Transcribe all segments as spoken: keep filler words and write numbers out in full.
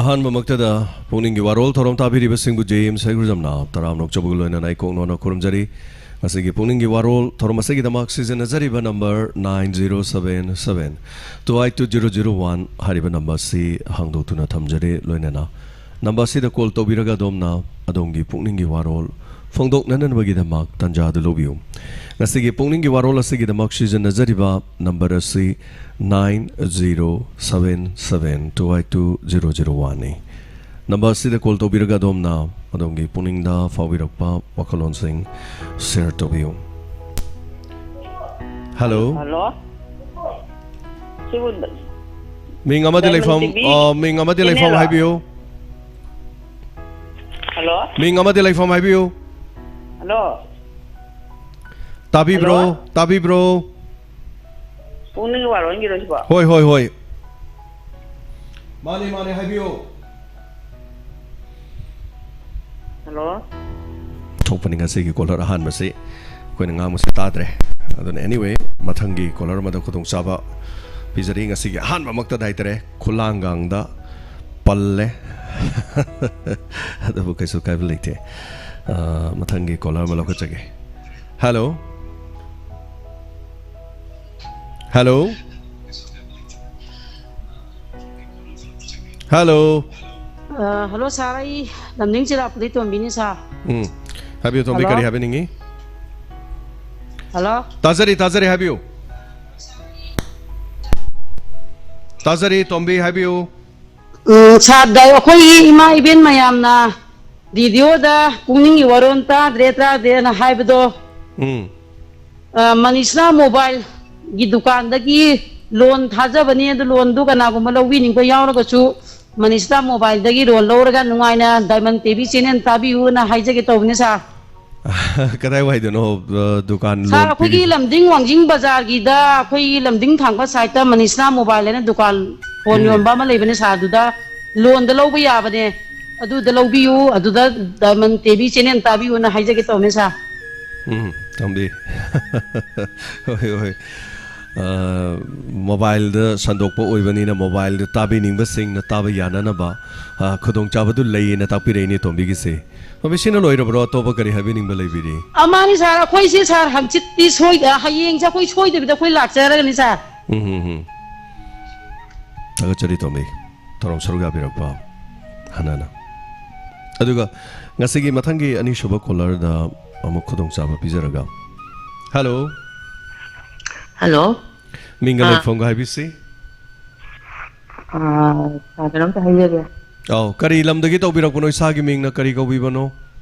ꯑꯍꯥꯟꯕꯃꯛꯇꯗ ꯄꯨꯛꯅꯤꯡꯒꯤ ꯋꯥꯔꯣꯜ ꯊꯧꯔꯝ ꯇꯥꯕꯤꯔꯤꯕꯁꯤꯡꯕꯨ J M ꯁꯩꯒ꯭ꯔꯨꯖꯝꯅ ꯇꯔꯥꯝꯅ ꯑꯣꯛꯆꯕꯒ ꯂꯣꯏꯅꯅ ꯏꯀꯣꯛ ꯅꯣꯟꯅ ꯈꯨꯔꯨꯝꯖꯔꯤ꯫ ꯉꯁꯤꯒꯤ ꯄꯨꯛꯅꯤꯡꯒꯤ ꯋꯥꯔꯣꯜ ꯊꯧꯔꯝ ꯑꯁꯤꯒꯤꯗꯃꯛ ꯁꯤꯖꯤꯟꯅꯖꯔꯤꯕ number nine zero seven seven two eight two zero zero one ꯍꯥꯏꯔꯤꯕ ꯅꯝꯕꯔ ꯑꯁꯤ ꯍꯥꯡꯗꯣꯛꯇꯨꯅ ꯊꯝꯖꯔꯤ꯫ ꯂꯣꯏꯅꯅ ꯅꯝꯕꯔ ꯑꯁꯤꯗ ꯀꯣꯜ ꯇꯧꯕꯤꯔꯒ ꯑꯗꯣꯝꯅ ꯑꯗꯣꯝꯒꯤ ꯄꯨꯛꯅꯤꯡꯒꯤ ꯋꯥꯔꯣꯜ ꯐꯣꯡꯗꯣꯛꯅꯅꯕꯒꯤꯗꯃꯛ ꯇꯥꯟꯖꯥ ꯑꯗꯨ ꯂꯧꯕꯤꯌꯨ꯫ ꯉꯁꯤꯒꯤ ꯄꯨꯛꯅꯤꯡꯒꯤ ꯋꯥꯔꯣꯜ ꯑꯁꯤꯒꯤꯗꯃꯛ ꯁꯤꯖꯤꯟꯅꯖꯔꯤꯕ ꯅꯝꯕꯔ ꯑꯁꯤ nine zero seven seven two eight two zero zero one ꯅꯤ꯫ ꯅꯝꯕꯔ ꯑꯁꯤꯗ ꯀꯣꯜ ꯇꯧꯕꯤꯔꯒ ꯑꯗꯣꯝꯅ ꯑꯗꯣꯝꯒꯤ ꯄꯨꯛꯅꯤꯡꯗ ꯐꯥꯎꯕꯤꯔꯛꯄ ꯋꯥꯈꯜꯂꯣꯟꯁꯤꯡ ꯁꯦꯌꯔ ꯇꯧꯕꯤꯌꯨ꯫ ꯍꯜꯂꯣ꯫ ꯍꯜꯂꯣ꯫ ꯁꯤꯕꯨ ꯃꯤꯡ ꯑꯃꯗꯤ ꯗꯥꯏꯃꯟ ꯂꯩꯐꯝ, ꯇꯤ ꯚꯤ ꯑ, ꯃꯤꯡ ꯑꯃꯗꯤ ꯂꯩꯐꯝ ꯆꯦꯅꯦꯜꯂꯣ? ꯍꯥꯏꯕꯤꯌꯨ꯫ ꯍꯜꯂꯣ꯫ ꯃꯤꯡ ꯑꯃꯗꯤ ꯂꯩꯐꯝ ꯍꯥꯏꯕꯤꯌꯨ꯫ ꯍꯜꯂꯣ꯫ ꯇꯥꯕꯤꯕ꯭ꯔꯣ? ꯍꯜꯂꯣ꯫ ꯇꯥꯕꯤꯕ꯭ꯔꯣ? ꯄꯨꯛꯅꯤꯡꯒꯤ ꯋꯥꯔꯣꯜꯒꯤꯔꯣ ꯁꯤꯕꯣ? ꯍꯣꯏ, ꯍꯣꯏ, ꯍꯣꯏ꯫ ꯃꯥꯅꯦ, ꯃꯥꯅꯦ, ꯍꯥꯏꯕꯤꯌꯨ꯫ ꯍꯜꯂꯣ꯫ ꯊꯣꯛꯄꯅꯤ ꯉꯁꯤꯒꯤ ꯀꯣꯂꯔ ꯑꯍꯥꯟꯕꯁꯤ꯫ ꯑꯩꯈꯣꯏꯅ ꯉꯥꯡꯕꯁꯤ ꯇꯥꯗ꯭ꯔꯦ꯫ ꯑꯗꯨꯅ anyway, ꯃꯊꯪꯒꯤ ꯀꯣꯂꯔ ꯑꯃꯗ ꯈꯨꯗꯣꯡꯆꯥꯕ ꯄꯤꯖꯔꯤ꯫ ꯉꯁꯤꯒꯤ ꯑꯍꯥꯟꯕꯃꯛꯇꯗ ꯍꯥꯏꯇꯥꯔꯦ, ꯈꯨꯂꯥꯡꯒꯥꯡꯗ ꯄꯜꯂꯦ꯫ ꯑꯗꯨꯕꯨ ꯀꯩꯁꯨ ꯀꯥꯏꯕ ꯂꯩꯇꯦ꯫ ꯑ, ꯃꯊꯪꯒꯤ ꯀꯣꯂꯔ ꯑꯃ ꯂꯧꯈꯠꯆꯒꯦ꯫ ꯍꯜꯂꯣ꯫ ꯍꯜꯂꯣ꯫ ꯍꯜꯂꯣ꯫ ꯑ, ꯍꯜꯂꯣ ꯁꯥꯔ, ꯑꯩ ꯂꯝꯗꯤꯡ ꯆꯤꯔꯥꯄꯨꯗꯩ ꯇꯣꯝꯕꯤꯅꯤ ꯁꯥꯔ꯫ ꯎꯝ꯫ ꯍꯥꯏꯕꯤꯌꯨ, ꯇꯣꯝꯕꯤ, ꯍꯜꯂꯣ꯫ ꯀꯔꯤ ꯍꯥꯏꯕꯤꯅꯤꯡꯉꯤ? ꯍꯜꯂꯣ꯫ ꯇꯥꯖꯔꯤ, ꯇꯥꯖꯔꯤ, ꯍꯥꯏꯕꯤꯌꯨ꯫ ꯇꯥꯖꯔꯤ, ꯇꯣꯝꯕꯤ, ꯍꯥꯏꯕꯤꯌꯨ꯫ ꯎꯝ, ꯁꯥꯔ, ꯗꯥꯏ-, ꯑꯩꯈꯣꯏꯒꯤ ꯏꯃꯥ ꯏꯕꯦꯟ ꯃꯌꯥꯝꯅ ꯔꯦꯗꯤꯑꯣꯗ ꯄꯨꯛꯅꯤꯡꯒꯤ ꯋꯥꯔꯣꯜ ꯇꯥꯗ꯭ꯔꯦ, ꯇꯥꯗ꯭ꯔꯦꯅ ꯍꯥꯏꯕꯗꯣ, ꯎꯝ꯫ ꯑ, ꯃꯅꯤꯁꯅꯥ ꯃꯣꯕꯥꯏꯜꯒꯤ ꯗꯨꯀꯥꯟꯗꯒꯤ ꯂꯣꯟ ꯊꯥꯖꯕꯅꯤ꯫ ꯑꯗꯨ ꯂꯣꯟꯗꯨ ꯀꯅꯥꯒꯨꯝꯕ ꯂꯧꯕꯤꯅꯤꯡꯕ ꯌꯥꯎꯔꯒꯁꯨ ꯃꯅꯤꯁꯅꯥ ꯃꯣꯕꯥꯏꯜꯗꯒꯤ ꯂꯣꯟ ꯂꯧꯔꯒ ꯅꯨꯡꯉꯥꯏꯅ ꯗꯥꯏꯃꯟ ꯇꯤ ꯚꯤ ꯆꯦꯅꯦꯜ ꯇꯥꯕꯤꯌꯨꯅ ꯍꯥꯏꯖꯒꯦ ꯇꯧꯕꯅꯤ ꯁꯥꯔ꯫ ꯀꯗꯥꯏꯋꯥꯏꯗꯅꯣ, ꯑ, ꯗꯨꯀꯥꯟ ꯁꯥꯔ, ꯂꯣꯟ ꯑꯩꯈꯣꯏꯒꯤ ꯄꯤꯔꯤꯁꯦ? ꯂꯝꯗꯤꯡ ꯋꯥꯡꯖꯤꯡ ꯕꯖꯥꯔꯒꯤꯗ ꯑꯩꯈꯣꯏꯒꯤ ꯂꯝꯗꯤꯡ ꯊꯥꯡꯕ ꯁꯥꯏꯠꯇ ꯃꯅꯤꯁꯅꯥ ꯃꯣꯕꯥꯏꯜ ꯍꯥꯏꯅ ꯗꯨꯀꯥꯟ ꯐꯣꯟ ꯎꯝ꯫ ꯌꯣꯟꯕ ꯑꯃ ꯂꯩꯕꯅꯦ ꯁꯥꯔ, ꯑꯗꯨꯗ ꯂꯣꯟꯗ ꯂꯧꯕ ꯌꯥꯕꯅꯦ꯫ ꯑꯗꯨꯗ ꯂꯧꯕꯤꯌꯨ, ꯑꯗꯨꯗ ꯗꯥꯏꯃꯟ ꯇꯤ ꯚꯤ ꯆꯦꯅꯦꯜ ꯇꯥꯕꯤꯌꯨꯅ ꯍꯥꯏꯖꯒꯦ ꯇꯧꯕꯅꯦ ꯁꯥꯔ꯫ ꯎꯝ, ꯇꯝꯕꯤ꯫ ꯍꯣꯏ, ꯍꯣꯏ꯫ ꯑ, ꯃꯣꯕꯥꯏꯜꯗ ꯁꯟꯗꯣꯛꯄ ꯑꯣꯏꯕꯅꯤꯅ ꯃꯣꯕꯥꯏꯜꯗ ꯇꯥꯕꯤꯅꯤꯡꯕꯁꯤꯡꯅ ꯇꯥꯕ ꯌꯥꯅꯅꯕ, ꯑ, ꯈꯨꯗꯣꯡꯆꯥꯕꯗꯨ ꯂꯩꯌꯦꯅ ꯇꯥꯛꯄꯤꯔꯛꯏꯅꯦ ꯇꯣꯝꯕꯤꯒꯤꯁꯦ꯫ ꯇꯣꯝꯕꯤ, ꯁꯤꯅ ꯂꯣꯏꯔꯕ꯭ꯔꯣ? ꯑꯇꯣꯞꯄ ꯀꯔꯤ ꯍꯥꯏꯕꯤꯅꯤꯡꯕ ꯂꯩꯕꯤꯔꯤ? ꯑ, ꯃꯥꯅꯤ ꯁꯥꯔ, ꯑꯩꯈꯣꯏꯁꯦ ꯁꯥꯔ ꯍꯪꯆꯤꯠꯇꯤ ꯁꯣꯏ-, ꯑ, ꯍꯌꯦꯡꯁꯦ ꯑꯩꯈꯣꯏ ꯁꯣꯏꯗꯕꯤꯗ ꯑꯩꯈꯣꯏ ꯂꯥꯛꯆꯔꯒꯅꯤ ꯁꯥꯔ꯫ ꯎꯝ, ꯎꯝ, ꯎꯝ꯫ ꯊꯥꯒꯠꯆꯔꯤ ꯇꯣꯝꯕꯤ, ꯊꯧꯔꯝ ꯁꯔꯨꯛ ꯌꯥꯕꯤꯔꯛꯄ ꯍꯥꯟꯅꯅ꯫ ꯑꯗꯨꯒ ꯉꯁꯤꯒꯤ ꯃꯊꯪꯒꯤ ꯑꯅꯤꯁꯨꯕ ꯀꯣꯂꯔꯗ ꯑꯃꯨꯛ ꯈꯨꯗꯣꯡꯆꯥꯕ ꯄꯤꯖꯔꯒ꯫ ꯍꯜꯂꯣ꯫ ꯍꯜꯂꯣ꯫ ꯃꯤꯡꯒ ꯑꯥ꯫ ꯂꯩꯐꯝꯒ ꯍꯥꯏꯕꯤꯁꯤ꯫ ꯑꯥ, ꯁꯥꯔ, ꯀꯩꯅꯣꯝꯇ ꯍꯥꯏꯖꯒꯦ꯫ ꯑꯧ, ꯀꯔꯤ ꯂꯝꯗꯒꯤ ꯇꯧꯕꯤꯔꯛꯄꯅꯣ? ꯏꯁꯥꯒꯤ ꯃꯤꯡꯅ ꯀꯔꯤ ꯀꯧꯕꯤꯕꯅꯣ?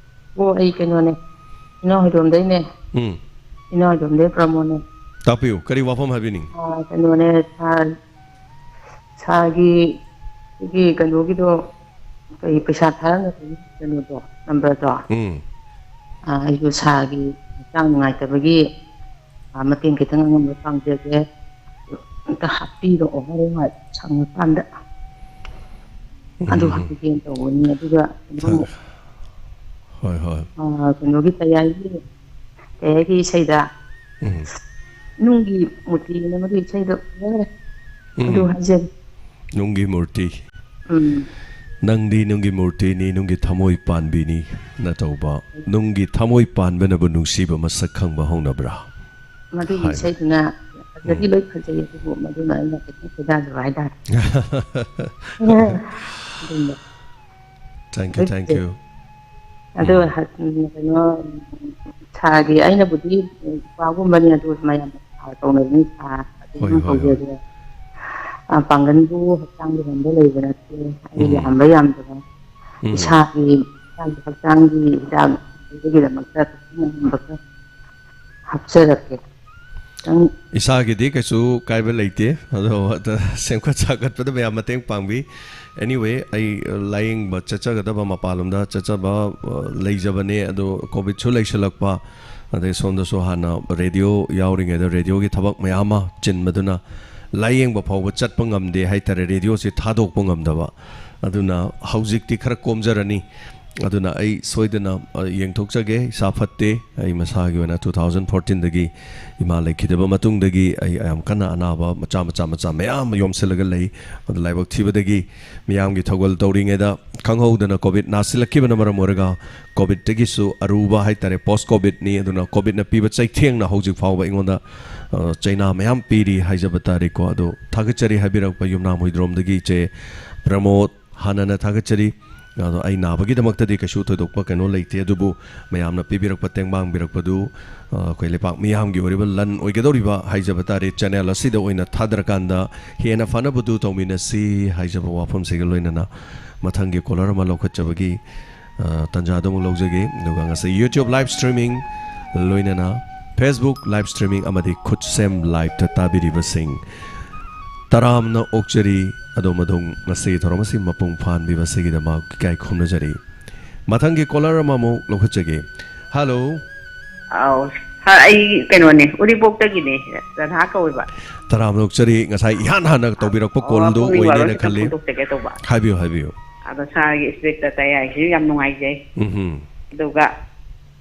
ꯑꯣ, ꯑꯩ ꯀꯩꯅꯣꯅꯦ, ꯏꯅꯥꯎ ꯍꯣꯏꯗꯣꯝꯗꯩꯅꯦ꯫ ꯎꯝ꯫ ꯏꯅꯥꯎ ꯍꯣꯏꯗꯣꯝꯗꯩ ꯄ꯭ꯔꯃꯣꯗꯅꯦ꯫ ꯇꯥꯛꯄꯤꯌꯨ, ꯀꯔꯤ ꯋꯥꯐꯝ ꯍꯥꯏꯕꯤꯅꯤꯡ? ꯑꯥ, ꯀꯩꯅꯣꯅꯦ, ꯁꯥꯔ, ꯁꯥꯔꯒꯤ, ꯑꯩꯒꯤ ꯀꯩꯅꯣꯒꯤꯗꯣ, ꯀꯩ, ꯄꯩꯁꯥ ꯊꯥꯔꯛꯅꯕꯒꯤ ꯀꯩꯅꯣꯗꯣ, ꯅꯝꯕꯔꯗꯣ꯫ ꯎꯝ꯫ ꯑꯥ, ꯑꯩꯁꯨ ꯁꯥꯔꯒꯤ ꯍꯛꯆꯥꯡ ꯅꯨꯡꯉꯥꯏꯇꯕꯒꯤ, ꯑꯥ, ꯃꯇꯦꯡ ꯈꯤꯇꯪ ꯑꯉꯝꯕ ꯄꯥꯡꯖꯒꯦ꯫ ꯑꯝꯇ ꯍꯥꯞꯄꯤꯔꯛꯑꯣ ꯍꯣꯔꯦꯟ ꯋꯥꯏ ꯁꯪꯉꯀꯥꯟꯗ꯫ ꯑꯗꯨ ꯎꯝ꯫ ꯍꯥꯞꯄꯤꯒꯦꯅ ꯇꯧꯕꯅꯤ꯫ ꯑꯗꯨꯒ ꯑꯗꯨꯝ, ꯍꯣꯏ, ꯍꯣꯏ꯫ ꯑꯥ, ꯀꯩꯅꯣꯒꯤ ꯇꯌꯥꯏꯒꯤ, ꯇꯌꯥꯏꯒꯤ ꯏꯁꯩꯗ ꯎꯝ꯫ ꯅꯨꯡꯒꯤ ꯃꯨꯔꯇꯤꯅ ꯃꯗꯨ ꯏꯁꯩꯗꯣ ꯐꯖꯈ꯭ꯔꯦ꯫ ꯑꯗꯨ ꯎꯝ꯫ ꯍꯥꯏꯖꯒꯦ꯫ ꯅꯨꯡꯒꯤ ꯃꯨꯔꯇꯤ꯫ ꯎꯝ꯫ "ꯅꯪꯗꯤ ꯅꯨꯡꯒꯤ ꯃꯨꯔꯇꯤꯅꯤ, ꯅꯨꯡꯒꯤ ꯊꯃꯣꯏ ꯄꯥꯟꯕꯤꯅꯤ" ꯅ ꯇꯧꯕ, "ꯅꯨꯡꯒꯤ ꯊꯃꯣꯏ ꯄꯥꯟꯕꯅꯕꯨ ꯅꯨꯡꯁꯤꯕ ꯃꯁꯛ ꯈꯪꯕ ꯍꯧꯅꯕ꯭ꯔꯥ?" ꯃꯗꯨꯒꯤ ꯍꯥꯏꯕ꯫ ꯏꯁꯩꯗꯨꯅ ꯐꯖꯗꯤ ꯎꯝ꯫ ꯂꯣꯏ ꯐꯖꯩ, ꯑꯗꯨꯕꯨ ꯃꯗꯨꯅ ꯑꯩꯅ ꯈꯤꯇꯪ ꯈꯣꯏꯗꯥꯖꯕ ꯍꯥꯏꯇꯥꯔꯦ꯫ ꯑꯗꯨꯝꯕ Thank you, ꯂꯣꯏ thank ꯐꯖꯩ꯫ You꯫ ꯑꯗꯣ ꯎꯝ꯫ ꯍ-, ꯎꯝ, ꯀꯩꯅꯣ, ꯁꯥꯒꯤ ꯑꯩꯅꯕꯨꯗꯤ ꯅꯨꯄꯥꯒꯨꯝꯕꯅꯤ, ꯑꯗꯨ ꯃꯌꯥꯝꯅ ꯁꯥ ꯇꯧꯅꯕꯅꯤ, ꯁꯥ ꯑꯗꯨꯝ ꯍꯣꯏ, ꯍꯣꯏ, ꯍꯣꯏ꯫ ꯇꯧꯖꯒꯦ꯫ ꯑ, ꯄꯥꯡꯒꯜꯕꯨ ꯍꯛꯆꯥꯡꯒꯤ ꯍꯟꯕ ꯂꯩꯕ ꯅꯠꯇꯦ꯫ ꯑꯩ ꯎꯝ꯫ ꯌꯥꯝꯕ ꯌꯥꯝꯗꯕ ꯎꯝ꯫ ꯏꯁꯥꯒꯤ, ꯏꯁꯥꯒꯤ ꯍꯛꯆꯥꯡꯒꯤ ꯍꯤꯗꯥꯛ ꯑꯗꯨꯒꯤꯗꯃꯛꯇ ꯈꯤꯇꯪ ꯍꯥꯞꯆꯔꯛꯀꯦ꯫ ꯈꯤꯇꯪ ꯏꯁꯥꯒꯤꯗꯤ ꯀꯩꯁꯨ ꯀꯥꯏꯕ ꯂꯩꯇꯦ, ꯑꯗꯣ ꯁꯦꯝꯒꯠ ꯁꯥꯒꯠꯄꯗ ꯃꯌꯥꯝ ꯃꯇꯦꯡ ꯄꯥꯡꯕꯤ꯫ Anyway, ꯑꯩ ꯂꯥꯌꯦꯡꯕ ꯆꯠꯆꯒꯗꯕ, ꯃꯄꯥꯟꯂꯣꯝꯗ ꯆꯠꯆꯕ, ꯑ, ꯂꯩꯖꯕꯅꯦ, ꯑꯗꯣ ꯀꯣꯚꯤꯗꯁꯨ ꯂꯩꯁꯜꯂꯛꯄ, ꯑꯗꯩ ꯁꯣꯝꯗꯁꯨ ꯍꯥꯟꯅ ꯔꯦꯗꯤꯑꯣ ꯌꯥꯎꯔꯤꯉꯩꯗ ꯔꯦꯗꯤꯑꯣꯒꯤ ꯊꯕꯛ ꯃꯌꯥꯝ ꯑꯃ ꯆꯤꯟꯕꯗꯨꯅ ꯂꯥꯌꯦꯡꯕ ꯐꯥꯎꯕ ꯆꯠꯄ ꯉꯝꯗꯦ ꯍꯥꯏꯇꯥꯔꯦ, ꯔꯦꯗꯤꯑꯣꯁꯤ ꯊꯥꯗꯣꯛꯄ ꯉꯝꯗꯕ꯫ ꯑꯗꯨꯅ ꯍꯧꯖꯤꯛꯇꯤ ꯈꯔ ꯀꯣꯝꯖꯔꯅꯤ꯫ ꯑꯗꯨꯅ ꯑꯩ ꯁꯣꯏꯗꯅ, ꯑ, ꯌꯦꯡꯊꯣꯛꯆꯒꯦ꯫ ꯏꯁꯥ ꯐꯠꯇꯦ꯫ ꯑꯩ ꯃꯁꯥꯒꯤ ꯑꯣꯏꯅ two thousand fourteen ꯗꯒꯤ ꯏꯃꯥ ꯂꯩꯈꯤꯗꯕ ꯃꯇꯨꯡꯗꯒꯤ ꯑꯩ ꯌꯥꯝ ꯀꯟꯅ ꯑꯅꯥꯕ ꯃꯆꯥ ꯃꯆꯥ ꯃꯆꯥ ꯃꯌꯥꯝ ꯑꯃ ꯌꯣꯝꯁꯤꯜꯂꯒ ꯂꯩ꯫ ꯑꯗꯨ ꯂꯥꯏꯕꯛ ꯊꯤꯕꯗꯒꯤ ꯃꯤꯌꯥꯝꯒꯤ ꯊꯧꯒꯜ ꯇꯧꯔꯤꯉꯩꯗ ꯈꯪꯍꯧꯗꯅ COVID ꯅꯥꯁꯤꯜꯂꯛꯈꯤꯕꯅ ꯃꯔꯝ ꯑꯣꯏꯔꯒ COVIDꯇꯒꯤꯁꯨ ꯑꯔꯨꯕ ꯍꯥꯏꯇꯥꯔꯦ, post COVIDꯅꯤ꯫ ꯑꯗꯨꯅ COVIDꯅ ꯄꯤꯕ ꯆꯩꯊꯦꯡꯅ ꯍꯧꯖꯤꯛ ꯐꯥꯎꯕ ꯑꯩꯉꯣꯟꯗ, ꯑ, ꯆꯩꯅꯥ ꯃꯌꯥꯝ ꯄꯤꯔꯤ ꯍꯥꯏꯖꯕ ꯇꯥꯔꯦꯀꯣ꯫ ꯑꯗꯣ ꯊꯥꯒꯠꯆꯔꯤ ꯍꯥꯏꯕꯤꯔꯛꯄ ꯌꯨꯝꯅꯥꯝ ꯍꯨꯏꯗ꯭ꯔꯣꯝꯗꯒꯤ ꯏꯆꯦ ꯄ꯭ꯔꯃꯣꯗ꯫ ꯍꯥꯟꯅꯅ ꯊꯥꯒꯠꯆꯔꯤ꯫ ꯑꯗꯣ ꯑꯩ ꯅꯥꯕꯒꯤꯗꯃꯛꯇꯗꯤ ꯀꯩꯁꯨ ꯊꯣꯏꯗꯣꯛꯄ ꯀꯩꯅꯣ ꯂꯩꯇꯦ, ꯑꯗꯨꯕꯨ ꯃꯌꯥꯝꯅ ꯄꯤꯕꯤꯔꯛꯄ ꯇꯦꯡꯕꯥꯡꯕꯤꯔꯛꯄꯗꯨ, ꯑ, ꯑꯩꯈꯣꯏ ꯂꯩꯄꯥꯛ ꯃꯤꯌꯥꯝꯒꯤ ꯑꯣꯏꯔꯤꯕ ꯂꯟ ꯑꯣꯏꯒꯗꯧꯔꯤꯕ ꯍꯥꯏꯖꯕ ꯇꯥꯔꯦ, channel ꯑꯁꯤꯗ ꯑꯣꯏꯅ ꯊꯥꯗꯔꯀꯥꯟꯗ ꯍꯦꯟꯅ ꯐꯅꯕꯗꯨ ꯇꯧꯃꯤꯟꯅꯁꯤ ꯍꯥꯏꯖꯕ ꯋꯥꯐꯝꯁꯤꯒ ꯂꯣꯏꯅꯅ ꯃꯊꯪꯒꯤ caller ꯑꯃ ꯂꯧꯈꯠꯆꯕꯒꯤ, ꯑ, ꯇꯥꯟꯖꯥꯗꯨ ꯑꯃꯨꯛ ꯂꯧꯖꯒꯦ꯫ ꯑꯗꯨꯒ ꯉꯁꯤ YouTube live streaming ꯂꯣꯏꯅꯅ Facebook live streaming ꯑꯃꯗꯤ ꯈꯨꯠꯁꯦꯝ liveꯇ ꯇꯥꯕꯤꯔꯤꯕꯁꯤꯡ ꯇꯔꯥꯝꯅ ꯑꯣꯛꯆꯔꯤ꯫ ꯑꯗꯣꯝ ꯑꯗꯣꯝ ꯉꯁꯤꯒꯤ ꯊꯧꯔꯝ ꯑꯁꯤ ꯃꯄꯨꯡ ꯐꯥꯍꯟꯕꯤꯕ ꯑꯁꯤꯒꯤꯗꯃꯛ ꯏꯀꯥꯏ ꯈꯨꯝꯅꯖꯔꯤ꯫ ꯃꯊꯪꯒꯤ caller ꯑꯃꯃꯨꯛ ꯂꯧꯈꯠꯆꯒꯦ꯫ Hello꯫ ꯑꯥꯎ, ꯁꯥꯔ, ꯑꯩ ꯀꯩꯅꯣꯅꯦ, ꯎꯔꯤꯄꯣꯛꯇꯒꯤꯅꯦ, ꯔꯥꯙꯥ ꯀꯧꯋꯦꯕ꯫ ꯇꯔꯥꯝꯅ ꯑꯣꯛꯆꯔꯤ꯫ ꯉꯁꯥꯏ ꯏꯍꯥꯟ ꯍꯥꯟꯅ ꯇꯧꯕꯤꯔꯛꯄ ꯑꯣ, callꯗꯨ ꯄꯨꯛꯅꯤꯡ ꯋꯥꯔꯣ ꯑꯣꯏꯅꯦꯅ ꯈꯤꯇꯪ ꯈꯜꯂꯤ꯫ ꯐꯣꯡꯗꯣꯛꯆꯒꯦ ꯇꯧꯕ꯫ ꯍꯥꯏꯕꯤꯌꯨ, ꯍꯥꯏꯕꯤꯌꯨ꯫ ꯑꯗꯣ ꯁꯥꯔꯒꯤ ꯏꯟꯁꯄꯦꯛꯇꯔ ꯇꯌꯥꯏꯁꯤꯁꯨ ꯌꯥꯝ ꯅꯨꯡꯉꯥꯏꯖꯩ꯫ ꯎꯝꯍꯨꯝ꯫ ꯑꯗꯨꯒ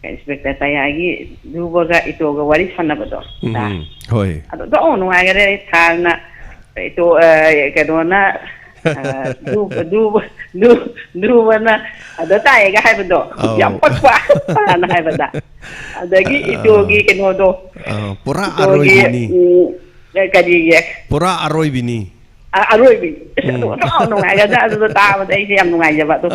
ꯏꯟꯁꯄꯦꯛꯇꯔ ꯇꯌꯥꯏꯒꯤ ꯙ꯭ꯔꯨꯕꯒ ꯏꯇꯣꯒ ꯋꯥꯔꯤ ꯁꯥꯟꯅꯕꯗꯣ, ꯎꯝꯍꯨꯝ꯫ ꯍꯣꯏ꯫ ꯑꯗꯣ ꯑꯗꯨꯝ ꯅꯨꯡꯉꯥꯏꯈꯔꯦ꯫ ꯁꯥꯔꯅ ꯏꯇꯣ, ꯑ, ꯀꯩꯅꯣꯅ, ꯑ, ꯙ꯭ꯔꯨ-, ꯙ꯭ꯔꯨ-, ꯙ꯭ꯔꯨ-, ꯙ꯭ꯔꯨꯕꯅ ꯑꯗ ꯇꯥꯏꯌꯦꯒ ꯍꯥꯏꯕꯗꯣ, ꯑꯧ꯫ ꯌꯥꯝ ꯄꯛꯄ ꯁꯥꯔꯅ ꯍꯥꯏꯕꯗ꯫ ꯑꯗꯒꯤ ꯏꯇꯣꯒꯤ ꯑ, ꯀꯩꯅꯣꯗꯣ, ꯑ, ꯄꯨꯔꯥ ꯏꯇꯣꯒꯤ, ꯑꯔꯣꯏꯕꯤꯅꯤ꯫ ꯎꯝ, ꯀꯔꯤꯒꯤ? ꯄꯨꯔꯥ ꯑꯔꯣꯏꯕꯤꯅꯤ꯫ ꯑ-, ꯑꯔꯣꯏꯕꯤ꯫ ꯎꯝ꯫ ꯑꯗꯨ ꯅꯨꯡꯉꯥꯏꯒꯗ꯭ꯔꯥ? ꯑꯗꯨꯗꯣ ꯇꯥꯕꯗ ꯑꯩꯁꯦ ꯌꯥꯝ ꯅꯨꯡꯉꯥꯏꯖꯕ꯫ ꯑꯗꯣ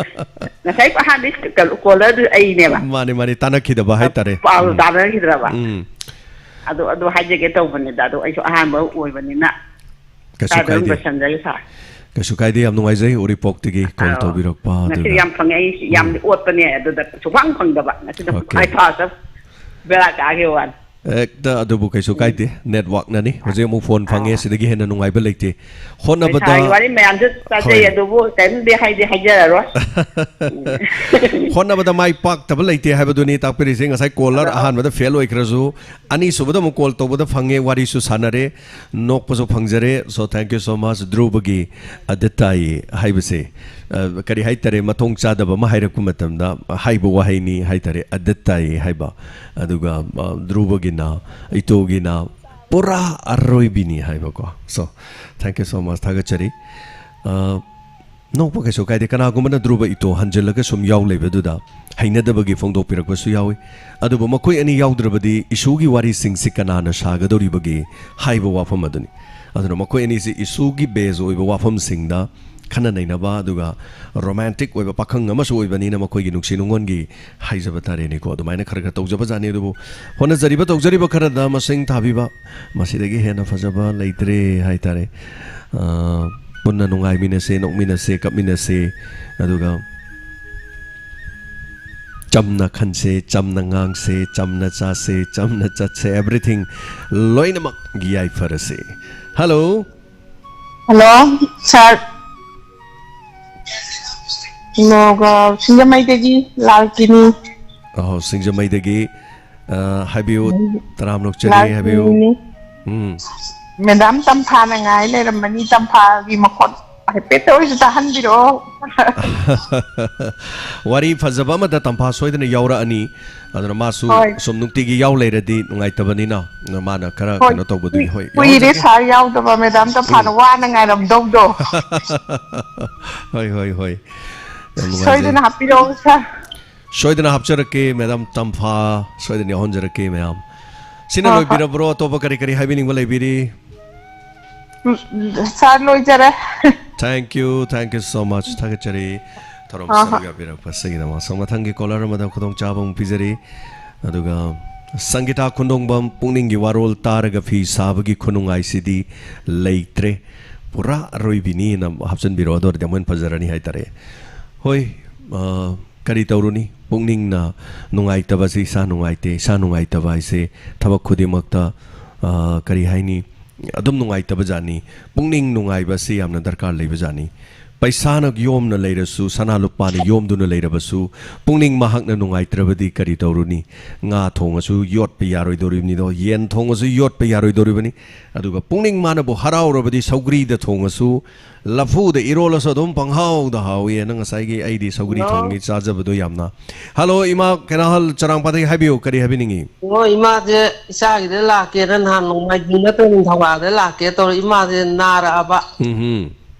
ꯉꯁꯥꯏ ꯑꯍꯥꯟꯕ ꯀꯩꯅꯣ, caller-ꯗꯨ ꯑꯩꯅꯦꯕ꯫ ꯃꯥꯅꯦ, ꯃꯥꯅꯦ, ꯇꯥꯟꯅꯈꯤꯗꯕ ꯍꯥꯏꯇꯥꯔꯦ꯫ ꯄꯥꯎ ꯎꯝ꯫ ꯇꯥꯟꯅꯈꯤꯗ꯭ꯔꯕ? ꯎꯝ꯫ ꯑꯗꯨ, ꯑꯗꯨ ꯍꯥꯏꯖꯒꯦ ꯇꯧꯕꯅꯤꯗ꯫ ꯑꯗꯣ ꯑꯩꯁꯨ ꯑꯍꯥꯟꯕ ꯑꯣꯏꯕꯅꯤꯅ ꯀꯩꯁꯨ ꯁꯥꯔꯗ ꯑꯗꯨꯝ ꯀꯥꯏꯗꯦ꯫ ꯂꯣꯏꯁꯟꯖꯔꯒꯦ, ꯁꯥꯔ꯫ ꯀꯩꯁꯨ ꯀꯥꯏꯗꯦ, ꯌꯥꯝ ꯅꯨꯡꯉꯥꯏꯖꯩ ꯎꯔꯤꯄꯣꯛꯇꯒꯤ call ꯑꯥꯎ꯫ ꯇꯧꯕꯤꯔꯛꯄ ꯉꯁꯤ ꯑꯗꯨꯅ꯫ ꯌꯥꯝ ꯐꯪꯉꯦ, ꯑꯩ ꯌꯥꯝꯗꯤ ꯎꯝ꯫ ꯑꯣꯠꯄꯅꯦ, ꯑꯗꯨꯗ ꯁꯨꯡꯐꯪ ꯐꯪꯗꯕ꯫ ꯉꯁꯤꯗ OK꯫ ꯈ꯭ꯋꯥꯏ first ꯕꯦꯔꯥ ꯀꯥꯈꯤꯕ ꯋꯥꯅꯤ꯫ ꯍꯦꯛꯇ ꯑꯗꯨꯕꯨ ꯀꯩꯁꯨ ꯎꯝ꯫ ꯀꯥꯏꯗꯦ, networkꯅꯅꯤ꯫ ꯍꯧꯖꯤꯛ ꯑꯃꯨꯛ phone ꯐꯪꯉꯦ, ꯑꯥ꯫ ꯁꯤꯗꯒꯤ ꯍꯦꯟꯅ ꯅꯨꯡꯉꯥꯏꯕ ꯂꯩꯇꯦ꯫ ꯍꯣꯠꯅꯕꯗ ꯄꯩꯁꯥꯒꯤ ꯋꯥꯔꯤ ꯃꯌꯥꯝꯁꯨ ꯇꯥꯖꯩ, ꯍꯣꯏ꯫ ꯑꯗꯨꯕꯨ ꯀꯔꯤꯝꯗꯤ ꯍꯥꯏꯗꯤ ꯍꯥꯏꯖꯔꯔꯣꯏ꯫ ꯎꯝ꯫ ꯍꯣꯠꯅꯕꯗ ꯃꯥꯏ ꯄꯥꯛꯇꯕ ꯂꯩꯇꯦ ꯍꯥꯏꯕꯗꯨꯅꯤ ꯇꯥꯛꯄꯤꯔꯤꯁꯦ꯫ ꯉꯁꯥꯏ caller ꯑꯗꯣ ꯑꯍꯥꯟꯕꯗ fail ꯑꯣꯏꯈ꯭ꯔꯁꯨ, ꯑꯅꯤꯁꯨꯕꯗ ꯑꯃꯨꯛ call ꯇꯧꯕꯗ ꯐꯪꯉꯦ, ꯋꯥꯔꯤꯁꯨ ꯁꯥꯟꯅꯔꯦ, ꯅꯣꯛꯄꯁꯨ ꯐꯪꯖꯔꯦ꯫ So, thank you so much, ꯙ꯭ꯔꯨꯕꯒꯤ ꯑꯗ ꯇꯥꯏ ꯍꯥꯏꯕꯁꯦ꯫ ꯑ, ꯀꯔꯤ ꯍꯥꯏꯇꯥꯔꯦ, ꯃꯊꯣꯡ ꯆꯥꯗꯕ ꯑꯃ ꯍꯥꯏꯔꯛꯄ ꯃꯇꯝꯗ ꯍꯥꯏꯕ ꯋꯥꯍꯩꯅꯤ ꯍꯥꯏꯇꯥꯔꯦ, ꯑꯗꯠꯇꯥꯏ ꯍꯥꯏꯕ꯫ ꯑꯗꯨꯒ, ꯑ, ꯙ꯭ꯔꯨꯕꯒꯤꯅ, ꯏꯇꯣꯒꯤꯅ ꯄꯨꯔꯥ ꯑꯔꯣꯏꯕꯤꯅꯤ ꯍꯥꯏꯕꯀꯣ꯫ So, thank you so much, ꯊꯥꯒꯠꯆꯔꯤ꯫ ꯑ, ꯅꯣꯛꯄ ꯀꯩꯁꯨ ꯀꯥꯏꯗꯦ꯫ ꯀꯅꯥꯒꯨꯝꯕꯅ ꯙ꯭ꯔꯨꯕ ꯏꯇꯣ ꯍꯟꯖꯤꯜꯂꯒ ꯁꯨꯝ ꯌꯥꯎ ꯂꯩꯕꯗꯨꯗ ꯍꯩꯅꯗꯕꯒꯤ ꯐꯣꯡꯗꯣꯛꯄꯤꯔꯛꯄꯁꯨ ꯌꯥꯎꯏ꯫ ꯑꯗꯨꯕꯨ ꯃꯈꯣꯏ ꯑꯅꯤ ꯌꯥꯎꯗ꯭ꯔꯕꯗꯤ ꯏꯁꯨꯒꯤ ꯋꯥꯔꯤꯁꯤꯡꯁꯤ ꯀꯅꯥꯅ ꯁꯥꯒꯗꯧꯔꯤꯕꯒꯦ ꯍꯥꯏꯕ ꯋꯥꯐꯝ ꯑꯗꯨꯅꯤ꯫ ꯑꯗꯨꯅ ꯃꯈꯣꯏ ꯑꯅꯤꯁꯤ ꯏꯁꯨꯒꯤ base ꯑꯣꯏꯕ ꯋꯥꯐꯝꯁꯤꯡꯗ ꯈꯟꯅ ꯅꯩꯅꯕ, ꯑꯗꯨꯒ romantic ꯑꯣꯏꯕ ꯄꯥꯈꯪ ꯑꯃꯁꯨ ꯑꯣꯏꯕꯅꯤꯅ ꯃꯈꯣꯏꯒꯤ ꯅꯨꯡꯁꯤ ꯅꯨꯡꯉꯣꯟꯒꯤ ꯍꯥꯏꯖꯕ ꯇꯥꯔꯦꯅꯦꯀꯣ, ꯑꯗꯨꯃꯥꯏꯅ ꯈꯔ ꯈꯔ ꯇꯧꯖꯕꯖꯥꯠꯅꯤ꯫ ꯑꯗꯨꯕꯨ ꯍꯣꯠꯅꯖꯔꯤꯕ ꯇꯧꯖꯔꯤꯕ ꯈꯔꯗ ꯃꯁꯤꯡ ꯊꯥꯕꯤꯕ, ꯃꯁꯤꯗꯒꯤ ꯍꯦꯟꯅ ꯐꯖꯕ ꯂꯩꯇ꯭ꯔꯦ ꯍꯥꯏꯇꯥꯔꯦ꯫ ꯑ, ꯄꯨꯟꯅ ꯅꯨꯡꯉꯥꯏꯃꯤꯟꯅꯁꯦ, ꯅꯣꯛꯃꯤꯟꯅꯁꯦ, ꯀꯞꯃꯤꯟꯅꯁꯦ, ꯑꯗꯨꯒ ꯆꯝꯅ ꯈꯟꯁꯦ, ꯆꯝꯅ ꯉꯥꯡꯁꯦ, ꯆꯝꯅ ꯆꯥꯁꯦ, ꯆꯝꯅ ꯆꯠꯁꯦ, everything ꯂꯣꯏꯅꯃꯛ ꯌꯥꯏꯐꯔꯁꯦ꯫ Hello꯫ Hello, sir꯫ ꯅꯣꯒ ꯁꯤꯡꯖꯃꯩꯗꯒꯤ ꯂꯥꯜꯀꯤꯅꯤ꯫ ꯑꯍꯣ, ꯁꯤꯡꯖꯃꯩꯗꯒꯤ, ꯑ, ꯍꯥꯏꯕꯤꯌꯨ, ꯎꯝ꯫ ꯇꯔꯥꯝꯅ ꯑꯣꯛꯆꯔꯤ, ꯍꯥꯏꯕꯤꯌꯨ꯫ ꯂꯥꯜꯀꯤꯅꯤꯅꯤ꯫ ꯎꯝ꯫ Madam ꯇꯝꯐꯥꯅ ꯉꯥꯏ ꯂꯩꯔꯝꯃꯅꯤ, ꯇꯝꯐꯥꯒꯤ ꯃꯈꯣꯟ ꯍꯥꯏꯐꯦꯠꯇ ꯑꯣꯏꯔꯁꯨ ꯇꯥꯍꯟꯕꯤꯔꯛꯑꯣ꯫ ꯋꯥꯔꯤ ꯐꯖꯕ ꯑꯃꯗ ꯇꯝꯐꯥ ꯁꯣꯏꯗꯅ ꯌꯥꯎꯔꯛꯑꯅꯤ꯫ ꯑꯗꯨꯅ ꯃꯥꯁꯨ ꯍꯣꯏ꯫ ꯁꯨꯝ ꯅꯨꯡꯇꯤꯒꯤ ꯌꯥꯎ ꯂꯩꯔꯗꯤ ꯅꯨꯡꯉꯥꯏꯇꯕꯅꯤꯅ, ꯑꯗꯨꯅ ꯃꯥꯅ ꯈꯔ ꯍꯣꯏ, ꯀꯩꯅꯣ ꯇꯧꯕꯗꯨꯒꯤ, ꯀꯨꯏ-, ꯍꯣꯏ, ꯀꯨꯏꯔꯦ ꯌꯥꯎꯍꯟꯖꯒꯦ꯫ Sir ꯌꯥꯎꯗꯕ, Madam ꯇꯝꯐꯥꯅ ꯎꯝ꯫ ꯋꯥꯅ ꯉꯥꯏꯔꯝꯗꯧꯗꯣ꯫ ꯍꯣꯏ, ꯍꯣꯏ, ꯍꯣꯏ꯫ ꯌꯥꯝ ꯅꯨꯡꯉꯥꯏꯖꯩ꯫ ꯁꯣꯏꯗꯅ ꯍꯥꯞꯄꯤꯔꯛꯑꯣ, Sir꯫ ꯁꯣꯏꯗꯅ ꯍꯥꯞꯆꯔꯛꯀꯦ, Madam ꯇꯝꯐꯥ꯫ ꯁꯣꯏꯗꯅ ꯌꯥꯎꯍꯟꯖꯔꯛꯀꯦ, ꯃꯌꯥꯝ꯫ ꯁꯤꯅ ꯍꯣꯏ, ꯍꯣꯏ꯫ ꯂꯣꯏꯕꯤꯔꯕ꯭ꯔꯣ? ꯑꯇꯣꯞꯄ ꯀꯔꯤ ꯀꯔꯤ ꯍꯥꯏꯕꯤꯅꯤꯡꯕ ꯂꯩꯕꯤꯔꯤ? ꯎꯝ, Sir, ꯂꯣꯏꯖꯔꯦ꯫ Thank you, thank you so much. ꯊꯥꯒꯠꯆꯔꯤ꯫ ꯊꯧꯔꯝ ꯍꯣꯏ, ꯁꯔꯨꯛ ꯍꯣꯏ꯫ ꯌꯥꯕꯤꯔꯛꯄꯁꯤꯒꯤꯗꯃꯛ꯫ So, ꯃꯊꯪꯒꯤ caller ꯑꯃꯗ ꯈꯨꯗꯣꯡꯆꯥꯕ ꯑꯃꯨꯛ ꯄꯤꯖꯔꯤ꯫ ꯑꯗꯨꯒ ꯁꯪꯒꯤꯇꯥ ꯈꯨꯟꯗꯣꯡꯕꯝ, "ꯄꯨꯛꯅꯤꯡꯒꯤ ꯋꯥꯔꯣꯜ ꯇꯥꯔꯒ ꯐꯤ ꯁꯥꯕꯒꯤ ꯈꯨꯅꯨꯡꯉꯥꯏꯁꯤꯗꯤ ꯂꯩꯇ꯭ꯔꯦ꯫ ꯄꯨꯔꯥ ꯑꯔꯣꯏꯕꯤꯅꯤꯅ" ꯍꯥꯞꯆꯤꯟꯕꯤꯔꯣ꯫ ꯑꯗꯨ ꯑꯣꯏꯔꯗꯤ ꯑꯃꯨꯛ ꯍꯦꯟꯅ ꯐꯖꯔꯅꯤ ꯍꯥꯏꯇꯥꯔꯦ꯫ ꯍꯣꯏ, ꯑ, ꯀꯔꯤ ꯇꯧꯔꯨꯅꯤ? ꯄꯨꯛꯅꯤꯡꯅ ꯅꯨꯡꯉꯥꯏꯇꯕꯁꯤ ꯏꯁꯥ ꯅꯨꯡꯉꯥꯏꯇꯦ꯫ ꯏꯁꯥ ꯅꯨꯡꯉꯥꯏꯇꯕ ꯍꯥꯏꯁꯦ ꯊꯕꯛ ꯈꯨꯗꯤꯡꯃꯛꯇ, ꯑ, ꯀꯔꯤ ꯍꯥꯏꯅꯤ? ꯑꯗꯨꯝ ꯅꯨꯡꯉꯥꯏꯇꯕ ꯖꯥꯠꯅꯤ꯫ ꯄꯨꯛꯅꯤꯡ ꯅꯨꯡꯉꯥꯏꯕ ꯑꯁꯤ ꯌꯥꯝꯅ ꯗꯔꯀꯥꯔ ꯂꯩꯕ ꯖꯥꯠꯅꯤ꯫ ꯄꯩꯁꯥꯅ ꯌꯣꯝꯅ ꯂꯩꯔꯁꯨ, ꯁꯅꯥ ꯂꯨꯄꯥꯅ ꯌꯣꯝꯗꯨꯅ ꯂꯩꯔꯕꯁꯨ, ꯄꯨꯛꯅꯤꯡ ꯃꯍꯥꯛꯅ ꯅꯨꯡꯉꯥꯏꯇ꯭ꯔꯕꯗꯤ ꯀꯔꯤ ꯇꯧꯔꯨꯅꯤ? ꯉꯥ ꯊꯣꯡꯉꯁꯨ ꯌꯣꯠꯄ ꯌꯥꯔꯣꯏꯗꯧꯔꯤꯕꯅꯤꯗꯣ, ꯌꯦꯟ ꯊꯣꯡꯉꯁꯨ ꯌꯣꯠꯄ ꯌꯥꯔꯣꯏꯗꯧꯔꯤꯕꯅꯤ꯫ ꯑꯗꯨꯒ ꯄꯨꯛꯅꯤꯡ ꯃꯥꯅꯕꯨ ꯍꯔꯥꯎꯔꯕꯗꯤ ꯁꯧꯒ꯭ꯔꯤꯗ ꯊꯣꯡꯉꯁꯨ, ꯂꯐꯨꯗ ꯏꯔꯣꯜꯂꯁꯨ ꯑꯗꯨꯝ ꯄꯪꯍꯥꯎꯗ ꯍꯥꯎꯏ꯫ ꯅꯪ ꯉꯁꯥꯏꯒꯤ ꯑꯩꯗꯤ ꯁꯧꯒ꯭ꯔꯤ ꯍꯜꯂꯣ꯫ ꯊꯣꯡꯉꯤ ꯆꯥꯖꯕꯗꯣ ꯌꯥꯝꯅ꯫ ꯍꯜꯂꯣ, ꯏꯃꯥ ꯀꯩꯅꯥꯍꯜ ꯆꯔꯥꯡꯄꯥꯗꯒꯤ ꯍꯥꯏꯕꯤꯌꯨ, ꯀꯔꯤ ꯍꯥꯏꯕꯤꯅꯤꯡꯉꯤ? ꯑꯣ, ꯏꯃꯥꯁꯦ ꯏꯆꯥꯒꯤꯗ ꯂꯥꯛꯀꯦꯅ ꯅꯍꯥꯟ ꯅꯣꯡꯃꯥꯏꯖꯤꯡ ꯅꯠꯇ꯭ꯔ ꯅꯤꯡꯊꯧꯀꯥꯗ ꯂꯥꯛꯀꯦ ꯇꯧꯔ ꯏꯃꯥꯁꯦ ꯅꯥꯔꯛꯑꯕ꯫ ꯎꯝ꯫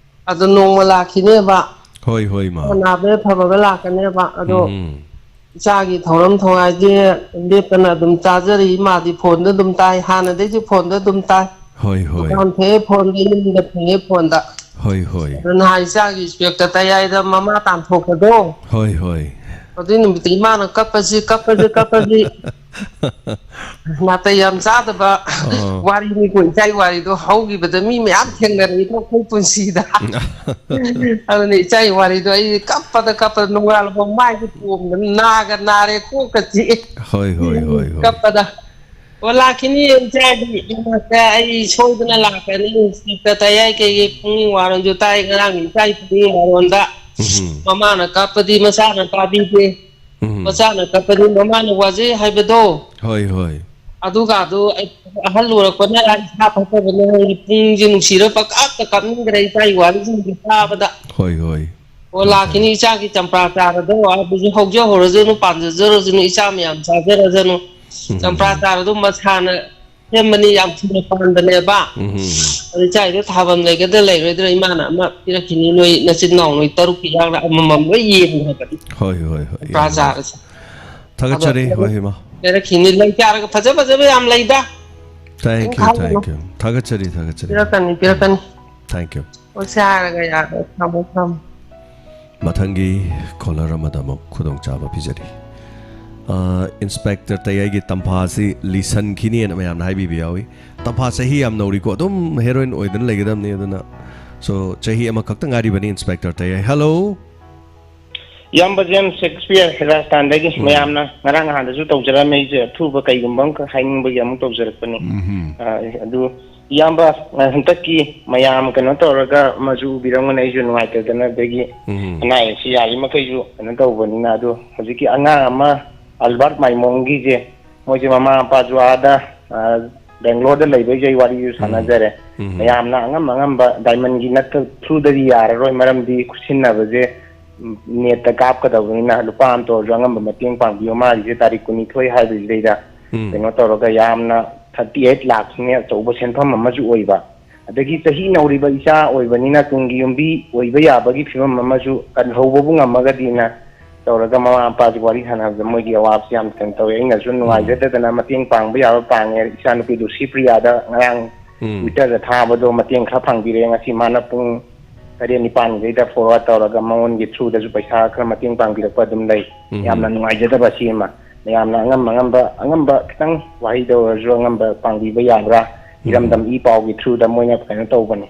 ꯑꯗꯣ ꯅꯣꯡꯃ ꯂꯥꯛꯈꯤꯅꯦꯕ꯫ ꯍꯣꯏ, ꯍꯣꯏ, ꯏꯃꯥ꯫ ꯑꯅꯥꯕ ꯐꯕꯒ ꯂꯥꯛꯀꯅꯦꯕ꯫ ꯑꯗꯣ ꯎꯝ꯫ ꯏꯆꯥꯒꯤ ꯊꯧꯔꯝ ꯊꯧꯔꯥꯏꯁꯦ ꯂꯦꯞꯇꯅ ꯑꯗꯨꯝ ꯆꯥꯖꯔꯤ꯫ ꯏꯃꯥꯗꯤ ꯐꯣꯟꯗ ꯑꯗꯨꯝ ꯇꯥꯏ꯫ ꯍꯥꯟꯅꯗꯩꯁꯨ ꯐꯣꯟꯗ ꯑꯗꯨꯝ ꯇꯥꯏ꯫ ꯍꯣꯏ, ꯍꯣꯏ꯫ ꯗꯨꯀꯥꯟ ꯊꯣꯛꯑꯦ ꯐꯣꯟꯗ, ꯌꯨꯝꯗ ꯊꯦꯡꯉꯦ ꯐꯣꯟꯗ꯫ ꯍꯣꯏ, ꯍꯣꯏ꯫ ꯑꯗꯣ ꯅꯍꯥꯟ ꯏꯆꯥꯒꯤ ꯏꯁꯄꯦꯛꯇ ꯇꯌꯥꯏꯗ ꯃꯃꯥ ꯇꯥꯟꯊꯣꯛꯄꯗꯣ꯫ ꯍꯣꯏ, ꯍꯣꯏ꯫ ꯑꯗꯨꯏ ꯅꯨꯃꯤꯠꯇ ꯏꯃꯥꯅ ꯀꯞꯄꯁꯤ, ꯀꯞꯄꯁꯤ, ꯀꯞꯄꯁꯤ꯫ ꯅꯥꯇꯩ ꯌꯥꯝ ꯆꯥꯗꯕ ꯑꯣ꯫ ꯋꯥꯔꯤꯅꯤꯀꯣ, ꯏꯆꯥꯒꯤ ꯋꯥꯔꯤꯗꯣ ꯍꯧꯈꯤꯕꯗ ꯃꯤ ꯃꯌꯥꯝ ꯊꯦꯡꯅꯔꯛꯏꯀꯣ ꯑꯩꯈꯣꯏ ꯄꯨꯟꯁꯤꯗ꯫ ꯑꯗꯨꯅ ꯏꯆꯥꯒꯤ ꯋꯥꯔꯤꯗꯣ ꯑꯩ ꯀꯞꯄꯗ, ꯀꯞꯄꯗ ꯅꯣꯡꯉꯥꯜꯂꯕ ꯃꯥꯏꯁꯦ ꯄꯣꯝꯗꯅ ꯅꯥꯒ ꯅꯥꯔꯦ, ꯀꯣꯛꯀ ꯆꯤꯛꯑꯦ꯫ ꯍꯣꯏ, ꯍꯣꯏ, ꯍꯣꯏ, ꯍꯣꯏ꯫ ꯀꯞꯄꯗ꯫ ꯑꯣ, ꯂꯥꯛꯈꯤꯅꯤ ꯏꯆꯥꯒꯤ ꯃꯅꯥꯛꯇ ꯑꯩ ꯁꯣꯏꯗꯅ ꯂꯥꯛꯀꯅꯤ꯫ ꯏꯟꯁꯄꯦꯛꯇꯔ ꯇꯌꯥꯏ ꯀꯩꯒꯤ ꯄꯨꯛꯅꯤꯡ ꯋꯥꯔꯣꯟꯁꯨ ꯇꯥꯏ ꯉꯔꯥꯡꯒꯤ ꯏꯆꯥꯒꯤ ꯄꯨꯛꯅꯤꯡ ꯋꯥꯔꯣꯟꯗ꯫ ꯎꯝ꯫ ꯃꯃꯥꯅ ꯀꯞꯄꯗꯤ ꯃꯆꯥꯅ ꯇꯥꯕꯤꯗꯦ꯫ ꯎꯝ꯫ ꯃꯆꯥꯅ ꯀꯞꯄꯗꯤ ꯃꯃꯥꯅ ꯋꯥꯖꯩ ꯍꯥꯏꯕꯗꯣ꯫ ꯍꯣꯏ, ꯍꯣꯏ꯫ ꯑꯗꯨꯒꯗꯣ ꯑꯩ ꯑꯍꯜ ꯑꯣꯏꯔꯛꯄꯅ ꯏꯁꯥ ꯐꯠꯇꯕꯅ ꯅꯪꯒꯤ ꯄꯨꯛꯅꯤꯡꯁꯦ ꯅꯨꯡꯁꯤꯔ ꯄꯪꯀꯞꯇ ꯀꯞꯅꯤꯡꯈ꯭ꯔꯦ ꯏꯆꯥꯒꯤ ꯋꯥꯔꯤꯁꯤꯡꯁꯦ ꯇꯥꯕꯗ꯫ ꯍꯣꯏ, ꯍꯣꯏ꯫ ꯑꯣ, ꯍꯣꯏ, ꯂꯥꯛꯈꯤꯅꯤ ꯍꯣꯏ꯫ ꯏꯆꯥꯒꯤ ꯆꯝꯄ꯭ꯔꯥ ꯆꯥꯔꯗꯣ ꯑꯗꯨꯁꯨ ꯍꯧꯖꯍꯧꯔꯁꯅꯨ, ꯄꯥꯟꯖꯖꯔꯁꯅꯨ, ꯏꯆꯥ ꯃꯌꯥꯝ ꯆꯥꯖꯔꯁꯅꯨ꯫ ꯎꯝ꯫ ꯆꯝꯄ꯭ꯔꯥ ꯆꯥꯔꯗꯣ ꯃꯁꯥꯅ ꯁꯦꯝꯕꯅꯤ, ꯌꯥꯝ ꯊꯨꯅ ꯄꯥꯟꯕꯅꯦꯕ꯫ ꯎꯝ꯫ ꯑꯗꯨ ꯏꯆꯥꯒꯤꯗꯣ ꯊꯥꯐꯝ ꯂꯩꯒꯗ꯭ꯔꯥ ꯂꯩꯔꯣꯏꯗ꯭ꯔꯥ ꯏꯃꯥꯅ ꯑꯃ ꯄꯤꯔꯛꯈꯤꯅꯤ, ꯅꯣꯏ ꯅꯆꯤꯟ ꯅꯥꯎ ꯅꯣꯏ ꯇꯔꯨꯛꯀꯤ ꯌꯥꯎꯅ ꯑꯃꯃꯝ ꯂꯣꯏ ꯌꯦꯡꯉꯨ ꯍꯥꯏꯕꯅꯤ꯫ ꯍꯣꯏ, ꯍꯣꯏ, ꯍꯣꯏ, ꯆꯝꯄ꯭ꯔꯥ ꯌꯦꯡꯉꯨ꯫ ꯆꯥꯔꯁꯦ꯫ ꯊꯥꯒꯠꯆꯔꯤ, ꯑꯗꯣ ꯍꯣꯏ, ꯏꯃꯥ꯫ ꯄꯤꯔꯛꯈꯤꯅꯤ, ꯂꯩ ꯆꯥꯔꯒ ꯐꯖ ꯐꯖꯕ ꯌꯥꯝ ꯂꯩꯗ꯫ Thank ꯀꯩꯝ you, ꯈꯜꯂꯨꯅꯨ꯫ Thank you꯫ ꯊꯥꯒꯠꯆꯔꯤ, ꯊꯥꯒꯠꯆꯔꯤ꯫ ꯄꯤꯔꯛꯀꯅꯤ, ꯎꯝ꯫ ꯄꯤꯔꯛꯀꯅꯤ꯫ Thank you꯫ ꯑꯣ, ꯁꯤ ꯍꯥꯏꯔꯒ ꯌꯥꯔꯦ꯫ ꯊꯝꯃꯣ, ꯊꯝꯃꯣ꯫ ꯃꯊꯪꯒꯤ caller ꯑꯃꯗ ꯑꯃꯨꯛ ꯈꯨꯗꯣꯡꯆꯥꯕ ꯄꯤꯖꯔꯤ꯫ ꯑ, ꯏꯟꯁꯄꯦꯛꯇꯔ ꯇꯌꯥꯏꯒꯤ ꯇꯝꯐꯥꯁꯤ ꯂꯤꯁꯟꯈꯤꯅꯦꯅ ꯃꯌꯥꯝꯅ ꯍꯥꯏꯕꯤꯕ ꯌꯥꯎꯏ꯫ ꯇꯝꯐꯥ ꯆꯍꯤ ꯌꯥꯝ ꯅꯧꯔꯤꯀꯣ, ꯑꯗꯨꯝ heroine ꯑꯣꯏꯗꯅ ꯂꯩꯒꯗꯕꯅꯤ꯫ ꯑꯗꯨꯅ, so, ꯆꯍꯤ ꯑꯃꯈꯛꯇ ꯉꯥꯏꯔꯤꯕꯅꯤ, ꯏꯟꯁꯄꯦꯛꯇꯔ ꯇꯌꯥꯏ꯫ Hello꯫ ꯏꯌꯥꯝꯕ ꯖꯦꯝꯁ ꯁꯦꯛꯁꯄꯤꯌꯔ ꯍꯦꯔꯥꯁꯇꯥꯟꯗꯒꯤ ꯎꯝ꯫ ꯃꯌꯥꯝꯅ ꯉꯔꯥꯡ ꯅꯍꯥꯟꯗꯁꯨ ꯇꯧꯖꯔꯝꯃꯦ꯫ ꯑꯩꯁꯦ ꯑꯊꯨꯕ ꯀꯩꯒꯨꯝꯕ ꯑꯃꯈꯛ ꯍꯥꯏꯅꯤꯡꯕꯒꯤ ꯑꯃꯨꯛ ꯇꯧꯖꯔꯛꯄꯅꯤ꯫ ꯎꯝꯍꯨꯝ꯫ ꯑ, ꯑꯗꯨ ꯏꯌꯥꯝꯕ, ꯍꯟꯗꯛꯀꯤ ꯃꯌꯥꯝ ꯀꯩꯅꯣ ꯇꯧꯔꯒ ꯑꯃꯁꯨ ꯎꯕꯤꯔꯝꯒꯅꯤ, ꯑꯩꯁꯨ ꯅꯨꯡꯉꯥꯏꯇꯗꯅ, ꯑꯗꯒꯤ ꯎꯝ꯫ ꯑꯅꯥ ꯑꯌꯦꯛꯁꯤ ꯌꯥꯔꯤ ꯃꯈꯩꯁꯨ ꯀꯩꯅꯣ ꯇꯧꯕꯅꯤꯅ꯫ ꯑꯗꯣ ꯍꯧꯖꯤꯛꯀꯤ ꯑꯉꯥꯡ ꯑꯃ, ꯑꯜꯕꯥꯔꯠ ꯃꯥꯏꯃꯣꯡꯒꯤꯁꯦ, ꯃꯣꯏꯁꯦ ꯃꯃꯥ ꯃꯄꯥꯁꯨ ꯑꯥꯗ, ꯑ, ꯕꯦꯡꯒ꯭ꯂꯣꯔꯗ ꯂꯩꯕꯩꯁꯦ ꯑꯩ ꯋꯥꯔꯤꯁꯨ ꯎꯝ꯫ ꯁꯥꯟꯅꯖꯔꯦ꯫ ꯎꯝ꯫ ꯃꯌꯥꯝꯅ ꯑꯉꯝ ꯑꯉꯝꯕ diamond ꯒꯤ ꯅꯠꯇ-, through ꯗꯗꯤ ꯌꯥꯔꯔꯣꯏ, ꯃꯔꯝꯗꯤ ꯈꯨꯠꯁꯤꯟꯅꯕꯁꯦ, ꯎꯝ, ꯅꯦꯠꯇ ꯀꯥꯞꯀꯗꯕꯅꯤꯅ ꯂꯨꯄꯥ ꯑꯃꯇ ꯑꯣꯏꯔꯁꯨ ꯑꯉꯝꯕ ꯃꯇꯦꯡ ꯄꯥꯡꯕꯤꯌꯣ꯫ ꯃꯥꯒꯤꯁꯦ ꯇꯥꯔꯤꯛ ꯀꯨꯟꯅꯤꯊꯣꯏ ꯍꯥꯏꯕꯁꯤꯗꯩꯗ ꯎꯝ꯫ ꯀꯩꯅꯣ ꯇꯧꯔꯒ ꯌꯥꯝꯅ thirty eight ꯂꯥꯛꯁꯤꯅꯦ, ꯑꯆꯧꯕ ꯁꯦꯟꯐꯝ ꯑꯃꯁꯨ ꯑꯣꯏꯕ꯫ ꯑꯗꯒꯤ ꯆꯍꯤ ꯅꯧꯔꯤꯕ ꯏꯆꯥ ꯑꯣꯏꯕꯅꯤꯅ ꯇꯨꯡꯒꯤ ꯌꯨꯝꯕꯤ ꯑꯣꯏꯕ ꯌꯥꯕꯒꯤ ꯐꯤꯕꯝ ꯑꯃꯁꯨ ꯀꯜꯍꯧꯕꯕꯨ ꯉꯝꯃꯒꯗꯤꯅ ꯇꯧꯔꯒ ꯃꯃꯥ ꯃꯄꯥꯁꯤ ꯋꯥꯔꯤ ꯁꯥꯟꯅꯕꯗ ꯃꯣꯏꯒꯤ ꯑꯋꯥꯕꯁꯤ ꯌꯥꯝ ꯀꯩꯅꯣ ꯇꯧꯋꯦ꯫ ꯑꯩꯅꯁꯨ ꯎꯝ꯫ ꯅꯨꯡꯉꯥꯏꯖꯗꯗꯅ ꯃꯇꯦꯡ ꯄꯥꯡꯕ ꯌꯥꯕ ꯄꯥꯡꯉꯦ꯫ ꯏꯆꯥꯅꯨꯄꯤꯗꯨ ꯁꯤꯄ꯭ꯔꯤꯌꯥꯗ ꯉꯔꯥꯡ ꯎꯝ꯫ Twitter ꯗ ꯊꯥꯕꯗꯣ ꯃꯇꯦꯡ ꯈꯔ ꯄꯥꯡꯕꯤꯔꯛꯑꯦ꯫ ꯉꯁꯤ ꯃꯥꯅ ꯄꯨꯡ ꯇꯔꯦꯠ ꯅꯤꯄꯥꯟꯒꯤꯗꯩꯗ forward ꯇꯧꯔꯒ ꯃꯉꯣꯟꯒꯤ through ꯗꯁꯨ ꯄꯩꯁꯥ ꯈꯔ ꯃꯇꯦꯡ ꯄꯥꯡꯕꯤꯔꯛꯄ ꯑꯗꯨꯝ ꯂꯩ꯫ ꯎꯝ꯫ ꯌꯥꯝꯅ ꯅꯨꯡꯉꯥꯏꯖꯗꯕ ꯑꯁꯤ ꯑꯃ꯫ ꯃꯌꯥꯝꯅ ꯑꯉꯝ ꯑꯉꯝꯕ, ꯑꯉꯝꯕ ꯈꯤꯇꯪ ꯋꯥꯍꯩꯗ ꯑꯣꯏꯔꯁꯨ ꯑꯉꯝꯕ ꯄꯥꯡꯕꯤꯕ ꯌꯥꯕ꯭ꯔꯥ? ꯎꯝ꯫ ꯏꯔꯝꯗꯝ ꯏ ꯄꯥꯎꯒꯤ through ꯗ ꯃꯣꯏꯅ ꯀꯩꯅꯣ ꯇꯧꯕꯅꯤ,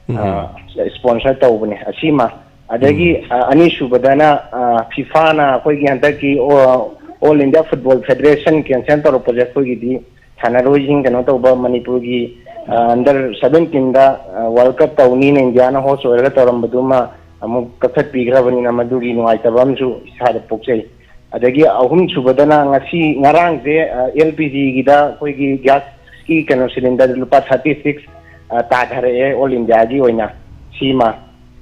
ꯎꯝ꯫ ꯑ, sponsor ꯇꯧꯕꯅꯤ꯫ ꯑꯁꯤꯃ꯫ ꯑꯗꯒꯤ, ꯎꯝ꯫ ꯑ, ꯑꯅꯤꯁꯨꯕꯗꯅ, ꯑ, FIFA ꯅ ꯑꯩꯈꯣꯏꯒꯤ ꯍꯟꯗꯛꯀꯤ, ꯑ, All India Football Federation cancel ꯇꯧꯔꯛꯄꯁꯦ ꯑꯩꯈꯣꯏꯒꯤꯗꯤ ꯁꯥꯟꯅꯔꯣꯏꯁꯤꯡ ꯀꯩꯅꯣ ꯇꯧꯕ ꯃꯅꯤꯄꯨꯔꯒꯤ, ꯑ, under seventeen ꯗ, ꯑ, World Cup ꯇꯧꯅꯤꯅ ꯏꯟꯗꯤꯌꯥꯅ host ꯑꯣꯏꯔꯒ ꯇꯧꯔꯝꯕꯗꯨꯃ ꯑꯃꯨꯛ ꯀꯛꯊꯠꯄꯤꯈ꯭ꯔꯕꯅꯤꯅ ꯃꯗꯨꯒꯤ ꯅꯨꯡꯉꯥꯏꯇꯕ ꯑꯃꯁꯨ ꯏꯁꯥꯗ ꯄꯣꯛꯆꯩ꯫ ꯑꯗꯒꯤ ꯑꯍꯨꯝꯁꯨꯕꯗꯅ ꯉꯁꯤ, ꯉꯔꯥꯡꯁꯦ, ꯑ, L P G ꯒꯤꯗ ꯑꯩꯈꯣꯏꯒꯤ gas ꯀꯤ ꯀꯩꯅꯣ cylinder ꯂꯨꯄꯥ thirty six, ꯑ, ꯇꯥꯊꯔꯛꯑꯦ All India ꯒꯤ ꯑꯣꯏꯅ꯫ ꯁꯤꯃ꯫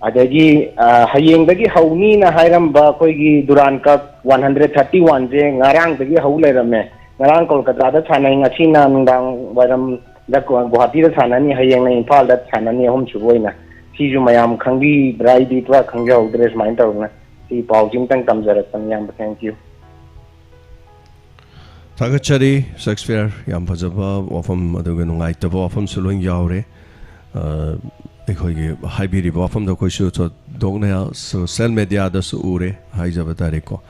ꯑꯗꯒꯤ, ꯑ, ꯍꯌꯦꯡꯗꯒꯤ ꯍꯧꯅꯤꯅ ꯍꯥꯏꯔꯝꯕ ꯑꯩꯈꯣꯏꯒꯤ Durand Cup one hundred thirty one ꯁꯦ ꯉꯔꯥꯡꯗꯒꯤ ꯍꯧ ꯂꯩꯔꯝꯃꯦ꯫ ꯉꯔꯥꯡ ꯀꯣꯜꯀꯇꯥꯗ ꯁꯥꯟꯅꯩ, ꯉꯁꯤꯅ ꯅꯨꯡꯗꯥꯡ ꯋꯥꯏꯔꯝꯗ ꯒꯨ-, ꯒꯨꯋꯥꯍꯥꯇꯤꯗ ꯁꯥꯟꯅꯅꯤ, ꯍꯌꯦꯡꯅ ꯏꯝꯐꯥꯜꯗ ꯁꯥꯟꯅꯅꯤ, ꯑꯍꯨꯝꯁꯨꯕ ꯑꯣꯏꯅ꯫ ꯁꯤꯁꯨ ꯃꯌꯥꯝ ꯈꯪꯕꯤꯕ꯭ꯔꯥ? ꯑꯩꯗꯤ ꯄꯨꯔꯥ ꯈꯪꯖꯍꯧꯗ꯭ꯔꯦ꯫ ꯁꯨꯃꯥꯏꯅ ꯇꯧꯗꯅ ꯁꯤ ꯄꯥꯎꯁꯤ ꯑꯃꯇꯪ ꯇꯝꯖꯔꯛꯄꯅꯤ, ꯏꯌꯥꯝꯕ꯫ Thank you꯫ ꯊꯥꯒꯠꯆꯔꯤ ꯁꯦꯛꯁꯄꯤꯌꯔ, ꯌꯥꯝ ꯐꯖꯕ ꯋꯥꯐꯝ ꯑꯗꯨꯒ ꯅꯨꯡꯉꯥꯏꯇꯕ ꯋꯥꯐꯝꯁꯨ ꯂꯣꯏ ꯌꯥꯎꯔꯦ꯫ ꯑ, ꯑꯩꯈꯣꯏꯒꯤ ꯍꯥꯏꯕꯤꯔꯤꯕ ꯋꯥꯐꯝꯗꯣ ꯑꯩꯈꯣꯏꯁꯨ ꯊꯣꯏꯗꯣꯛꯅ social media ꯗꯁꯨ ꯎꯔꯦ ꯍꯥꯏꯖꯕ ꯇꯥꯔꯦꯀꯣ꯫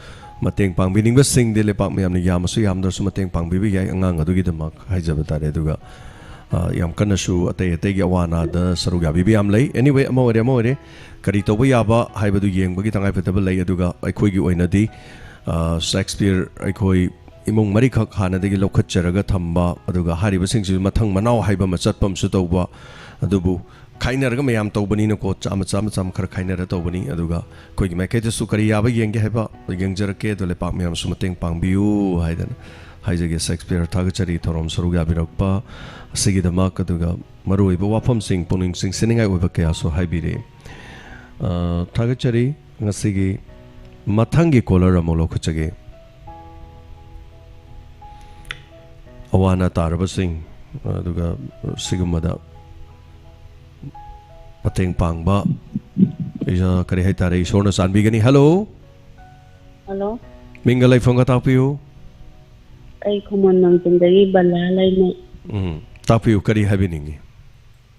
ꯃꯇꯦꯡ ꯄꯥꯡꯕꯤꯅꯤꯡꯕꯁꯤꯡꯗꯤ ꯂꯩꯄꯥꯛ ꯃꯌꯥꯝꯅ ꯌꯥꯝꯃꯁꯨ ꯌꯥꯝꯗ꯭ꯔꯁꯨ ꯃꯇꯦꯡ ꯄꯥꯡꯕꯤꯕ ꯌꯥꯏ, ꯑꯉꯥꯡ ꯑꯗꯨꯒꯤꯗꯃꯛ ꯍꯥꯏꯖꯕ ꯇꯥꯔꯦ꯫ ꯑꯗꯨꯒ, ꯑ, ꯌꯥꯝ ꯀꯟꯅꯁꯨ ꯑꯇꯩ ꯑꯇꯩꯒꯤ ꯑꯋꯥ ꯑꯅꯥꯗ ꯁꯔꯨꯛ ꯌꯥꯕꯤꯕ ꯌꯥꯝ ꯂꯩ꯫ Anyway, ꯑꯃ ꯑꯣꯏꯔꯦ ꯑꯃ ꯑꯣꯏꯔꯦ, ꯀꯔꯤ ꯇꯧꯕ ꯌꯥꯕ ꯍꯥꯏꯕꯗꯨ ꯌꯦꯡꯕꯒꯤ ꯇꯉꯥꯏꯐꯗꯕ ꯂꯩ꯫ ꯑꯗꯨꯒ ꯑꯩꯈꯣꯏꯒꯤ ꯑꯣꯏꯅꯗꯤ, ꯑ, ꯁꯦꯛꯁꯄꯤꯌꯔ ꯑꯩꯈꯣꯏ ꯏꯃꯨꯡ ꯃꯔꯤꯈꯛ ꯍꯥꯟꯅꯗꯒꯤ ꯂꯧꯈꯠꯆꯔꯒ ꯊꯝꯕ, ꯑꯗꯨꯒ ꯍꯥꯏꯔꯤꯕꯁꯤꯡꯁꯤꯁꯨ ꯃꯊꯪ ꯃꯅꯥꯎ ꯍꯥꯏꯕ ꯑꯃ ꯆꯠꯄ ꯑꯃꯁꯨ ꯇꯧꯕ, ꯑꯗꯨꯕꯨ ꯈꯥꯏꯅꯔꯒ ꯃꯌꯥꯝ ꯇꯧꯕꯅꯤꯅꯀꯣ, ꯆꯥ ꯃꯆꯥ ꯃꯆꯥ ꯈꯔ ꯈꯥꯏꯅꯔ ꯇꯧꯕꯅꯤ꯫ ꯑꯗꯨꯒ ꯑꯩꯈꯣꯏꯒꯤ ꯃꯥꯏꯀꯩꯗꯁꯨ ꯀꯔꯤ ꯌꯥꯕ ꯌꯦꯡꯒꯦ ꯍꯥꯏꯕ ꯌꯦꯡꯖꯔꯛꯀꯦ, ꯑꯗꯣ ꯂꯩꯄꯥꯛ ꯃꯌꯥꯝꯁꯨ ꯃꯇꯦꯡ ꯄꯥꯡꯕꯤꯌꯨ ꯍꯥꯏꯗꯅ ꯍꯥꯏꯖꯒꯦ꯫ ꯁꯦꯛꯁꯄꯤꯌꯔ, ꯊꯥꯒꯠꯆꯔꯤ ꯊꯧꯔꯝ ꯁꯔꯨꯛ ꯌꯥꯕꯤꯔꯛꯄ ꯑꯁꯤꯒꯤꯗꯃꯛ꯫ ꯑꯗꯨꯒ ꯃꯔꯨꯑꯣꯏꯕ ꯋꯥꯐꯝꯁꯤꯡ, ꯄꯨꯛꯅꯤꯡ ꯆꯤꯡꯁꯤꯟꯅꯤꯡꯉꯥꯏ ꯑꯣꯏꯕ ꯀꯌꯥꯁꯨ ꯍꯥꯏꯕꯤꯔꯦ꯫ ꯑ, ꯊꯥꯒꯠꯆꯔꯤ꯫ ꯉꯁꯤꯒꯤ ꯃꯊꯪꯒꯤ ꯀꯣꯂꯔ ꯑꯃꯨꯛ ꯂꯧꯈꯠꯆꯒꯦ꯫ ꯑꯋꯥ ꯑꯅꯥ ꯇꯥꯔꯕꯁꯤꯡ, ꯑꯗꯨꯒ ꯁꯤꯒꯨꯝꯕꯗ ꯃꯇꯦꯡ ꯄꯥꯡꯕ, ꯏꯁꯥ, ꯀꯔꯤ ꯍꯥꯏꯇꯥꯔꯦ, ꯏꯁꯣꯔꯅ ꯆꯥꯟꯕꯤꯒꯅꯤ꯫ ꯍꯜꯂꯣ꯫ ꯍꯜꯂꯣ꯫ ꯃꯤꯡꯒ ꯂꯩꯐꯝꯒ ꯇꯥꯛꯄꯤꯌꯨ꯫ ꯑꯩ ꯈꯨꯃꯟ ꯅꯣꯡꯆꯤꯡꯗꯒꯤ ꯕꯂꯥ ꯂꯩꯃ꯫ ꯎꯝ, ꯇꯥꯛꯄꯤꯌꯨ, ꯀꯔꯤ ꯍꯥꯏꯕꯤꯅꯤꯡꯉꯤ?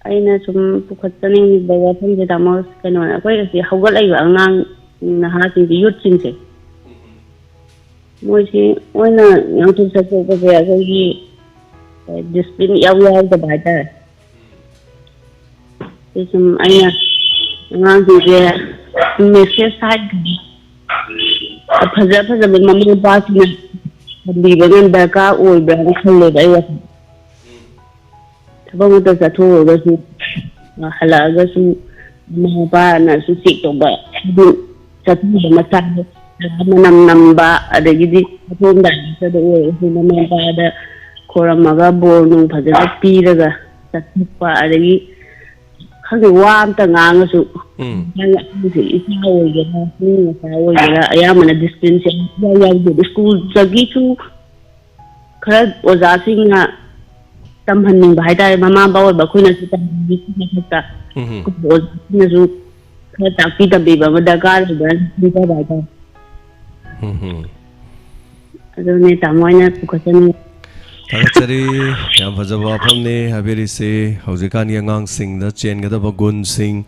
ꯑꯩꯅ ꯁꯨꯝ ꯄꯨꯈꯠꯆꯅꯤꯡꯉꯤꯕ ꯋꯥꯐꯝꯁꯦ, ꯇꯥꯃꯣ, ꯀꯩꯅꯣꯅꯦ, ꯑꯩꯈꯣꯏ ꯑꯁꯤ ꯍꯧꯒꯠꯂꯛꯏꯕ ꯑꯉꯥꯡ ꯅꯍꯥꯁꯤꯡꯁꯦ, ꯌꯨꯠꯁꯤꯡꯁꯦ, ꯃꯣꯏꯁꯤ ꯃꯣꯏꯅ ꯉꯥꯡꯊꯣꯛ ꯁꯛꯇꯣꯛꯄꯁꯦ ꯑꯩꯈꯣꯏꯒꯤ ꯗꯤꯁꯤꯄ꯭ꯂꯤꯟ ꯏꯌꯥꯎ ꯌꯥꯎꯗꯕ ꯍꯥꯏꯇꯥꯔꯦ꯫ ꯁꯤ ꯁꯨꯝ ꯑꯩꯅ ꯑꯉꯥꯡꯁꯤꯡꯁꯦ ꯃꯦꯁꯦꯖ ꯍꯥꯏꯗ꯭ꯔꯗꯤ ꯐꯖ ꯐꯖꯕ ꯃꯃꯥ ꯃꯄꯥꯁꯤꯡꯅ ꯊꯝꯕꯤꯕꯅ ꯗꯔꯀꯥꯔ ꯑꯣꯏꯕ꯭ꯔꯥꯅ ꯈꯜꯂꯦꯕ ꯑꯩ ꯋꯥꯈꯜ꯫ ꯊꯕꯛ ꯑꯃꯇ ꯆꯠꯊꯣꯛꯎꯔꯒꯁꯨ, ꯑ, ꯍꯜꯂꯛꯑꯒꯁꯨ ꯃꯃꯥ ꯃꯄꯥꯅꯁꯨ ꯆꯦꯛ ꯇꯧꯕ, ꯍꯥꯏꯗꯤ ꯆꯠꯊꯣꯛꯏꯕ ꯃꯆꯥꯗꯣ ꯃꯅꯝ ꯅꯝꯕ, ꯑꯗꯒꯤꯗꯤ ꯆꯠꯊꯣꯛꯑꯝꯗꯥꯏꯗꯁꯨ ꯑꯣꯏꯔꯁꯨ ꯃꯃꯥ ꯃꯄꯥꯗ ꯈꯣꯏꯔꯝꯃꯒ ꯕꯣꯔ ꯅꯨꯡ ꯐꯖꯅ ꯄꯤꯔꯒ ꯆꯠꯊꯣꯛꯄ, ꯑꯗꯒꯤ ꯈꯪꯗꯦ, ꯋꯥ ꯑꯝꯇ ꯉꯥꯡꯉꯁꯨ ꯎꯝ꯫ ꯑꯉꯥꯡꯁꯦ ꯏꯆꯥ ꯑꯣꯏꯒꯦꯔꯥ ꯅꯨꯄꯤ ꯃꯆꯥ ꯑꯣꯏꯒꯦꯔꯥ ꯑꯌꯥꯝꯕꯅ ꯗꯤꯁꯤꯄ꯭ꯂꯤꯟꯁꯦ ꯌꯥꯎ ꯌꯥꯎꯗꯦ꯫ ꯁ꯭ꯀꯨꯜꯗꯒꯤꯁꯨ ꯈꯔ ꯑꯣꯖꯥꯁꯤꯡꯅ ꯇꯝꯍꯟꯅꯤꯡꯕ ꯍꯥꯏꯇꯥꯔꯦ, ꯃꯃꯥ ꯃꯄꯥ ꯑꯣꯏꯕ ꯑꯩꯈꯣꯏꯅꯁꯨ ꯇꯝꯍꯟꯅꯤꯡꯕꯒꯤ ꯃꯊꯛꯇ ꯎꯝ꯫ ꯑꯩꯈꯣꯏ ꯑꯣꯖꯥꯁꯤꯡꯅꯁꯨ ꯈꯔ ꯇꯥꯛꯄꯤ ꯇꯝꯕꯤꯕ ꯑꯃ ꯗꯔꯀꯥꯔ ꯂꯩꯕ꯭ꯔꯥꯅ ꯈꯟꯖꯕ ꯍꯥꯏꯇꯥꯔꯦ꯫ ꯎꯝ꯫ ꯑꯗꯨꯅꯦ ꯇꯥꯃꯣ ꯑꯩꯅ ꯄꯨꯈꯠꯆꯅꯤꯡꯉꯤ꯫ ꯊꯥꯒꯠꯆꯔꯤ꯫ ꯌꯥꯝ ꯐꯖꯕ ꯋꯥꯐꯝꯅꯤ ꯍꯥꯏꯕꯤꯔꯤꯁꯤ꯫ ꯍꯧꯖꯤꯛꯀꯥꯟꯒꯤ ꯑꯉꯥꯡꯁꯤꯡꯗ ꯆꯦꯟꯒꯗꯕ ꯒꯨꯟꯁꯤꯡ,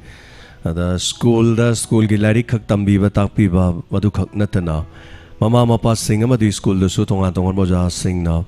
ꯑꯗ ꯁ꯭ꯀꯨꯜꯗ, ꯁ꯭ꯀꯨꯜꯒꯤ ꯂꯥꯏꯔꯤꯛ ꯈꯛ ꯇꯝꯕꯤꯕ, ꯇꯥꯛꯄꯤꯕ, ꯃꯗꯨꯈꯛ ꯅꯠꯇꯅ ꯃꯃꯥ ꯃꯄꯥꯁꯤꯡ ꯑꯃꯗꯤ ꯁ꯭ꯀꯨꯜꯗꯁꯨ ꯇꯣꯉꯥꯟ ꯇꯣꯉꯥꯟꯕ ꯑꯣꯖꯥꯁꯤꯡꯅ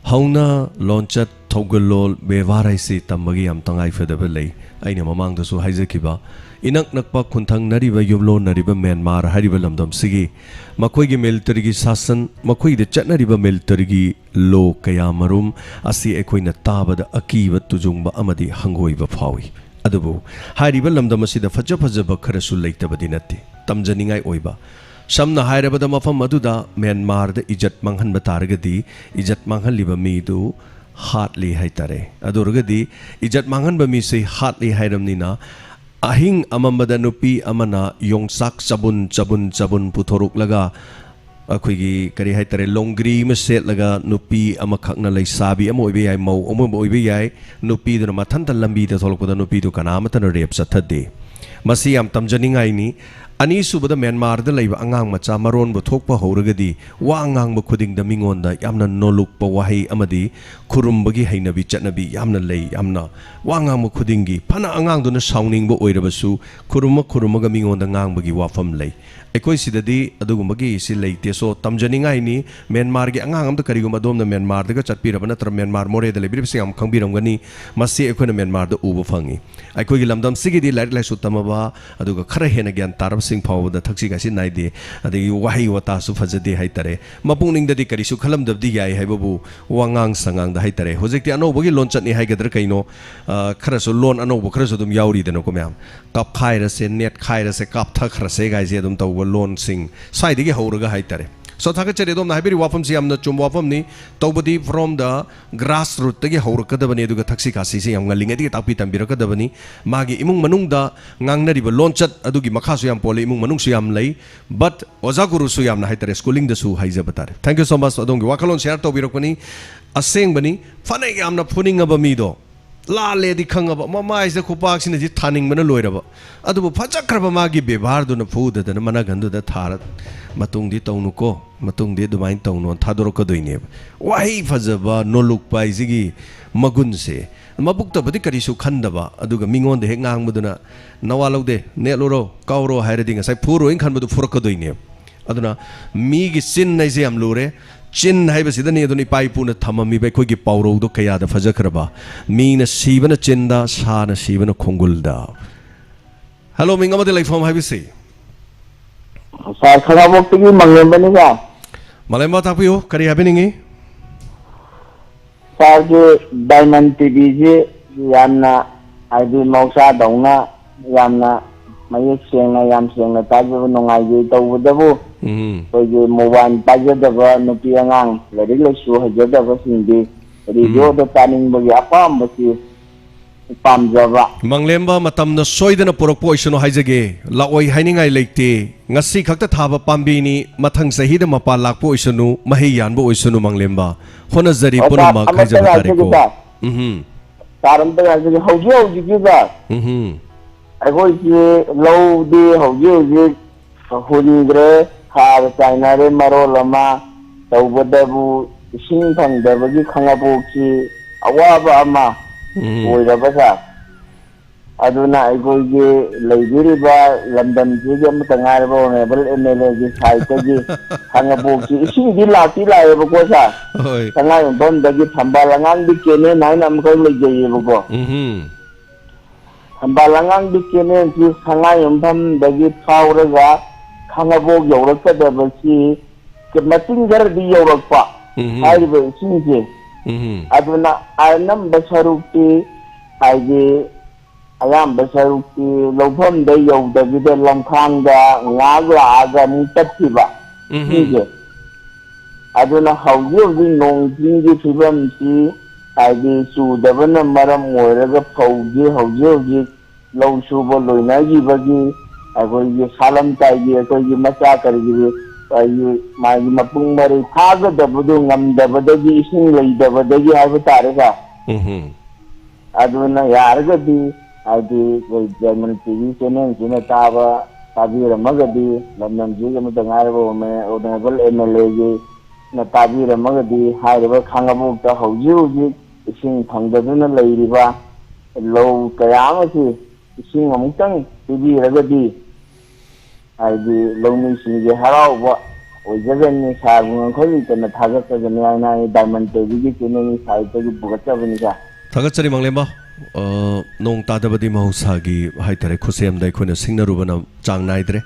ꯍꯧꯅ ꯂꯣꯟꯆꯠ, ꯊꯧꯒꯜꯂꯣꯟ, ꯕꯦꯕꯥꯔ ꯍꯥꯏꯁꯤ ꯇꯝꯕꯒꯤ ꯌꯥꯝ ꯇꯉꯥꯏ ꯐꯗꯕ ꯂꯩ꯫ ꯑꯩꯅ ꯃꯃꯥꯡꯗꯁꯨ ꯍꯥꯏꯖꯈꯤꯕ, ꯏꯅꯛ ꯅꯛꯄ ꯈꯨꯟꯊꯪꯅꯔꯤꯕ ꯌꯨꯝꯂꯣꯟꯅꯔꯤꯕ ꯃ꯭ꯌꯥꯟꯃꯥꯔ ꯍꯥꯏꯔꯤꯕ ꯂꯝꯗꯝꯁꯤꯒꯤ ꯃꯈꯣꯏꯒꯤ ꯃꯤꯂꯤꯇꯔꯤꯒꯤ ꯁꯥꯁꯟ, ꯃꯈꯣꯏꯗ ꯆꯠꯅꯔꯤꯕ ꯃꯤꯂꯤꯇꯔꯤꯒꯤ ꯂꯣ ꯀꯌꯥ ꯃꯔꯨꯝ ꯑꯁꯤ ꯑꯩꯈꯣꯏꯅ ꯇꯥꯕꯗ ꯑꯀꯤꯕ ꯇꯨꯖꯨꯡꯕ ꯑꯃꯗꯤ ꯍꯪꯒꯣꯏꯕ ꯐꯥꯎꯏ꯫ ꯑꯗꯨꯕꯨ ꯍꯥꯏꯔꯤꯕ ꯂꯝꯗꯝ ꯑꯁꯤꯗ ꯐꯖ ꯐꯖꯕ ꯈꯔꯁꯨ ꯂꯩꯇꯕꯗꯤ ꯅꯠꯇꯦ꯫ ꯇꯝꯖꯅꯤꯡꯉꯥꯏ ꯑꯣꯏꯕ, ꯁꯝꯅ ꯍꯥꯏꯔꯕꯗ, ꯃꯐꯝ ꯑꯗꯨꯗ ꯃ꯭ꯌꯥꯟꯃꯥꯔꯗ ꯏꯖꯠ ꯃꯥꯡꯍꯟꯕ ꯇꯥꯔꯒꯗꯤ, ꯏꯖꯠ ꯃꯥꯡꯍꯜꯂꯤꯕ ꯃꯤꯗꯨ ꯍꯥꯠꯂꯤ ꯍꯥꯏꯇꯥꯔꯦ꯫ ꯑꯗꯨ ꯑꯣꯏꯔꯒꯗꯤ ꯏꯖꯠ ꯃꯥꯡꯍꯟꯕ ꯃꯤꯁꯤ ꯍꯥꯠꯂꯤ ꯍꯥꯏꯔꯕꯅꯤꯅ, ꯑꯍꯤꯡ ꯑꯃꯝꯕꯗ ꯅꯨꯄꯤ ꯑꯃꯅ ꯌꯣꯡꯆꯥꯛ ꯆꯕꯨꯟ ꯆꯕꯨꯟ ꯆꯕꯨꯟ ꯄꯨꯊꯣꯔꯛꯂꯒ, ꯑꯩꯈꯣꯏꯒꯤ, ꯀꯔꯤ ꯍꯥꯏꯇꯥꯔꯦ, ꯂꯣꯡꯒ꯭ꯔꯤ ꯑꯃ ꯁꯦꯠꯂꯒ, ꯅꯨꯄꯤ ꯑꯃꯈꯛꯅ, ꯂꯩꯁꯥꯕꯤ ꯑꯃ ꯑꯣꯏꯕ ꯌꯥꯏ, ꯃꯧ ꯑꯃ ꯑꯣꯏꯕ ꯌꯥꯏ, ꯅꯨꯄꯤꯗꯨꯅ ꯃꯊꯟꯇ ꯂꯝꯕꯤꯗ ꯊꯣꯛꯂꯛꯄꯗ ꯅꯨꯄꯤꯗꯨ ꯀꯅꯥ ꯑꯃꯠꯇꯅ ꯔꯦꯞ ꯆꯠꯊꯗꯦ꯫ ꯃꯁꯤ ꯌꯥꯝ ꯇꯝꯖꯅꯤꯡꯉꯥꯏꯅꯤ꯫ ꯑꯅꯤꯁꯨꯕꯗ, ꯃ꯭ꯌꯥꯟꯃꯥꯔꯗ ꯂꯩꯕ ꯑꯉꯥꯡ ꯃꯆꯥ ꯃꯔꯣꯟꯕꯨ ꯊꯣꯛꯄ ꯍꯧꯔꯒꯗꯤ, ꯋꯥ ꯉꯥꯡꯕ ꯈꯨꯗꯤꯡꯗ ꯃꯤꯉꯣꯟꯗ ꯌꯥꯝꯅ ꯅꯣꯂꯨꯛꯄ ꯋꯥꯍꯩ ꯑꯃꯗꯤ ꯈꯨꯔꯨꯝꯕꯒꯤ ꯍꯩꯅꯕꯤ, ꯆꯠꯅꯕꯤ ꯌꯥꯝꯅ ꯂꯩ꯫ ꯌꯥꯝꯅ ꯋꯥ ꯉꯥꯡꯕ ꯈꯨꯗꯤꯡꯒꯤ, ꯐꯅ ꯑꯉꯥꯡꯗꯨꯅ ꯁꯥꯎꯅꯤꯡꯕ ꯑꯣꯏꯔꯕꯁꯨ, ꯈꯨꯔꯨꯝꯃ ꯈꯨꯔꯨꯝꯃꯒ ꯃꯤꯉꯣꯟꯗ ꯉꯥꯡꯕꯒꯤ ꯋꯥꯐꯝ ꯂꯩ꯫ ꯑꯩꯈꯣꯏ ꯁꯤꯗꯗꯤ ꯑꯗꯨꯒꯨꯝꯕꯒꯤ ꯁꯤ ꯂꯩꯇꯦ꯫ So, ꯇꯝꯖꯅꯤꯡꯉꯥꯏꯅꯤ, ꯃ꯭ꯌꯥꯟꯃꯥꯔꯒꯤ ꯑꯉꯥꯡ ꯑꯝꯇ, ꯀꯔꯤꯒꯨꯝꯕ ꯑꯗꯣꯝꯅ ꯃ꯭ꯌꯥꯟꯃꯥꯔꯗꯒ ꯆꯠꯄꯤꯔꯕ ꯅꯠꯇ꯭ꯔꯒ ꯃ꯭ꯌꯥꯟꯃꯥꯔ ꯃꯣꯔꯦꯗ ꯂꯩꯕꯤꯔꯤꯕꯁꯤꯡ ꯌꯥꯝ ꯈꯪꯕꯤꯔꯝꯒꯅꯤ, ꯃꯁꯤ ꯑꯩꯈꯣꯏꯅ ꯃ꯭ꯌꯥꯟꯃꯥꯔꯗ ꯎꯕ ꯐꯪꯉꯤ꯫ ꯑꯩꯈꯣꯏꯒꯤ ꯂꯝꯗꯝꯁꯤꯒꯤꯗꯤ ꯂꯥꯏꯔꯤꯛ ꯂꯥꯏꯁꯨ ꯇꯝꯃꯕ, ꯑꯗꯨꯒ ꯈꯔ ꯍꯦꯟꯅ ꯒ꯭ꯌꯥꯟ ꯇꯥꯔꯕꯁꯤꯡ ꯐꯥꯎꯕꯗ ꯊꯛꯁꯤ ꯈꯥꯁꯤ ꯅꯥꯏꯗꯦ, ꯑꯗꯒꯤ ꯋꯥꯍꯩ ꯋꯥꯇꯥꯁꯨ ꯐꯖꯗꯦ ꯍꯥꯏꯇꯥꯔꯦ꯫ ꯃꯄꯨꯛꯅꯤꯡꯗꯗꯤ ꯀꯔꯤꯁꯨ ꯈꯜꯂꯝꯗꯕꯗꯤ ꯌꯥꯏ ꯍꯥꯏꯕꯕꯨ, ꯋꯥꯉꯥꯡ ꯁꯉꯥꯡꯗ ꯍꯥꯏꯇꯥꯔꯦ꯫ ꯍꯧꯖꯤꯛꯇꯤ ꯑꯅꯧꯕꯒꯤ ꯂꯣꯟꯆꯠꯅꯤ ꯍꯥꯏꯒꯗ꯭ꯔꯥ ꯀꯩꯅꯣ, ꯑ, ꯈꯔꯁꯨ ꯂꯣꯟ ꯑꯅꯧꯕ ꯈꯔꯁꯨ ꯑꯗꯨꯝ ꯌꯥꯎꯔꯤꯗꯅꯀꯣ ꯃꯌꯥꯝ꯫ ꯀꯥꯞꯈꯥꯏꯔꯁꯦ, ꯅꯦꯠꯈꯥꯏꯔꯁꯦ, ꯀꯥꯞꯊꯈ꯭ꯔꯁꯦ ꯒꯥꯏꯁꯦ ꯑꯗꯨꯝ ꯇꯧꯕ ꯂꯣꯟꯁꯤꯡ ꯁ꯭ꯋꯥꯏꯗꯒꯤ ꯍꯧꯔꯒ ꯍꯥꯏꯇꯥꯔꯦ꯫ So, ꯊꯥꯒꯠꯆꯔꯤ ꯑꯗꯣꯝꯅ ꯍꯥꯏꯕꯤꯔꯤꯕ ꯋꯥꯐꯝꯁꯤ ꯌꯥꯝꯅ ꯆꯨꯝꯕ ꯋꯥꯐꯝꯅꯤ꯫ ꯇꯧꯕꯗꯤ from the grass rootꯇꯒꯤ ꯍꯧꯔꯛꯀꯗꯕꯅꯤ, ꯑꯗꯨꯒ ꯊꯛꯁꯤ ꯈꯥꯁꯤꯁꯤ ꯌꯥꯝ ꯉꯜꯂꯤꯉꯩꯗꯒꯤ ꯇꯥꯛꯄꯤ ꯇꯝꯕꯤꯔꯛꯀꯗꯕꯅꯤ꯫ ꯃꯥꯒꯤ ꯏꯃꯨꯡ ꯃꯅꯨꯡꯗ ꯉꯥꯡꯅꯔꯤꯕ ꯂꯣꯟꯆꯠ ꯑꯗꯨꯒꯤ ꯃꯈꯥꯁꯨ ꯌꯥꯝ ꯄꯣꯜꯂꯤ, ꯏꯃꯨꯡ ꯃꯅꯨꯡꯁꯨ ꯌꯥꯝ ꯂꯩ꯫ But ꯑꯣꯖꯥ ꯒꯨꯔꯨꯁꯨ ꯌꯥꯝꯅ ꯍꯥꯏꯇꯥꯔꯦ, schoolingꯗꯁꯨ ꯍꯥꯏꯖꯕ ꯇꯥꯔꯦ꯫ Thank you so much, ꯑꯗꯣꯝꯒꯤ ꯋꯥꯈꯜꯂꯣꯟ share ꯇꯧꯕꯤꯔꯛꯄꯅꯤ꯫ ꯑꯁꯦꯡꯕꯅꯤ, ꯐꯅ ꯌꯥꯝꯅ ꯐꯨꯅꯤꯡꯉꯕ ꯃꯤꯗꯣ, ꯂꯥꯜꯂꯦꯗꯤ ꯈꯪꯉꯕ, ꯃꯃꯥꯏꯁꯤꯗ ꯈꯨꯄꯥꯛꯁꯤꯅꯗꯤ ꯊꯥꯅꯤꯡꯕꯅ ꯂꯣꯏꯔꯕ, ꯑꯗꯨꯕꯨ ꯐꯖꯈ꯭ꯔꯕ ꯃꯥꯒꯤ ꯕꯦꯕꯥꯔꯗꯨꯅ ꯐꯨꯗꯗꯅ ꯃꯅꯥꯒꯟꯗꯨꯗ ꯊꯥꯔ, "ꯃꯇꯨꯡꯗꯤ ꯇꯧꯅꯨꯀꯣ, ꯃꯇꯨꯡꯗꯤ ꯑꯗꯨꯃꯥꯏꯅ ꯇꯧꯅꯨ" ꯊꯥꯗꯣꯔꯛꯀꯗꯣꯏꯅꯦꯕ꯫ ꯋꯥꯍꯩ ꯐꯖꯕ, ꯅꯣꯂꯨꯛꯄ ꯍꯥꯏꯁꯤꯒꯤ ꯃꯒꯨꯟꯁꯦ, ꯃꯕꯨꯛꯇꯕꯨꯗꯤ ꯀꯔꯤꯁꯨ ꯈꯟꯗꯕ, ꯑꯗꯨꯒ ꯃꯤꯉꯣꯟꯗ ꯍꯦꯛ ꯉꯥꯡꯕꯗꯨꯅ, "ꯅꯋꯥ ꯂꯧꯗꯦ, ꯅꯦꯠꯂꯨꯔꯣ, ꯀꯥꯎꯔꯣ" ꯍꯥꯏꯔꯗꯤ ꯉꯁꯥꯏ ꯐꯨꯔꯣꯏꯅ ꯈꯟꯕꯗꯨ ꯐꯨꯔꯛꯀꯗꯣꯏꯅꯦꯕ꯫ ꯑꯗꯨꯅ ꯃꯤꯒꯤ ꯆꯤꯟ ꯍꯥꯏꯁꯦ ꯌꯥꯝ ꯂꯨꯔꯦ꯫ ꯆꯤꯟ ꯍꯥꯏꯕꯁꯤꯗꯅꯤ ꯑꯗꯨꯅ ꯏꯄꯥ ꯏꯄꯨꯅ ꯊꯝꯃꯝꯃꯤꯕ ꯑꯩꯈꯣꯏꯒꯤ ꯄꯥꯎꯔꯧꯗꯣ ꯀꯌꯥꯗ ꯐꯖꯈ꯭ꯔꯕ, "ꯃꯤꯅ ꯁꯤꯕꯅ ꯆꯤꯟꯗ, ꯁꯥꯅ ꯁꯤꯕꯅ ꯈꯣꯡꯒꯨꯜꯗ"꯫ ꯍꯜꯂꯣ, ꯃꯤꯡ ꯑꯃꯗꯤ ꯂꯩꯐꯝ ꯍꯥꯏꯕꯤꯁꯤ꯫ ꯁꯥꯔ, ꯈꯥꯉꯕꯣꯛꯇꯒꯤ ꯃꯪꯂꯦꯝꯕꯅꯤ, ꯁꯥꯔ꯫ ꯃꯪꯂꯦꯝꯕ, ꯇꯥꯛꯄꯤꯌꯨ, ꯀꯔꯤ ꯍꯥꯏꯕꯤꯅꯤꯡꯉꯤ? ꯁꯥꯔꯒꯤ ꯗꯥꯏꯃꯟ ꯇꯤꯚꯤꯁꯤ ꯌꯥꯝꯅ, ꯍꯥꯏꯗꯤ, ꯃꯍꯧꯁꯥꯗꯧꯅ ꯌꯥꯝꯅ ꯃꯌꯦꯛ ꯁꯦꯡꯅ, ꯌꯥꯝ ꯁꯦꯡꯅ ꯇꯥꯖꯕ ꯅꯨꯡꯉꯥꯏꯖꯩ꯫ ꯇꯧꯕꯇꯕꯨ ꯎꯝ꯫ ꯑꯩꯈꯣꯏꯒꯤ ꯃꯣꯕꯥꯏꯜ ꯄꯥꯏꯖꯗꯕ ꯅꯨꯄꯤ ꯑꯉꯥꯡ, ꯂꯥꯏꯔꯤꯛ ꯂꯥꯏꯁꯨ ꯍꯩꯖꯗꯕꯁꯤꯡꯗꯤ ꯎꯝ꯫ ꯔꯦꯗꯤꯑꯣꯗ ꯇꯥꯅꯤꯡꯕꯒꯤ ꯑꯄꯥꯝꯕꯁꯤ ꯄꯥꯝꯖꯕ꯫ ꯃꯪꯂꯦꯝꯕ, ꯃꯇꯝꯅ ꯁꯣꯏꯗꯅ ꯄꯨꯔꯛꯄ ꯑꯣꯏꯁꯅꯨ ꯍꯥꯏꯖꯒꯦ꯫ ꯂꯥꯛꯑꯣꯏ ꯍꯥꯏꯅꯤꯡꯉꯥꯏ ꯂꯩꯇꯦ꯫ ꯉꯁꯤ ꯈꯛꯇ ꯊꯥꯕ ꯄꯥꯝꯕꯤꯅꯤ, ꯃꯊꯪ ꯆꯍꯤꯗ ꯃꯄꯥꯟ ꯂꯥꯛꯄ ꯑꯣꯏꯁꯅꯨ, ꯃꯍꯩ ꯌꯥꯟꯕ ꯑꯣꯏꯁꯅꯨ ꯃꯪꯂꯦꯝꯕ꯫ ꯍꯣꯠꯅꯖꯔꯤ ꯑꯣ, ꯁꯥꯔ, ꯄꯨꯝꯅꯃꯛ ꯑꯃꯠꯇ ꯍꯥꯏꯖꯕ ꯉꯥꯏꯖꯒꯦ, ꯇꯥꯔꯦꯀꯣ꯫ ꯁꯥꯔ꯫ ꯎꯝꯍꯨꯝ꯫ ꯁꯥꯔ, ꯑꯃꯠꯇ ꯉꯥꯏꯖꯒꯦ꯫ ꯍꯧꯖꯤꯛ ꯍꯧꯖꯤꯛꯀꯤ, ꯁꯥꯔ, ꯎꯝꯍꯨꯝ꯫ ꯑꯩꯈꯣꯏꯁꯤ ꯂꯧꯗꯤ ꯍꯧꯖꯤꯛ ꯍꯧꯖꯤꯛ ꯍꯨꯟꯈ꯭ꯔꯦ, ꯍꯥꯔ ꯆꯥꯏꯅꯔꯦ ꯃꯔꯣꯜ ꯑꯃ, ꯇꯧꯕꯇꯕꯨ ꯏꯁꯤꯡ ꯐꯪꯗꯕꯒꯤ ꯈꯥꯉꯕꯣꯛꯁꯤ ꯑꯋꯥꯕ ꯑꯃ ꯎꯝ꯫ ꯑꯣꯏꯔꯕ, ꯁꯥꯔ꯫ ꯑꯗꯨꯅ ꯑꯩꯈꯣꯏꯒꯤ ꯂꯩꯕꯤꯔꯤꯕ ꯂꯝꯗꯝꯁꯤꯒꯤ ꯑꯃꯠꯇ ꯉꯥꯏꯔꯕ ꯑꯣꯅꯔꯦꯕꯜ ꯑꯦꯝ ꯑꯦꯜ ꯑꯦꯒꯤ ꯁꯥꯏꯠꯇꯒꯤ ꯈꯥꯉꯕꯣꯛꯁꯤ ꯏꯁꯤꯡꯗꯤ ꯂꯥꯛꯇꯤ ꯂꯥꯛꯑꯦꯕꯀꯣ, ꯁꯥꯔ꯫ ꯍꯣꯏ꯫ ꯁꯉꯥꯏꯌꯨꯝꯐꯝꯗꯒꯤ ꯊꯝꯕꯥꯜ ꯑꯉꯥꯡꯕꯤ ꯀꯦꯅꯦꯜ ꯍꯥꯏꯅ ꯑꯃꯈꯛ ꯂꯩꯖꯩꯌꯦꯕꯀꯣ꯫ ꯎꯝꯍꯨꯝ꯫ ꯊꯝꯕꯥꯜ ꯑꯉꯥꯡꯕꯤ ꯀꯦꯅꯦꯜꯁꯤ ꯁꯉꯥꯏꯌꯨꯝꯐꯝꯗꯒꯤ ꯐꯥꯎꯔꯒ ꯈꯥꯉꯕꯣꯛ ꯌꯧꯔꯛꯀꯗꯕꯁꯤ ꯃꯇꯤꯟ ꯈꯔꯗꯤ ꯌꯧꯔꯛꯄ ꯎꯝꯍꯨꯝ꯫ ꯍꯥꯏꯔꯤꯕ ꯏꯁꯤꯡꯁꯦ꯫ ꯎꯝꯍꯨꯝ꯫ ꯑꯗꯨꯅ ꯑꯅꯝꯕ ꯁꯔꯨꯛꯇꯤ, ꯍꯥꯏꯗꯤ, ꯑꯌꯥꯝꯕ ꯁꯔꯨꯛꯇꯤ ꯂꯧꯐꯝꯗ ꯌꯧꯗꯕꯤꯗ ꯂꯝꯈꯥꯡꯗ ꯉꯥꯏꯍꯥꯛ ꯂꯥꯛꯑꯒ ꯑꯃꯨꯛ ꯇꯠꯈꯤꯕ ꯎꯝꯍꯨꯝ꯫ ꯏꯁꯤꯡꯁꯦ꯫ ꯑꯗꯨꯅ ꯍꯧꯖꯤꯛ ꯍꯧꯖꯤꯛ ꯅꯣꯡ ꯆꯤꯡꯒꯤ ꯐꯤꯕꯝꯁꯤ, ꯍꯥꯏꯗꯤ, ꯆꯨꯗꯕꯅ ꯃꯔꯝ ꯑꯣꯏꯔꯒ ꯐꯧꯁꯤ ꯍꯧꯖꯤꯛ ꯍꯧꯖꯤꯛ ꯂꯧ ꯁꯨꯕ ꯂꯣꯏꯅꯈꯤꯕꯒꯤ ꯑꯩꯈꯣꯏꯒꯤ ꯁꯥꯠꯂꯝꯗꯥꯏꯒꯤ ꯑꯩꯈꯣꯏꯒꯤ ꯃꯆꯥ ꯀꯔꯤꯒꯤ ꯑꯩꯈꯣꯏꯒꯤ ꯃꯥꯒꯤ ꯃꯄꯨꯡ ꯃꯔꯩ ꯐꯥꯒꯗꯕꯗꯨ ꯉꯝꯗꯕꯗꯒꯤ, ꯏꯁꯤꯡ ꯂꯩꯇꯕꯗꯒꯤ ꯍꯥꯏꯕ ꯇꯥꯔꯦ, ꯁꯥꯔ꯫ ꯎꯝꯍꯨꯝ꯫ ꯑꯗꯨꯅ ꯌꯥꯔꯒꯗꯤ, ꯍꯥꯏꯗꯤ, ꯑꯩꯈꯣꯏ ꯗꯥꯏꯃꯟ ꯇꯤꯚꯤ ꯆꯦꯅꯦꯜꯁꯤꯅ ꯇꯥꯕ, ꯇꯥꯕꯤꯔꯝꯃꯒꯗꯤ, ꯂꯝꯗꯝꯁꯤꯒꯤ ꯑꯃꯠꯇ ꯉꯥꯏꯔꯕ ꯑꯣꯅꯔꯦꯕꯜ ꯑꯦꯝ ꯑꯦꯜ ꯑꯦꯒꯤꯅ ꯇꯥꯕꯤꯔꯝꯃꯒꯗꯤ, ꯍꯥꯏꯔꯤꯕ ꯈꯥꯉꯕꯣꯛꯇ ꯍꯧꯖꯤꯛ ꯍꯧꯖꯤꯛ ꯏꯁꯤꯡ ꯐꯪꯗꯗꯨꯅ ꯂꯩꯔꯤꯕ ꯂꯧ ꯀꯌꯥ ꯑꯃꯁꯤ ꯏꯁꯤꯡ ꯑꯃꯨꯛꯇꯪ ꯄꯤꯕꯤꯔꯒꯗꯤ, ꯍꯥꯏꯗꯤ, ꯂꯧꯃꯤꯁꯤꯡꯒꯤ ꯍꯔꯥꯎꯕ ꯑꯣꯏꯖꯒꯅꯤ꯫ ꯁꯥꯔꯕꯨ ꯉꯝꯈꯩ ꯂꯩꯇꯅ ꯊꯥꯒꯠꯆꯒꯅꯤ ꯍꯥꯏꯅ ꯑꯩ ꯗꯥꯏꯃꯟ ꯇꯤꯚꯤꯒꯤ ꯆꯦꯅꯦꯜꯒꯤ ꯁꯥꯏꯠꯇꯒꯤ ꯄꯨꯒꯠꯆꯕꯅꯤ, ꯁꯥꯔ꯫ ꯊꯥꯒꯠꯆꯔꯤ, ꯃꯪꯂꯦꯝꯕ꯫ ꯑ, ꯅꯣꯡ ꯇꯥꯗꯕꯗꯤ ꯃꯍꯧꯁꯥꯒꯤ ꯍꯥꯏꯇꯥꯔꯦ, ꯈꯨꯠꯁꯦꯝꯗ ꯑꯩꯈꯣꯏꯅ ꯁꯤꯡꯅꯔꯨꯕꯅ ꯆꯥꯡ ꯅꯥꯏꯗ꯭ꯔꯦ꯫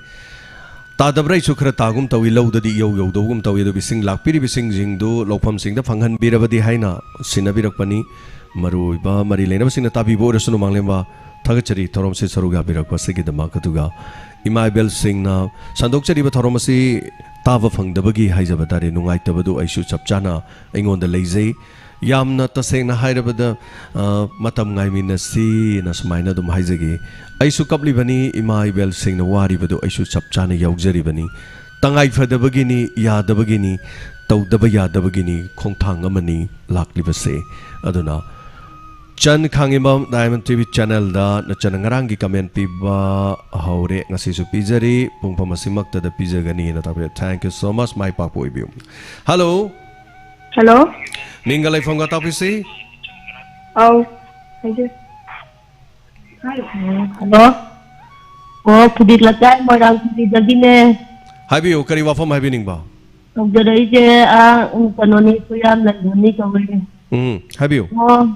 ꯇꯥꯗꯕ꯭ꯔꯥ ꯑꯩꯁꯨ ꯈꯔ ꯇꯥꯒꯨꯝ ꯇꯧꯏ, ꯂꯧꯗꯗꯤ ꯏꯌꯧ ꯌꯧꯗꯧꯒꯨꯝ ꯇꯧꯏ꯫ ꯑꯗꯨꯕꯨ ꯏꯁꯤꯡ ꯂꯥꯛꯄꯤꯔꯤꯕꯁꯤꯡꯁꯤꯡꯗꯨ ꯂꯧꯐꯝꯁꯤꯡꯗ ꯐꯪꯍꯟꯕꯤꯔꯕꯗꯤ ꯍꯥꯏꯅ ꯁꯤꯟꯅꯕꯤꯔꯛꯄꯅꯤ꯫ ꯃꯔꯨꯑꯣꯏꯕ ꯃꯔꯤ ꯂꯩꯅꯕꯁꯤꯡꯅ ꯇꯥꯕꯤꯕ ꯑꯣꯏꯔꯁꯅꯨ ꯃꯥꯡꯂꯦꯝꯕ꯫ ꯊꯥꯒꯠꯆꯔꯤ ꯊꯧꯔꯝꯁꯤ ꯁꯔꯨꯛ ꯌꯥꯕꯤꯔꯛꯄ ꯑꯁꯤꯒꯤꯗꯃꯛ꯫ ꯑꯗꯨꯒ ꯏꯃꯥ ꯏꯕꯦꯜꯁꯤꯡꯅ ꯁꯟꯗꯣꯛꯆꯔꯤꯕ ꯊꯧꯔꯝ ꯑꯁꯤ ꯇꯥꯕ ꯐꯪꯗꯕꯒꯤ ꯍꯥꯏꯖꯕ ꯇꯥꯔꯦ, ꯅꯨꯡꯉꯥꯏꯇꯕꯗꯨ ꯑꯩꯁꯨ ꯆꯞ ꯆꯥꯅ ꯑꯩꯉꯣꯟꯗ ꯂꯩꯖꯩ꯫ ꯌꯥꯝꯅ ꯇꯁꯦꯡꯅ ꯍꯥꯏꯔꯕꯗ, ꯑ, ꯃꯇꯝ ꯉꯥꯏꯃꯤꯟꯅꯁꯤꯅ ꯁꯨꯃꯥꯏꯅ ꯑꯗꯨꯝ ꯍꯥꯏꯖꯒꯦ꯫ ꯑꯩꯁꯨ ꯀꯞꯂꯤꯕꯅꯤ, ꯏꯃꯥ ꯏꯕꯦꯜꯁꯤꯡꯅ ꯋꯥꯔꯤꯕꯗꯨ ꯑꯩꯁꯨ ꯆꯞ ꯆꯥꯅ ꯌꯥꯎꯖꯔꯤꯕꯅꯤ꯫ ꯇꯉꯥꯏ ꯐꯗꯕꯒꯤꯅꯤ, ꯌꯥꯗꯕꯒꯤꯅꯤ, ꯇꯧꯗꯕ ꯌꯥꯗꯕꯒꯤꯅꯤ, ꯈꯣꯡꯊꯥꯡ ꯑꯃꯅꯤ ꯂꯥꯛꯂꯤꯕꯁꯦ꯫ ꯑꯗꯨꯅ ꯆꯟ ꯈꯥꯡꯉꯤꯕꯝ Diamond T V channelꯗ ꯅꯆꯟꯅ ꯉꯔꯥꯡꯒꯤ comment ꯄꯤꯕ ꯍꯧꯔꯦ, ꯉꯁꯤꯁꯨ ꯄꯤꯖꯔꯤ, ꯄꯨꯡꯐꯝ ꯑꯁꯤꯃꯛꯇꯗ ꯄꯤꯖꯒꯅꯤꯅ ꯇꯥꯛꯄꯤꯔꯦ꯫ Thank you so much, ꯃꯥꯏ ꯄꯥꯛꯄ ꯑꯣꯏꯕꯤꯌꯨ꯫ Hello꯫ Hello꯫ ꯃꯤꯡꯒ ꯂꯩꯐꯝꯒ ꯇꯥꯛꯄꯤꯁꯤ꯫ ꯑꯧ, ꯍꯥꯏꯖꯦ꯫ Hello꯫ ꯑꯣ, ꯈꯨꯗꯤꯛ ꯂꯩꯀꯥꯏ ꯃꯣꯏꯔꯥꯡ ꯈꯨꯗꯤꯗꯒꯤꯅꯦ꯫ ꯍꯥꯏꯕꯤꯌꯨ, ꯀꯔꯤ ꯋꯥꯐꯝ ꯍꯥꯏꯕꯤꯅꯤꯡꯕ? ꯇꯧꯖꯔꯛꯏꯁꯦ, ꯑꯥ, ꯎꯝ, ꯀꯩꯅꯣꯅꯤ, ꯈꯨꯌꯥꯝ ꯂꯩꯕꯅꯤ ꯀꯧꯋꯦ꯫ ꯎꯝ, ꯍꯥꯏꯕꯤꯌꯨ꯫ ꯑꯣ,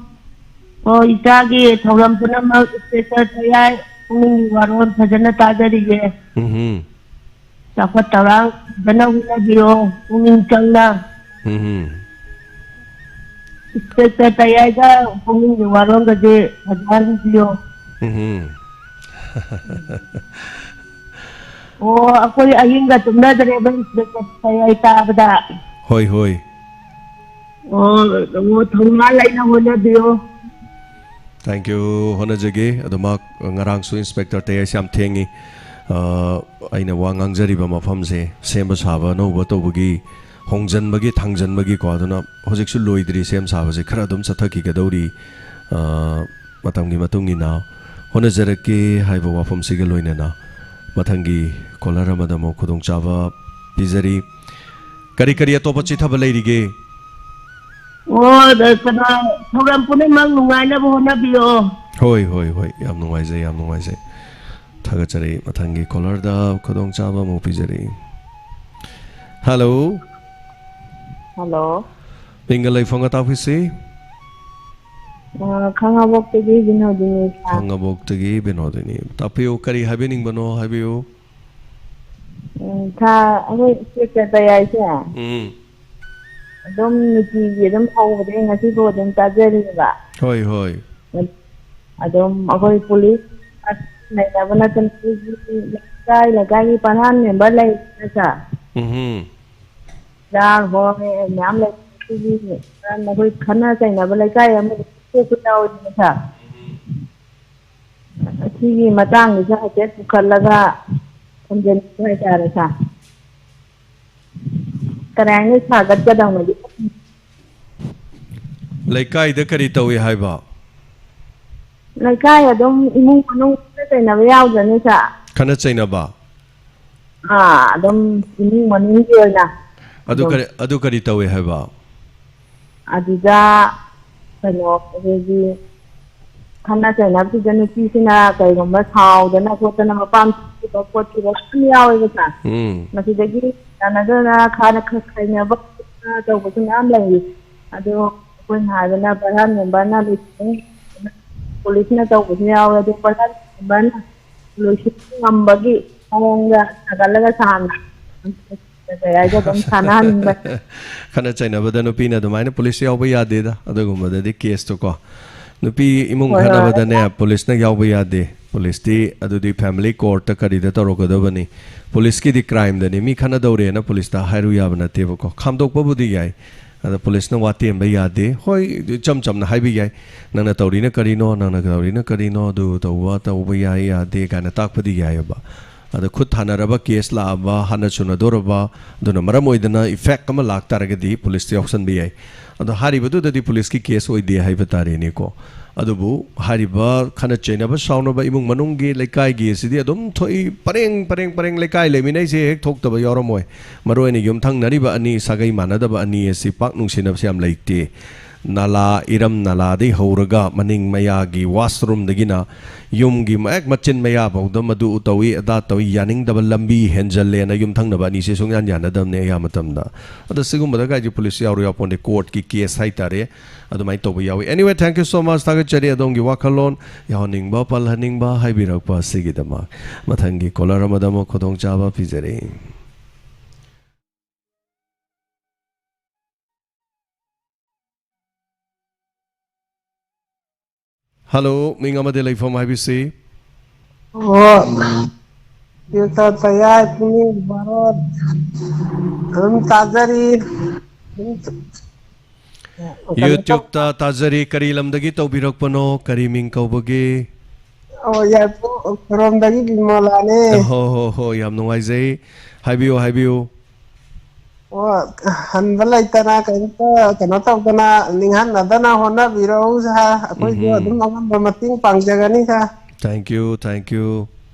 ꯑꯣ, ꯏꯆꯥꯒꯤ ꯊꯧꯔꯝ ꯄꯨꯝꯅꯃꯛ status ꯃꯌꯥꯏ ꯄꯨꯛꯅꯤꯡꯒꯤ ꯋꯥꯔꯣꯜ ꯐꯖꯅ ꯇꯥꯖꯔꯤꯌꯦ꯫ ꯎꯝ꯫ ꯆꯥꯎꯈꯠ ꯊꯧꯔꯥꯡ ꯐꯖꯅ ꯍꯣꯠꯅꯕꯤꯌꯣ, ꯄꯨꯛꯅꯤꯡ ꯆꯪꯅ꯫ ꯎꯝ꯫ Status ꯇꯌꯥꯏꯗ ꯄꯨꯛꯅꯤꯡꯒꯤ ꯋꯥꯔꯣꯜꯒꯁꯦ ꯐꯖꯍꯟꯕꯤꯌꯣ꯫ ꯎꯝ꯫ ꯑꯣ, ꯑꯩꯈꯣꯏ ꯑꯍꯤꯡꯒ ꯇꯨꯝꯅꯗ꯭ꯔꯦꯕ status ꯇꯌꯥꯏ ꯇꯥꯕꯗ꯫ ꯍꯣꯏ, ꯍꯣꯏ꯫ ꯑꯣ, ꯑꯣ, ꯊꯧꯅꯥ ꯂꯩꯅ ꯍꯣꯠꯅꯕꯤꯌꯣ꯫ Thank you, ꯍꯣꯠꯅꯖꯒꯦ꯫ ꯑꯗꯨꯃꯛ ꯉꯔꯥꯡꯁꯨ Inspector ꯇꯌꯥꯏꯁꯦ ꯌꯥꯝ ꯊꯦꯡꯉꯤ꯫ ꯑ, ꯑꯩꯅ ꯋꯥ ꯉꯥꯡꯖꯔꯤꯕ ꯃꯐꯝꯁꯦ ꯁꯦꯝꯕ ꯁꯥꯕ ꯑꯅꯧꯕ ꯇꯧꯕꯒꯤ, ꯍꯣꯡꯖꯟꯕꯒꯤ, ꯊꯥꯡꯖꯟꯕꯒꯤꯀꯣ, ꯑꯗꯨꯅ ꯍꯧꯖꯤꯛꯁꯨ ꯂꯣꯏꯗ꯭ꯔꯤ ꯁꯦꯝ ꯁꯥꯕꯁꯦ, ꯈꯔ ꯑꯗꯨꯝ ꯆꯠꯊꯈꯤꯒꯗꯧꯔꯤ꯫ ꯑ, ꯃꯇꯝꯒꯤ ꯃꯇꯨꯡ ꯏꯟꯅ ꯍꯣꯠꯅꯖꯔꯛꯀꯦ ꯍꯥꯏꯕ ꯋꯥꯐꯝꯁꯤꯒ ꯂꯣꯏꯅꯅ ꯃꯊꯪꯒꯤ caller ꯑꯃꯗ ꯑꯃꯨꯛ ꯈꯨꯗꯣꯡꯆꯥꯕ ꯄꯤꯖꯔꯤ꯫ ꯀꯔꯤ ꯀꯔꯤ ꯑꯇꯣꯞꯄ ꯆꯤꯊꯕ ꯂꯩꯔꯤꯒꯦ? ꯑꯣ, ꯑꯗ ꯀꯩꯅꯣ, program ꯄꯨꯝꯅꯃꯛ ꯅꯨꯡꯉꯥꯏꯅꯕ ꯍꯣꯠꯅꯕꯤꯌꯣ꯫ ꯍꯣꯏ, ꯍꯣꯏ, ꯍꯣꯏ, ꯌꯥꯝ ꯅꯨꯡꯉꯥꯏꯖꯩ, ꯌꯥꯝ ꯅꯨꯡꯉꯥꯏꯖꯩ꯫ ꯊꯥꯒꯠꯆꯔꯤ꯫ ꯃꯊꯪꯒꯤ caller ꯗ ꯈꯨꯗꯣꯡꯆꯥꯕ ꯑꯃꯨꯛ ꯄꯤꯖꯔꯤ꯫ Hello꯫ Hello꯫ ꯃꯤꯡꯒ ꯂꯩꯐꯝꯒ ꯇꯥꯛꯄꯤꯁꯤ꯫ ꯑ, ꯈꯥꯉꯕꯣꯛꯇꯒꯤ ꯕꯤꯅꯣꯗꯤꯅꯤ, ꯁꯥꯔ꯫ ꯈꯥꯉꯕꯣꯛꯇꯒꯤ ꯕꯤꯅꯣꯗꯤꯅꯤ꯫ ꯇꯥꯛꯄꯤꯌꯨ, ꯀꯔꯤ ꯍꯥꯏꯕꯤꯅꯤꯡꯕꯅꯣ ꯍꯥꯏꯕꯤꯌꯨ꯫ ꯎꯝ, ꯁꯥꯔ, ꯑꯩꯈꯣꯏ ꯁ꯭ꯀꯨꯜ ꯆꯠꯄ ꯌꯥꯏꯁꯦ꯫ ꯎꯝ꯫ ꯑꯗꯨꯝ ꯅꯨꯡꯇꯤꯒꯤ ꯑꯗꯨꯝ ꯍꯧꯕꯗꯒꯤ ꯉꯁꯤꯐꯥꯎ ꯑꯗꯨꯝ ꯇꯥꯖꯔꯤꯕ꯫ ꯍꯣꯏ, ꯍꯣꯏ꯫ ꯑꯗꯨꯝ ꯑꯩꯈꯣꯏ ꯄꯨꯂꯤꯁ ꯂꯩꯅꯕ ꯅꯠꯇꯅ ꯑꯩꯈꯣꯏꯒꯤ ꯂꯩꯀꯥꯏ ꯂꯩꯀꯥꯏꯒꯤ ꯄ꯭ꯔꯙꯥꯟ ꯃꯦꯝꯕꯔ ꯂꯩꯗꯅ, ꯁꯥꯔ꯫ ꯎꯝꯍꯨꯝ꯫ ꯁꯥꯔ ꯍꯣꯏ ꯃꯌꯥꯝ ꯂꯩ꯫ ꯁꯤꯒꯤ ꯃꯔꯝꯗ ꯑꯩꯈꯣꯏ ꯈꯠꯅ ꯆꯩꯅꯕ ꯂꯩꯀꯥꯏ ꯑꯃꯗ ꯊꯣꯛꯄ ꯌꯥꯎꯋꯤꯗꯅ, ꯁꯥꯔ꯫ ꯑꯁꯤꯒꯤ ꯃꯇꯥꯡꯗꯁꯨ ꯍꯥꯏꯐꯦꯠ ꯄꯨꯈꯠꯂꯒ ꯊꯝꯖꯅꯤꯡꯕ ꯍꯥꯏꯇꯥꯔꯦ, ꯁꯥꯔ꯫ ꯀꯔꯥꯏꯅ ꯁꯥꯒꯠꯀꯗꯧꯅꯣꯗꯤ ꯈꯪꯗꯦ꯫ ꯂꯩꯀꯥꯏꯗ ꯀꯔꯤ ꯇꯧꯏ ꯍꯥꯏꯕ? ꯂꯩꯀꯥꯏ ꯑꯗꯨꯝ ꯏꯃꯨꯡ ꯃꯅꯨꯡ ꯈꯠꯅ ꯆꯩꯅꯕ ꯌꯥꯎꯗ꯭ꯔꯅꯤ, ꯁꯥꯔ? ꯈꯠꯅ ꯆꯩꯅꯕ? ꯑꯥ, ꯑꯗꯨꯝ ꯏꯃꯨꯡ ꯃꯅꯨꯡꯒꯤ ꯑꯣꯏꯅ ꯑꯗꯨ ꯑꯗꯨꯝ꯫ ꯀꯔꯤ, ꯑꯗꯨ ꯀꯔꯤ ꯇꯧꯏ ꯍꯥꯏꯕ? ꯑꯗꯨꯗ ꯀꯩꯅꯣ, ꯑꯩꯈꯣꯏꯒꯤ ꯈꯠꯅ ꯆꯩꯅꯕꯁꯤꯗ ꯅꯨꯄꯤꯁꯤꯅ ꯀꯩꯒꯨꯝꯕ ꯁꯥꯎꯗꯅ ꯈꯣꯠꯇꯅ ꯃꯄꯥꯝ ꯆꯠꯈꯤꯕ ꯈꯣꯠꯈꯤꯕ ꯃꯌꯥꯝ ꯌꯥꯎꯋꯦꯕ, ꯁꯥꯔ꯫ ꯎꯝ꯫ ꯃꯁꯤꯗꯒꯤ ꯇꯥꯟꯅꯗꯅ ꯈꯥꯅ ꯈ-, ꯈꯥꯏꯅꯕ ꯈꯣꯠꯇꯅ ꯇꯧꯕꯁꯨ ꯃꯌꯥꯝ ꯂꯩꯔꯤ꯫ ꯑꯗꯣ ꯑꯩꯈꯣꯏꯅ ꯍꯥꯏꯕꯅ ꯄ꯭ꯔꯙꯥꯟ ꯃꯦꯝꯕꯔꯅ ꯂꯣꯏꯁꯤꯟ-, ꯄꯨꯂꯤꯁꯅ ꯇꯧꯕꯁꯨ ꯌꯥꯎꯋꯦ꯫ ꯑꯗꯣ ꯄ꯭ꯔꯙꯥꯟ ꯃꯦꯝꯕꯔꯅ ꯂꯣꯏꯁꯤꯟꯕ ꯉꯝꯕꯒꯤ ꯃꯑꯣꯡꯗ ꯁꯥꯒꯠꯂꯒ ꯁꯥꯟꯅ-, ꯀꯩ ꯍꯥꯏꯒꯦ, ꯑꯗꯨꯝ ꯁꯥꯟꯅꯍꯟꯕ꯫ ꯈꯠꯅ ꯆꯩꯅꯕꯗ ꯅꯨꯄꯤꯅ ꯑꯗꯨꯃꯥꯏꯅ ꯄꯨꯂꯤꯁ ꯌꯥꯎꯕ ꯌꯥꯗꯦꯗ, ꯑꯗꯨꯒꯨꯝꯕꯗꯗꯤ ꯀꯦꯁꯇꯣ ꯀꯣ꯫ ꯅꯨꯄꯤ ꯏꯃꯨꯡ ꯍꯣꯏ, ꯍꯣꯏ꯫ ꯈꯠꯅꯕꯗꯅꯦ, ꯄꯨꯂꯤꯁꯅ ꯌꯥꯎꯕ ꯌꯥꯗꯦ꯫ ꯄꯨꯂꯤꯁꯇꯤ ꯑꯗꯨꯗꯤ ꯐꯦꯃꯤꯂꯤ ꯀꯣꯔꯠꯇ ꯀꯔꯤꯗ ꯇꯧꯔꯛꯀꯗꯕꯅꯤ꯫ ꯄꯨꯂꯤꯁꯀꯤꯗꯤ ꯀ꯭ꯔꯥꯏꯝꯗꯅꯤ, ꯃꯤ ꯈꯠꯅꯗꯧꯔꯦꯅ ꯄꯨꯂꯤꯁꯇ ꯍꯥꯏꯔꯨ ꯌꯥꯕ ꯅꯠꯇꯦꯕꯀꯣ꯫ ꯈꯥꯝꯗꯣꯛꯄꯕꯨꯗꯤ ꯌꯥꯏ, ꯑꯗ ꯄꯨꯂꯤꯁꯅ ꯋꯥ ꯇꯦꯝꯕ ꯌꯥꯗꯦ꯫ ꯍꯣꯏ, ꯏꯆꯝ ꯆꯝꯅ ꯍꯥꯏꯕ ꯌꯥꯏ, "ꯅꯪꯅ ꯇꯧꯔꯤꯅ ꯀꯔꯤꯅꯣ, ꯅꯪꯅ ꯇꯧꯔꯤꯅ ꯀꯔꯤꯅꯣ, ꯑꯗꯨ ꯇꯧꯕ, ꯇꯧꯕ ꯌꯥꯏ, ꯌꯥꯗꯦ" ꯀꯥꯏꯅ ꯇꯥꯛꯄꯗꯤ ꯌꯥꯏꯑꯕ꯫ ꯑꯗ ꯈꯨꯠ ꯊꯥꯅꯔꯕ, ꯀꯦꯁ ꯂꯥꯛꯑꯕ, ꯍꯥꯟꯅ ꯆꯨꯅꯗꯣꯔꯕ, ꯑꯗꯨꯅ ꯃꯔꯝ ꯑꯣꯏꯗꯅ ꯏꯐꯦꯛ ꯑꯃ ꯂꯥꯛ ꯇꯥꯔꯒꯗꯤ ꯄꯨꯂꯤꯁꯇ ꯌꯥꯎꯁꯟꯕ ꯌꯥꯏ꯫ ꯑꯗꯣ ꯍꯥꯏꯔꯤꯕꯗꯨꯗꯗꯤ ꯄꯨꯂꯤꯁꯀꯤ ꯀꯦꯁ ꯑꯣꯏꯗꯦ ꯍꯥꯏꯕ ꯇꯥꯔꯦꯅꯦꯀꯣ꯫ ꯑꯗꯨꯕꯨ ꯍꯥꯏꯔꯤꯕ ꯈꯠꯅ ꯆꯩꯅꯕ ꯁꯥꯎꯅꯕ ꯏꯃꯨꯡ ꯃꯅꯨꯡꯒꯤ ꯂꯩꯀꯥꯏꯒꯤ ꯑꯁꯤꯗꯤ ꯑꯗꯨꯝ ꯊꯣꯛꯏ, ꯄꯔꯦꯡ, ꯄꯔꯦꯡ, ꯄꯔꯦꯡ ꯂꯩꯀꯥꯏ ꯂꯩꯃꯤꯟꯅꯩꯁꯦ ꯍꯦꯛ ꯊꯣꯛꯇꯕ ꯌꯥꯎꯔꯝꯃꯣꯏ꯫ ꯃꯔꯨ ꯑꯣꯏꯅ ꯌꯨꯝꯊꯪꯅꯔꯤꯕ ꯑꯅꯤ, ꯁꯥꯒꯩ ꯃꯥꯟꯅꯗꯕ ꯑꯅꯤ ꯑꯁꯤ ꯄꯥꯛ ꯅꯨꯡꯁꯤꯅꯕꯁꯦ ꯌꯥꯝ ꯂꯩꯇꯦ꯫ ꯅꯂꯥ, ꯏꯔꯝ ꯅꯂꯥꯗꯒꯤ ꯍꯧꯔꯒ ꯃꯅꯤꯡ ꯃꯌꯥꯒꯤ washroomꯗꯒꯤꯅ ꯌꯨꯝꯒꯤ ꯍꯦꯛ ꯃꯆꯤꯟ ꯃꯌꯥ ꯐꯥꯎꯗ ꯃꯗꯨ ꯇꯧꯏ, ꯑꯗꯥ ꯇꯧꯏ, ꯌꯥꯅꯤꯡꯗꯕ ꯂꯝꯕꯤ ꯍꯦꯟꯖꯜꯂꯦꯅ ꯌꯨꯝꯊꯪꯅꯕ ꯑꯅꯤꯁꯦ ꯁꯨꯡꯌꯥꯟ ꯌꯥꯅꯗꯕꯅꯦ ꯑꯌꯥꯝꯕ ꯃꯇꯝꯗ꯫ ꯑꯗꯣ ꯁꯤꯒꯨꯝꯕꯗ ꯀꯥꯏꯗꯤ ꯄꯨꯂꯤꯁ ꯌꯥꯎꯔꯨ ꯌꯥꯎꯄꯣꯟꯗꯦ, courtꯀꯤ case ꯍꯥꯏꯇꯥꯔꯦ, ꯑꯗꯨꯃꯥꯏꯅ ꯇꯧꯕ ꯌꯥꯎꯏ꯫ Anyway, thank you so much, ꯊꯥꯒꯠꯆꯔꯤ ꯑꯗꯣꯝꯒꯤ ꯋꯥꯈꯜꯂꯣꯟ, ꯌꯥꯎꯍꯟꯅꯤꯡꯕ, ꯄꯜꯍꯟꯅꯤꯡꯕ ꯍꯥꯏꯕꯤꯔꯛꯄ ꯑꯁꯤꯒꯤꯗꯃꯛ꯫ ꯃꯊꯪꯒꯤ caller ꯑꯃꯗ ꯑꯃꯨꯛ ꯈꯨꯗꯣꯡꯆꯥꯕ ꯄꯤꯖꯔꯤ꯫ Hello, ꯃꯤꯡ ꯑꯃꯗꯤ ꯂꯩꯐꯝ ꯍꯥꯏꯕꯤꯁꯤ꯫ ꯑꯣ, ꯌꯨꯇ ꯇꯌꯥꯏ ꯄꯨꯛꯅꯤꯡ ꯕꯥꯔꯣꯠ ꯑꯗꯨꯝ ꯇꯥꯖꯔꯤ꯫ ꯑꯗꯨꯝ ꯀꯩꯅꯣ ꯇꯧ- YouTubeꯇ ꯇꯥꯖꯔꯤ꯫ ꯀꯔꯤ ꯂꯝꯗꯒꯤ ꯇꯧꯕꯤꯔꯛꯄꯅꯣ? ꯀꯔꯤ ꯃꯤꯡ ꯀꯧꯕꯒꯦ? ꯑꯣ, ꯌꯥꯏꯄꯣꯛ ꯈꯨꯔꯣꯝꯗꯒꯤ ꯕꯤꯃꯣꯂꯥꯅꯦ꯫ ꯍꯣ, ꯍꯣ, ꯍꯣ, ꯌꯥꯝ ꯅꯨꯡꯉꯥꯏꯖꯩ꯫ ꯍꯥꯏꯕꯤꯌꯨ, ꯍꯥꯏꯕꯤꯌꯨ꯫ ꯑꯣ, ꯍꯟꯕ ꯂꯩꯇꯅ ꯀꯩꯝꯇ ꯀꯩꯅꯣ ꯇꯧꯗꯅ ꯅꯤꯡꯍꯟꯅꯗꯅ ꯍꯣꯠꯅꯕꯤꯔꯛꯎ ꯁꯥꯔ꯫ ꯑꯩꯈꯣꯏꯁꯨ ꯎꯝꯍꯨꯝ꯫ ꯑꯗꯨꯝ ꯑꯉꯝꯕ ꯃꯇꯦꯡ ꯄꯥꯡꯖꯒꯅꯤ ꯁꯥꯔ꯫ Thank you, thank you꯫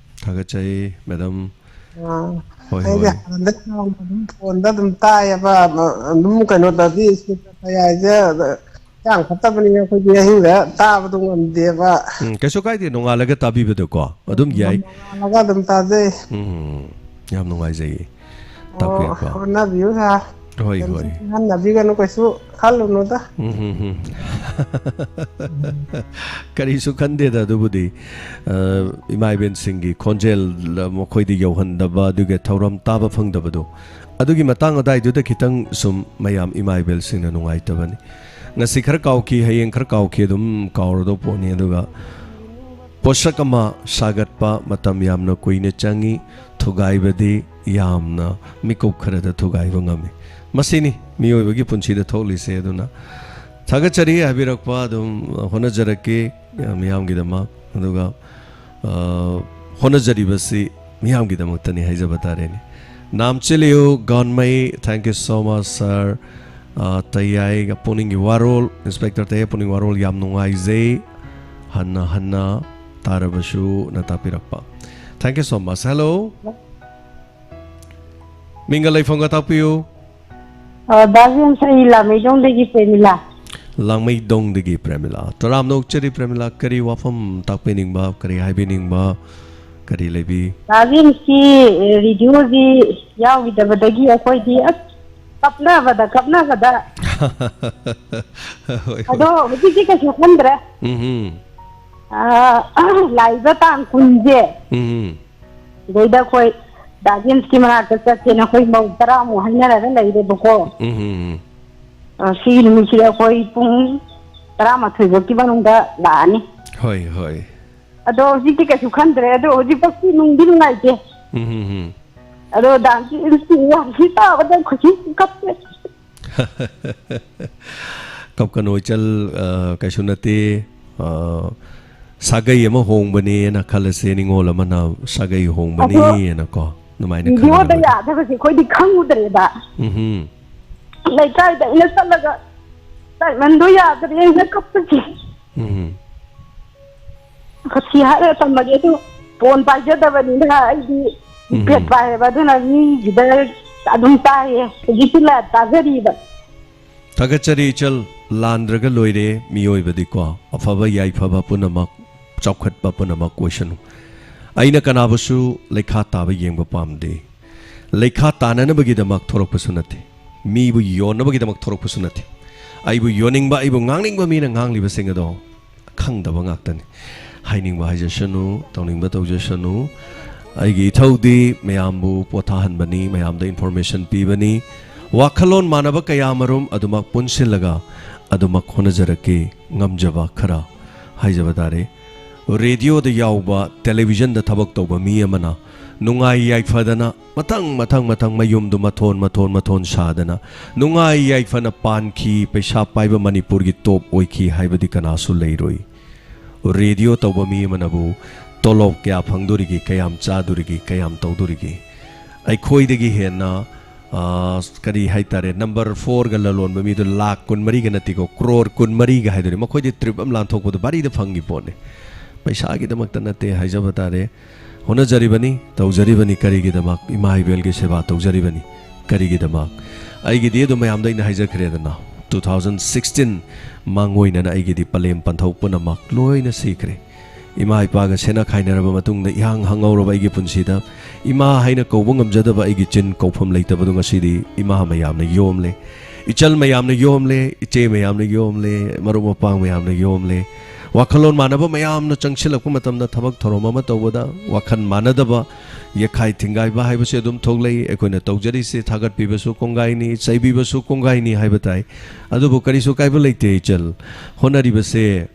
ꯊꯥꯒꯠꯆꯩ, madam꯫ ꯑꯥ, ꯍꯣꯏ, ꯑꯩꯗꯤ ꯍꯣꯏ꯫ ꯍꯥꯟꯅꯗꯒꯤ ꯑꯗꯨꯝ ꯐꯣꯟꯗ ꯑꯗꯨꯝ ꯇꯥꯏꯌꯦꯕ, ꯑꯗꯨꯝ ꯀꯩꯅꯣꯗꯗꯤ ꯁ꯭ꯀꯨꯜ ꯆꯠꯄ ꯍꯥꯏꯁꯦ ꯍꯛꯆꯥꯡ ꯐꯠꯇꯕꯅꯤꯅ ꯑꯩꯈꯣꯏꯗꯤ ꯑꯍꯤꯡꯗ ꯇꯥꯕꯗꯣ ꯉꯝꯗꯦꯕ꯫ ꯎꯝ, ꯀꯩꯁꯨ ꯀꯥꯏꯗꯦ, ꯅꯣꯡꯉꯥꯜꯂꯒ ꯇꯥꯕꯤꯕꯗꯀꯣ ꯑꯗꯨꯝ ꯌꯥꯏ꯫ ꯅꯣꯡꯉꯥꯜꯂꯒ ꯑꯗꯨꯝ ꯇꯥꯖꯩ꯫ ꯎꯝ, ꯌꯥꯝ ꯅꯨꯡꯉꯥꯏꯖꯩꯌꯦ꯫ ꯑꯣ, ꯇꯥꯛꯄꯤꯔꯛꯄ꯫ ꯍꯣꯠꯅꯕꯤꯌꯨ ꯁꯥꯔ꯫ ꯍꯣꯏ, ꯀꯩꯝꯇ ꯍꯣꯏ꯫ ꯈꯟꯍꯟꯅꯕꯤꯒꯅꯨ, ꯀꯩꯁꯨ ꯈꯜꯂꯨꯅꯨꯗ꯫ ꯎꯝ, ꯍꯝ, ꯍꯝ꯫ ꯀꯔꯤꯁꯨ ꯈꯟꯗꯦꯗ ꯑꯗꯨꯕꯨꯗꯤ꯫ ꯑ, ꯏꯃꯥ ꯏꯕꯦꯟꯁꯤꯡꯒꯤ ꯈꯣꯟꯖꯦꯜ ꯃꯈꯣꯏꯗ ꯌꯧꯍꯟꯗꯕ, ꯑꯗꯨꯒ ꯊꯧꯔꯝ ꯇꯥꯕ ꯐꯪꯗꯕꯗꯣ, ꯑꯗꯨꯒꯤ ꯃꯇꯥꯡ ꯑꯗꯥꯏꯗꯨꯗ ꯈꯤꯇꯪ ꯁꯨꯝ ꯃꯌꯥꯝ ꯏꯃꯥ ꯏꯕꯦꯜꯁꯤꯡꯅ ꯅꯨꯡꯉꯥꯏꯇꯕꯅꯤ꯫ ꯉꯁꯤ ꯈꯔ ꯀꯥꯎꯈꯤ, ꯍꯌꯦꯡ ꯈꯔ ꯀꯥꯎꯈꯤ, ꯑꯗꯨꯝ ꯀꯥꯎꯔꯗꯧ ꯄꯣꯠꯅꯤ꯫ ꯑꯗꯨꯒ ꯄꯣꯠꯁꯛ ꯑꯃ ꯁꯥꯒꯠꯄ ꯃꯇꯝ ꯌꯥꯝꯅ ꯀꯨꯏꯅ ꯆꯪꯏ, ꯊꯨꯒꯥꯏꯕꯗꯤ ꯌꯥꯝꯅ ꯃꯤꯀꯨꯞ ꯈꯔꯗ ꯊꯨꯒꯥꯏꯕ ꯉꯝꯃꯤ꯫ ꯃꯁꯤꯅꯤ ꯃꯤꯑꯣꯏꯕꯒꯤ ꯄꯨꯟꯁꯤꯗ ꯊꯣꯛꯂꯤꯁꯦ꯫ ꯑꯗꯨꯅ ꯊꯥꯒꯠꯆꯔꯤ ꯍꯥꯏꯕꯤꯔꯛꯄ, ꯑꯗꯨꯝ ꯍꯣꯠꯅꯖꯔꯛꯀꯦ ꯃꯤꯌꯥꯝꯒꯤꯗꯃꯛ꯫ ꯑꯗꯨꯒ, ꯑ, ꯍꯣꯠꯅꯖꯔꯤꯕꯁꯤ ꯃꯤꯌꯥꯝꯒꯤꯗꯃꯛꯇꯅꯤ ꯍꯥꯏꯖꯕ ꯇꯥꯔꯦꯅꯦ꯫ ꯅꯥꯝꯆꯤꯂꯤꯌꯨ ꯒꯥꯟꯃꯩ, thank you so much, sir꯫ ꯑ, ꯇꯌꯥꯏꯒ ꯄꯨꯛꯅꯤꯡꯒꯤ ꯋꯥꯔꯣꯜ, Inspector ꯇꯌꯥꯏ ꯄꯨꯛꯅꯤꯡ ꯋꯥꯔꯣꯜ ꯌꯥꯝ ꯅꯨꯡꯉꯥꯏꯖꯩ꯫ ꯍꯟꯅ ꯍꯟꯅ ꯇꯥꯔꯕꯁꯨ ꯅ ꯇꯥꯛꯄꯤꯔꯛꯄ꯫ Thank you so much꯫ Hello꯫ ꯃꯤꯡꯒ ꯂꯩꯐꯝꯒ ꯇꯥꯛꯄꯤꯌꯨ꯫ ꯑ, ꯗꯥ ꯖꯦꯝꯁ, ꯑꯩ ꯂꯥꯃꯩꯗꯣꯡꯗꯒꯤ ꯄ꯭ꯔꯦꯃꯤꯂꯥ꯫ ꯂꯥꯡꯃꯩꯗꯣꯡꯗꯒꯤ ꯄ꯭ꯔꯦꯃꯤꯂꯥ꯫ ꯇꯔꯥꯝꯅ ꯑꯣꯛꯆꯔꯤ ꯄ꯭ꯔꯦꯃꯤꯂꯥ, ꯀꯔꯤ ꯋꯥꯐꯝ ꯇꯥꯛꯄꯤꯅꯤꯡꯕ, ꯀꯔꯤ ꯍꯥꯏꯕꯤꯅꯤꯡꯕ, ꯀꯔꯤ ꯂꯩꯕꯤ? ꯔꯥꯖꯦꯟꯁꯤ ꯔꯦꯗꯤꯑꯣꯁꯤ ꯌꯥꯎꯈꯤꯗꯕꯗꯒꯤ ꯑꯩꯈꯣꯏꯗꯤ ꯑꯁ ꯀꯞꯅꯕꯗ ꯀꯞꯅꯕꯗ꯫ ꯍꯣꯏ, ꯍꯣꯏ꯫ ꯑꯗꯣ ꯍꯧꯖꯤꯛꯇꯤ ꯀꯩꯁꯨ ꯈꯟꯗ꯭ꯔꯦ꯫ ꯎꯝ, ꯎꯝ꯫ ꯑꯥ, ꯂꯥꯛꯏꯕ ꯇꯥꯡ ꯀꯨꯟꯁꯦ ꯎꯝ, ꯎꯝ꯫ ꯁꯤꯗꯩꯗ ꯑꯩꯈꯣꯏ ꯗꯥ ꯖꯦꯝꯁꯀꯤ ꯃꯅꯥꯛꯇ ꯆꯠꯁꯦꯅ ꯑꯩꯈꯣꯏ ꯃꯧ ꯇꯔꯥꯃꯨꯛ ꯍꯥꯏꯅꯔꯒ ꯂꯩꯔꯦꯕꯀꯣ꯫ ꯎꯝ, ꯎꯝ, ꯎꯝ꯫ ꯑ, ꯁꯤꯒꯤ ꯅꯨꯃꯤꯠꯁꯤꯗ ꯑꯩꯈꯣꯏ ꯄꯨꯡ ꯇꯔꯥꯃꯥꯊꯣꯏ ꯐꯥꯎꯀꯤ ꯃꯅꯨꯡꯗ ꯂꯥꯛꯑꯅꯤ꯫ ꯍꯣꯏ, ꯍꯣꯏ꯫ ꯑꯗꯣ ꯍꯧꯖꯤꯛꯇꯤ ꯀꯩꯁꯨ ꯈꯟꯗ꯭ꯔꯦ꯫ ꯑꯗꯣ ꯍꯧꯖꯤꯛꯐꯥꯎꯗꯤ ꯅꯨꯡꯗꯤ ꯅꯨꯡꯉꯥꯏꯇꯦ꯫ ꯎꯝ, ꯎꯝ, ꯎꯝ꯫ ꯑꯗꯣ ꯗꯥꯟꯁꯤ ꯋꯥꯁꯤ ꯇꯥꯕꯗ ꯈꯨꯁꯤ ꯀꯞꯄꯦ꯫ ꯀꯞꯀꯅꯨ ꯏꯆꯜ, ꯑ, ꯀꯩꯁꯨ ꯅꯠꯇꯦ꯫ ꯑ, ꯁꯥꯒꯩ ꯑꯃ ꯍꯣꯡꯕꯅꯦꯅ ꯈꯜꯂꯁꯦ, ꯅꯤꯉꯣꯜ ꯑꯃꯅ ꯁꯥꯒꯩ ꯍꯣꯡꯕꯅꯦꯅꯀꯣ, ꯑꯗꯨꯃꯥꯏꯅ ꯚꯤꯗꯤꯑꯣꯗ ꯈꯜꯂꯒ ꯂꯣꯏꯔꯦ꯫ ꯌꯥꯗꯕꯁꯦ ꯑꯩꯈꯣꯏꯗꯤ ꯈꯪꯉꯨꯗ꯭ꯔꯦꯕ꯫ ꯎꯝ, ꯎꯝ꯫ ꯂꯩꯀꯥꯏꯗ ꯑꯩꯅ ꯆꯠꯂꯒ ꯗꯥꯏꯃꯟꯗꯣ ꯌꯥꯗ꯭ꯔꯦꯅ ꯀꯞꯄꯁꯦ꯫ ꯎꯝ, ꯎꯝ꯫ ꯈꯨꯁꯤ ꯍꯥꯏꯔꯒ ꯇꯝꯕꯒꯤ ꯑꯗꯨ ꯐꯣꯟ ꯄꯥꯏꯖꯗꯕꯅꯤꯅ ꯑꯩꯗꯤ ꯎꯝ꯫ ꯀꯤꯄꯦꯗ ꯄꯥꯏꯌꯦꯕ, ꯑꯗꯨꯅ ꯃꯤꯒꯤꯗ ꯑꯗꯨꯝ ꯇꯥꯏꯌꯦ꯫ ꯍꯧꯖꯤꯛꯇꯤ ꯂꯥꯏꯚ ꯇꯥꯖꯔꯤꯕ꯫ ꯊꯥꯒꯠꯆꯔꯤ ꯏꯆꯜ, ꯂꯥꯟꯗ꯭ꯔꯒ ꯂꯣꯏꯔꯦ ꯃꯤꯑꯣꯏꯕꯗꯤꯀꯣ, ꯑꯐꯕ ꯌꯥꯏꯐꯕ ꯄꯨꯝꯅꯃꯛ, ꯆꯥꯎꯈꯠꯄ ꯄꯨꯝꯅꯃꯛ ꯑꯣꯏꯁꯅꯨ꯫ ꯑꯩꯅ ꯀꯅꯥꯕꯨꯁꯨ ꯂꯩꯈꯥ ꯇꯥꯕ ꯌꯦꯡꯕ ꯄꯥꯝꯗꯦ꯫ ꯂꯩꯈꯥ ꯇꯥꯅꯅꯕꯒꯤꯗꯃꯛ ꯊꯣꯔꯛꯄꯁꯨ ꯅꯠꯇꯦ, ꯃꯤꯕꯨ ꯌꯣꯟꯅꯕꯒꯤꯗꯃꯛ ꯊꯣꯔꯛꯄꯁꯨ ꯅꯠꯇꯦ꯫ ꯑꯩꯕꯨ ꯌꯣꯟꯅꯤꯡꯕ, ꯑꯩꯕꯨ ꯉꯥꯡꯅꯤꯡꯕ ꯃꯤꯅ ꯉꯥꯡꯂꯤꯕꯁꯤꯡ ꯑꯗꯣ ꯈꯪꯗꯕ ꯉꯥꯛꯇꯅꯤ꯫ ꯍꯥꯏꯅꯤꯡꯕ ꯍꯥꯏꯖꯁꯅꯨ, ꯇꯧꯅꯤꯡꯕ ꯇꯧꯖꯁꯅꯨ꯫ ꯑꯩꯒꯤ ꯏꯊꯧꯗꯤ ꯃꯌꯥꯝꯕꯨ ꯄꯣꯊꯥꯍꯟꯕꯅꯤ, ꯃꯌꯥꯝꯗ ꯏꯟꯐꯣꯔꯃꯦꯁꯟ ꯄꯤꯕꯅꯤ꯫ ꯋꯥꯈꯜꯂꯣꯟ ꯃꯥꯟꯅꯕ ꯀꯌꯥꯃꯔꯨꯝ ꯑꯗꯨꯃꯛ ꯄꯨꯟꯁꯤꯜꯂꯒ ꯑꯗꯨꯃꯛ ꯍꯣꯠꯅꯖꯔꯛꯀꯦ, ꯉꯝꯖꯕ ꯈꯔ ꯍꯥꯏꯖꯕ ꯇꯥꯔꯦ꯫ ꯔꯦꯗꯤꯑꯣꯗ ꯌꯥꯎꯕ, ꯇꯦꯂꯤꯚꯤꯖꯟꯗ ꯊꯕꯛ ꯇꯧꯕ ꯃꯤ ꯑꯃꯅ ꯅꯨꯡꯉꯥꯏ ꯌꯥꯏꯐꯗꯅ ꯃꯊꯪ ꯃꯊꯪ ꯃꯊꯪ ꯃꯌꯨꯝꯗꯨ ꯃꯊꯣꯟ ꯃꯊꯣꯟ ꯃꯊꯣꯟ ꯁꯥꯗꯅ ꯅꯨꯡꯉꯥꯏ ꯌꯥꯏꯐꯅ ꯄꯥꯟꯈꯤ꯫ ꯄꯩꯁꯥ ꯄꯥꯏꯕ ꯃꯅꯤꯄꯨꯔꯒꯤ ꯇꯣꯞ ꯑꯣꯏꯈꯤ ꯍꯥꯏꯕꯗꯤ ꯀꯅꯥꯁꯨ ꯂꯩꯔꯣꯏ꯫ ꯔꯦꯗꯤꯑꯣ ꯇꯧꯕ ꯃꯤ ꯑꯃꯅꯕꯨ ꯇꯣꯂꯣꯞ ꯀꯌꯥ ꯐꯪꯗꯣꯔꯤꯒꯦ, ꯀꯌꯥꯝ ꯆꯥꯗꯣꯔꯤꯒꯦ, ꯀꯌꯥꯝ ꯇꯧꯗꯣꯔꯤꯒꯦ? ꯑꯩꯈꯣꯏꯗꯒꯤ ꯍꯦꯟꯅ, ꯑ, ꯀꯔꯤ ꯍꯥꯏꯇꯥꯔꯦ, ꯅꯝꯕꯔ ꯐꯣꯔꯒ ꯂꯂꯣꯟꯕ ꯃꯤꯗꯣ ꯂꯥꯛ ꯀꯨꯟꯃꯔꯤꯒ ꯅꯠꯇꯦꯀꯣ, ꯀ꯭ꯔꯣꯔ ꯀꯨꯟꯃꯔꯤꯒ ꯍꯥꯏꯗꯣꯔꯤ꯫ ꯃꯈꯣꯏꯗꯤ ꯇ꯭ꯔꯤꯞ ꯑꯃ ꯂꯥꯟꯊꯣꯛꯄꯗꯣ ꯚꯥꯔꯤꯗ ꯐꯪꯉꯤ ꯄꯣꯠꯅꯤ꯫ ꯄꯩꯁꯥꯒꯤꯗꯃꯛꯇ ꯅꯠꯇꯦ ꯍꯥꯏꯖꯕ ꯇꯥꯔꯦ꯫ ꯍꯣꯠꯅꯖꯔꯤꯕꯅꯤ, ꯇꯧꯖꯔꯤꯕꯅꯤ꯫ ꯀꯔꯤꯒꯤꯗꯃꯛ? ꯏꯃꯥ ꯏꯕꯦꯜꯒꯤ ꯁꯦꯕꯥ ꯇꯧꯖꯔꯤꯕꯅꯤ꯫ ꯀꯔꯤꯒꯤꯗꯃꯛ? ꯑꯩꯒꯤꯗꯤ ꯑꯗꯨꯝ ꯃꯌꯥꯝꯗ ꯑꯩꯅ ꯍꯥꯏꯖꯈ꯭ꯔꯦꯗꯅ, ꯇꯨ ꯊꯥꯎꯖꯟ ꯁꯤꯛꯁꯇꯤꯟ ꯃꯥꯡꯑꯣꯏꯅꯅ ꯑꯩꯒꯤꯗꯤ ꯄꯂꯦꯝ ꯄꯟꯊꯧ ꯄꯨꯝꯅꯃꯛ ꯂꯣꯏꯅ ꯁꯤꯈ꯭ꯔꯦ꯫ ꯏꯃꯥ ꯏꯄꯥꯒ ꯁꯦꯟꯅ ꯈꯥꯏꯅꯔꯕ ꯃꯇꯨꯡꯗ ꯏꯍꯥꯡ ꯍꯥꯡꯍꯧꯔꯕ ꯑꯩꯒꯤ ꯄꯨꯟꯁꯤꯗ ꯏꯃꯥ ꯍꯥꯏꯅ ꯀꯧꯕ ꯉꯝꯖꯗꯕ ꯑꯩꯒꯤ ꯆꯤꯟ ꯀꯧꯐꯝ ꯂꯩꯇꯕꯗꯨ ꯉꯁꯤꯗꯤ ꯏꯃꯥ ꯃꯌꯥꯝꯅ ꯌꯣꯝꯂꯦ, ꯏꯆꯜ ꯃꯌꯥꯝꯅ ꯌꯣꯝꯂꯦ, ꯏꯆꯦ ꯃꯌꯥꯝꯅ ꯌꯣꯝꯂꯦ, ꯃꯔꯨꯞ ꯃꯄꯥꯡ ꯃꯌꯥꯝꯅ ꯌꯣꯝꯂꯦ꯫ ꯋꯥꯈꯜꯂꯣꯟ ꯃꯥꯟꯅꯕ ꯃꯌꯥꯝꯅ ꯆꯪꯁꯤꯜꯂꯛꯄ ꯃꯇꯝꯗ ꯊꯕꯛ ꯊꯧꯔꯝ ꯑꯃ ꯇꯧꯕꯗ ꯋꯥꯈꯜ ꯃꯥꯟꯅꯗꯕ, ꯌꯦꯠꯈꯥꯏ ꯊꯤꯡꯒꯥꯏꯕ ꯍꯥꯏꯕꯁꯤ ꯑꯗꯨꯝ ꯊꯣꯛꯂꯛꯏ꯫ ꯑꯩꯈꯣꯏꯅ ꯇꯧꯖꯔꯤꯁꯤ ꯊꯥꯒꯠꯄꯤꯕꯁꯨ ꯀꯣꯡꯒꯥꯏꯅꯤ, ꯆꯩꯕꯤꯕꯁꯨ ꯀꯣꯡꯒꯥꯏꯅꯤ ꯍꯥꯏꯕ ꯇꯥꯏ꯫ ꯑꯗꯨꯕꯨ ꯀꯔꯤꯁꯨ ꯀꯥꯏꯕ ꯂꯩꯇꯦ ꯏꯆꯜ꯫ ꯍꯣꯠꯅꯔꯤꯕꯁꯦ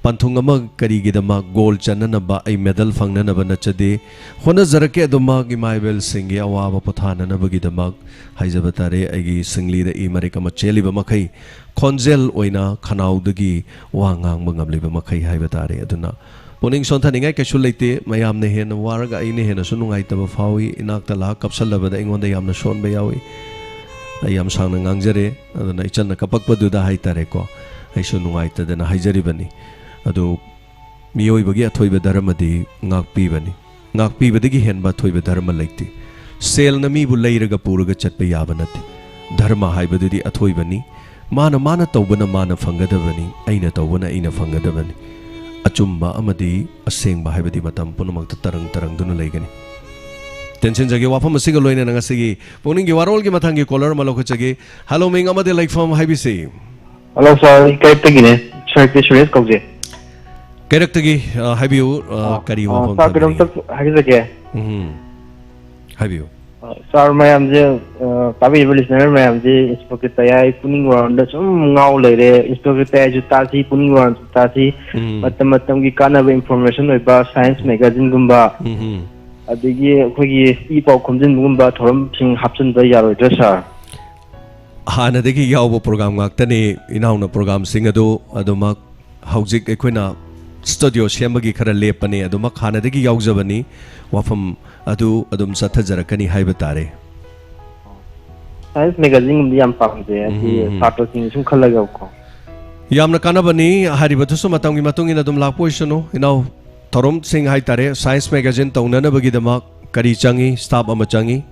ꯄꯟꯊꯨꯡ ꯑꯃ ꯀꯔꯤꯒꯤꯗꯃꯛ ꯒꯣꯜ ꯆꯟꯅꯅꯕ, ꯑꯩ ꯃꯦꯗꯜ ꯐꯪꯅꯅꯕ ꯅꯠꯆꯗꯦ꯫ ꯍꯣꯠꯅꯖꯔꯛꯀꯦ ꯑꯗꯨꯃꯛ ꯏꯃꯥ ꯏꯕꯦꯜꯁꯤꯡꯒꯤ ꯑꯋꯥꯕ ꯄꯣꯊꯥꯅꯅꯕꯒꯤꯗꯃꯛ ꯍꯥꯏꯖꯕ ꯇꯥꯔꯦ꯫ ꯑꯩꯒꯤ ꯁꯤꯡꯂꯤꯗ ꯏ ꯃꯔꯤꯛ ꯑꯃ ꯆꯦꯜꯂꯤꯕ ꯃꯈꯩ, ꯈꯣꯟꯖꯦꯜ ꯑꯣꯏꯅ ꯈꯅꯥꯎꯗꯒꯤ ꯋꯥ ꯉꯥꯡꯕ ꯉꯝꯂꯤꯕ ꯃꯈꯩ ꯍꯥꯏꯕ ꯇꯥꯔꯦ꯫ ꯑꯗꯨꯅ ꯄꯨꯛꯅꯤꯡ ꯁꯣꯟꯊꯅꯤꯡꯉꯥꯏ ꯀꯩꯁꯨ ꯂꯩꯇꯦ꯫ ꯃꯌꯥꯝꯅ ꯍꯦꯟꯅ ꯋꯥꯔꯒ ꯑꯩꯅ ꯍꯦꯟꯅꯁꯨ ꯅꯨꯡꯉꯥꯏꯇꯕ ꯐꯥꯎꯏ꯫ ꯏꯅꯥꯛꯇ ꯂꯥꯛꯑ ꯀꯞꯁꯜꯂꯕꯗ ꯑꯩꯉꯣꯟꯗ ꯌꯥꯝꯅ ꯁꯣꯟꯕ ꯌꯥꯎꯏ꯫ ꯑꯩ ꯌꯥꯝ ꯁꯥꯡꯅ ꯉꯥꯡꯖꯔꯦ꯫ ꯑꯗꯨꯅ ꯏꯆꯟꯅ ꯀꯞꯄꯛꯄꯗꯨꯗ ꯍꯥꯏꯇꯥꯔꯦꯀꯣ, ꯑꯩꯁꯨ ꯅꯨꯡꯉꯥꯏꯇꯗꯅ ꯍꯥꯏꯖꯔꯤꯕꯅꯤ꯫ ꯑꯗꯨ ꯃꯤꯑꯣꯏꯕꯒꯤ ꯑꯊꯣꯏꯕ ꯙꯔꯃꯗꯤ ꯉꯥꯛꯄꯤꯕꯅꯤ꯫ ꯉꯥꯛꯄꯤꯕꯗꯒꯤ ꯍꯦꯟꯕ ꯑꯊꯣꯏꯕ ꯙꯔꯃ ꯂꯩꯇꯦ꯫ ꯁꯦꯜꯅ ꯃꯤꯕꯨ ꯂꯩꯔꯒ ꯄꯨꯔꯒ ꯆꯠꯄ ꯌꯥꯕ ꯅꯠꯇꯦ꯫ ꯙꯔꯃ ꯍꯥꯏꯕꯗꯨꯗꯤ ꯑꯊꯣꯏꯕꯅꯤ꯫ ꯃꯥꯅ ꯃꯥꯅ ꯇꯧꯕꯅ ꯃꯥꯅ ꯐꯪꯒꯗꯕꯅꯤ, ꯑꯩꯅ ꯇꯧꯕꯅ ꯑꯩꯅ ꯐꯪꯒꯗꯕꯅꯤ꯫ ꯑꯆꯨꯝꯕ ꯑꯃꯗꯤ ꯑꯁꯦꯡꯕ ꯍꯥꯏꯕꯗꯤ ꯃꯇꯝ ꯄꯨꯝꯅꯃꯛꯇ ꯇꯔꯪ ꯇꯔꯪꯗꯨꯅ ꯂꯩꯒꯅꯤ꯫ ꯇꯦꯟꯁꯤꯟꯖꯒꯦ, ꯋꯥꯐꯝ ꯑꯁꯤꯒ ꯂꯣꯏꯅꯅ ꯉꯁꯤꯒꯤ ꯄꯨꯛꯅꯤꯡꯒꯤ ꯋꯥꯔꯣꯜꯒꯤ ꯃꯊꯪꯒꯤ ꯀꯣꯂꯔ ꯑꯃ ꯂꯧꯈꯠꯆꯒꯦ꯫ ꯍꯜꯂꯣ, ꯃꯤꯡ ꯑꯃꯗꯤ ꯂꯩꯐꯝ ꯍꯥꯏꯕꯤꯁꯤ꯫ ꯍꯜꯂꯣ ꯁꯥꯔ, ꯑꯩ ꯀꯩꯔꯛꯇꯒꯤꯅꯦ꯫ ꯁꯥꯔ ꯀꯦ ꯁꯨꯔꯦꯁ ꯀꯧꯖꯩ꯫ ꯀꯩꯔꯛꯇꯒꯤ, ꯑ, ꯍꯥꯏꯕꯤꯌꯨ, ꯑ, ꯑ, ꯀꯔꯤ ꯑ, ꯋꯥꯐꯝ ꯁꯥꯔ, ꯊꯝꯕꯤꯅꯤꯡꯉꯤ? ꯀꯩꯅꯣꯝꯇ ꯍꯥꯏꯖꯒꯦ꯫ ꯎꯝ, ꯍꯥꯏꯕꯤꯌꯨ꯫ ꯑ, ꯁꯥꯔ, ꯃꯌꯥꯝꯁꯦ, ꯑ, ꯇꯥꯕꯤꯔꯤꯕ ꯂꯤꯁꯅꯔ ꯃꯌꯥꯝꯁꯦ ꯏꯟꯁꯄꯦꯛꯇꯔ ꯇꯌꯥꯏ ꯄꯨꯛꯅꯤꯡ ꯋꯥꯔꯣꯝꯗ ꯁꯨꯝ ꯉꯥꯎ ꯂꯩꯔꯦ꯫ ꯏꯟꯁꯄꯦꯛꯇꯔ ꯇꯌꯥꯏꯁꯨ ꯇꯥꯁꯤ, ꯄꯨꯛꯅꯤꯡ ꯋꯥꯔꯣꯝꯁꯨ ꯇꯥꯁꯤ꯫ ꯎꯝ꯫ ꯃꯇꯝ ꯃꯇꯝꯒꯤ ꯀꯥꯟꯅꯕ ꯏꯟꯐꯣꯔꯃꯦꯁꯟ ꯑꯣꯏꯕ ꯁꯥꯏꯟꯁ ꯃꯦꯒꯥꯖꯤꯟꯒꯨꯝꯕ, ꯎꯝ꯫ ꯑꯗꯒꯤ ꯑꯩꯈꯣꯏꯒꯤ ꯏ ꯄꯥꯎ ꯈꯣꯝꯖꯤꯟꯕꯒꯨꯝꯕ ꯊꯧꯔꯝꯁꯤꯡ ꯍꯥꯞꯆꯤꯟꯕ ꯌꯥꯔꯣꯏꯗ꯭ꯔꯥ ꯁꯥꯔ? ꯍꯥꯟꯅꯗꯒꯤ ꯌꯥꯎꯕ ꯄ꯭ꯔꯣꯒ꯭ꯔꯥꯝ ꯉꯥꯛꯇꯅꯤ, ꯏꯅꯥꯎꯅ꯫ ꯄ꯭ꯔꯣꯒ꯭ꯔꯥꯝꯁꯤꯡ ꯑꯗꯨ ꯑꯗꯨꯃꯛ ꯍꯧꯖꯤꯛ ꯑꯩꯈꯣꯏꯅ ꯁ꯭ꯇꯨꯗꯤꯑꯣ ꯁꯦꯝꯕꯒꯤ ꯈꯔ ꯂꯦꯞꯄꯅꯤ, ꯑꯗꯨꯃꯛ ꯍꯥꯟꯅꯗꯒꯤ ꯌꯥꯎꯖꯕꯅꯤ꯫ ꯋꯥꯐꯝ ꯑꯗꯨ ꯑꯗꯨꯝ ꯆꯠꯊꯖꯔꯛꯀꯅꯤ ꯍꯥꯏꯕ ꯇꯥꯔꯦ꯫ ꯁꯥꯏꯟꯁ ꯃꯦꯒꯥꯖꯤꯟꯒꯨꯝꯕꯗꯤ ꯌꯥꯝ ꯄꯥꯝꯖꯩ, ꯍꯥꯏꯗꯤ ꯎꯝ, ꯎꯝ, ꯎꯝ꯫ ꯁꯥꯇ꯭ꯔꯁꯤꯡꯒꯤ ꯁꯨꯝ ꯈꯜꯂꯒꯀꯣ꯫ ꯌꯥꯝꯅ ꯀꯥꯟꯅꯕꯅꯤ꯫ ꯍꯥꯏꯔꯤꯕꯗꯨꯁꯨ ꯃꯇꯝꯒꯤ ꯃꯇꯨꯡ ꯏꯟꯅ ꯑꯗꯨꯝ ꯂꯥꯛꯄ ꯑꯣꯏꯁꯅꯨ, ꯏꯅꯥꯎ꯫ ꯊꯧꯔꯝꯁꯤꯡ ꯍꯥꯏꯇꯥꯔꯦ, ꯁꯥꯏꯟꯁ ꯃꯦꯒꯥꯖꯤꯟ ꯇꯧꯅꯅꯕꯒꯤꯗꯃꯛ ꯀꯔꯤ ꯆꯪꯏ? ꯁ꯭ꯇꯥꯐ ꯑꯃ ꯆꯪꯏ꯫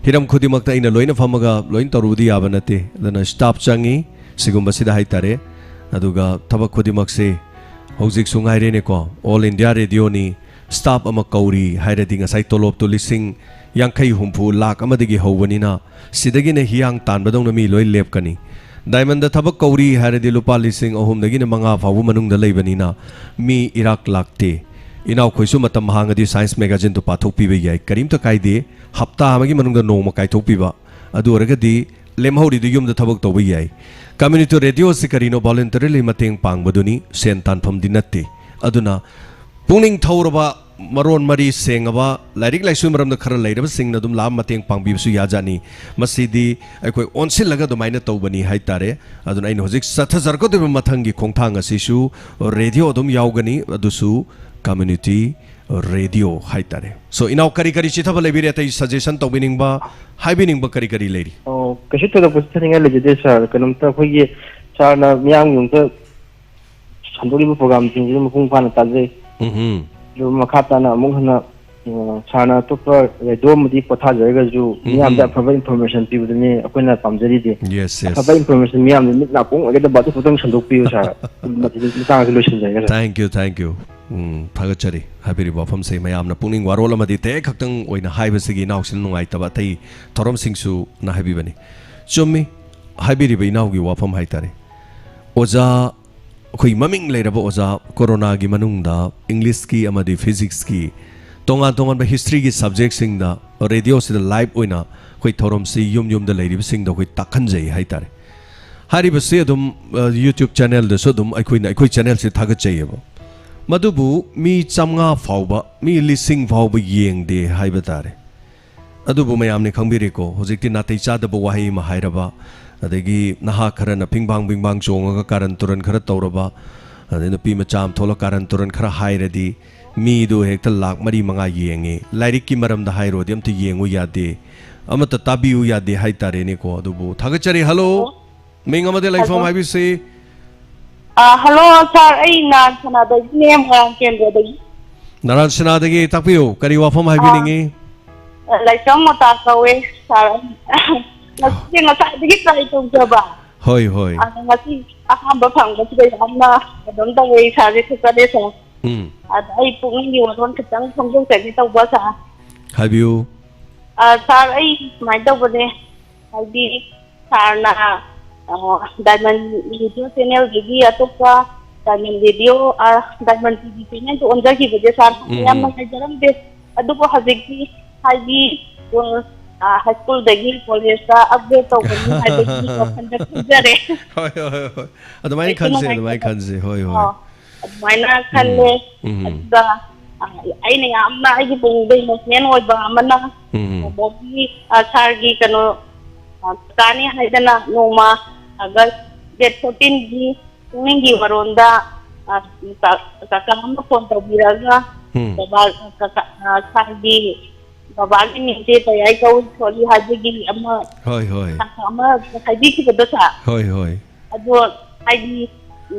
ꯍꯤꯔꯝ ꯈꯨꯗꯤꯡꯃꯛꯇ ꯑꯩꯅ ꯂꯣꯏꯅ ꯐꯝꯃꯒ ꯂꯣꯏꯅ ꯇꯧꯔꯨꯕꯗꯤ ꯌꯥꯕ ꯅꯠꯇꯦ꯫ ꯑꯗꯨꯅ ꯁ꯭ꯇꯥꯐ ꯆꯪꯏ, ꯁꯤꯒꯨꯝꯕꯁꯤꯗ ꯍꯥꯏꯇꯥꯔꯦ꯫ ꯑꯗꯨꯒ ꯊꯕꯛ ꯈꯨꯗꯤꯡꯃꯛꯁꯦ ꯍꯧꯖꯤꯛꯁꯨ ꯉꯥꯏꯔꯦꯅꯦꯀꯣ, ꯑꯣꯜ ꯏꯟꯗꯤꯌꯥ ꯔꯦꯗꯤꯑꯣꯅꯤ, ꯁ꯭ꯇꯥꯐ ꯑꯃ ꯀꯧꯔꯤ ꯍꯥꯏꯔꯗꯤ ꯉꯁꯥꯏ ꯇꯣꯂꯣꯞꯇꯨ ꯂꯤꯁꯤꯡ ꯌꯥꯡꯈꯩ, ꯍꯨꯝꯐꯨ, ꯂꯥꯛ ꯑꯃꯗꯒꯤ ꯍꯧꯕꯅꯤꯅ ꯁꯤꯗꯒꯤꯅ ꯍꯤꯌꯥꯡ ꯇꯥꯟꯕꯗꯧꯅ ꯃꯤ ꯂꯣꯏ ꯂꯦꯞꯀꯅꯤ꯫ ꯗꯥꯏꯃꯟꯗ ꯊꯕꯛ ꯀꯧꯔꯤ ꯍꯥꯏꯔꯗꯤ ꯂꯨꯄꯥ ꯂꯤꯁꯤꯡ ꯑꯍꯨꯝꯗꯒꯤꯅ ꯃꯉꯥ ꯐꯥꯎꯕ ꯃꯅꯨꯡꯗ ꯂꯩꯕꯅꯤꯅ ꯃꯤ ꯏꯔꯥꯛ ꯂꯥꯛꯇꯦ꯫ ꯏꯅꯥꯎꯈꯣꯏꯁꯨ ꯃꯇꯝ ꯍꯥꯡꯉꯗꯤ ꯁꯥꯏꯟꯁ ꯃꯦꯒꯥꯖꯤꯟꯗꯨ ꯄꯥꯊꯣꯛꯄꯤꯕ ꯌꯥꯏ, ꯀꯔꯤꯝꯇ ꯀꯥꯏꯗꯦ꯫ ꯍꯞꯇꯥ ꯑꯃꯒꯤ ꯃꯅꯨꯡꯗ ꯅꯣꯡꯃ ꯀꯥꯏꯊꯣꯛꯄꯤꯕ, ꯑꯗꯨ ꯑꯣꯏꯔꯒꯗꯤ ꯂꯦꯝꯍꯧꯔꯤꯗꯨ ꯌꯨꯝꯗ ꯊꯕꯛ ꯇꯧꯕ ꯌꯥꯏ꯫ ꯀꯝꯃ꯭ꯌꯨꯅꯤꯇꯤ ꯔꯦꯗꯤꯑꯣꯁꯤ ꯀꯔꯤꯅꯣ? ꯚꯣꯂꯨꯟꯇꯔꯤꯂꯤ ꯃꯇꯦꯡ ꯄꯥꯡꯕꯗꯨꯅꯤ, ꯁꯦꯟ ꯇꯥꯟꯐꯝꯗꯤ ꯅꯠꯇꯦ꯫ ꯑꯗꯨꯅ ꯄꯨꯛꯅꯤꯡ ꯊꯧꯔꯕ, ꯃꯔꯣꯟ ꯃꯔꯤ ꯁꯦꯡꯉꯕ, ꯂꯥꯏꯔꯤꯛ ꯂꯥꯏꯁꯨ ꯃꯔꯝꯗ ꯈꯔ ꯂꯩꯔꯕꯁꯤꯡꯅ ꯑꯗꯨꯝ ꯂꯥꯛꯑ ꯃꯇꯦꯡ ꯄꯥꯡꯕꯤꯕꯁꯨ ꯌꯥꯖꯥꯠꯅꯤ꯫ ꯃꯁꯤꯗꯤ ꯑꯩꯈꯣꯏ ꯑꯣꯟꯁꯤꯜꯂꯒ ꯑꯗꯨꯃꯥꯏꯅ ꯇꯧꯕꯅꯤ ꯍꯥꯏꯇꯥꯔꯦ꯫ ꯑꯗꯨꯅ ꯑꯩꯅ ꯍꯧꯖꯤꯛ ꯆꯠꯊꯖꯔꯛꯀꯗꯧꯔꯤꯕ ꯃꯊꯪꯒꯤ ꯈꯣꯡꯊꯥꯡ ꯑꯁꯤꯁꯨ ꯔꯦꯗꯤꯑꯣ ꯑꯗꯨꯝ ꯌꯥꯎꯒꯅꯤ, ꯑꯗꯨꯁꯨ ꯀꯝꯃ꯭ꯌꯨꯅꯤꯇꯤ ꯔꯦꯗꯤꯑꯣ ꯍꯥꯏꯇꯥꯔꯦ꯫ So, ꯏꯅꯥꯎ, ꯀꯔꯤ ꯀꯔꯤ ꯆꯤꯊꯕ ꯂꯩꯕꯤꯔꯦ? ꯑꯇꯩ ꯁꯖꯦꯁꯟ ꯇꯧꯕꯤꯅꯤꯡꯕ, ꯍꯥꯏꯕꯤꯅꯤꯡꯕ ꯀꯔꯤ ꯀꯔꯤ ꯂꯩꯔꯤ? ꯑꯣ, ꯀꯩꯁꯨ ꯊꯣꯏꯗꯣꯛꯄ ꯆꯤꯊꯅꯤꯡꯉꯥꯏ ꯂꯩꯖꯗꯦ ꯁꯥꯔ꯫ ꯀꯩꯅꯣꯝꯇ ꯑꯩꯈꯣꯏꯒꯤ ꯁꯥꯔꯅ ꯃꯤꯌꯥꯝꯒꯤ ꯑꯃꯨꯛꯇ ꯁꯟꯗꯣꯛꯂꯤꯕ ꯄ꯭ꯔꯣꯒꯥꯝꯁꯤꯡꯁꯤꯁꯨ ꯃꯄꯨꯡ ꯐꯥꯅ ꯇꯥꯖꯩ꯫ ꯎꯝꯍꯨꯝ꯫ ꯑꯗꯨ ꯃꯈꯥ ꯇꯥꯅ ꯑꯃꯨꯛ ꯍꯟꯅ, ꯑ, ꯁꯥꯔꯅ ꯑꯇꯣꯞꯄ ꯔꯦꯗꯤꯑꯣ ꯑꯃꯗꯤ ꯄꯣꯊꯥꯖꯔꯒꯁꯨ ꯃꯤꯌꯥꯝꯗ ꯎꯝꯍꯨꯝ꯫ ꯑꯐꯕ ꯏꯟꯐꯣꯔꯃꯦꯁꯟ ꯄꯤꯕꯗꯨꯅꯤ ꯑꯩꯈꯣꯏꯅ ꯄꯥꯝꯖꯔꯤꯗꯤ꯫ Yes, yes. ꯑꯐꯕ ꯏꯟꯐꯣꯔꯃꯦꯁꯟ ꯃꯤꯌꯥꯝꯗ ꯃꯤꯠ ꯅꯥꯀꯣꯡ ꯑꯣꯏꯒꯗꯕ ꯑꯗꯨ ꯈꯛꯇꯪ ꯁꯟꯗꯣꯛꯄꯤꯌꯨ ꯁꯥꯔ꯫ ꯃꯁꯤꯒꯤ ꯃꯇꯥꯡꯁꯤ ꯂꯣꯏꯁꯤꯟꯖꯔꯒꯦ ꯁꯥꯔ꯫ Thank you, thank you. ꯎꯝ, ꯊꯥꯒꯠꯆꯔꯤ꯫ ꯍꯥꯏꯕꯤꯔꯤꯕ ꯋꯥꯐꯝꯁꯦ ꯃꯌꯥꯝꯅ ꯄꯨꯛꯅꯤꯡ ꯋꯥꯔꯣꯜ ꯑꯃꯗꯤ ꯇꯦꯛ ꯈꯛꯇꯪ ꯑꯣꯏꯅ ꯍꯥꯏꯕꯁꯤꯒꯤ ꯏꯅꯥꯎꯁꯤꯅ ꯅꯨꯡꯉꯥꯏꯇꯕ ꯑꯇꯩ ꯊꯧꯔꯝꯁꯤꯡꯁꯨꯅ ꯍꯥꯏꯕꯤꯕꯅꯤ꯫ ꯆꯨꯝꯃꯤ, ꯍꯥꯏꯕꯤꯔꯤꯕ ꯏꯅꯥꯎꯒꯤ ꯋꯥꯐꯝ ꯍꯥꯏꯇꯥꯔꯦ꯫ ꯑꯣꯖꯥ, ꯑꯩꯈꯣꯏ ꯃꯃꯤꯡ ꯂꯩꯔꯕ ꯑꯣꯖꯥ, ꯀꯣꯔꯣꯅꯥꯒꯤ ꯃꯅꯨꯡꯗ ꯏꯪꯂꯤꯁꯀꯤ ꯑꯃꯗꯤ ꯐꯤꯖꯤꯛꯁꯀꯤ ꯇꯣꯉꯥꯟ ꯇꯣꯉꯥꯟꯕ ꯍꯤꯁꯇ꯭ꯔꯤꯒꯤ ꯁꯕꯖꯦꯛꯁꯤꯡꯗ ꯔꯦꯗꯤꯑꯣꯁꯤꯗ ꯂꯥꯏꯚ ꯑꯣꯏꯅ ꯑꯩꯈꯣꯏ ꯊꯧꯔꯝꯁꯤ ꯌꯨꯝ ꯌꯨꯝꯗ ꯂꯩꯔꯤꯕꯁꯤꯡꯗ ꯑꯩꯈꯣꯏ ꯇꯥꯛꯍꯟꯖꯩ ꯍꯥꯏꯇꯥꯔꯦ꯫ ꯍꯥꯏꯔꯤꯕꯁꯤ ꯑꯗꯨꯝ, ꯑ, YouTube ꯆꯦꯅꯦꯜꯗꯁꯨ ꯑꯗꯨꯝ ꯑꯩꯈꯣꯏꯅ ꯑꯩꯈꯣꯏ ꯆꯦꯅꯦꯜꯁꯤ ꯊꯥꯒꯠꯆꯩꯌꯦꯕ꯫ ꯃꯗꯨꯕꯨ ꯃꯤ ꯆꯥꯝꯃꯉꯥ ꯐꯥꯎꯕ, ꯃꯤ ꯂꯤꯁꯤꯡ ꯐꯥꯎꯕ ꯌꯦꯡꯗꯦ ꯍꯥꯏꯕ ꯇꯥꯔꯦ꯫ ꯑꯗꯨꯕꯨ ꯃꯌꯥꯝꯅ ꯈꯪꯕꯤꯔꯦꯀꯣ, ꯍꯧꯖꯤꯛꯇꯤ ꯅꯥꯇꯩ ꯆꯥꯗꯕ ꯋꯥꯍꯩ ꯑꯃ ꯍꯥꯏꯔꯕ, ꯑꯗꯒꯤ ꯅꯍꯥ ꯈꯔꯅ ꯐꯤꯡꯕꯥꯡ ꯐꯤꯡꯕꯥꯡ ꯆꯣꯡꯉꯒ ꯀꯥꯔꯟ ꯇꯨꯔꯟ ꯈꯔ ꯇꯧꯔꯕ, ꯑꯗꯩ ꯅꯨꯄꯤ ꯃꯆꯥ ꯑꯃ ꯊꯣꯛꯂꯒ ꯀꯥꯔꯟ ꯇꯨꯔꯟ ꯈꯔ ꯍꯥꯏꯔꯗꯤ ꯃꯤꯗꯨ ꯍꯦꯛꯇ ꯂꯥꯛ ꯃꯔꯤ ꯃꯉꯥ ꯌꯦꯡꯉꯤ꯫ ꯂꯥꯏꯔꯤꯛꯀꯤ ꯃꯔꯝꯗ ꯍꯥꯏꯔꯨꯔꯗꯤ ꯑꯝꯇ ꯌꯦꯡꯉꯨ ꯌꯥꯗꯦ, ꯑꯃꯠꯇ ꯇꯥꯕꯤꯌꯨ ꯌꯥꯗꯦ ꯍꯥꯏꯇꯥꯔꯦꯅꯦꯀꯣ꯫ ꯑꯗꯨꯕꯨ ꯊꯥꯒꯠꯆꯔꯤ꯫ ꯍꯜꯂꯣ, ꯃꯤꯡ ꯑꯃꯗꯤ ꯂꯩꯐꯝ ꯍꯜꯂꯣ꯫ ꯍꯥꯏꯕꯤꯁꯤ꯫ ꯑ, ꯍꯜꯂꯣ ꯁꯥꯔ, ꯑꯩ ꯅꯥꯟ ꯁꯅꯥꯗꯒꯤꯅꯦ, ꯃꯣꯏꯔꯥꯡ ꯀꯦꯟꯗ꯭ꯔꯗꯒꯤ꯫ ꯅꯥꯔꯥꯟ ꯁꯅꯥꯗꯒꯤ ꯇꯥꯛꯄꯤꯌꯨ, ꯀꯔꯤ ꯋꯥꯐꯝ ꯍꯥꯏꯕꯤꯅꯤꯡꯉꯤ? ꯑ, ꯂꯥꯏꯁ꯭ꯔꯝ ꯃꯣꯇꯥ ꯀꯧꯋꯦ ꯁꯥꯔ꯫ ꯉꯁꯤꯁꯦ ꯉꯁꯥꯏꯗꯒꯤ ꯇ꯭ꯔꯥꯏ ꯇꯧꯖꯕ꯫ ꯍꯣꯏ, ꯍꯣꯏ꯫ ꯑꯗꯣ ꯉꯁꯤ ꯑꯍꯥꯟꯕ ꯐꯪꯕꯁꯤꯗ ꯌꯥꯝꯅ ꯀꯩꯅꯣꯝ ꯇꯧꯋꯦ, ꯏꯁꯥꯁꯦ ꯊꯨꯛꯀꯠꯂꯦ, ꯁꯥꯔ꯫ ꯎꯝ꯫ ꯑꯗ ꯑꯩ ꯄꯨꯛꯅꯤꯡꯒꯤ ꯋꯥꯔꯣꯜ ꯈꯤꯇꯪ ꯐꯣꯡꯗꯣꯛꯆꯒꯦ ꯇꯧꯕ, ꯁꯥꯔ꯫ ꯍꯥꯏꯕꯤꯌꯨ꯫ ꯑ, ꯁꯥꯔ, ꯑꯩ ꯁꯨꯃꯥꯏꯅ ꯇꯧꯕꯅꯦ, ꯍꯥꯏꯗꯤ ꯁꯥꯔꯅ, ꯑ, ꯗꯥꯏꯃꯟ ꯔꯦꯗꯤꯑꯣ ꯆꯦꯅꯦꯜꯗꯒꯤ ꯑꯇꯣꯞꯄ ꯗꯥꯏꯃꯟ ꯔꯦꯗꯤꯑꯣ, ꯑ, ꯗꯥꯏꯃꯟ ꯇꯤ ꯚꯤ ꯆꯦꯅꯦꯜꯗ ꯑꯣꯟꯖꯈꯤꯕꯁꯦ, ꯁꯥꯔ, ꯎꯝ, ꯌꯥꯝ ꯎꯝ꯫ ꯅꯨꯡꯉꯥꯏꯖꯔꯝꯗꯦ꯫ ꯑꯗꯨꯕꯨ ꯍꯧꯖꯤꯛꯇꯤ ꯍꯥꯏꯗꯤ, ꯑ, ꯍꯥꯏ ꯁ꯭ꯀꯨꯜꯗꯒꯤ ꯀꯣꯂꯦꯖꯇ ꯑꯞꯒ꯭ꯔꯦꯗ ꯇꯧꯒꯅꯤ ꯍꯥꯏꯕꯒꯤ ꯋꯥꯈꯜꯗ ꯈꯟꯖꯔꯦ꯫ ꯍꯣꯏ, ꯍꯣꯏ, ꯍꯣꯏ, ꯍꯣꯏ꯫ ꯑꯗꯨꯃꯥꯏꯅ ꯅꯨꯡꯉꯥꯏꯁꯨ ꯈꯟꯁꯦ, ꯑꯗꯨꯃꯥꯏꯅ ꯅꯨꯡꯉꯥꯏꯖꯕ꯫ ꯈꯟꯁꯦ, ꯍꯣꯏ, ꯍꯣꯏ꯫ ꯑꯣ, ꯑꯗꯨꯃꯥꯏꯅ ꯈꯜꯂꯦ꯫ ꯎꯝ, ꯎꯝ꯫ ꯑꯗꯨꯒ, ꯑ, ꯑꯩꯅ ꯌꯥꯝꯅ ꯑꯩꯒꯤ ꯄꯨꯛꯅꯤꯡꯗ ꯏꯃꯣꯁꯅꯦꯜ ꯑꯣꯏꯕ ꯑꯃꯅ, ꯎꯝ, ꯎꯝ꯫ ꯕꯣꯕꯤ, ꯑ, ꯁꯥꯔꯒꯤ ꯀꯩꯅꯣ, ꯑ, ꯀꯀꯥꯅꯤ ꯍꯥꯏꯗꯅ ꯅꯣꯡꯃ ꯑꯥꯒꯁ ꯗꯦꯠ ꯐꯣꯔꯇꯤꯟꯒꯤ ꯄꯨꯛꯅꯤꯡꯒꯤ ꯋꯥꯔꯣꯜꯗ, ꯑ, ꯀ-, ꯀꯀꯥ ꯑꯃ ꯐꯣꯟ ꯇꯧꯕꯤꯔꯛꯑꯒ, ꯎꯝ꯫ ꯕꯕꯥ, ꯀꯀꯥ, ꯑ, ꯁꯥꯔꯒꯤ ꯕꯕꯥꯒꯤ ꯃꯤꯡꯁꯦ ꯄꯌꯥꯏ ꯀꯧꯏ ꯈꯣꯠꯂꯤ ꯍꯥꯏꯕꯒꯤ ꯑꯃ, ꯍꯣꯏ, ꯍꯣꯏ꯫ ꯀꯀꯥ ꯑꯃ ꯍꯥꯏꯕꯤꯈꯤꯕꯗꯣ, ꯁꯥꯔ꯫ ꯍꯣꯏ, ꯍꯣꯏ꯫ ꯑꯗꯣ ꯍꯥꯏꯗꯤ,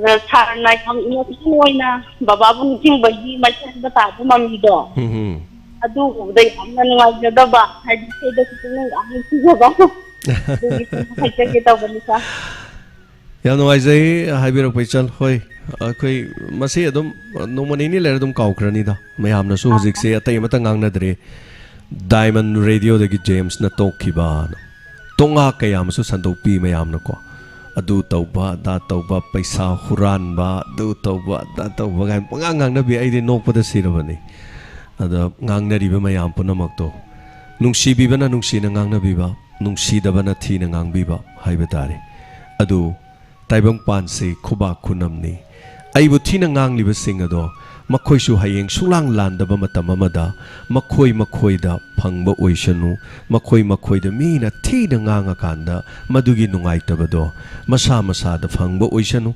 ꯑ, ꯁꯥꯔꯅ ꯌꯥꯝ ꯏꯃꯣꯁꯅꯦꯜ ꯑꯣꯏꯅ ꯕꯕꯥꯕꯨ ꯅꯤꯡꯁꯤꯡꯕꯒꯤ ꯃꯥꯏꯊꯣꯡꯗ ꯇꯥꯕ ꯃꯃꯤꯗꯣ, ꯎꯝ, ꯎꯝ꯫ ꯑꯗꯨ ꯎꯕꯗ ꯌꯥꯝꯅ ꯅꯨꯡꯉꯥꯏꯖꯗꯕ, ꯍꯥꯏꯗꯤ ꯏꯁꯩꯗꯁꯨ ꯄꯨꯛꯅꯤꯡ ꯌꯥꯝ ꯅꯨꯡꯁꯤꯖꯕ꯫ ꯑꯗꯨꯒꯤ ꯁꯨꯝ ꯍꯥꯏꯖꯒꯦ ꯇꯧꯕꯅꯤ, ꯁꯥꯔ꯫ ꯌꯥꯝ ꯅꯨꯡꯉꯥꯏꯖꯩ ꯍꯥꯏꯕꯤꯔꯛꯄ, ꯏꯆꯜ꯫ ꯍꯣꯏ, ꯑꯩꯈꯣꯏ ꯃꯁꯤ ꯑꯗꯨꯝ ꯅꯣꯡꯃ ꯅꯤꯅꯤ ꯂꯩꯔ ꯑꯗꯨꯝ ꯀꯥꯎꯈ꯭ꯔꯅꯤꯗ꯫ ꯃꯌꯥꯝꯅꯁꯨ ꯑꯥ꯫ ꯍꯧꯖꯤꯛꯁꯦ ꯑꯇꯩ ꯑꯃꯠꯇ ꯉꯥꯡꯅꯗ꯭ꯔꯦ꯫ ꯗꯥꯏꯃꯟ ꯔꯦꯗꯤꯑꯣꯗꯒꯤ ꯖꯦꯝꯁꯅ ꯇꯣꯛꯈꯤꯕ꯫ ꯇꯣꯉꯥ ꯀꯌꯥ ꯑꯃꯁꯨ ꯁꯟꯗꯣꯛꯄꯤ ꯃꯌꯥꯝꯅꯀꯣ꯫ ꯑꯗꯨ ꯇꯧꯕ, ꯑꯗꯥ ꯇꯧꯕ, ꯄꯩꯁꯥ ꯍꯨꯔꯥꯟꯕ, ꯑꯗꯨ ꯇꯧꯕ, ꯑꯗꯥ ꯇꯧꯕ ꯀꯥꯏꯅ ꯄꯉꯥꯡ ꯉꯥꯡꯅꯕꯤ꯫ ꯑꯩꯗꯤ ꯅꯣꯛꯄꯗ ꯁꯤꯔꯕꯅꯤ꯫ ꯑꯗ ꯉꯥꯡꯅꯔꯤꯕ ꯃꯌꯥꯝ ꯄꯨꯝꯅꯃꯛꯇꯣ ꯅꯨꯡꯁꯤꯕꯤꯕꯅ ꯅꯨꯡꯁꯤꯅ ꯉꯥꯡꯅꯕꯤꯕ, ꯅꯨꯡꯁꯤꯗꯕꯅ ꯊꯤꯅ ꯉꯥꯡꯕꯤꯕ ꯍꯥꯏꯕ ꯇꯥꯔꯦ꯫ ꯑꯗꯨ ꯇꯥꯏꯕꯪꯄꯥꯟꯁꯤ ꯈꯨꯕꯥꯛ ꯈꯨꯅꯝꯅꯤ꯫ ꯑꯩꯕꯨ ꯊꯤꯅ ꯉꯥꯡꯂꯤꯕꯁꯤꯡ ꯑꯗꯣ ꯃꯈꯣꯏꯁꯨ ꯍꯌꯦꯡ ꯁꯨꯡꯂꯥꯡ ꯂꯥꯟꯗꯕ ꯃꯇꯝ ꯑꯃꯗ ꯃꯈꯣꯏ ꯃꯈꯣꯏꯗ ꯐꯪꯕ ꯑꯣꯏꯁꯅꯨ꯫ ꯃꯈꯣꯏ ꯃꯈꯣꯏꯗ ꯃꯤꯅ ꯊꯤꯅ ꯉꯥꯡꯉꯀꯥꯟꯗ ꯃꯗꯨꯒꯤ ꯅꯨꯡꯉꯥꯏꯇꯕꯗꯣ ꯃꯁꯥ ꯃꯁꯥꯗ ꯐꯪꯕ ꯑꯣꯏꯁꯅꯨ꯫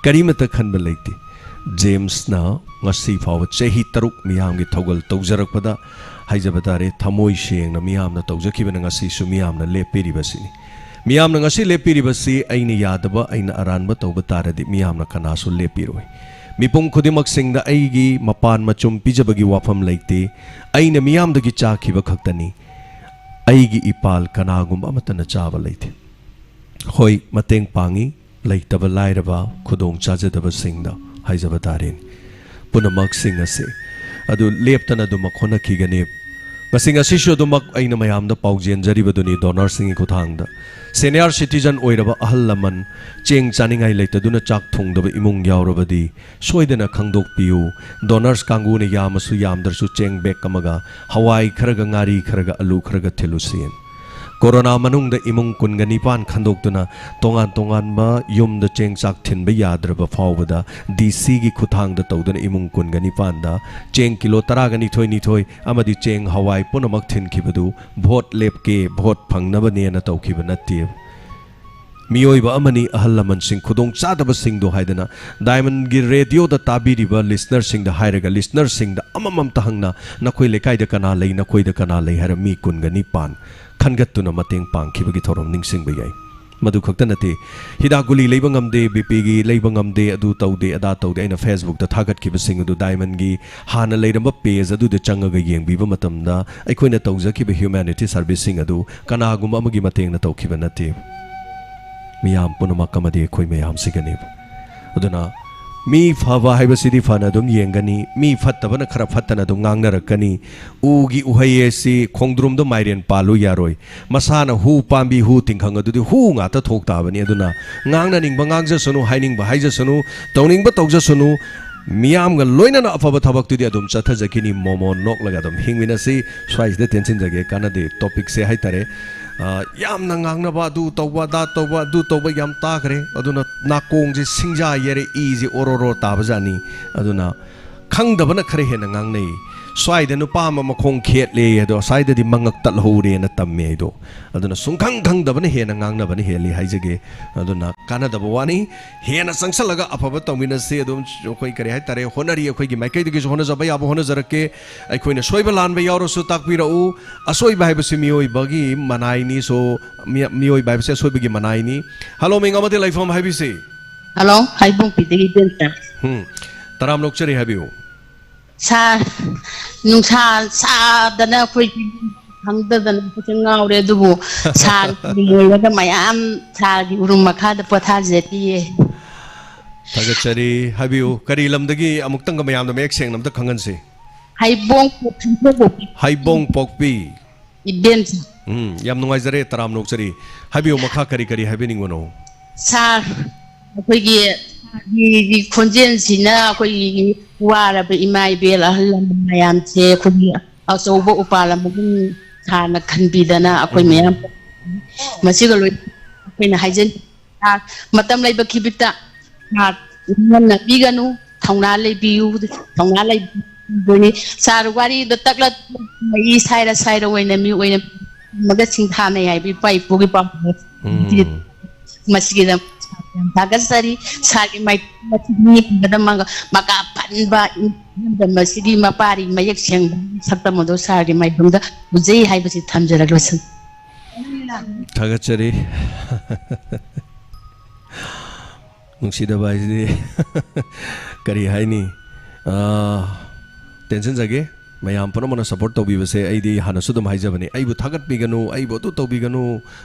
ꯀꯔꯤꯃꯠꯇ ꯈꯟꯕ ꯂꯩꯇꯦ꯫ ꯖꯦꯝꯁꯅ ꯉꯁꯤ ꯐꯥꯎꯕ ꯆꯍꯤ ꯇꯔꯨꯛ ꯃꯤꯌꯥꯝꯒꯤ ꯊꯧꯒꯜ ꯇꯧꯖꯔꯛꯄꯗ ꯍꯥꯏꯖꯕ ꯇꯥꯔꯦ, ꯊꯃꯣꯏ ꯁꯦꯡꯅ ꯃꯤꯌꯥꯝꯅ ꯇꯧꯖꯈꯤꯕꯅ ꯉꯁꯤꯁꯨ ꯃꯤꯌꯥꯝꯅ ꯂꯦꯞꯄꯤꯔꯤꯕꯁꯤꯅꯤ꯫ ꯃꯤꯌꯥꯝꯅ ꯉꯁꯤ ꯂꯦꯞꯄꯤꯔꯤꯕꯁꯤ ꯑꯩꯅ ꯌꯥꯗꯕ, ꯑꯩꯅ ꯑꯔꯥꯟꯕ ꯇꯧꯕ ꯇꯥꯔꯗꯤ ꯃꯤꯌꯥꯝꯅ ꯀꯅꯥꯁꯨ ꯂꯦꯞꯄꯤꯔꯣꯏ꯫ ꯃꯤꯄꯨꯝ ꯈꯨꯗꯤꯡꯃꯛꯁꯤꯡꯗ ꯑꯩꯒꯤ ꯃꯄꯥꯟ ꯃꯆꯨꯝ ꯄꯤꯖꯕꯒꯤ ꯋꯥꯐꯝ ꯂꯩꯇꯦ꯫ ꯑꯩꯅ ꯃꯤꯌꯥꯝꯗꯒꯤ ꯆꯥꯈꯤꯕ ꯈꯛꯇꯅꯤ꯫ ꯑꯩꯒꯤ ꯏꯄꯥꯜ ꯀꯅꯥꯒꯨꯝꯕ ꯑꯃꯠꯇꯅ ꯆꯥꯕ ꯂꯩꯇꯦ꯫ ꯍꯣꯏ, ꯃꯇꯦꯡ ꯄꯥꯡꯉꯤ꯫ ꯂꯩꯇꯕ ꯂꯥꯏꯔꯕ, ꯈꯨꯗꯣꯡ ꯆꯥꯖꯗꯕꯁꯤꯡꯗ ꯍꯥꯏꯖꯕ ꯇꯥꯔꯦꯅꯦ꯫ ꯄꯨꯝꯅꯃꯛꯁꯤꯡ ꯑꯁꯤ ꯑꯗꯨ ꯂꯦꯞꯇꯅ ꯑꯗꯨꯃꯛ ꯍꯣꯠꯅꯈꯤꯒꯅꯤ꯫ ꯉꯁꯤ, ꯉꯁꯤꯁꯨ ꯑꯗꯨꯃꯛ ꯑꯩꯅ ꯃꯌꯥꯝꯗ ꯄꯥꯎꯖꯦꯟꯖꯔꯤꯕꯗꯨꯅꯤ, ꯗꯣꯅꯔꯁꯤꯡꯒꯤ ꯈꯨꯠꯊꯥꯡꯗ꯫ ꯁꯦꯅꯤꯌꯔ ꯁꯤꯇꯤꯖꯟ ꯑꯣꯏꯔꯕ ꯑꯍꯜ ꯂꯃꯟ, ꯆꯦꯡ ꯆꯥꯅꯤꯡꯉꯥꯏ ꯂꯩꯇꯗꯨꯅ ꯆꯥꯛ ꯊꯣꯡꯗꯕ ꯏꯃꯨꯡ ꯌꯥꯎꯔꯕꯗꯤ, ꯁꯣꯏꯗꯅ ꯈꯪꯗꯣꯛꯄꯤꯌꯨ꯫ ꯗꯣꯅꯔꯁ ꯀꯥꯡꯕꯨꯅ ꯌꯥꯝꯃꯁꯨ ꯌꯥꯝꯗ꯭ꯔꯁꯨ ꯆꯦꯡ ꯕꯦꯒ ꯑꯃꯒ, ꯍꯋꯥꯏ ꯈꯔꯒ, ꯉꯥꯔꯤ ꯈꯔꯒ, ꯑꯂꯨ ꯈꯔꯒ ꯊꯤꯜꯂꯨꯁꯤ꯫ ꯀꯣꯔꯣꯅꯥ ꯃꯅꯨꯡꯗ ꯏꯃꯨꯡ ꯀꯨꯟꯒ ꯅꯤꯄꯥꯟ ꯈꯟꯗꯣꯛꯇꯨꯅ ꯇꯣꯉꯥꯟ ꯇꯣꯉꯥꯟꯕ ꯌꯨꯝꯗ ꯆꯦꯡ ꯆꯥꯛ ꯊꯤꯟꯕ ꯌꯥꯗ꯭ꯔꯕ ꯐꯥꯎꯕꯗ ꯗꯤ ꯁꯤꯒꯤ ꯈꯨꯠꯊꯥꯡꯗ ꯇꯧꯗꯨꯅ ꯏꯃꯨꯡ ꯀꯨꯟꯒ ꯅꯤꯄꯥꯟꯗ ꯆꯦꯡ ꯀꯤꯂꯣ ꯇꯔꯥꯒ ꯅꯤꯊꯣꯏ ꯅꯤꯊꯣꯏ ꯑꯃꯗꯤ ꯆꯦꯡ ꯍꯋꯥꯏ ꯄꯨꯝꯅꯃꯛ ꯊꯤꯟꯈꯤꯕꯗꯨ ꯚꯣꯠ ꯂꯦꯞꯀꯦ, ꯚꯣꯠ ꯐꯪꯅꯕꯅꯦꯅ ꯇꯧꯈꯤꯕ ꯅꯠꯇꯦ꯫ ꯃꯤꯑꯣꯏꯕ ꯑꯃꯅꯤ, ꯑꯍꯜ ꯂꯃꯟꯁꯤꯡ, ꯈꯨꯗꯣꯡ ꯆꯥꯗꯕꯁꯤꯡꯗꯣ ꯍꯥꯏꯗꯅ ꯗꯥꯏꯃꯟꯒꯤ ꯔꯦꯗꯤꯑꯣꯗ ꯇꯥꯕꯤꯔꯤꯕ ꯂꯤꯁꯅꯔꯁꯤꯡꯗ ꯍꯥꯏꯔꯒ, ꯂꯤꯁꯅꯔꯁꯤꯡꯗ ꯑꯃꯃꯝꯇ ꯍꯪꯅ, ꯅꯈꯣꯏ ꯂꯩꯀꯥꯏꯗ ꯀꯅꯥ ꯂꯩ, ꯅꯈꯣꯏꯗ ꯀꯅꯥ ꯂꯩ ꯍꯥꯏꯔ ꯃꯤ ꯀꯨꯟꯒ ꯅꯤꯄꯥꯟ ꯈꯟꯒꯠꯇꯨꯅ ꯃꯇꯦꯡ ꯄꯥꯡꯈꯤꯕꯒꯤ ꯊꯧꯔꯝ ꯅꯤꯡꯁꯤꯡꯕ ꯌꯥꯏ꯫ ꯃꯗꯨ ꯈꯛꯇ ꯅꯠꯇꯦ, ꯍꯤꯗꯥꯛ ꯒꯨꯂꯤ ꯂꯩꯕ ꯉꯝꯗꯦ, ꯕꯤ ꯄꯤꯒꯤ ꯂꯩꯕ ꯉꯝꯗꯦ, ꯑꯗꯨ ꯇꯧꯗꯦ, ꯑꯗꯥ ꯇꯧꯗꯦ꯫ ꯑꯩꯅ ꯐꯦꯁꯕꯨꯛꯇ ꯊꯥꯒꯠꯈꯤꯕꯁꯤꯡ ꯑꯗꯨ ꯗꯥꯏꯃꯟꯒꯤ ꯍꯥꯟꯅ ꯂꯩꯔꯝꯕ ꯄꯦꯖ ꯑꯗꯨꯗ ꯆꯪꯉꯒ ꯌꯦꯡꯕꯤꯕ ꯃꯇꯝꯗ ꯑꯩꯈꯣꯏꯅ ꯇꯧꯖꯈꯤꯕ ꯍ꯭ꯌꯨꯃꯦꯅꯤꯇꯤ ꯁꯔꯚꯤꯁꯁꯤꯡ ꯑꯗꯨ ꯀꯅꯥꯒꯨꯝꯕ ꯑꯃꯒꯤ ꯃꯇꯦꯡꯅ ꯇꯧꯈꯤꯕ ꯅꯠꯇꯦ꯫ ꯃꯤꯌꯥꯝ ꯄꯨꯝꯅꯃꯛ ꯑꯃꯗꯤ ꯑꯩꯈꯣꯏ ꯃꯌꯥꯝꯁꯤꯒꯅꯦꯕ꯫ ꯑꯗꯨꯅ ꯃꯤ ꯐꯕ ꯍꯥꯏꯕꯁꯤꯗꯤ ꯐꯅ ꯑꯗꯨꯝ ꯌꯦꯡꯒꯅꯤ, ꯃꯤ ꯐꯠꯇꯕꯅ ꯈꯔ ꯐꯠꯇꯅ ꯑꯗꯨꯝ ꯉꯥꯡꯅꯔꯛꯀꯅꯤ꯫ ꯎꯒꯤ ꯎꯍꯩ ꯑꯁꯤ ꯈꯣꯡꯗ꯭ꯔꯨꯝꯗ ꯃꯥꯏꯔꯦꯟ ꯄꯥꯜꯂꯨ ꯌꯥꯔꯣꯏ꯫ ꯃꯁꯥꯅ ꯍꯨ ꯄꯥꯝꯕꯤ ꯍꯨ ꯇꯤꯡꯈꯪ ꯑꯗꯨꯗꯤ ꯍꯨ ꯉꯥꯛꯇ ꯊꯣꯛ ꯇꯥꯕꯅꯤ꯫ ꯑꯗꯨꯅ ꯉꯥꯡꯅꯅꯤꯡꯕ ꯉꯥꯡꯖꯁꯅꯨ, ꯍꯥꯏꯅꯤꯡꯕ ꯍꯥꯏꯖꯁꯅꯨ, ꯇꯧꯅꯤꯡꯕ ꯇꯧꯖꯁꯅꯨ, ꯃꯤꯌꯥꯝꯒ ꯂꯣꯏꯅꯅ ꯑꯐꯕ ꯊꯕꯛꯇꯨꯗꯤ ꯑꯗꯨꯝ ꯆꯠꯊꯖꯈꯤꯅꯤ꯫ ꯃꯣꯃꯣꯟ ꯅꯣꯛꯂꯒ ꯑꯗꯨꯝ ꯍꯤꯡꯃꯤꯟꯅꯁꯤ꯫ ꯁ꯭ꯋꯥꯏꯁꯤꯗ ꯇꯦꯟꯁꯤꯟꯖꯒꯦ, ꯀꯥꯟꯅꯗꯦ ꯇꯣꯄꯤꯛꯁꯦ ꯍꯥꯏꯇꯥꯔꯦ꯫ ꯑ, ꯌꯥꯝꯅ ꯉꯥꯡꯅꯕ, ꯑꯗꯨ ꯇꯧꯕ, ꯑꯗꯥ ꯇꯧꯕ, ꯑꯗꯨ ꯇꯧꯕ ꯌꯥꯝ ꯇꯥꯈ꯭ꯔꯦ꯫ ꯑꯗꯨꯅ ꯅꯥꯀꯣꯡꯁꯦ ꯁꯤꯡꯖꯥ ꯌꯩꯔꯦ, ꯏꯁꯦ ꯑꯣꯔꯣꯔꯣ ꯇꯥꯕꯖꯥꯠꯅꯤ꯫ ꯑꯗꯨꯅ ꯈꯪꯗꯕꯅ ꯈꯔ ꯍꯦꯟꯅ ꯉꯥꯡꯅꯩ꯫ ꯁ꯭ꯋꯥꯏꯗ ꯅꯨꯄꯥ ꯑꯃ ꯃꯈꯣꯡ ꯈꯦꯠꯂꯦ ꯑꯗꯣ, ꯁ꯭ꯋꯥꯏꯗꯗꯤ ꯃꯉꯛ ꯇꯠꯍꯧꯔꯦꯅ ꯇꯝꯃꯦ ꯑꯩꯗꯣ꯫ ꯑꯗꯨꯅ ꯁꯨꯡꯈꯪ ꯈꯪꯗꯕꯅ ꯍꯦꯟꯅ ꯉꯥꯡꯅꯕꯅ ꯍꯦꯜꯂꯤ ꯍꯥꯏꯖꯒꯦ꯫ ꯑꯗꯨꯅ ꯀꯥꯟꯅꯗꯕ ꯋꯥꯅꯤ꯫ ꯍꯦꯟꯅ ꯆꯪꯁꯜꯂꯒ ꯑꯐꯕ ꯇꯧꯃꯤꯟꯅꯁꯤ꯫ ꯑꯗꯨꯝ ꯑꯩꯈꯣꯏ, ꯀꯔꯤ ꯍꯥꯏꯇꯥꯔꯦ, ꯍꯣꯠꯅꯔꯤ, ꯑꯩꯈꯣꯏꯒꯤ ꯃꯥꯏꯀꯩꯗꯒꯤꯁꯨ ꯍꯣꯠꯅꯖꯕ ꯌꯥꯕ ꯍꯣꯠꯅꯖꯔꯛꯀꯦ꯫ ꯑꯩꯈꯣꯏꯅ ꯁꯣꯏꯕ ꯂꯥꯟꯕ ꯌꯥꯎꯔꯁꯨ ꯇꯥꯛꯄꯤꯔꯛꯎ꯫ ꯑꯁꯣꯏꯕ ꯍꯥꯏꯕꯁꯤ ꯃꯤꯑꯣꯏꯕꯒꯤ ꯃꯅꯥꯏꯅꯤ꯫ So, ꯃꯤ-, ꯃꯤꯑꯣꯏꯕ ꯍꯥꯏꯕꯁꯤ ꯑꯁꯣꯏꯕꯒꯤ ꯃꯅꯥꯏꯅꯤ꯫ ꯍꯜꯂꯣ, ꯃꯤꯡ ꯑꯃꯗꯤ ꯂꯩꯐꯝ ꯍꯥꯏꯕꯤꯁꯤ꯫ ꯍꯜꯂꯣ, ꯍꯩꯕꯣꯡꯄꯤꯗꯒꯤ ꯏꯕꯦꯝꯆꯥ꯫ ꯎꯝ, ꯇꯔꯥꯝꯅ ꯑꯣꯛꯆꯔꯤ, ꯍꯥꯏꯕꯤꯌꯨ꯫ ꯁꯥꯔ, ꯅꯨꯡꯁꯥ ꯁꯥꯗꯅ ꯑꯩꯈꯣꯏ ꯈꯪꯗꯗꯅ ꯑꯩꯈꯣꯏꯁꯦ ꯉꯥꯎꯔꯦ꯫ ꯑꯗꯨꯕꯨ ꯁꯥꯔ ꯎꯔꯨꯝ ꯑꯣꯏꯔꯒ ꯃꯌꯥꯝ ꯁꯥꯔꯒꯤ ꯎꯔꯨꯝ ꯃꯈꯥꯗ ꯄꯣꯊꯥꯖꯔꯤꯌꯦ꯫ ꯊꯥꯒꯠꯆꯔꯤ꯫ ꯍꯥꯏꯕꯤꯌꯨ, ꯀꯔꯤ ꯂꯝꯗꯒꯤ? ꯑꯃꯨꯛꯇꯪꯒ ꯃꯌꯥꯝꯗ ꯃꯌꯦꯛ ꯁꯦꯡꯅ ꯑꯝꯇ ꯈꯪꯍꯟꯁꯤ꯫ ꯍꯩꯕꯣꯡ ꯄꯣꯛꯄꯤ ꯍꯩꯕꯣꯡ ꯄꯣꯛꯄꯤ꯫ ꯏꯕꯦꯝꯁ꯫ ꯎꯝ, ꯌꯥꯝ ꯅꯨꯡꯉꯥꯏꯖꯔꯦ, ꯇꯔꯥꯝ ꯅꯣꯛꯆꯔꯤ꯫ ꯍꯥꯏꯕꯤꯌꯨ, ꯃꯈꯥ ꯀꯔꯤ ꯀꯔꯤ ꯍꯥꯏꯕꯤꯅꯤꯡꯕꯅꯣ? ꯁꯥꯔ, ꯑꯩꯈꯣꯏꯒꯤ ꯁꯥꯔꯒꯤ ꯈꯣꯟꯖꯦꯜꯁꯤꯅ ꯑꯩꯈꯣꯏꯒꯤ ꯋꯥꯔꯕ ꯏꯃꯥ ꯏꯕꯦꯜ ꯑꯍꯜ ꯂꯃꯟ ꯃꯌꯥꯝꯁꯦ ꯑꯩꯈꯣꯏꯒꯤ ꯑꯆꯧꯕ ꯎꯄꯥꯜ ꯑꯃꯒꯨꯝ ꯁꯥꯔꯅ ꯈꯟꯕꯤꯗꯅ ꯑꯩꯈꯣꯏ ꯃꯌꯥꯝ ꯃꯁꯤꯒ ꯂꯣꯏ ꯑꯩꯈꯣꯏꯅ ꯍꯥꯏꯖꯅꯤꯡ ꯃꯇꯝ ꯂꯩꯕ ꯈꯤꯕꯤꯛꯇ ꯁꯥꯔ ꯅꯤꯡꯍꯟꯅꯕꯤꯒꯅꯨ, ꯊꯧꯅꯥ ꯂꯩꯕꯤꯌꯨ, ꯊꯧꯅꯥ ꯂꯩꯕꯤꯗꯣꯏꯅꯤ꯫ ꯁꯥꯔ ꯋꯥꯔꯤꯗꯣ ꯇꯛꯂ ꯃꯤ ꯁꯥꯏꯔ ꯁꯥꯏꯔ ꯑꯣꯏꯅ ꯃꯤ ꯑꯣꯏꯅ ꯊꯝꯃꯒ ꯁꯤꯡꯊꯥꯅꯩ ꯍꯥꯏꯕ ꯏꯄꯥ ꯏꯄꯨꯒꯤ ꯄꯥꯎꯔꯧ꯫ ꯎꯝ꯫ ꯃꯁꯤꯒꯤꯗꯃꯛ ꯁꯥꯔ ꯌꯥꯝ ꯊꯥꯒꯠꯆꯔꯤ꯫ ꯁꯥꯔꯒꯤ ꯃꯥꯏꯊꯣꯡ ꯑꯁꯤ ꯃꯤ ꯌꯦꯡꯕꯗ ꯃꯉꯥ-, ꯃꯀꯥ ꯐꯟꯕ ꯏꯔꯝꯗꯝ ꯑꯁꯤꯒꯤ ꯃꯄꯥꯔꯤ ꯃꯌꯦꯛ ꯁꯦꯡꯕ ꯁꯛꯇꯝ ꯑꯗꯨ ꯁꯥꯔꯒꯤ ꯃꯥꯏꯊꯣꯡꯗ ꯎꯖꯩ ꯍꯥꯏꯕꯁꯤ ꯊꯝꯖꯔꯒ ꯂꯣꯏꯁꯤꯟ꯫ ꯊꯥꯒꯠꯆꯔꯤ꯫ ꯅꯨꯡꯁꯤꯗꯕ ꯍꯥꯏꯁꯤꯗꯤ ꯀꯔꯤ ꯍꯥꯏꯅꯤ? ꯑꯥ, ꯇꯦꯟꯁꯤꯟꯖꯒꯦ꯫ ꯃꯌꯥꯝ ꯄꯨꯝꯅꯃꯛꯅ ꯁꯞꯄꯣꯔꯠ ꯇꯧꯕꯤꯕꯁꯦ ꯑꯩꯗꯤ ꯍꯥꯟꯅꯁꯨ ꯑꯗꯨꯝ ꯍꯥꯏꯖꯕꯅꯤ, "ꯑꯩꯕꯨ ꯊꯥꯒꯠꯄꯤꯒꯅꯨ, ꯑꯩꯕꯨ ꯑꯗꯨ ꯇꯧꯕꯤꯒꯅꯨ,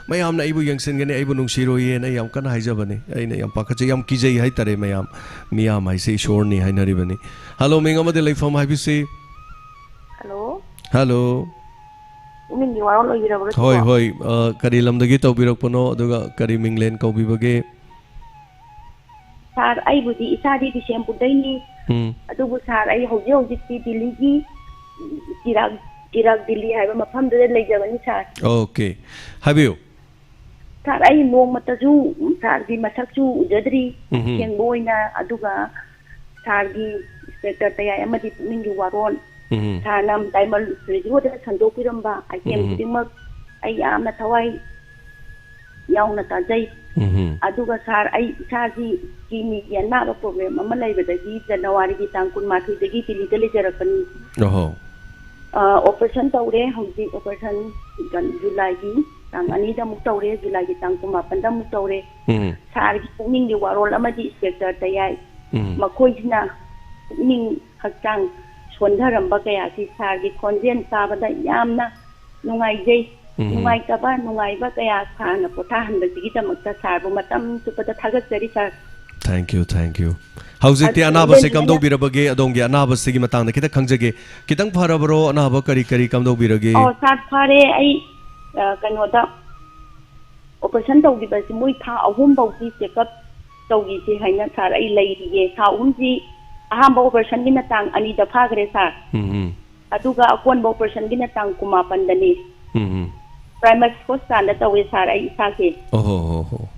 ꯃꯌꯥꯝꯅ ꯑꯩꯕꯨ ꯌꯦꯡꯁꯤꯟꯒꯅꯤ, ꯑꯩꯕꯨ ꯅꯨꯡꯁꯤꯔꯣꯏꯌꯦꯅ" ꯑꯩ ꯌꯥꯝ ꯀꯟꯅ ꯍꯥꯏꯖꯕꯅꯤ꯫ ꯑꯩꯅ ꯌꯥꯝ ꯄꯥꯈꯠꯆꯩ, ꯌꯥꯝ ꯀꯤꯖꯩ ꯍꯥꯏꯇꯥꯔꯦ ꯃꯌꯥꯝ꯫ ꯃꯤꯌꯥꯝ ꯍꯥꯏꯁꯦ ꯏꯁꯣꯔꯅꯤ ꯍꯥꯏꯅꯔꯤꯕꯅꯤ꯫ ꯍꯜꯂꯣ, ꯃꯤꯡ ꯑꯃꯗꯤ ꯂꯩꯐꯝ ꯍꯥꯏꯕꯤꯁꯤ꯫ Hello, hello. ꯄꯨꯛꯅꯤꯡꯒꯤ ꯋꯥꯔꯣꯜ ꯑꯣꯏꯕꯤꯔꯕ꯭ꯔꯣ ꯁꯤꯕꯣ? ꯍꯣꯏ, ꯍꯣꯏ꯫ ꯑ, ꯀꯔꯤ ꯂꯝꯗꯒꯤ ꯇꯧꯕꯤꯔꯛꯄꯅꯣ, ꯑꯗꯨꯒ ꯀꯔꯤ ꯃꯤꯡꯂꯦꯟ ꯀꯧꯕꯤꯕꯒꯦ? ꯁꯥꯔ, ꯑꯩꯕꯨꯗꯤ ꯏꯁꯥꯗꯤ ꯕꯤꯁꯦꯝꯄꯨꯔꯗꯩꯅꯤ꯫ ꯎꯝ꯫ ꯑꯗꯨꯕꯨ ꯁꯥꯔ, ꯑꯩ ꯍꯧꯖꯤꯛ ꯍꯧꯖꯤꯛꯇꯤ ꯗꯤꯜꯂꯤꯒꯤ ꯆꯤꯔꯥꯛ, ꯆꯤꯔꯥꯛ ꯗꯤꯜꯂꯤ ꯍꯥꯏꯕ ꯃꯐꯝꯗꯨꯗ ꯂꯩꯖꯕꯅꯤ ꯁꯥꯔ꯫ ꯑꯣꯀꯦ꯫ ꯍꯥꯏꯕꯤꯌꯨ꯫ ꯁꯥꯔ, ꯑꯩ ꯅꯣꯡꯃꯇꯁꯨ ꯁꯥꯔꯒꯤ ꯃꯁꯛꯁꯨ ꯎꯖꯗ꯭ꯔꯤ, ꯎꯝꯍꯨꯝ꯫ ꯑꯁꯦꯡꯕ ꯑꯣꯏꯅ꯫ ꯑꯗꯨꯒ ꯁꯥꯔꯒꯤ ꯏꯟꯁꯄꯦꯛꯇꯔ ꯇꯌꯥꯏ ꯑꯃꯗꯤ ꯄꯨꯛꯅꯤꯡꯒꯤ ꯋꯥꯔꯣꯜ, ꯎꯝꯍꯨꯝ꯫ ꯁꯥꯔꯅ ꯗꯥꯏꯃꯟ ꯔꯦꯗꯤꯑꯣꯗ ꯁꯟꯗꯣꯛꯄꯤꯔꯝꯕ ꯑꯥꯏꯇꯦꯝ ꯎꯝꯍꯨꯝ꯫ ꯈꯨꯗꯤꯡꯃꯛ ꯑꯩ ꯌꯥꯝꯅ ꯊꯋꯥꯏ ꯌꯥꯎꯅ ꯇꯥꯖꯩ꯫ ꯎꯝꯍꯨꯝ꯫ ꯑꯗꯨꯒ ꯁꯥꯔ, ꯑꯩ ꯏꯁꯥꯒꯤ ꯀꯤꯗꯅꯤꯒꯤ ꯑꯅꯥꯕ ꯄ꯭ꯔꯣꯕ꯭ꯂꯦꯝ ꯑꯃ ꯂꯩꯕꯗꯒꯤ ꯖꯅꯋꯥꯔꯤꯒꯤ ꯇꯥꯡ ꯀꯨꯟꯃꯥꯊꯣꯏꯗꯒꯤ ꯗꯤꯜꯂꯤꯗ ꯂꯩꯖꯔꯛꯄꯅꯤ꯫ ꯑꯣꯍꯣ꯫ ꯑ, ꯑꯣꯄꯔꯦꯁꯟ ꯇꯧꯔꯦ ꯍꯧꯖꯤꯛ, ꯑꯣꯄꯔꯦꯁꯟ ꯖꯨꯂꯥꯏꯒꯤ ꯇꯥꯡ ꯑꯅꯤꯗ ꯑꯃꯨꯛ ꯇꯧꯔꯦ, ꯖꯨꯂꯥꯏꯒꯤ ꯇꯥꯡ ꯀꯨꯟꯃꯥꯄꯟꯗ ꯑꯃꯨꯛ ꯇꯧꯔꯦ꯫ ꯎꯝ꯫ ꯁꯥꯔꯒꯤ ꯄꯨꯛꯅꯤꯡꯒꯤ ꯋꯥꯔꯣꯜ ꯑꯃꯗꯤ ꯏꯟꯁꯄꯦꯛꯇꯔ ꯇꯌꯥꯏ, ꯎꯝ꯫ ꯃꯈꯣꯏꯁꯤꯅ ꯄꯨꯛꯅꯤꯡ ꯍꯛꯆꯥꯡ ꯁꯣꯟꯊꯔꯝꯕ ꯀꯌꯥꯁꯤ ꯁꯥꯔꯒꯤ ꯈꯣꯟꯖꯦꯜ ꯇꯥꯕꯗ ꯌꯥꯝꯅ ꯅꯨꯡꯉꯥꯏꯖꯩ꯫ ꯎꯝ꯫ ꯅꯨꯡꯉꯥꯏꯇꯕ, ꯅꯨꯡꯉꯥꯏꯕ ꯀꯌꯥ ꯁꯥꯔꯅ ꯄꯣꯊꯥꯍꯟꯕꯁꯤꯒꯤꯗꯃꯛꯇ ꯁꯥꯔꯕꯨ ꯃꯇꯝ ꯆꯨꯞꯄꯗ ꯊꯥꯒꯠꯆꯔꯤ, ꯁꯥꯔ꯫ Thank you, thank you. ꯍꯧꯖꯤꯛꯇꯤ ꯑꯗꯨ ꯑꯅꯥꯕꯁꯦ ꯂꯣꯏꯅꯅ ꯀꯝꯗꯧꯕꯤꯔꯕꯒꯦ? ꯑꯗꯣꯝꯒꯤ ꯑꯅꯥꯕꯁꯤꯒꯤ ꯃꯇꯥꯡꯗ ꯈꯤꯇꯪ ꯈꯪꯖꯒꯦ꯫ ꯈꯤꯇꯪ ꯐꯔꯕꯔꯣ? ꯑꯅꯥꯕ ꯀꯔꯤ ꯀꯔꯤ ꯀꯝꯗꯧꯕꯤꯔꯒꯦ? ꯑꯣ, ꯁꯥꯔ, ꯐꯔꯦ꯫ ꯑꯩ, ꯑ, ꯀꯩꯅꯣꯗ, ꯑꯣꯄꯔꯦꯁꯟ ꯇꯧꯈꯤꯕꯁꯤ ꯃꯣꯏ ꯊꯥ ꯑꯍꯨꯝ ꯐꯥꯎꯗꯤ ꯆꯦꯛꯑꯞ ꯇꯧꯈꯤꯁꯦ ꯍꯥꯏꯅ, ꯁꯥꯔ, ꯑꯩ ꯂꯩꯔꯤꯌꯦ꯫ ꯊꯥ ꯑꯍꯨꯝꯁꯤ ꯑꯍꯥꯟꯕ ꯑꯣꯄꯔꯦꯁꯟꯒꯤꯅ ꯇꯥꯡ ꯑꯅꯤꯗ ꯐꯥꯈ꯭ꯔꯦ, ꯁꯥꯔ꯫ ꯎꯝ, ꯎꯝ꯫ ꯑꯗꯨꯒ ꯑꯀꯣꯟꯕ ꯑꯣꯄꯔꯦꯁꯟꯒꯤꯅ ꯇꯥꯡ ꯀꯨꯟꯃꯥꯄꯟꯗꯅꯤ꯫ ꯎꯝ, ꯎꯝ꯫ ꯄ꯭ꯔꯥꯏꯃꯁ ꯍꯣꯁꯄꯤꯇꯥꯜꯗ ꯇꯧꯋꯦ, ꯁꯥꯔ, ꯑꯩ ꯏꯁꯥꯁꯦ꯫ ꯑꯣꯍꯣ, ꯍꯣ, ꯍꯣ꯫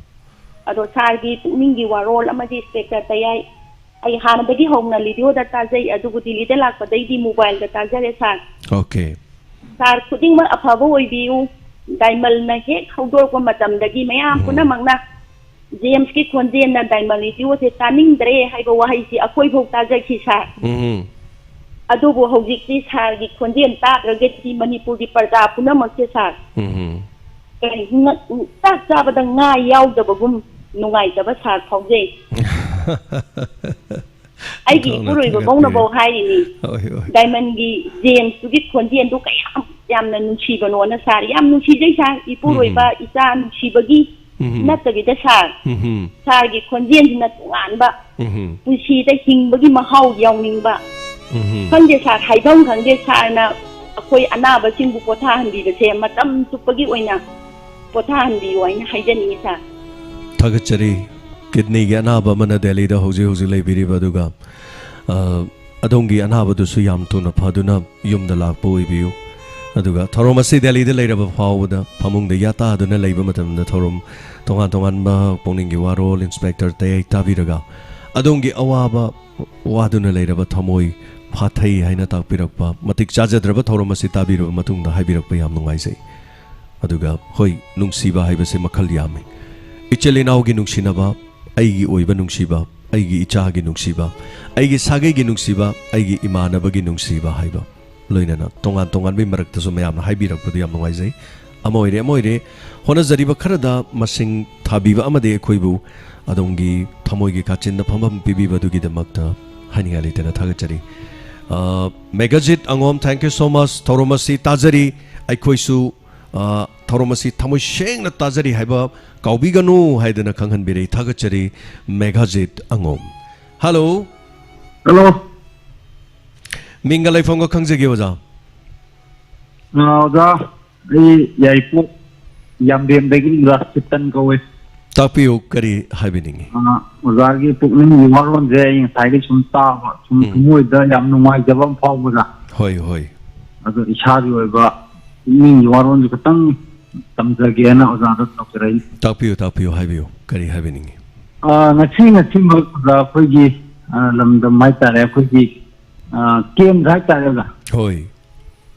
ꯑꯗꯣ ꯁꯥꯔꯒꯤ ꯄꯨꯛꯅꯤꯡꯒꯤ ꯋꯥꯔꯣꯜ ꯑꯃꯗꯤ ꯏꯟꯁꯄꯦꯛꯇꯔ ꯇꯌꯥꯏ, ꯑꯩ ꯍꯥꯟꯅꯗꯒꯤ ꯍꯧꯅ ꯔꯦꯗꯤꯑꯣꯗ ꯇꯥꯖꯩ, ꯑꯗꯨꯕꯨ ꯗꯤꯜꯂꯤꯗ ꯂꯥꯛꯄꯗꯩꯗꯤ ꯃꯣꯕꯥꯏꯜꯗ ꯇꯥꯖꯔꯦ, ꯁꯥꯔ꯫ ꯑꯣꯀꯦ꯫ ꯁꯥꯔ ꯈꯨꯗꯤꯡꯃꯛ ꯑꯐꯕ ꯑꯣꯏꯕꯤꯌꯨ꯫ ꯗꯥꯏꯃꯜꯅ ꯍꯦꯛ ꯍꯧꯗꯣꯔꯛꯄ ꯃꯇꯝꯗꯒꯤ ꯃꯌꯥꯝ ꯎꯝ꯫ ꯄꯨꯝꯅꯃꯛꯅ ꯖꯦꯝꯁꯀꯤ ꯈꯣꯟꯖꯦꯜꯅ ꯗꯥꯏꯃꯜ ꯔꯦꯗꯤꯑꯣꯁꯦ ꯇꯥꯅꯤꯡꯗ꯭ꯔꯦ ꯍꯥꯏꯕ ꯋꯥꯍꯩꯁꯤ ꯑꯩꯈꯣꯏꯐꯥꯎ ꯇꯥꯖꯈꯤ, ꯁꯥꯔ꯫ ꯎꯝ, ꯎꯝ꯫ ꯑꯗꯨꯕꯨ ꯍꯧꯖꯤꯛꯇꯤ ꯁꯥꯔꯒꯤ ꯈꯣꯟꯖꯦꯜ ꯇꯥꯗ꯭ꯔꯒꯗꯤ ꯃꯅꯤꯄꯨꯔꯒꯤ ꯄ꯭ꯔꯖꯥ ꯄꯨꯝꯅꯃꯛꯁꯦ, ꯁꯥꯔ, ꯎꯝ, ꯎꯝ꯫ ꯀꯔꯤ, ꯉ-, ꯆꯥꯛ ꯆꯥꯕꯗ ꯉꯥ ꯌꯥꯎꯗꯕꯒꯨꯝ ꯅꯨꯡꯉꯥꯏꯇꯕ, ꯁꯥꯔ, ꯐꯥꯎꯖꯩ꯫ ꯑꯩꯒꯤ ꯑꯣꯟꯊꯣꯛꯅ ꯏꯄꯨꯔꯣꯏꯕ ꯊꯥꯒꯠꯆꯔꯤ꯫ ꯃꯧꯅꯐꯥꯎ ꯍꯥꯏꯔꯤꯅꯤ꯫ ꯍꯣꯏ, ꯍꯣꯏ꯫ ꯗꯥꯏꯃꯟꯒꯤ ꯖꯦꯝꯁꯇꯨꯒꯤ ꯈꯣꯟꯖꯦꯜꯗꯨ ꯀꯌꯥꯝ ꯌꯥꯝꯅ ꯅꯨꯡꯁꯤꯕꯅꯣꯅ, ꯁꯥꯔ꯫ ꯌꯥꯝ ꯅꯨꯡꯁꯤꯖꯩ, ꯁꯥꯔ꯫ ꯏꯄꯨꯔꯣꯏꯕ ꯎꯝ, ꯎꯝ꯫ ꯏꯆꯥ ꯅꯨꯡꯁꯤꯕꯒꯤ ꯎꯝ, ꯎꯝ꯫ ꯅꯠꯇꯕꯤꯗ, ꯁꯥꯔ, ꯎꯝ, ꯎꯝ꯫ ꯁꯥꯔꯒꯤ ꯈꯣꯟꯖꯦꯜꯁꯤꯅ ꯇꯣꯉꯥꯟꯕ, ꯎꯝ, ꯎꯝ꯫ ꯄꯨꯟꯁꯤꯗ ꯍꯤꯡꯕꯒꯤ ꯃꯍꯥꯎ ꯌꯥꯎꯅꯤꯡꯕ꯫ ꯎꯝ, ꯎꯝ꯫ ꯈꯪꯗꯦ, ꯁꯥꯔ, ꯍꯥꯏꯐꯝ ꯈꯪꯗꯦ꯫ ꯁꯥꯔꯅ ꯑꯩꯈꯣꯏ ꯑꯅꯥꯕꯁꯤꯡꯕꯨ ꯄꯣꯊꯥꯍꯟꯕꯤꯕꯁꯦ ꯃꯇꯝ ꯆꯨꯞꯄꯒꯤ ꯑꯣꯏꯅ ꯄꯣꯊꯥꯍꯟꯕꯤꯌꯨ ꯍꯥꯏꯅ ꯍꯥꯏꯖꯅꯤꯡꯉꯤ, ꯁꯥꯔ꯫ ꯊꯥꯒꯠꯆꯔꯤ꯫ ꯀꯤꯗꯅꯤꯒꯤ ꯑꯅꯥꯕ ꯑꯃꯅ ꯗꯦꯜꯂꯤꯗ ꯍꯧꯖꯤꯛ ꯍꯧꯖꯤꯛ ꯂꯩꯕꯤꯔꯤꯕ, ꯑꯗꯨꯒ, ꯑ, ꯑꯗꯣꯝꯒꯤ ꯑꯅꯥꯕꯗꯨꯁꯨ ꯌꯥꯝ ꯊꯨꯅ ꯐꯗꯨꯅ ꯌꯨꯝꯗ ꯂꯥꯛꯄ ꯑꯣꯏꯕꯤꯌꯨ꯫ ꯑꯗꯨꯒ ꯊꯧꯔꯝ ꯑꯁꯤ ꯗꯦꯜꯂꯤꯗ ꯂꯩꯔꯕ ꯐꯥꯎꯕꯗ ꯐꯃꯨꯡꯗ ꯌꯥꯇꯥꯗꯨꯅ ꯂꯩꯕ ꯃꯇꯝꯗ ꯊꯧꯔꯝ ꯇꯣꯉꯥꯟ ꯇꯣꯉꯥꯟꯕ ꯄꯨꯛꯅꯤꯡꯒꯤ ꯋꯥꯔꯣꯜ ꯏꯟꯁꯄꯦꯛꯇꯔ ꯇꯌꯥꯏ ꯇꯥꯕꯤꯔꯒ ꯑꯗꯣꯝꯒꯤ ꯑꯋꯥꯕ ꯋꯥꯗꯨꯅ ꯂꯩꯔꯕ ꯊꯃꯣꯏ ꯐꯥꯊꯩ ꯍꯥꯏꯅ ꯇꯥꯛꯄꯤꯔꯛꯄ, ꯃꯇꯤꯛ ꯆꯥꯖꯗ꯭ꯔꯕ ꯊꯧꯔꯝ ꯑꯁꯤ ꯇꯥꯕꯤꯔꯕ ꯃꯇꯨꯡꯗ ꯍꯥꯏꯕꯤꯔꯛꯄ ꯌꯥꯝ ꯅꯨꯡꯉꯥꯏꯖꯩ꯫ ꯑꯗꯨꯒ ꯍꯣꯏ, ꯅꯨꯡꯁꯤꯕ ꯍꯥꯏꯕꯁꯦ ꯃꯈꯜ ꯌꯥꯝꯃꯤ꯫ ꯏꯆꯤꯜ ꯏꯅꯥꯎꯒꯤ ꯅꯨꯡꯁꯤꯅꯕ, ꯑꯩꯒꯤ ꯑꯣꯏꯕ ꯅꯨꯡꯁꯤꯕ, ꯑꯩꯒꯤ ꯏꯆꯥꯒꯤ ꯅꯨꯡꯁꯤꯕ, ꯑꯩꯒꯤ ꯁꯥꯒꯩꯒꯤ ꯅꯨꯡꯁꯤꯕ, ꯑꯩꯒꯤ ꯏꯃꯥꯟꯅꯕꯒꯤ ꯅꯨꯡꯁꯤꯕ ꯍꯥꯏꯕ, ꯂꯣꯏꯅꯅ ꯇꯣꯉꯥꯟ ꯇꯣꯉꯥꯟꯕꯒꯤ ꯃꯔꯛꯇꯁꯨ ꯃꯌꯥꯝꯅ ꯍꯥꯏꯕꯤꯔꯛꯄꯗꯨ ꯌꯥꯝ ꯅꯨꯡꯉꯥꯏꯖꯩ꯫ ꯑꯃ ꯑꯣꯏꯔꯦ, ꯑꯃ ꯑꯣꯏꯔꯦ, ꯍꯣꯠꯅꯖꯔꯤꯕ ꯈꯔꯗ ꯃꯁꯤꯡ ꯊꯥꯕꯤꯕ ꯑꯃꯗꯤ ꯑꯩꯈꯣꯏꯕꯨ ꯑꯗꯣꯝꯒꯤ ꯊꯃꯣꯏꯒꯤ ꯀꯥꯆꯤꯟꯗ ꯐꯝꯐꯝ ꯄꯤꯕꯤꯕꯗꯨꯒꯤꯗꯃꯛꯇ ꯍꯥꯏꯅꯤꯡꯉꯥꯏ ꯂꯩꯇꯅ ꯊꯥꯒꯠꯆꯔꯤ꯫ ꯑ, ꯃꯦꯘꯖꯤꯠ ꯑꯉꯣꯝ, thank you so much꯫ ꯊꯧꯔꯝ ꯑꯁꯤ ꯇꯥꯖꯔꯤ, ꯑꯩꯈꯣꯏꯁꯨ, ꯑ, ꯊꯧꯔꯝ ꯑꯁꯤ ꯊꯃꯣꯏ ꯁꯦꯡꯅ ꯇꯥꯖꯔꯤ ꯍꯥꯏꯕ ꯀꯥꯎꯕꯤꯒꯅꯨ ꯍꯥꯏꯗꯅ ꯈꯪꯍꯟꯕꯤꯔꯛꯏ꯫ ꯊꯥꯒꯠꯆꯔꯤ, ꯃꯦꯘꯖꯤꯠ ꯑꯉꯣꯝ꯫ ꯍꯜꯂꯣ꯫ ꯍꯜꯂꯣ꯫ ꯃꯤꯡꯒ ꯂꯩꯐꯝꯒ ꯈꯪꯖꯒꯦ, ꯑꯣꯖꯥ꯫ ꯑ, ꯑꯣꯖꯥ, ꯑꯩ ꯌꯥꯏꯔꯤꯄꯣꯛ ꯌꯥꯝꯕꯦꯝꯗꯒꯤ ꯔꯥꯁ ꯆꯦꯇꯟ ꯀꯧꯋꯦ꯫ ꯇꯥꯛꯄꯤꯌꯨ, ꯀꯔꯤ ꯍꯥꯏꯕꯤꯅꯤꯡꯉꯤ? ꯑ, ꯑꯣꯖꯥꯒꯤ ꯄꯨꯛꯅꯤꯡꯒꯤ ꯋꯥꯔꯣꯜꯁꯦ ꯑꯩ ꯉꯁꯥꯏꯗꯒꯤ ꯁꯨꯝ ꯇꯥꯕ, ꯁꯨꯝ ꯎꯝ꯫ ꯊꯃꯣꯏꯗ ꯌꯥꯝ ꯅꯨꯡꯉꯥꯏꯖꯕ ꯑꯃ ꯐꯥꯎꯕꯗ꯫ ꯍꯣꯏ, ꯍꯣꯏ꯫ ꯑꯗꯣ ꯏꯁꯥꯒꯤ ꯑꯣꯏꯕ ꯄꯨꯛꯅꯤꯡꯒꯤ ꯋꯥꯔꯣꯜꯁꯦ ꯈꯤꯇꯪ ꯇꯝꯖꯒꯦꯅ ꯑꯣꯖꯥꯗ ꯇꯧꯖꯔꯛꯏ꯫ ꯇꯥꯛꯄꯤꯌꯨ, ꯇꯥꯛꯄꯤꯌꯨ, ꯍꯥꯏꯕꯤꯌꯨ, ꯀꯔꯤ ꯍꯥꯏꯕꯤꯅꯤꯡꯉꯤ? ꯑ, ꯉꯁꯤ, ꯉꯁꯤꯃꯛ ꯑꯣꯖꯥ ꯑꯩꯈꯣꯏꯒꯤ, ꯑ, ꯂꯝꯗꯝ ꯍꯥꯏꯇꯥꯔꯦ, ꯑꯩꯈꯣꯏꯒꯤ, ꯑ, ꯀꯦꯟꯗ꯭ꯔ ꯍꯥꯏꯇꯥꯔꯦ ꯑꯣꯖꯥ꯫ ꯍꯣꯏ꯫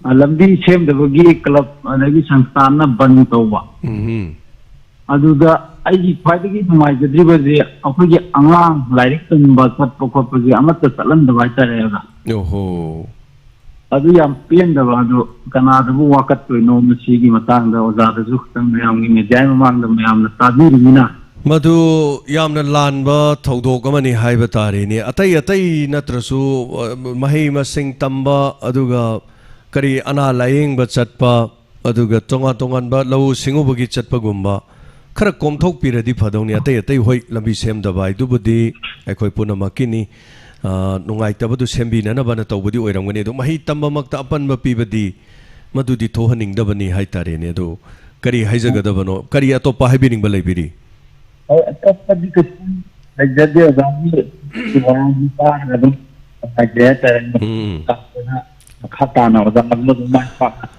ꯑ, ꯂꯝꯕꯤ ꯁꯦꯝꯗꯕꯒꯤ ꯀ꯭ꯂꯕ ꯑꯗꯒꯤ ꯁꯪꯁꯊꯥꯟꯅ ꯕꯟ ꯇꯧꯕ꯫ ꯎꯝ꯫ ꯑꯗꯨꯗ ꯑꯩꯒꯤ ꯈ꯭ꯋꯥꯏꯗꯒꯤ ꯅꯨꯡꯉꯥꯏꯖꯗ꯭ꯔꯤꯕꯁꯦ ꯑꯩꯈꯣꯏꯒꯤ ꯑꯉꯥꯡ ꯂꯥꯏꯔꯤꯛ ꯇꯝꯕ ꯆꯠꯄ ꯈꯣꯠꯄꯁꯦ ꯑꯃꯠꯇ ꯆꯠꯍꯟꯗꯕ ꯍꯥꯏꯇꯥꯔꯦ ꯑꯣꯖꯥ꯫ ꯑꯣꯍꯣ꯫ ꯑꯗꯨ ꯌꯥꯝ ꯄꯦꯟꯗꯕ, ꯑꯗꯨ ꯀꯅꯥꯗꯕꯨ ꯋꯥꯀꯠꯇꯣꯏꯅꯣ? ꯃꯁꯤꯒꯤ ꯃꯇꯥꯡꯗ ꯑꯣꯖꯥꯗꯁꯨ ꯈꯤꯇꯪ ꯃꯌꯥꯝꯒꯤ ꯃꯦꯗꯤꯌꯥꯒꯤ ꯃꯃꯥꯡꯗ ꯃꯌꯥꯝꯅ ꯇꯥꯕꯤꯔꯤꯃꯤꯅ꯫ ꯃꯗꯨ ꯌꯥꯝꯅ ꯂꯥꯟꯕ ꯊꯧꯗꯣꯛ ꯑꯃꯅꯤ ꯍꯥꯏꯕ ꯇꯥꯔꯦꯅꯦ꯫ ꯑꯇꯩ ꯑꯇꯩ ꯅꯠꯇ꯭ꯔꯁꯨ, ꯑ, ꯃꯍꯩ ꯃꯁꯤꯡ ꯇꯝꯕ, ꯑꯗꯨꯒ ꯀꯔꯤ, ꯑꯅꯥ ꯂꯥꯌꯦꯡꯕ ꯆꯠꯄ, ꯑꯗꯨꯒ ꯇꯣꯉꯥꯟ ꯇꯣꯉꯥꯟꯕ ꯂꯧꯎ ꯁꯤꯡꯎꯕꯒꯤ ꯆꯠꯄꯒꯨꯝꯕ ꯈꯔ ꯀꯣꯝꯊꯣꯛꯄꯤꯔꯗꯤ ꯐꯗꯧꯅꯤ꯫ ꯑꯇꯩ ꯑꯇꯩ, ꯍꯣꯏ, ꯂꯝꯕꯤ ꯁꯦꯝꯗꯕ ꯍꯥꯏꯗꯨꯕꯨꯗꯤ ꯑꯩꯈꯣꯏ ꯄꯨꯝꯅꯃꯛꯀꯤꯅꯤ꯫ ꯑ, ꯅꯨꯡꯉꯥꯏꯇꯕꯗꯨ ꯁꯦꯝꯕꯤꯅꯅꯕꯅ ꯇꯧꯕꯗꯤ ꯑꯣꯏꯔꯝꯒꯅꯤ, ꯑꯗꯣ ꯃꯍꯩ ꯇꯝꯕꯃꯛꯇ ꯑꯄꯟꯕ ꯄꯤꯕꯗꯤ ꯃꯗꯨꯗꯤ ꯊꯣꯛꯍꯟꯅꯤꯡꯗꯕꯅꯤ ꯍꯥꯏꯇꯥꯔꯦꯅꯦ꯫ ꯑꯗꯣ ꯀꯔꯤ ꯍꯥꯏꯖꯒꯗꯕꯅꯣ? ꯀꯔꯤ ꯑꯇꯣꯞꯄ ꯍꯥꯏꯕꯤꯅꯤꯡꯕ ꯂꯩꯕꯤꯔꯤ? ꯍꯣꯏ, ꯑꯇꯣꯞꯄꯗꯤ ꯀꯩꯁꯨ ꯂꯩꯖꯗꯦ ꯑꯣꯖꯥꯒꯤ ꯋꯥꯔꯤꯁꯤ ꯇꯥꯔꯒ ꯑꯗꯨꯝ ꯅꯨꯡꯉꯥꯏꯖꯩ ꯍꯥꯏꯇꯥꯔꯦ꯫ ꯎꯝ꯫ ꯃꯈꯥ ꯇꯥꯅ ꯑꯣꯖꯥ ꯑꯗꯨꯝ ꯃꯥꯏ ꯄꯥꯛꯅ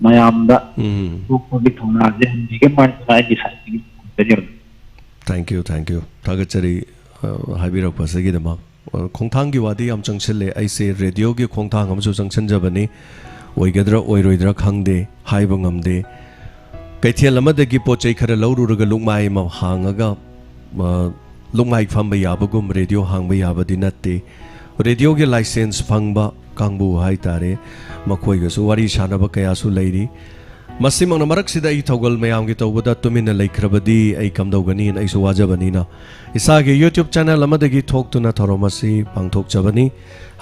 ꯃꯌꯥꯝꯗ ꯎꯝ꯫ ꯊꯣꯛꯄꯒꯤ ꯊꯧꯅꯥꯁꯦ ꯍꯟꯕꯤꯒꯦ ꯃꯥꯏ ꯄꯥꯛꯅ ꯑꯩꯒꯤ ꯁꯥꯏꯠꯇꯒꯤ ꯊꯝꯖꯔꯤ ꯑꯣꯖꯥ꯫ Thank you, thank you꯫ ꯊꯥꯒꯠꯆꯔꯤ, ꯑ, ꯍꯥꯏꯕꯤꯔꯛꯄꯁꯤꯒꯤꯗꯃꯛ꯫ ꯑ, ꯈꯣꯡꯊꯥꯡꯒꯤ ꯋꯥꯗꯤ ꯌꯥꯝ ꯆꯪꯁꯤꯜꯂꯦ꯫ ꯑꯩꯁꯦ ꯔꯦꯗꯤꯑꯣꯒꯤ ꯈꯣꯡꯊꯥꯡ ꯑꯃꯁꯨ ꯆꯪꯁꯤꯟꯖꯕꯅꯤ꯫ ꯑꯣꯏꯒꯗ꯭ꯔꯥ ꯑꯣꯏꯔꯣꯏꯗ꯭ꯔꯥ ꯈꯪꯗꯦ, ꯍꯥꯏꯕ ꯉꯝꯗꯦ꯫ ꯀꯩꯊꯦꯜ ꯑꯃꯗꯒꯤ ꯄꯣꯠ ꯆꯩ ꯈꯔ ꯂꯧꯔꯨꯔꯒ ꯂꯨꯛꯃꯥꯏ ꯑꯃ ꯍꯥꯡꯉꯒ, ꯑ, ꯂꯨꯛꯃꯥꯏ ꯐꯝꯕ ꯌꯥꯕꯒꯨꯝ ꯔꯦꯗꯤꯑꯣ ꯍꯥꯡꯕ ꯌꯥꯕꯗꯤ ꯅꯠꯇꯦ꯫ ꯔꯦꯗꯤꯑꯣꯒꯤ ꯂꯥꯏꯁꯦꯟꯁ ꯐꯪꯕ ꯀꯥꯡꯕꯨ ꯍꯥꯏꯇꯥꯔꯦ, ꯃꯈꯣꯏꯒꯁꯨ ꯋꯥꯔꯤ ꯁꯥꯟꯅꯕ ꯀꯌꯥꯁꯨ ꯂꯩꯔꯤ꯫ ꯃꯁꯤꯃꯛꯅ ꯃꯔꯛꯁꯤꯗ ꯑꯩ ꯊꯧꯒꯜ ꯃꯌꯥꯝꯒꯤ ꯇꯧꯕꯗ ꯇꯨꯃꯤꯟꯅ ꯂꯩꯈ꯭ꯔꯕꯗꯤ ꯑꯩ ꯀꯝꯗꯧꯒꯅꯤꯅ ꯑꯩꯁꯨ ꯋꯥꯖꯕꯅꯤꯅ, ꯏꯁꯥꯒꯤ YouTube channel ꯑꯃꯗꯒꯤ ꯊꯣꯛꯇꯨꯅ ꯊꯧꯔꯝ ꯑꯁꯤ ꯄꯥꯡꯊꯣꯛꯆꯕꯅꯤ꯫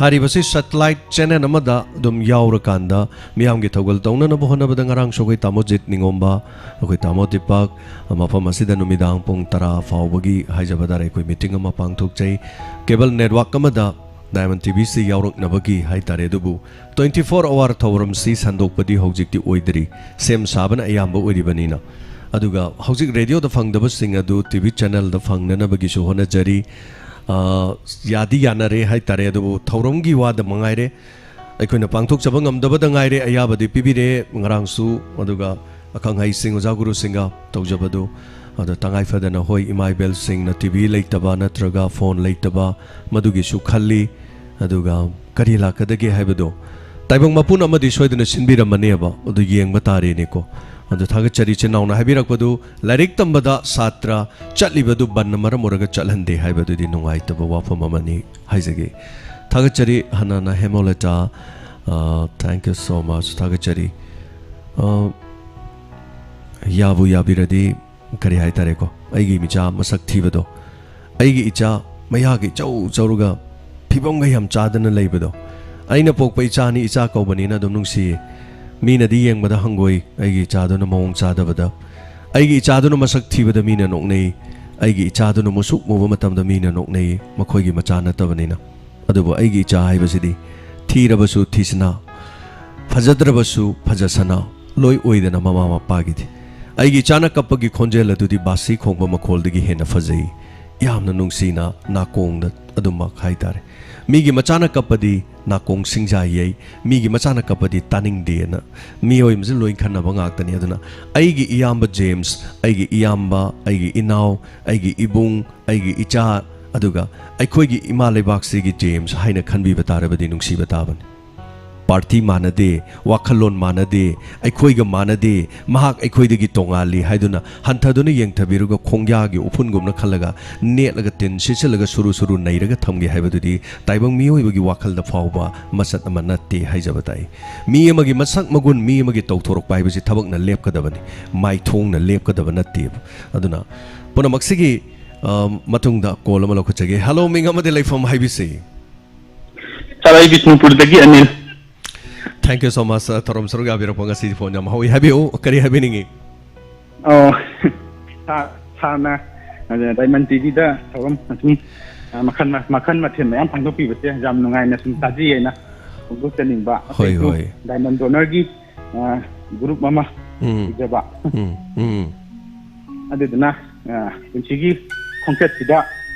ꯍꯥꯏꯔꯤꯕꯁꯤ satellite channel ꯑꯃꯗ ꯑꯗꯨꯝ ꯌꯥꯎꯔꯀꯥꯟꯗ ꯃꯤꯌꯥꯝꯒꯤ ꯊꯧꯒꯜ ꯇꯧꯅꯅꯕ ꯍꯣꯠꯅꯕꯗ ꯉꯔꯥꯡꯁꯨ ꯑꯩꯈꯣꯏ ꯇꯥꯃꯣ ꯖꯤꯠ ꯅꯤꯉꯣꯝꯕ, ꯑꯩꯈꯣꯏ ꯇꯥꯃꯣ ꯗꯤꯄꯛ, ꯃꯐꯝ ꯑꯁꯤꯗ ꯅꯨꯃꯤꯗꯥꯡ ꯄꯨꯡ ꯇꯔꯥ ꯐꯥꯎꯕꯒꯤ ꯍꯥꯏꯖꯕ ꯇꯥꯔꯦ, ꯑꯩꯈꯣꯏ meeting ꯑꯃ ꯄꯥꯡꯊꯣꯛꯆꯩ꯫ Cable network ꯑꯃꯗ Diamond TVꯁꯤ ꯌꯥꯎꯔꯛꯅꯕꯒꯤ ꯍꯥꯏꯇꯥꯔꯦ꯫ ꯑꯗꯨꯕꯨ twenty four hour ꯊꯧꯔꯝꯁꯤ ꯁꯟꯗꯣꯛꯄꯗꯤ ꯍꯧꯖꯤꯛꯇꯤ ꯑꯣꯏꯗ꯭ꯔꯤ, ꯁꯦꯝ ꯁꯥꯕꯅ ꯑꯌꯥꯝꯕ ꯑꯣꯏꯔꯤꯕꯅꯤꯅ꯫ ꯑꯗꯨꯒ ꯍꯧꯖꯤꯛ radioꯗ ꯐꯪꯗꯕꯁꯤꯡ ꯑꯗꯨ TV channelꯗ ꯐꯪꯅꯅꯕꯒꯤꯁꯨ ꯍꯣꯠꯅꯖꯔꯤ꯫ ꯑ, ꯌꯥꯗꯤ ꯌꯥꯅꯔꯦ ꯍꯥꯏꯇꯥꯔꯦ, ꯑꯗꯨꯕꯨ ꯊꯧꯔꯝꯒꯤ ꯋꯥꯗ ꯃꯉꯥꯏꯔꯦ꯫ ꯑꯩꯈꯣꯏꯅ ꯄꯥꯡꯊꯣꯛꯆꯕ ꯉꯝꯗꯕꯗ ꯉꯥꯏꯔꯦ꯫ ꯑꯌꯥꯕꯗꯤ ꯄꯤꯕꯤꯔꯦ ꯉꯔꯥꯡꯁꯨ, ꯑꯗꯨꯒ ꯑꯈꯪ ꯑꯍꯩꯁꯤꯡ, ꯑꯣꯖꯥ ꯒꯨꯔꯨꯁꯤꯡꯒ ꯇꯧꯖꯕꯗꯨ, ꯑꯗꯣ ꯇꯉꯥꯏ ꯐꯗꯅ, ꯍꯣꯏ, ꯏꯃꯥ ꯏꯕꯦꯜꯁꯤꯡꯅ TV ꯂꯩꯇꯕ ꯅꯠꯇ꯭ꯔꯒ phone ꯂꯩꯇꯕ, ꯃꯗꯨꯒꯤꯁꯨ ꯈꯜꯂꯤ꯫ ꯑꯗꯨꯒ ꯀꯔꯤ ꯂꯥꯛꯀꯗꯒꯦ ꯍꯥꯏꯕꯗꯣ ꯇꯥꯏꯕꯪ ꯃꯄꯨꯅ ꯑꯃꯗꯤ ꯁꯣꯏꯗꯅ ꯁꯤꯟꯕꯤꯔꯝꯃꯅꯦꯕ, ꯑꯗꯨ ꯌꯦꯡꯕ ꯇꯥꯔꯦꯅꯦꯀꯣ꯫ ꯑꯗꯣ ꯊꯥꯒꯠꯆꯔꯤ ꯏꯆꯤꯟ ꯏꯅꯥꯎꯅ ꯍꯥꯏꯕꯤꯔꯛꯄꯗꯨ, ꯂꯥꯏꯔꯤꯛ ꯇꯝꯕꯗ ꯁꯥꯇ꯭ꯔ ꯆꯠꯂꯤꯕꯗꯨ ꯕꯟꯅ ꯃꯔꯝ ꯑꯣꯏꯔꯒ ꯆꯠꯍꯟꯗꯦ ꯍꯥꯏꯕꯗꯨꯗꯤ ꯅꯨꯡꯉꯥꯏꯇꯕ ꯋꯥꯐꯝ ꯑꯃꯅꯤ ꯍꯥꯏꯖꯒꯦ꯫ ꯊꯥꯒꯠꯆꯔꯤ ꯍꯅꯥꯅ ꯍꯦꯃꯣꯂꯦꯇꯥ, ꯑ, thank you so much, ꯊꯥꯒꯠꯆꯔꯤ꯫ ꯑ, ꯌꯥꯕꯨ ꯌꯥꯕꯤꯔꯗꯤ, ꯀꯔꯤ ꯍꯥꯏꯇꯥꯔꯦꯀꯣ, ꯑꯩꯒꯤ ꯃꯤꯆꯥ ꯃꯁꯛ ꯊꯤꯕꯗꯣ, ꯑꯩꯒꯤ ꯏꯆꯥ ꯃꯌꯥꯒ ꯏꯆꯧ ꯆꯧꯔꯒ ꯐꯤꯕꯝꯒ ꯌꯥꯝ ꯆꯥꯗꯅ ꯂꯩꯕꯗꯣ, ꯑꯩꯅ ꯄꯣꯛꯄ ꯏꯆꯥꯅꯤ, ꯏꯆꯥ ꯀꯧꯕꯅꯤꯅ ꯑꯗꯨꯝ ꯅꯨꯡꯁꯤꯌꯦ꯫ ꯃꯤꯅꯗꯤ ꯌꯦꯡꯕꯗ ꯍꯪꯒꯣꯏ, ꯑꯩꯒꯤ ꯏꯆꯥꯗꯨꯅ ꯃꯑꯣꯡ ꯆꯥꯗꯕꯗ꯫ ꯑꯩꯒꯤ ꯏꯆꯥꯗꯨꯅ ꯃꯁꯛ ꯊꯤꯕꯗ ꯃꯤꯅ ꯅꯣꯛꯅꯩ, ꯑꯩꯒꯤ ꯏꯆꯥꯗꯨꯅ ꯃꯨꯁꯨꯛ ꯃꯨꯕ ꯃꯇꯝꯗ ꯃꯤꯅ ꯅꯣꯛꯅꯩ, ꯃꯈꯣꯏꯒꯤ ꯃꯆꯥ ꯅꯠꯇꯕꯅꯤꯅ꯫ ꯑꯗꯨꯕꯨ ꯑꯩꯒꯤ ꯏꯆꯥ ꯍꯥꯏꯕꯁꯤꯗꯤ ꯊꯤꯔꯕꯁꯨ ꯊꯤꯁꯅꯥ, ꯐꯖꯗ꯭ꯔꯕꯁꯨ ꯐꯖꯁꯅꯥ ꯂꯣꯏ ꯑꯣꯏꯗꯅ ꯃꯃꯥ ꯃꯄꯥꯒꯤꯗꯤ꯫ ꯑꯩꯒꯤ ꯏꯆꯥꯅ ꯀꯞꯄꯒꯤ ꯈꯣꯟꯖꯦꯜ ꯑꯗꯨꯗꯤ ꯕꯥꯁꯤ ꯈꯣꯡꯕ ꯃꯈꯣꯜꯗꯒꯤ ꯍꯦꯟꯅ ꯐꯖꯩ꯫ ꯌꯥꯝꯅ ꯅꯨꯡꯁꯤꯅ ꯅꯥꯀꯣꯡꯗ ꯑꯗꯨꯃꯛ ꯍꯥꯏꯇꯥꯔꯦ꯫ ꯃꯤꯒꯤ ꯃꯆꯥꯅ ꯀꯞꯄꯗꯤ ꯅꯥꯀꯣꯡ ꯁꯤꯡꯖꯥ ꯌꯩ, ꯃꯤꯒꯤ ꯃꯆꯥꯅ ꯀꯞꯄꯗꯤ ꯇꯥꯅꯤꯡꯗꯦꯅ ꯃꯤꯑꯣꯏꯕꯁꯤ ꯂꯣꯏ ꯈꯟꯅꯕ ꯉꯥꯛꯇꯅꯤ꯫ ꯑꯗꯨꯅ ꯑꯩꯒꯤ ꯏꯌꯥꯝꯕ ꯖꯦꯝꯁ, ꯑꯩꯒꯤ ꯏꯌꯥꯝꯕ, ꯑꯩꯒꯤ ꯏꯅꯥꯎ, ꯑꯩꯒꯤ ꯏꯕꯨꯡ, ꯑꯩꯒꯤ ꯏꯆꯥ, ꯑꯗꯨꯒ ꯑꯩꯈꯣꯏꯒꯤ ꯏꯃꯥ ꯂꯩꯕꯥꯛꯁꯤꯒꯤ ꯖꯦꯝꯁ ꯍꯥꯏꯅ ꯈꯟꯕꯤꯕ ꯇꯥꯔꯕꯗꯤ ꯅꯨꯡꯁꯤꯕ ꯇꯥꯕꯅꯤ꯫ ꯄꯥꯔꯇꯤ ꯃꯥꯟꯅꯗꯦ, ꯋꯥꯈꯜꯂꯣꯟ ꯃꯥꯟꯅꯗꯦ, ꯑꯩꯈꯣꯏꯒ ꯃꯥꯟꯅꯗꯦ, ꯃꯍꯥꯛ ꯑꯩꯈꯣꯏꯗꯒꯤ ꯇꯣꯉꯥꯜꯂꯤ ꯍꯥꯏꯗꯨꯅ ꯍꯟꯊꯗꯨꯅ ꯌꯦꯡꯊꯕꯤꯔꯒ ꯈꯣꯡꯌꯥꯒꯤ ꯎꯐꯨꯟꯒꯨꯝꯅ ꯈꯜꯂꯒ ꯅꯦꯠꯂꯒ ꯇꯤꯟ ꯁꯤꯠꯆꯜꯂꯒ ꯁꯨꯔꯨ ꯁꯨꯔꯨ ꯅꯩꯔꯒ ꯊꯝꯒꯦ ꯍꯥꯏꯕꯗꯨꯗꯤ ꯇꯥꯏꯕꯪ ꯃꯤꯑꯣꯏꯕꯒꯤ ꯋꯥꯈꯜꯗ ꯐꯥꯎꯕ ꯃꯆꯠ ꯑꯃ ꯅꯠꯇꯦ ꯍꯥꯏꯖꯕ ꯇꯥꯏ꯫ ꯃꯤ ꯑꯃꯒꯤ ꯃꯁꯛ ꯃꯒꯨꯟ, ꯃꯤ ꯑꯃꯒꯤ ꯇꯧꯊꯣꯔꯛꯄ ꯍꯥꯏꯕꯁꯤ ꯊꯕꯛꯅ ꯂꯦꯞꯀꯗꯕꯅꯤ, ꯃꯥꯏꯊꯣꯡꯅ ꯂꯦꯞꯀꯗꯕ ꯅꯠꯇꯦꯕ꯫ ꯑꯗꯨꯅ ꯄꯨꯝꯅꯃꯛꯁꯤꯒꯤ, ꯑ, ꯃꯇꯨꯡꯗ ꯀꯣꯜ ꯑꯃ ꯂꯧꯈꯠꯆꯒꯦ꯫ ꯍꯜꯂꯣ, ꯃꯤꯡ ꯑꯃꯗꯤ ꯂꯩꯐꯝ ꯍꯥꯏꯕꯤꯁꯤ꯫ ꯁꯥꯔ, ꯑꯩ ꯕꯤꯁꯅꯨꯄꯨꯔꯗꯒꯤ Anil. Thank you so much, sir. ꯊꯧꯔꯝ ꯁꯔꯨꯛ ꯌꯥꯕꯤꯔꯛꯄ ꯉꯁꯤꯗꯤ ꯐꯣꯟ ꯌꯥꯝ ꯍꯧꯏ꯫ ꯍꯥꯏꯕꯤꯌꯨ, ꯀꯔꯤ ꯍꯥꯏꯕꯤꯅꯤꯡꯉꯤ? ꯑꯣ, ꯁꯥꯔ, ꯁꯥꯔꯅ, ꯑ, ꯗꯥꯏꯃꯟ ꯇꯤꯚꯤꯗ ꯊꯧꯔꯝ ꯑꯁꯨꯝ, ꯑ, ꯃꯈꯜ ꯃ-, ꯃꯈꯜ ꯃꯊꯦꯜ ꯃꯌꯥꯝ ꯄꯥꯡꯊꯣꯛꯄꯤꯕꯁꯦ ꯌꯥꯝ ꯅꯨꯡꯉꯥꯏꯅ ꯁꯨꯝ ꯇꯥꯖꯩꯌꯦꯅ ꯐꯣꯡꯗꯣꯛꯆꯅꯤꯡꯕ꯫ ꯍꯣꯏ, ꯑꯇꯩꯁꯨ ꯍꯣꯏ꯫ ꯗꯥꯏꯃꯟ ꯗꯣꯅꯔꯒꯤ, ꯑ, ꯒ꯭ꯔꯨꯞ ꯑꯃ ꯎꯝ꯫ ꯂꯩꯖꯕ꯫ ꯎꯝ, ꯎꯝ꯫ ꯑꯗꯨꯗꯨꯅ, ꯑ, ꯄꯨꯟꯁꯤꯒꯤ ꯈꯣꯡꯆꯠꯁꯤꯗ,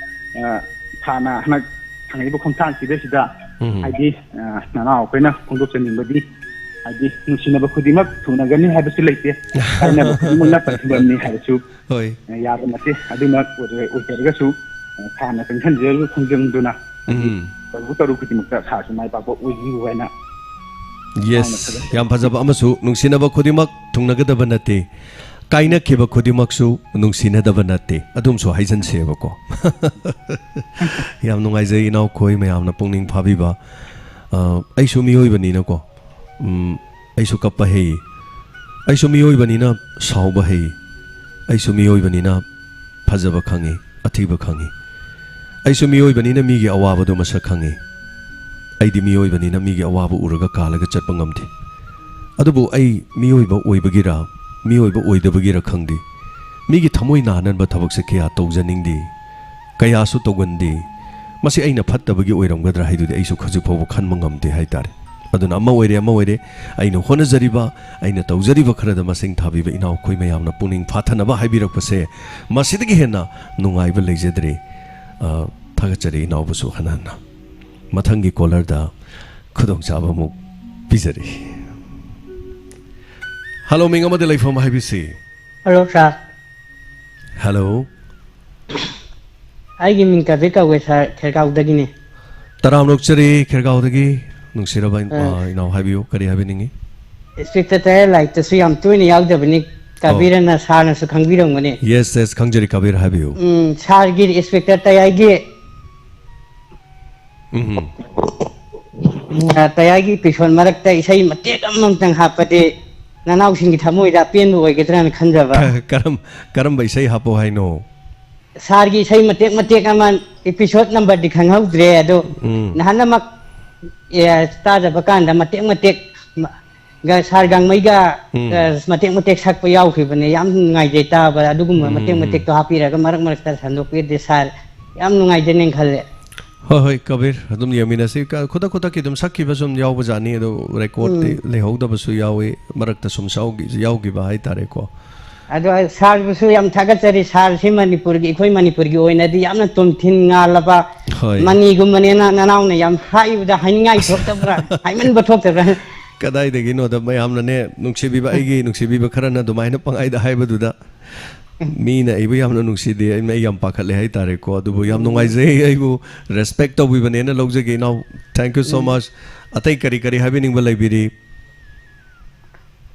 ꯑ, ꯁꯥꯔꯅ ꯍꯟꯗꯛ ꯊꯥꯡꯉꯛꯏꯕ ꯈꯣꯡꯊꯥꯡꯁꯤꯗꯩꯁꯤꯗ ꯎꯝ꯫ ꯍꯥꯏꯗꯤ, ꯑ, ꯅꯅꯥꯎ ꯑꯩꯈꯣꯏꯅ ꯐꯣꯡꯗꯣꯛꯆꯅꯤꯡꯕꯗꯤ, ꯍꯥꯏꯗꯤ ꯅꯨꯡꯁꯤꯅꯕ ꯈꯨꯗꯤꯡꯃꯛ ꯊꯨꯡꯅꯒꯅꯤ ꯍꯥꯏꯕꯁꯨ ꯂꯩꯇꯦ, ꯀꯥꯏꯅꯕ ꯈꯨꯗꯤꯡꯃꯛꯅ ꯄꯟꯊꯨꯡꯐꯝꯅꯤ ꯍꯥꯏꯕꯁꯨ, ꯍꯣꯏ꯫ ꯑ, ꯌꯥꯕ ꯅꯠꯇꯦ꯫ ꯑꯗꯨꯃꯛ ꯑꯣꯏꯖ-, ꯑꯣꯏꯖꯔꯒꯁꯨ, ꯑ, ꯁꯥꯔꯅ ꯆꯪꯁꯤꯟꯖꯔꯤꯕ ꯈꯣꯡꯖꯪꯗꯨꯅ ꯍꯥꯏꯗꯤ ꯎꯝ꯫ ꯇꯧꯔꯨ ꯇꯧꯔꯨ ꯈꯨꯗꯤꯡꯃꯛꯇ ꯁꯥꯔꯁꯨ ꯃꯥꯏ ꯄꯥꯛꯄ ꯑꯣꯏꯕꯤꯌꯨ ꯍꯥꯏꯅ ꯌꯦꯁ, ꯌꯥꯝꯅ ꯊꯥꯒꯠꯆꯔꯤ꯫ ꯌꯥꯝ ꯐꯖꯕ꯫ ꯑꯃꯁꯨ ꯅꯨꯡꯁꯤꯅꯕ ꯈꯨꯗꯤꯡꯃꯛ ꯊꯨꯡꯅꯒꯗꯕ ꯅꯠꯇꯦ, ꯀꯥꯏꯅꯈꯤꯕ ꯈꯨꯗꯤꯡꯃꯛꯁꯨ ꯅꯨꯡꯁꯤꯅꯗꯕ ꯅꯠꯇꯦ, ꯑꯗꯨꯝꯁꯨ ꯍꯥꯏꯖꯟꯁꯦꯕꯀꯣ꯫ ꯌꯥꯝ ꯅꯨꯡꯉꯥꯏꯖꯩ ꯏꯅꯥꯎꯈꯣꯏ ꯃꯌꯥꯝꯅ ꯄꯨꯛꯅꯤꯡ ꯐꯥꯕꯤꯕ꯫ ꯑ, ꯑꯩꯁꯨ ꯃꯤꯑꯣꯏꯕꯅꯤꯅꯀꯣ, ꯎꯝ, ꯑꯩꯁꯨ ꯀꯞꯄ ꯍꯩ, ꯑꯩꯁꯨ ꯃꯤꯑꯣꯏꯕꯅꯤꯅ ꯁꯥꯎꯕ ꯍꯩ, ꯑꯩꯁꯨ ꯃꯤꯑꯣꯏꯕꯅꯤꯅ ꯐꯖꯕ ꯈꯪꯉꯤ, ꯑꯊꯤꯕ ꯈꯪꯉꯤ꯫ ꯑꯩꯁꯨ ꯃꯤꯑꯣꯏꯕꯅꯤꯅ ꯃꯤꯒꯤ ꯑꯋꯥꯕꯗꯣ ꯃꯁꯛ ꯈꯪꯉꯤ꯫ ꯑꯩꯗꯤ ꯃꯤꯑꯣꯏꯕꯅꯤꯅ ꯃꯤꯒꯤ ꯑꯋꯥꯕ ꯎꯔꯒ ꯀꯥꯜꯂꯒ ꯆꯠꯄ ꯉꯝꯗꯦ꯫ ꯑꯗꯨꯕꯨ ꯑꯩ ꯃꯤꯑꯣꯏꯕ ꯑꯣꯏꯕꯒꯤꯔ, ꯃꯤꯑꯣꯏꯕ ꯑꯣꯏꯗꯕꯒꯤꯔ ꯈꯪꯗꯦ, ꯃꯤꯒꯤ ꯊꯃꯣꯏ ꯅꯥꯍꯟꯅꯕ ꯊꯕꯛꯁꯦ ꯀꯌꯥ ꯇꯧꯖꯅꯤꯡꯗꯦ, ꯀꯌꯥꯁꯨ ꯇꯧꯒꯟꯗꯦ꯫ ꯃꯁꯤ ꯑꯩꯅ ꯐꯠꯇꯕꯒꯤ ꯑꯣꯏꯔꯝꯒꯗ꯭ꯔꯥ ꯍꯥꯏꯗꯨꯗꯤ ꯑꯩꯁꯨ ꯍꯧꯖꯤꯛ ꯐꯥꯎꯕ ꯈꯟꯕ ꯉꯝꯗꯦ ꯍꯥꯏꯇꯥꯔꯦ꯫ ꯑꯗꯨꯅ ꯑꯃ ꯑꯣꯏꯔꯦ, ꯑꯃ ꯑꯣꯏꯔꯦ, ꯑꯩꯅ ꯍꯣꯠꯅꯖꯔꯤꯕ, ꯑꯩꯅ ꯇꯧꯖꯔꯤꯕ ꯈꯔꯗ ꯃꯁꯤꯡ ꯊꯥꯕꯤꯕ ꯏꯅꯥꯎꯈꯣꯏ ꯃꯌꯥꯝꯅ ꯄꯨꯛꯅꯤꯡ ꯐꯥꯊꯅꯕ ꯍꯥꯏꯕꯤꯔꯛꯄꯁꯦ, ꯃꯁꯤꯗꯒꯤ ꯍꯦꯟꯅ ꯅꯨꯡꯉꯥꯏꯕ ꯂꯩꯖꯗ꯭ꯔꯦ꯫ ꯑ, ꯊꯥꯒꯠꯆꯔꯤ ꯏꯅꯥꯎꯕꯨꯁꯨ ꯍꯟꯅ ꯍꯟꯅ꯫ ꯃꯊꯪꯒꯤ ꯀꯣꯂꯔꯗ ꯈꯨꯗꯣꯡꯆꯥꯕ ꯑꯃꯨꯛ ꯄꯤꯖꯔꯤ꯫ ꯍꯜꯂꯣ, ꯃꯤꯡ ꯑꯃꯗꯤ ꯂꯩꯐꯝ ꯍꯥꯏꯕꯤꯁꯤ꯫ ꯍꯜꯂꯣ, ꯁꯥꯔ꯫ ꯍꯜꯂꯣ꯫ ꯑꯩꯒꯤ ꯃꯤꯡ ꯀꯕꯤꯔ ꯀꯧꯋꯦ, ꯁꯥꯔ, ꯈꯦꯔꯒꯥꯎꯗꯒꯤꯅꯦ꯫ ꯇꯔꯥꯝꯅ ꯑꯣꯛꯆꯔꯤ, ꯈꯦꯔꯒꯥꯎꯗꯒꯤ꯫ ꯅꯨꯡꯁꯤꯔꯕ ꯏꯟ-, ꯑ꯫ ꯑ, ꯏꯅꯥꯎ, ꯍꯥꯏꯕꯤꯌꯨ, ꯀꯔꯤ ꯍꯥꯏꯕꯤꯅꯤꯡꯉꯤ? Inspector ꯇꯌꯥꯔ ꯂꯥꯏꯔꯤꯛꯇꯁꯨ ꯌꯥꯝ ꯇꯣꯏꯅ ꯌꯥꯎꯗꯕꯅꯤ꯫ ꯑꯣ꯫ ꯀꯕꯤꯔꯅ, ꯁꯥꯔꯅꯁꯨ ꯈꯪꯕꯤꯔꯝꯒꯅꯤ꯫ Yes, yes, ꯈꯪꯖꯔꯤ, ꯀꯕꯤꯔ, ꯍꯥꯏꯕꯤꯌꯨ꯫ ꯎꯝ, ꯁꯥꯔꯒꯤ Inspector ꯇꯌꯥꯔꯒꯤ, ꯎꯝ꯫ ꯑ, ꯇꯌꯥꯔꯒꯤ episode ꯃꯔꯛꯇ ꯏꯁꯩ ꯃꯇꯦꯛ ꯑꯃꯃꯝꯇꯪ ꯍꯥꯞꯄꯗꯤ ꯅꯅꯥꯎꯁꯤꯡꯒꯤ ꯊꯃꯣꯏꯗ ꯑꯄꯦꯟꯕ ꯑꯣꯏꯒꯗ꯭ꯔꯥꯅ ꯈꯟꯖꯕ꯫ ꯀ-, ꯀꯔꯝ-, ꯀꯔꯝꯕ ꯏꯁꯩ ꯍꯥꯞꯄꯣ ꯍꯥꯏꯅꯣ? ꯁꯥꯔꯒꯤ ꯏꯁꯩ ꯃꯇꯦꯛ ꯃꯇꯦꯛ ꯑꯃ, episode number ꯗꯤ ꯈꯪꯍꯧꯗ꯭ꯔꯦ, ꯑꯗꯣ ꯎꯝ꯫ ꯅꯍꯥꯟ ꯑꯃ, ꯑꯦ, ꯇꯥꯖꯕ ꯀꯥꯟꯗ ꯃꯇꯦꯛ ꯃꯇꯦꯛ ꯃ-, ꯒ-, ꯁꯥꯔ ꯒꯥꯡꯃꯩꯒ, ꯎꯝ꯫ ꯑ, ꯃꯇꯦꯛ ꯃꯇꯦꯛ ꯁꯛꯄ ꯌꯥꯎꯈꯤꯕꯅꯦ꯫ ꯌꯥꯝ ꯅꯨꯡꯉꯥꯏꯖꯩ ꯇꯥꯕ꯫ ꯑꯗꯨꯒꯨꯝꯕ ꯎꯝ, ꯃꯇꯦꯛ ꯎꯝ, ꯎꯝ꯫ ꯃꯇꯦꯛꯇꯣ ꯍꯥꯞꯄꯤꯔꯒ ꯃꯔꯛ ꯃꯔꯛꯇ ꯁꯟꯗꯣꯛꯄꯤꯔꯗꯤ ꯁꯥꯔ ꯌꯥꯝ ꯅꯨꯡꯉꯥꯏꯖꯅꯦꯅ ꯈꯜꯂꯦ꯫ ꯍꯣꯏ, ꯍꯣꯏ, ꯀꯕꯤꯔ, ꯑꯗꯨꯝ ꯌꯦꯡꯃꯤꯟꯅꯁꯤ꯫ ꯀ-, ꯈꯨꯗꯛ ꯈꯨꯗꯛꯀꯤ ꯑꯗꯨꯝ ꯁꯛꯈꯤꯕꯁꯨ ꯑꯗꯨꯝ ꯌꯥꯎꯕꯖꯥꯠꯅꯤ, ꯑꯗꯣ record ꯇꯤ ꯎꯝ꯫ ꯂꯩꯍꯧꯗꯕꯁꯨ ꯌꯥꯎꯏ, ꯃꯔꯛꯇ ꯁꯨꯝ ꯁꯥꯎꯒꯤ-, ꯌꯥꯎꯈꯤꯕ ꯍꯥꯏꯇꯥꯔꯦꯀꯣ꯫ ꯑꯗꯣ ꯁꯥꯔꯕꯨꯁꯨ ꯌꯥꯝ ꯊꯥꯒꯠꯆꯔꯤ꯫ ꯁꯥꯔꯁꯤ ꯃꯅꯤꯄꯨꯔꯒꯤ, ꯑꯩꯈꯣꯏ ꯃꯅꯤꯄꯨꯔꯒꯤ ꯑꯣꯏꯅꯗꯤ ꯌꯥꯝꯅ ꯇꯣꯝꯊꯤꯟ ꯉꯥꯜꯂꯕ ꯍꯣꯏ꯫ ꯃꯅꯤꯒꯨꯝꯕꯅꯦꯅ ꯅꯅꯥꯎꯅ ꯌꯥꯝ ꯍꯥꯏꯕꯗ ꯍꯥꯏꯅꯤꯡꯉꯥꯏ ꯊꯣꯛꯇꯕ꯭ꯔꯥ? ꯍꯥꯏꯃꯟꯕ ꯊꯣꯛꯇꯕ꯭ꯔꯥ? ꯀꯗꯥꯏꯗꯒꯤꯅꯣꯗ, ꯃꯌꯥꯝꯅꯅꯦ, ꯅꯨꯡꯁꯤꯕꯤꯕ, ꯑꯩꯒꯤ ꯅꯨꯡꯁꯤꯕꯤꯕ ꯈꯔꯅ ꯑꯗꯨꯃꯥꯏꯅ ꯄꯪꯍꯥꯏꯗ ꯍꯥꯏꯕꯗꯨꯗ, ꯃꯤꯅ ꯑꯩꯕꯨ ꯌꯥꯝꯅ ꯅꯨꯡꯁꯤꯗꯦ, ꯑꯩ, ꯑꯩ ꯌꯥꯝ ꯄꯥꯈꯠꯂꯦ ꯍꯥꯏꯇꯥꯔꯦꯀꯣ꯫ ꯑꯗꯨꯕꯨ ꯌꯥꯝ ꯎꯝ꯫ ꯅꯨꯡꯉꯥꯏꯖꯩ, ꯑꯩꯕꯨ respect ꯇꯧꯕꯤꯕꯅꯦꯅ ꯂꯧꯖꯒꯦ, ꯏꯅꯥꯎ꯫ Thank you so um. Much꯫ ꯑꯇꯩ ꯀꯔꯤ ꯀꯔꯤ ꯍꯥꯏꯕꯤꯅꯤꯡꯕ ꯂꯩꯕꯤꯔꯤ?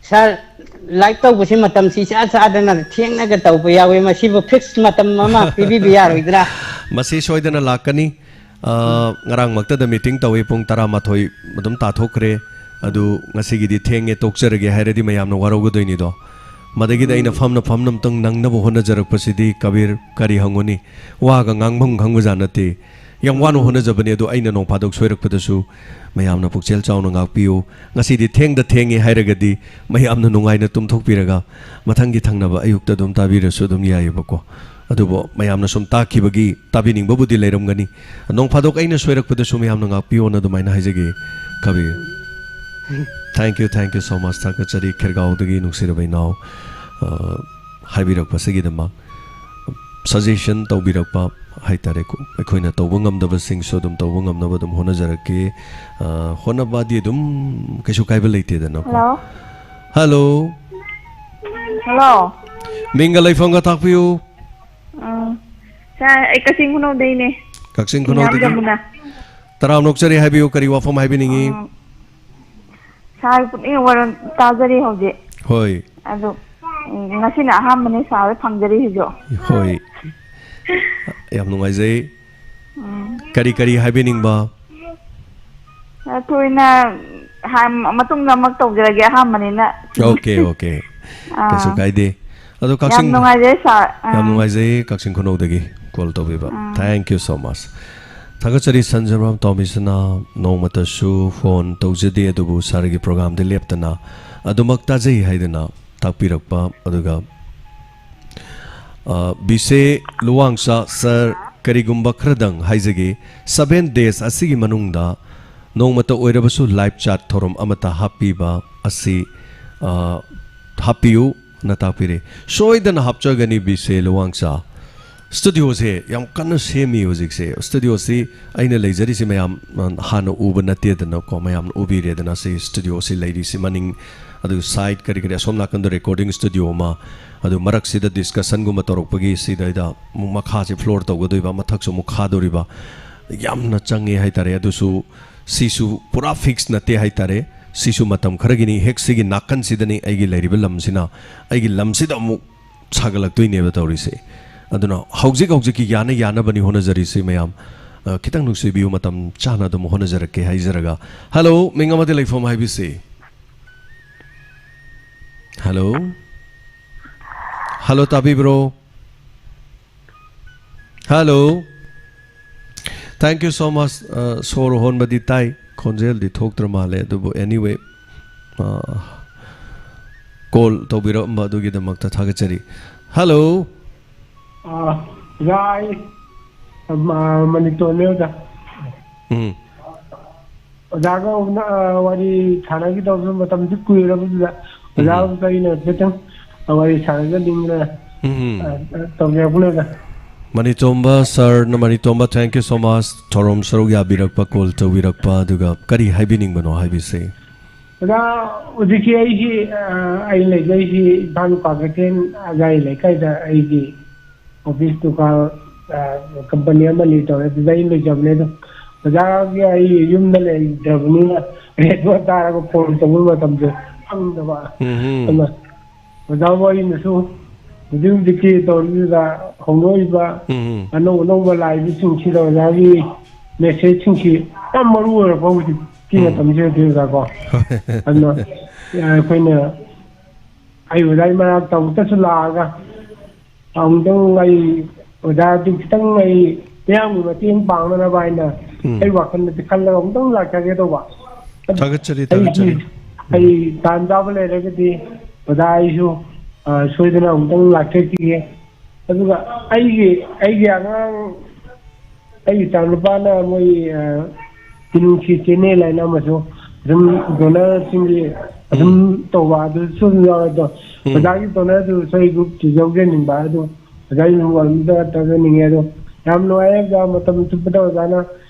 ꯁꯥꯔ, ꯂꯥꯏꯔꯤꯛ ꯇꯧꯕꯁꯤ ꯃꯇꯝꯁꯤ ꯏꯆꯥ ꯆꯥꯗꯅ ꯊꯦꯡꯅꯒ ꯇꯧꯕ ꯌꯥꯎꯋꯤ꯫ ꯃꯁꯤꯕꯨ fix ꯃꯇꯝ ꯑꯃ ꯄꯤꯕꯤꯕ ꯌꯥꯔꯣꯏꯗ꯭ꯔꯥ? ꯃꯁꯤ ꯁꯣꯏꯗꯅ ꯂꯥꯛꯀꯅꯤ꯫ ꯑ, ꯎꯝ꯫ ꯉꯔꯥꯡꯃꯛꯇꯗ meeting ꯇꯧꯏ, ꯄꯨꯡ ꯇꯔꯥꯃꯥꯊꯣꯏ ꯑꯗꯨꯝ ꯇꯥꯊꯣꯛꯈ꯭ꯔꯦ꯫ ꯑꯗꯨ ꯎꯝ꯫ ꯉꯁꯤꯒꯤꯗꯤ ꯊꯦꯡꯉꯦ, ꯇꯣꯛꯆꯔꯒꯦ ꯍꯥꯏꯔꯗꯤ ꯃꯌꯥꯝꯅ ꯋꯥꯔꯧꯒꯗꯣꯏꯅꯤꯗꯣ꯫ ꯃꯗꯒꯤꯗ ꯑꯩꯅ ꯎꯝ꯫ ꯐꯝꯅ ꯐꯝꯅ ꯑꯝꯇꯪ ꯅꯪꯅꯕ ꯍꯣꯠꯅꯖꯔꯛꯄꯁꯤꯗꯤ, ꯀꯕꯤꯔ, ꯀꯔꯤ ꯍꯪꯉꯨꯅꯤ? ꯋꯥꯒ ꯉꯥꯡꯐꯝ ꯈꯪꯕꯖꯥꯠ ꯅꯠꯇꯦ꯫ ꯌꯥꯝ ꯋꯥꯅ ꯎꯝ꯫ ꯍꯣꯠꯅꯖꯕꯅꯤ, ꯑꯗꯣ ꯑꯩꯅ ꯅꯣꯡ ꯐꯥꯗꯣꯛ ꯁꯣꯏꯔꯛꯄꯗꯁꯨ ꯃꯌꯥꯝꯅ ꯄꯨꯛꯆꯦꯜ ꯆꯥꯎꯅ ꯉꯥꯛꯄꯤꯌꯨ꯫ ꯉꯁꯤꯗꯤ ꯊꯦꯡꯗ ꯊꯦꯡꯉꯦ ꯍꯥꯏꯔꯒꯗꯤ ꯃꯌꯥꯝꯅ ꯅꯨꯡꯉꯥꯏꯅ ꯇꯨꯝꯊꯣꯛꯄꯤꯔꯒ ꯃꯊꯪꯒꯤ ꯊꯪꯅꯕ ꯑꯌꯨꯛꯇ ꯑꯗꯨꯝ ꯇꯥꯕꯤꯔꯁꯨ ꯑꯗꯨꯝ ꯌꯥꯏꯑꯕꯀꯣ꯫ ꯑꯗꯨꯕꯨ ꯃꯌꯥꯝꯅ ꯁꯨꯝ ꯇꯥꯈꯤꯕꯒꯤ ꯇꯥꯕꯤꯅꯤꯡꯕꯕꯨꯗꯤ ꯂꯩꯔꯝꯒꯅꯤ꯫ ꯅꯣꯡ ꯐꯥꯗꯣꯛ ꯑꯩꯅ ꯁꯣꯏꯔꯛꯄꯗꯁꯨ ꯃꯌꯥꯝꯅ ꯉꯥꯛꯄꯤꯌꯣꯅ ꯑꯗꯨꯃꯥꯏꯅ ꯍꯥꯏꯖꯒꯦ, Kabir. Thank you, thank you so much꯫ ꯊꯥꯒꯠꯆꯔꯤ, ꯈꯦꯔꯒꯥꯎꯗꯒꯤ ꯅꯨꯡꯁꯤꯔꯕ ꯏꯅꯥꯎ, ꯑ, ꯍꯥꯏꯕꯤꯔꯛꯄꯁꯤꯒꯤꯗꯃꯛ꯫ Suggestion ꯇꯧꯕꯤꯔꯛꯄ ꯍꯥꯏꯇꯥꯔꯦꯀꯣ, ꯑꯩꯈꯣꯏꯅ ꯇꯧꯕ ꯉꯝꯗꯕꯁꯤꯡꯁꯨ ꯑꯗꯨꯝ ꯇꯧꯕ ꯉꯝꯅꯕ ꯑꯗꯨꯝ ꯍꯣꯠꯅꯖꯔꯛꯀꯦ꯫ ꯑ, ꯍꯣꯠꯅꯕꯗꯤ ꯑꯗꯨꯝ ꯀꯩꯁꯨ ꯀꯥꯏꯕ ꯂꯩꯇꯦꯗꯅꯀꯣ꯫ Hello꯫ Hello꯫ Hello꯫ ꯃꯤꯡꯒ ꯂꯩꯐꯝꯒ ꯇꯥꯛꯄꯤꯌꯨ꯫ ꯎꯝ꯫ ꯁꯥꯔ, ꯑꯩ ꯀꯛꯆꯤꯡ ꯈꯨꯅꯧꯗꯩꯅꯦ꯫ ꯀꯛꯆꯤꯡ ꯁꯤꯡꯉꯥꯝ ꯈꯨꯅꯧꯗꯒꯤ꯫ ꯖꯃꯨꯅꯥ꯫ ꯇꯔꯥꯝꯅ ꯑꯣꯛꯆꯔꯤ, ꯍꯥꯏꯕꯤꯌꯨ, ꯀꯔꯤ ꯋꯥꯐꯝ ꯍꯥꯏꯕꯤꯅꯤꯡꯉꯤ? ꯎꯝ, ꯁꯥꯔꯒꯤ ꯄꯨꯛꯅꯤꯡ ꯋꯥꯔꯣꯜ ꯇꯥꯖꯔꯤ ꯍꯧꯖꯤꯛ꯫ ꯍꯣꯏ꯫ ꯑꯗꯣ, ꯎꯝ, ꯉꯁꯤꯅ ꯑꯍꯥꯟꯕꯅꯤ ꯁꯥꯔ ꯐꯪꯖꯔꯤꯁꯤꯁꯨ꯫ ꯍꯣꯏ꯫ ꯌꯥꯝ ꯅꯨꯡꯉꯥꯏꯖꯩ꯫ ꯀꯔꯤ ꯀꯔꯤ ꯍꯥꯏꯕꯤꯅꯤꯡꯕ? ꯑ, ꯊꯣꯏꯅ ꯍꯥꯏ-, ꯃꯇꯨꯡꯗ ꯑꯃꯨꯛ ꯇꯧꯖꯔꯒꯦ, ꯑꯍꯥꯟꯕꯅꯤꯅ꯫ Okay, okay. ꯑꯥ꯫ ꯀꯩꯁꯨ ꯀꯥꯏꯗꯦ꯫ ꯑꯗꯣ ꯌꯥꯝ ꯀꯛꯆꯤꯡ ꯅꯨꯡꯉꯥꯏꯖꯩ ꯁꯥꯔ꯫ ꯑꯥ꯫ ꯌꯥꯝ ꯅꯨꯡꯉꯥꯏꯖꯩ ꯀꯛꯆꯤꯡ ꯈꯨꯅꯧꯗꯒꯤ ꯀꯣꯜ ꯇꯧꯕꯤꯕ꯫ ꯑꯥ꯫ Thank you so much꯫ ꯊꯥꯒꯠꯆꯔꯤ ꯁꯟꯖꯔꯥꯝ ꯇꯥꯎꯃꯤꯁꯅ ꯅꯣꯡꯃꯇꯁꯨ ꯐꯣꯟ ꯇꯧꯖꯗꯦ, ꯑꯗꯨꯕꯨ ꯁꯥꯔꯒꯤ ꯄ꯭ꯔꯣꯒꯥꯝꯗꯤ ꯂꯦꯞꯇꯅ ꯑꯗꯨꯃꯛ ꯇꯥꯖꯩ ꯍꯥꯏꯗꯅ ꯇꯥꯛꯄꯤꯔꯛꯄ꯫ ꯑꯗꯨꯒ, ꯑ, ꯕꯤꯁꯦ ꯂꯨꯋꯥꯡꯁꯥ ꯁꯥꯔ, ꯀꯔꯤꯒꯨꯝꯕ ꯈꯔꯗꯪ ꯍꯥꯏꯖꯒꯦ꯫ Seven days ꯑꯁꯤꯒꯤ ꯃꯅꯨꯡꯗ ꯅꯣꯡꯃꯇ ꯑꯣꯏꯔꯕꯁꯨ live chat ꯊꯧꯔꯝ ꯑꯃꯠꯇ ꯍꯥꯞꯄꯤꯕ ꯑꯁꯤ, ꯑ, ꯍꯥꯞꯄꯤꯌꯨ꯫ ꯅ ꯇꯥꯛꯄꯤꯔꯦ꯫ ꯁꯣꯏꯗꯅ ꯍꯥꯞꯆꯒꯅꯤ ꯕꯤꯁꯦ ꯂꯨꯋꯥꯡꯆꯥ꯫ ꯁ꯭ꯇꯨꯗꯤꯑꯣꯁꯦ ꯌꯥꯝ ꯀꯟꯅ ꯁꯦꯝꯃꯤ ꯍꯧꯖꯤꯛꯁꯦ꯫ ꯁ꯭ꯇꯨꯗꯤꯑꯣꯁꯤ ꯑꯩꯅ ꯂꯩꯖꯔꯤꯁꯤ ꯃꯌꯥꯝ, ꯑ, ꯍꯥꯟꯅ ꯎꯕ ꯅꯠꯇꯦꯗꯅꯀꯣ, ꯃꯌꯥꯝꯅ ꯎꯕꯤꯔꯦꯗꯅ ꯁꯤ ꯁ꯭ꯇꯨꯗꯤꯑꯣꯁꯤ ꯂꯩꯔꯤꯁꯤ ꯃꯅꯤꯡ, ꯑꯗꯨ side ꯀꯔꯤ ꯀꯔꯤ ꯑꯁꯣꯝ ꯅꯥꯀꯟꯗ recording studio ꯑꯃ, ꯑꯗꯨ ꯃꯔꯛꯁꯤꯗ discussionꯒꯨꯝꯕ ꯇꯧꯔꯛꯄꯒꯤ ꯁꯤꯗꯩꯗ ꯑꯃꯨꯛ ꯃꯈꯥꯁꯦ floor ꯇꯧꯒꯗꯣꯏꯕ, ꯃꯊꯛꯁꯨ ꯑꯃꯨꯛ ꯈꯥꯗꯣꯔꯤꯕ, ꯌꯥꯝꯅ ꯆꯪꯉꯦ ꯍꯥꯏꯇꯥꯔꯦ꯫ ꯑꯗꯨꯁꯨ ꯁꯤꯁꯨ ꯄꯨꯔꯥ fix ꯅꯠꯇꯦ ꯍꯥꯏꯇꯥꯔꯦ꯫ ꯁꯤꯁꯨ ꯃꯇꯝ ꯈꯔꯒꯤꯅꯤ꯫ ꯍꯦꯛ ꯁꯤꯒꯤ ꯅꯥꯀꯟꯁꯤꯗꯅꯤ ꯑꯩꯒꯤ ꯂꯩꯔꯤꯕ ꯂꯝꯁꯤꯅ, ꯑꯩꯒꯤ ꯂꯝꯁꯤꯗ ꯑꯃꯨꯛ ꯁꯥꯒꯠꯂꯛꯇꯣꯏꯅꯦꯕ ꯇꯧꯔꯤꯁꯦ꯫ ꯑꯗꯨꯅ ꯍꯧꯖꯤꯛ ꯍꯧꯖꯤꯛꯀꯤ ꯌꯥꯅ ꯌꯥꯅꯕꯅꯤ ꯍꯣꯠꯅꯖꯔꯤꯁꯤ ꯃꯌꯥꯝ꯫ ꯑ, ꯈꯤꯇꯪ ꯅꯨꯡꯁꯤꯕꯤꯌꯨ, ꯃꯇꯝ ꯆꯥꯅ ꯑꯗꯨꯝ ꯍꯣꯠꯅꯖꯔꯛꯀꯦ ꯍꯥꯏꯖꯔꯒ꯫ Hello, ꯃꯤꯡ ꯑꯃꯗꯤ ꯂꯩꯐꯝ ꯍꯥꯏꯕꯤꯁꯤ꯫ Hello? Hello, ꯇꯥꯕꯤꯕ꯭ꯔꯣ? Hello. Thank you so much. ꯑ, ꯁꯣꯔ ꯍꯣꯟꯕꯗꯤ ꯇꯥꯏ, ꯈꯣꯟꯖꯦꯜꯗꯤ ꯊꯣꯛꯇ꯭ꯔ ꯃꯥꯜꯂꯦ, ꯑꯗꯨꯕꯨ anyway, ꯑ, call ꯇꯧꯕꯤꯔꯛꯑꯝꯕ ꯑꯗꯨꯒꯤꯗꯃꯛꯇ ꯊꯥꯒꯠꯆꯔꯤ꯫ Hello. ꯑꯥ, ꯑꯣꯖꯥ, ꯑꯩ, ꯑ, ꯃꯅꯤꯄꯨꯔꯅꯦ, ꯑꯣꯖꯥ꯫ ꯎꯝ꯫ ꯑꯣꯖꯥꯒ ꯎꯅ-, ꯑ, ꯋꯥꯔꯤ ꯁꯥꯟꯅꯈꯤꯗꯕꯁꯨ ꯃꯇꯝꯁꯨ ꯀꯨꯏꯔꯕꯗꯨꯗ, ꯑꯣꯖꯥꯒ ꯑꯩꯅ ꯈꯤꯇꯪ ꯋꯥꯔꯤ ꯁꯥꯟꯅꯖꯅꯤꯡꯗꯅ, ꯎꯝ꯫ ꯑ, ꯇꯧꯖꯔꯛꯄꯅꯦ, ꯑꯣꯖꯥ꯫ ꯃꯅꯤꯇꯣꯝꯕ ꯁꯥꯔꯅ, ꯃꯅꯤꯇꯣꯝꯕ, thank you so much, ꯊꯧꯔꯝ ꯁꯔꯨꯛ ꯌꯥꯕꯤꯔꯛꯄ, call ꯇꯧꯕꯤꯔꯛꯄ, ꯑꯗꯨꯒ ꯀꯔꯤ ꯍꯥꯏꯕꯤꯅꯤꯡꯕꯅꯣ ꯍꯥꯏꯕꯤꯁꯦ꯫ ꯑꯣꯖꯥ, ꯍꯧꯖꯤꯛꯁꯤ ꯑꯩꯁꯤ, ꯑ, ꯑꯩ ꯂꯩꯖꯩꯁꯤ ꯏꯝꯐꯥꯜ ꯀ꯭ꯋꯥꯀꯩꯊꯦꯜ ꯑꯖꯥꯏ ꯂꯩꯀꯥꯏꯗ ꯑꯩꯒꯤ office ꯗꯨꯀꯥꯟ, ꯑ, company ꯑꯃ ꯂꯩ ꯇꯧꯔꯦ, ꯑꯗꯨꯗ ꯑꯩ ꯂꯩꯖꯕꯅꯦ꯫ ꯑꯗꯣ ꯑꯣꯖꯥꯒꯤ ꯑꯩ ꯌꯨꯝꯗ ꯂꯩꯇ꯭ꯔꯕꯅꯤꯅ ꯔꯦꯗꯤꯑꯣ ꯇꯥꯔꯒ ꯐꯣꯟ ꯇꯧꯕ ꯃꯇꯝꯁꯦ ꯐꯪꯗꯕ꯫ ꯎꯝ꯫ ꯑꯗꯨꯅ ꯑꯣꯖꯥ ꯋꯥꯔꯤꯅꯁꯨ ꯍꯧꯖꯤꯛ ꯍꯧꯖꯤꯛꯀꯤ ꯇꯧꯔꯤꯕ ꯍꯧꯗꯣꯛꯏꯕ ꯎꯝ꯫ ꯑꯅꯧ ꯑꯅꯧꯕ ꯂꯥꯛꯏꯕꯁꯤꯡꯁꯤꯗ ꯑꯣꯖꯥꯒꯤ ꯃꯦꯁꯦꯖꯁꯤꯡꯁꯤ ꯌꯥꯝ ꯃꯔꯨ ꯑꯣꯏꯔꯕ ꯍꯧꯖꯤꯛꯀꯤ ꯎꯝ꯫ ꯃꯇꯝꯁꯤꯗꯗꯤ ꯑꯣꯖꯥꯀꯣ꯫ ꯍꯣꯏ꯫ ꯑꯗꯨꯅ ꯑꯩꯈꯣꯏꯅ ꯑꯩ ꯑꯣꯖꯥꯒꯤ ꯃꯅꯥꯛꯇ ꯑꯃꯨꯛꯇꯁꯨ ꯂꯥꯛꯑꯒ ꯑꯃꯨꯛꯇꯪ ꯑꯩ ꯑꯣꯖꯥꯗꯨ ꯈꯤꯇꯪ ꯑꯩ ꯃꯤꯌꯥꯝꯒꯤ ꯃꯇꯦꯡ ꯄꯥꯡꯅꯅꯕ ꯍꯥꯏꯅ ꯎꯝ꯫ ꯑꯩ ꯋꯥꯈꯜꯗꯗꯤ ꯈꯜꯂꯒ ꯑꯃꯨꯛꯇꯪ ꯂꯥꯛꯆꯒꯦ ꯇꯧꯕ꯫ ꯊꯥꯒꯠꯆꯔꯤ, ꯑꯩꯒꯤ ꯊꯥꯒꯠꯆꯔꯤ꯫ ꯑꯩ ꯇꯥꯟ ꯆꯥꯕ ꯂꯩꯔꯒꯗꯤ ꯑꯣꯖꯥ ꯑꯩꯁꯨ, ꯑ, ꯁꯣꯏꯗꯅ ꯑꯃꯨꯛꯇꯪ ꯂꯥꯛꯆꯈꯤꯒꯦ꯫ ꯑꯗꯨꯒ ꯑꯩꯒꯤ, ꯑꯩꯒꯤ ꯑꯉꯥꯡ, ꯑꯩꯒꯤ ꯏꯆꯥꯅꯨꯄꯥꯅ ꯃꯣꯏ, ꯑ, ꯃꯤꯅꯨꯡꯁꯤ ꯆꯦꯅꯦꯜ ꯍꯥꯏꯅ ꯑꯃꯁꯨ ꯑꯗꯨꯝ ꯗꯣꯅꯔꯁꯤꯡꯒꯤ ꯑꯗꯨꯝ ꯎꯝ꯫ ꯇꯧꯕ ꯑꯗꯨꯁꯨ ꯑꯗꯨꯝ ꯌꯥꯎꯋꯦ꯫ ꯑꯗꯣ ꯎꯝ꯫ ꯑꯣꯖꯥꯒꯤ ꯗꯣꯅꯔꯗꯨ ꯑꯩꯈꯣꯏ ꯒ꯭ꯔꯨꯞꯇꯨ ꯌꯥꯎꯖꯅꯤꯡꯕ꯫ ꯑꯗꯣ ꯑꯣꯖꯥꯒꯤ ꯒ꯭ꯔꯨꯞ ꯑꯝꯇ ꯇꯧꯖꯅꯤꯡꯉꯦ꯫ ꯑꯗꯣ ꯌꯥꯝ ꯅꯨꯡꯉꯥꯏꯔꯦ ꯑꯣꯖꯥ, ꯃꯇꯝ ꯆꯨꯞꯄꯗ ꯑꯣꯖꯥꯅ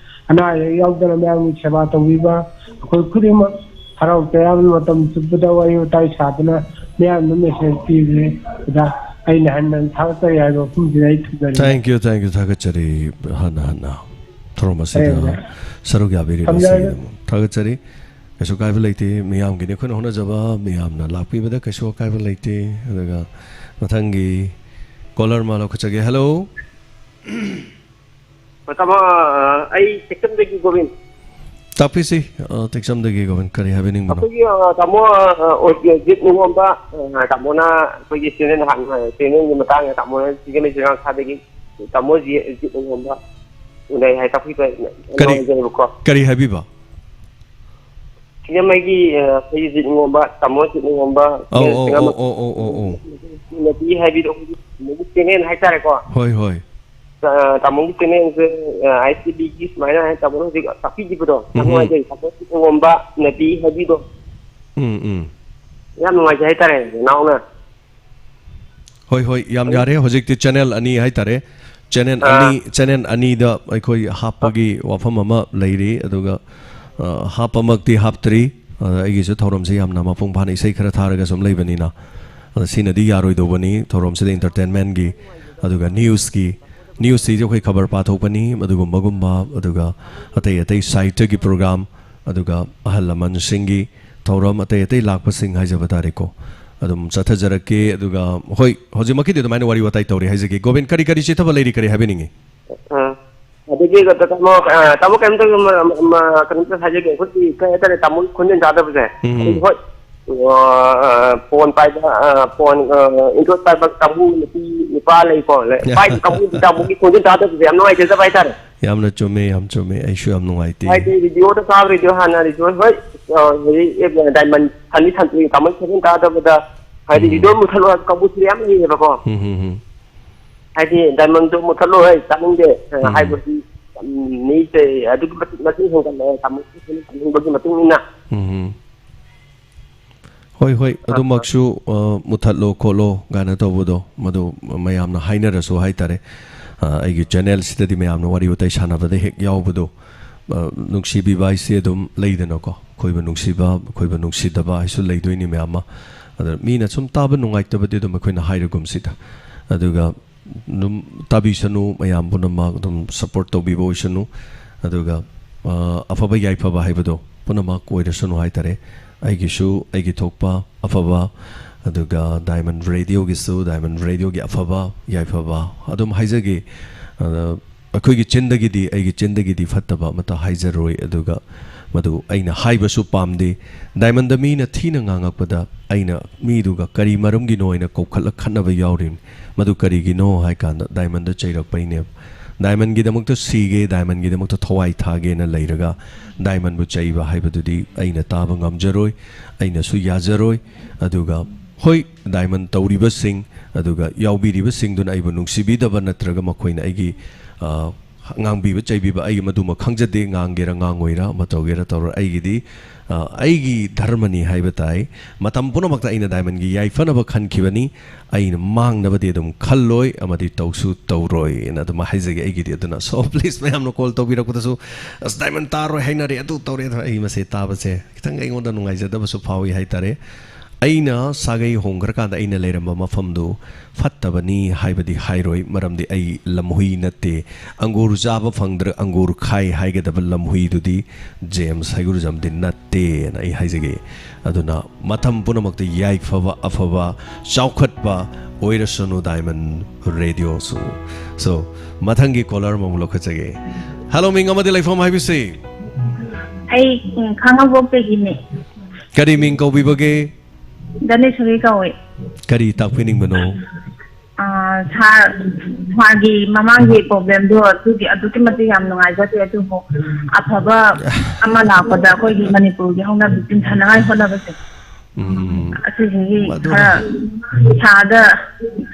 ꯑꯅꯥ ꯑꯌꯦꯛ ꯌꯥꯎꯗꯅ ꯃꯌꯥꯝꯒꯤ ꯁꯦꯕꯥ ꯇꯧꯕꯤꯕ꯫ ꯑꯩꯈꯣꯏ ꯈꯨꯗꯤꯡꯃꯛ ꯍꯔꯥꯎ ꯇꯌꯥꯝꯅ ꯃꯇꯝ ꯆꯨꯞꯄꯗ ꯋꯥꯔꯤ ꯋꯥꯇꯥꯏ ꯁꯥꯗꯨꯅ ꯃꯌꯥꯝꯗ ꯃꯦꯁꯦꯖ ꯄꯤꯕꯁꯦ ꯑꯣꯖꯥ ꯑꯩꯅ ꯍꯟꯅ ꯍꯟꯅ ꯊꯥꯒꯠꯆꯔꯤ ꯍꯥꯏꯕ ꯋꯥꯐꯝꯁꯤꯗ ꯑꯩ ꯊꯝꯖꯔꯤ꯫ Thank you, thank you, ꯊꯥꯒꯠꯆꯔꯤ꯫ ꯍꯟꯅ ꯍꯟꯅ ꯊꯧꯔꯝ ꯑꯁꯤꯗ ꯐꯔꯦ, ꯑꯣꯖꯥ꯫ ꯁꯔꯨꯛ ꯌꯥꯕꯤꯔꯤꯕ ꯊꯝꯖꯔꯒꯦ꯫ ꯑꯁꯤꯒꯤꯗꯃꯛ ꯊꯥꯒꯠꯆꯔꯤ꯫ ꯀꯩꯁꯨ ꯀꯥꯏꯕ ꯂꯩꯇꯦ, ꯃꯤꯌꯥꯝꯒꯤꯅꯤ ꯑꯩꯈꯣꯏꯅ ꯍꯣꯠꯅꯖꯕ, ꯃꯤꯌꯥꯝꯅ ꯂꯥꯛꯄꯤꯕꯗ ꯀꯩꯁꯨ ꯑꯀꯥꯏꯕ ꯂꯩꯇꯦ꯫ ꯑꯗꯨꯒ ꯃꯊꯪꯒꯤ ꯀꯣꯂꯔ ꯑꯃ ꯂꯧꯈꯠꯆꯒꯦ꯫ ꯍꯜꯂꯣ꯫ ꯇꯥꯃꯣ, ꯑ, ꯑꯩ ꯇꯦꯛꯆꯝꯗꯒꯤ ꯒꯣꯕꯤꯟ꯫ ꯇꯥꯛꯄꯤꯁꯤ, ꯑ, ꯇꯦꯛꯆꯝꯗꯒꯤ ꯒꯣꯕꯤꯟ, ꯀꯔꯤ ꯍꯥꯏꯕꯤꯅꯤꯡꯕꯅꯣ? ꯑꯩꯈꯣꯏꯒꯤ, ꯑ, ꯇꯥꯃꯣ, ꯑ, ꯑ, ꯖꯤꯠ ꯅꯤꯉꯣꯝꯕ, ꯑ, ꯇꯥꯃꯣꯅ ꯑꯩꯈꯣꯏꯒꯤ ꯆꯦꯅꯦꯜ ꯍꯥꯡ-, ꯆꯦꯅꯦꯜꯒꯤ ꯃꯇꯥꯡꯗ ꯇꯥꯃꯣꯅ ꯁꯤꯒꯅꯦꯆꯔ ꯉꯥꯡꯈꯥꯗꯒꯤ ꯇꯥꯃꯣ ꯖꯤ-, ꯖꯤꯠ ꯅꯤꯉꯣꯝꯕ ꯎꯅꯩ ꯍꯥꯏ ꯇꯥꯛꯄꯤꯕ ꯀꯔꯤ, ꯅꯨꯡꯉꯥꯏꯖꯩꯕꯀꯣ꯫ ꯀꯔꯤ ꯍꯥꯏꯕꯤꯕ? ꯁꯤꯡꯖꯃꯩꯒꯤ, ꯑ, ꯑꯩꯈꯣꯏꯒꯤ ꯖꯤꯠ ꯅꯤꯉꯣꯝꯕ, ꯇꯥꯃꯣ ꯖꯤꯠ ꯅꯤꯉꯣꯝꯕ, ꯑꯧ, ꯑꯧ, ꯆꯤꯡꯉꯝ-, ꯑꯧ, ꯑꯧ, ꯑꯧ, ꯑꯧ, ꯑꯧ꯫ ꯅꯨꯄꯤ ꯍꯥꯏꯕꯤꯗꯣ, ꯑꯩꯈꯣꯏꯒꯤ ꯆꯦꯅꯦꯜ ꯍꯥꯏꯇꯥꯔꯦꯀꯣ꯫ ꯍꯣꯏ, ꯍꯣꯏ꯫ ꯑ, ꯇꯥꯃꯣꯒꯤ ꯆꯦꯅꯦꯜꯁꯦ, ꯑ, ꯑꯥꯏ ꯁꯤ ꯕꯤꯒꯤ ꯁꯨꯃꯥꯏꯅ ꯍꯥꯏ ꯇꯥꯃꯣꯅ ꯍꯧꯖꯤꯛ ꯇꯥꯛꯄꯤꯈꯤꯕꯗꯣ ꯌꯥꯝ ꯎꯝ, ꯎꯝ꯫ ꯅꯨꯡꯉꯥꯏꯖꯩ꯫ ꯇꯥꯃꯣ ꯆꯤꯡꯉꯝꯕ ꯅꯨꯄꯤ ꯍꯥꯏꯕꯤꯗꯣ ꯎꯝ, ꯎꯝ꯫ ꯌꯥꯝ ꯅꯨꯡꯉꯥꯏꯖꯩ ꯍꯥꯏꯇꯥꯔꯦ, ꯅꯅꯥꯎꯅ꯫ ꯍꯣꯏ, ꯍꯣꯏ, ꯌꯥꯝ ꯌꯥꯔꯦ꯫ ꯍꯧꯖꯤꯛꯇꯤ ꯆꯦꯅꯦꯜ ꯑꯅꯤ ꯍꯥꯏꯇꯥꯔꯦ꯫ ꯆꯦꯅꯦꯜ ꯑꯥ꯫ ꯑꯅꯤ, ꯆꯦꯅꯦꯜ ꯑꯅꯤꯗ ꯑꯩꯈꯣꯏ ꯍꯥꯞꯄꯒꯤ ꯋꯥꯐꯝ ꯑꯃ ꯂꯩꯔꯤ, ꯑꯗꯨꯒ, ꯑ, ꯍꯥꯞꯄꯃꯛꯇꯤ ꯍꯥꯞꯇ꯭ꯔꯤ꯫ ꯑꯗ ꯑꯩꯒꯤꯁꯨ ꯊꯧꯔꯝꯁꯦ ꯌꯥꯝꯅ ꯃꯄꯨꯡ ꯐꯥꯅ ꯏꯁꯩ ꯈꯔ ꯊꯥꯔꯒ ꯁꯨꯝ ꯂꯩꯕꯅꯤꯅ, ꯑꯗ ꯁꯤꯅꯗꯤ ꯌꯥꯔꯣꯏꯗꯧꯕꯅꯤ꯫ ꯊꯧꯔꯝꯁꯤꯗ entertainmentꯀꯤ, ꯑꯗꯨꯒ newsꯀꯤ, ꯅ꯭ꯌꯨꯁꯁꯤꯁꯨ ꯑꯩꯈꯣꯏ ꯈꯕꯔ ꯄꯥꯊꯣꯛꯄꯅꯤ, ꯑꯗꯨꯒꯨꯝꯕꯒꯨꯝꯕ, ꯑꯗꯨꯒ ꯑꯇꯩ ꯑꯇꯩ ꯁꯥꯍꯤꯇ꯭ꯌꯒꯤ ꯄ꯭ꯔꯣꯒ꯭ꯔꯥꯝ, ꯑꯗꯨꯒ ꯑꯍꯜ ꯂꯃꯟꯁꯤꯡꯒꯤ ꯊꯧꯔꯝ, ꯑꯇꯩ ꯑꯇꯩ ꯂꯥꯛꯄꯁꯤꯡ ꯍꯥꯏꯖꯕ ꯇꯥꯔꯦꯀꯣ꯫ ꯑꯗꯨꯝ ꯆꯠꯊꯖꯔꯛꯀꯦ꯫ ꯑꯗꯨꯒ ꯍꯣꯏ, ꯍꯧꯖꯤꯛꯃꯛꯀꯤꯗꯤ ꯑꯗꯨꯃꯥꯏꯅ ꯋꯥꯔꯤ ꯋꯥꯇꯥꯏ ꯇꯧꯔꯤ ꯍꯥꯏꯖꯒꯦ꯫ ꯒꯣꯕꯤꯟ, ꯀꯔꯤ ꯀꯔꯤ ꯆꯤꯊꯕ ꯂꯩꯔꯤ, ꯀꯔꯤ ꯍꯥꯏꯕꯤꯅꯤꯡꯉꯤ? ꯑ, ꯑꯗꯒꯤ ꯇꯥꯃꯣ, ꯑ, ꯇꯥꯃꯣ, ꯀꯩꯝꯇ, ꯃ-, ꯃ-, ꯀꯩꯅꯣꯝꯇ ꯍꯥꯏꯖꯒꯦ꯫ ꯑꯩꯈꯣꯏꯒꯤ ꯀꯩ ꯍꯥꯏꯇꯥꯔꯦ, ꯇꯥꯃꯣꯒꯤ ꯈꯣꯟꯖꯦꯜ ꯇꯥꯗꯕꯁꯦ꯫ ꯎꯝ꯫ ꯑꯩꯈꯣꯏ, ꯍꯣꯏ, ꯑ, ꯑ, ꯐꯣꯟ ꯄꯥꯏꯕ, ꯑ, ꯐꯣꯟ, ꯑ, Android ꯄꯥꯏꯕ ꯀꯥꯡꯕꯨ, ꯅꯨꯄꯤ ꯅꯨꯄꯥ ꯂꯩꯀꯣ, ꯂꯩ-, ꯄꯥꯏꯕ ꯀꯥꯡꯕꯨꯗꯤ ꯇꯥꯃꯣꯒꯤ ꯈꯣꯟꯖꯦꯜ ꯇꯥꯗꯕꯁꯦ ꯌꯥꯝ ꯅꯨꯡꯉꯥꯏꯖꯗꯕ ꯍꯥꯏꯇꯥꯔꯦ꯫ ꯌꯥꯝꯅ ꯆꯨꯝꯃꯦ, ꯌꯥꯝ ꯆꯨꯝꯃꯦ꯫ ꯑꯩꯁꯨ ꯌꯥꯝ ꯅꯨꯡꯉꯥꯏꯇꯦ꯫ ꯍꯥꯏꯗꯤ ꯔꯦꯗꯤꯑꯣꯗ ꯇꯥꯕ ꯔꯦꯗꯤꯑꯣ ꯍꯥꯟꯅ ꯔꯦꯗꯤꯑꯣ, ꯍꯣꯏ, ꯑ, ꯍꯧꯖꯤꯛ, ꯑ, ꯗꯥꯏꯃꯟ ꯁꯟꯗꯤ ꯁꯟꯇ꯭ꯔꯤ ꯇꯥꯃꯣꯒꯤ ꯈꯣꯟꯖꯦꯜ ꯇꯥꯗꯕꯗ, ꯍꯥꯏꯗꯤ ꯎꯝ꯫ ꯔꯦꯗꯤꯑꯣ ꯃꯨꯠꯊꯠꯂꯣ ꯍꯥꯏꯕ ꯀꯥꯡꯕꯨꯁꯨ ꯌꯥꯝ ꯂꯩꯌꯦꯕꯀꯣ꯫ ꯎꯝ, ꯎꯝ, ꯎꯝ꯫ ꯍꯥꯏꯗꯤ ꯗꯥꯏꯃꯟꯗꯣ ꯃꯨꯠꯊꯠꯂꯣ, ꯑꯩ ꯇꯥꯅꯤꯡꯗꯦ, ꯑ, ꯎꯝ꯫ ꯍꯥꯏꯕꯗꯤ, ꯎꯝ, ꯃꯤꯁꯦ ꯑꯗꯨꯛꯀꯤ ꯃꯇꯤꯛ ꯃꯁꯤꯡ ꯍꯦꯟꯒꯠꯂꯛꯑꯦ, ꯇꯥꯃꯣ ꯇꯥꯅꯤꯡꯕꯒꯤ ꯃꯇꯨꯡ ꯏꯟꯅ꯫ ꯎꯝ꯫ ꯍꯣꯏ, ꯍꯣꯏ, ꯑ, ꯑ꯫ ꯑꯗꯨꯃꯛꯁꯨ, ꯑ, ꯃꯨꯠꯊꯠꯂꯣ ꯈꯣꯠꯂꯣ ꯀꯥꯏꯅ ꯇꯧꯕꯗꯣ, ꯃꯗꯨ ꯃꯌꯥꯝꯅ ꯍꯥꯏꯅꯔꯁꯨ ꯍꯥꯏꯇꯥꯔꯦ꯫ ꯑ, ꯑꯩꯒꯤ ꯆꯦꯅꯦꯜꯁꯤꯗꯗꯤ ꯃꯌꯥꯝꯅ ꯋꯥꯔꯤ ꯋꯥꯇꯥꯏ ꯁꯥꯟꯅꯕꯗ ꯍꯦꯛ ꯌꯥꯎꯕꯗꯣ, ꯑ, ꯅꯨꯡꯁꯤꯕꯤꯕ ꯍꯥꯏꯁꯦ ꯑꯗꯨꯝ ꯂꯩꯗꯅꯀꯣ, ꯑꯩꯈꯣꯏꯕꯨ ꯅꯨꯡꯁꯤꯕ, ꯑꯩꯈꯣꯏꯕꯨ ꯅꯨꯡꯁꯤꯗꯕ ꯍꯥꯏꯁꯨ ꯂꯩꯗꯣꯏꯅꯤ ꯃꯌꯥꯝ ꯑꯃ꯫ ꯑꯗ ꯃꯤꯅ ꯁꯨꯝ ꯇꯥꯕ ꯅꯨꯡꯉꯥꯏꯇꯕꯗꯤ ꯑꯗꯨꯝ ꯑꯩꯈꯣꯏꯅ ꯍꯥꯏꯔꯒꯨꯝꯁꯤꯗ꯫ ꯑꯗꯨꯒ ꯑꯗꯨꯝ ꯇꯥꯕꯤꯁꯅꯨ, ꯃꯌꯥꯝ ꯄꯨꯝꯅꯃꯛ ꯑꯗꯨꯝ ꯁꯞꯄꯣꯔꯠ ꯇꯧꯕꯤꯕ ꯑꯣꯏꯁꯅꯨ꯫ ꯑꯗꯨꯒ, ꯑ, ꯑꯐꯕ ꯌꯥꯏꯐꯕ ꯍꯥꯏꯕꯗꯣ ꯄꯨꯝꯅꯃꯛ ꯑꯣꯏꯔꯁꯅꯨ ꯍꯥꯏꯇꯥꯔꯦ꯫ ꯑꯩꯒꯤꯁꯨ ꯑꯩꯒꯤ ꯊꯣꯛꯄ ꯑꯐꯕ, ꯑꯗꯨꯒ ꯗꯥꯏꯃꯟ ꯔꯦꯗꯤꯑꯣꯒꯤꯁꯨ ꯗꯥꯏꯃꯟ ꯔꯦꯗꯤꯑꯣꯒꯤ ꯑꯐꯕ ꯌꯥꯏꯐꯕ ꯑꯗꯨꯝ ꯍꯥꯏꯖꯒꯦ꯫ ꯑꯗ ꯑꯩꯈꯣꯏꯒꯤ ꯆꯤꯟꯗꯒꯤꯗꯤ, ꯑꯩꯒꯤ ꯆꯤꯟꯗꯒꯤꯗꯤ ꯐꯠꯇꯕ ꯑꯃꯠꯇ ꯍꯥꯏꯖꯔꯣꯏ, ꯑꯗꯨꯒ ꯃꯗꯨ ꯑꯩꯅ ꯍꯥꯏꯕꯁꯨ ꯄꯥꯝꯗꯦ꯫ ꯗꯥꯏꯃꯟꯗ ꯃꯤꯅ ꯊꯤꯅ ꯉꯥꯡꯉꯛꯄꯗ ꯑꯩꯅ ꯃꯤꯗꯨꯒ ꯀꯔꯤ ꯃꯔꯝꯒꯤꯅꯣ ꯍꯥꯏꯅ ꯀꯧꯈꯠꯂ ꯈꯠꯅꯕ ꯌꯥꯎꯔꯤꯕꯅꯤ꯫ ꯃꯗꯨ ꯀꯔꯤꯒꯤꯅꯣ ꯍꯥꯏ ꯀꯥꯟꯗ ꯗꯥꯏꯃꯟꯗ ꯆꯩꯔꯛꯄꯩꯅꯦꯕ꯫ ꯗꯥꯏꯃꯟꯒꯤꯗꯃꯛꯇ ꯁꯤꯒꯦ, ꯗꯥꯏꯃꯟꯒꯤꯗꯃꯛꯇ ꯊꯋꯥꯏ ꯊꯥꯒꯦꯅ ꯂꯩꯔꯒ ꯗꯥꯏꯃꯟꯕꯨ ꯆꯩꯕ ꯍꯥꯏꯕꯗꯨꯗꯤ ꯑꯩꯅ ꯇꯥꯕ ꯉꯝꯖꯔꯣꯏ, ꯑꯩꯅꯁꯨ ꯌꯥꯖꯔꯣꯏ꯫ ꯑꯗꯨꯒ ꯍꯣꯏ, ꯗꯥꯏꯃꯟ ꯇꯧꯔꯤꯕꯁꯤꯡ, ꯑꯗꯨꯒ ꯌꯥꯎꯕꯤꯔꯤꯕꯁꯤꯡꯗꯨꯅ ꯑꯩꯕꯨ ꯅꯨꯡꯁꯤꯕꯤꯗꯕ ꯅꯠꯇ꯭ꯔꯒ ꯃꯈꯣꯏꯅ ꯑꯩꯒꯤ, ꯑ, ꯉꯥꯡꯕꯤꯕ ꯆꯩꯕꯤꯕ, ꯑꯩꯒꯤ ꯃꯗꯨꯃ ꯈꯪꯖꯗꯦ꯫ ꯉꯥꯡꯒꯦꯔꯥ ꯉꯥꯡꯉꯣꯏꯔꯥ, ꯑꯃ ꯇꯧꯒꯦꯔꯥ ꯇꯧꯔꯣꯏ, ꯑꯩꯒꯤꯗꯤ, ꯑ, ꯑꯩꯒꯤ ꯙꯔꯃꯅꯤ ꯍꯥꯏꯕ ꯇꯥꯏ꯫ ꯃꯇꯝ ꯄꯨꯝꯅꯃꯛꯇ ꯑꯩꯅ ꯗꯥꯏꯃꯟꯒꯤ ꯌꯥꯏꯐꯅꯕ ꯈꯟꯈꯤꯕꯅꯤ꯫ ꯑꯩꯅ ꯃꯥꯡꯅꯕꯗꯤ ꯑꯗꯨꯝ ꯈꯜꯂꯣꯏ ꯑꯃꯗꯤ ꯇꯧꯁꯨ ꯇꯧꯔꯣꯏꯅ ꯑꯗꯨꯝ ꯍꯥꯏꯖꯒꯦ ꯑꯩꯒꯤꯗꯤ꯫ ꯑꯗꯨꯅ, so, please, ꯃꯌꯥꯝꯅ ꯀꯣꯜ ꯇꯧꯕꯤꯔꯛꯄꯗꯁꯨ, "ꯑꯁ, ꯗꯥꯏꯃꯟ ꯇꯥꯔꯣꯏ ꯍꯥꯏꯅꯔꯦ, ꯑꯗꯨ ꯇꯧꯔꯦ", ꯑꯗꯨ ꯑꯩ ꯃꯁꯦ ꯇꯥꯕꯁꯦ ꯈꯤꯇꯪ ꯑꯩꯉꯣꯟꯗ ꯅꯨꯡꯉꯥꯏꯖꯗꯕꯁꯨ ꯐꯥꯎꯏ ꯍꯥꯏꯇꯥꯔꯦ꯫ ꯑꯩꯅ ꯁꯥꯒꯩ ꯍꯣꯡꯈ꯭ꯔꯀꯥꯟꯗ ꯑꯩꯅ ꯂꯩꯔꯝꯕ ꯃꯐꯝꯗꯨ ꯐꯠꯇꯕꯅꯤ ꯍꯥꯏꯕꯗꯤ ꯍꯥꯏꯔꯣꯏ, ꯃꯔꯝꯗꯤ ꯑꯩ ꯂꯝꯍꯨꯏ ꯅꯠꯇꯦ꯫ ꯑꯪꯒꯨꯔ ꯆꯥꯕ ꯐꯪꯗ꯭ꯔ ꯑꯪꯒꯨꯔ ꯈꯥꯏ ꯍꯥꯏꯒꯗꯕ ꯂꯝꯍꯨꯏꯗꯨꯗꯤ ꯖꯦꯝꯁ ꯍꯩꯒꯨꯔꯖꯝꯗꯤ ꯅꯠꯇꯦꯅ ꯑꯩ ꯍꯥꯏꯖꯒꯦ꯫ ꯑꯗꯨꯅ ꯃꯇꯝ ꯄꯨꯝꯅꯃꯛꯇ ꯌꯥꯏꯐꯕ, ꯑꯐꯕ, ꯆꯥꯎꯈꯠꯄ ꯑꯣꯏꯔꯁꯅꯨ ꯗꯥꯏꯃꯟ ꯔꯦꯗꯤꯑꯣꯁꯨ꯫ So, ꯃꯊꯪꯒꯤ ꯀꯣꯂꯔ ꯑꯃꯃꯨꯛ ꯂꯧꯈꯠꯆꯒꯦ꯫ ꯍꯜꯂꯣ, ꯃꯤꯡ ꯑꯃꯗꯤ ꯂꯩꯐꯝ ꯍꯥꯏꯕꯤꯁꯤ꯫ ꯑꯩ, ꯎꯝ, ꯈꯥꯉꯕꯣꯛꯇꯒꯤꯅꯦ꯫ ꯀꯔꯤ ꯃꯤꯡ ꯀꯧꯕꯤꯕꯒꯦ? ꯙꯅꯦꯁꯣꯔꯤ ꯀꯧꯋꯦ꯫ ꯀꯔꯤ ꯇꯥꯛꯄꯤꯅꯤꯡꯕꯅꯣ? ꯑꯥ, ꯁꯥꯔ, ꯁꯥꯔꯒꯤ ꯃꯃꯥꯡꯒꯤ ꯄ꯭ꯔꯣꯒ꯭ꯔꯥꯝꯗꯣ ꯑꯗꯨꯒꯤ ꯑꯗꯨꯛꯀꯤ ꯃꯇꯤꯛ ꯌꯥꯝ ꯅꯨꯡꯉꯥꯏꯖꯗꯦ, ꯑꯗꯨꯕꯨ ꯑꯐꯕ ꯑꯃ ꯂꯥꯛꯄꯗ ꯑꯩꯈꯣꯏꯒꯤ ꯃꯅꯤꯄꯨꯔꯒꯤ ꯍꯧꯅꯕꯤ ꯆꯤꯡꯊꯅꯉꯥꯏ ꯍꯣꯠꯅꯕꯁꯦ꯫ ꯎꯝ꯫ ꯑꯁꯤꯁꯤꯒꯤ ꯃꯗꯨ ꯈꯔ ꯁꯥꯔꯗ,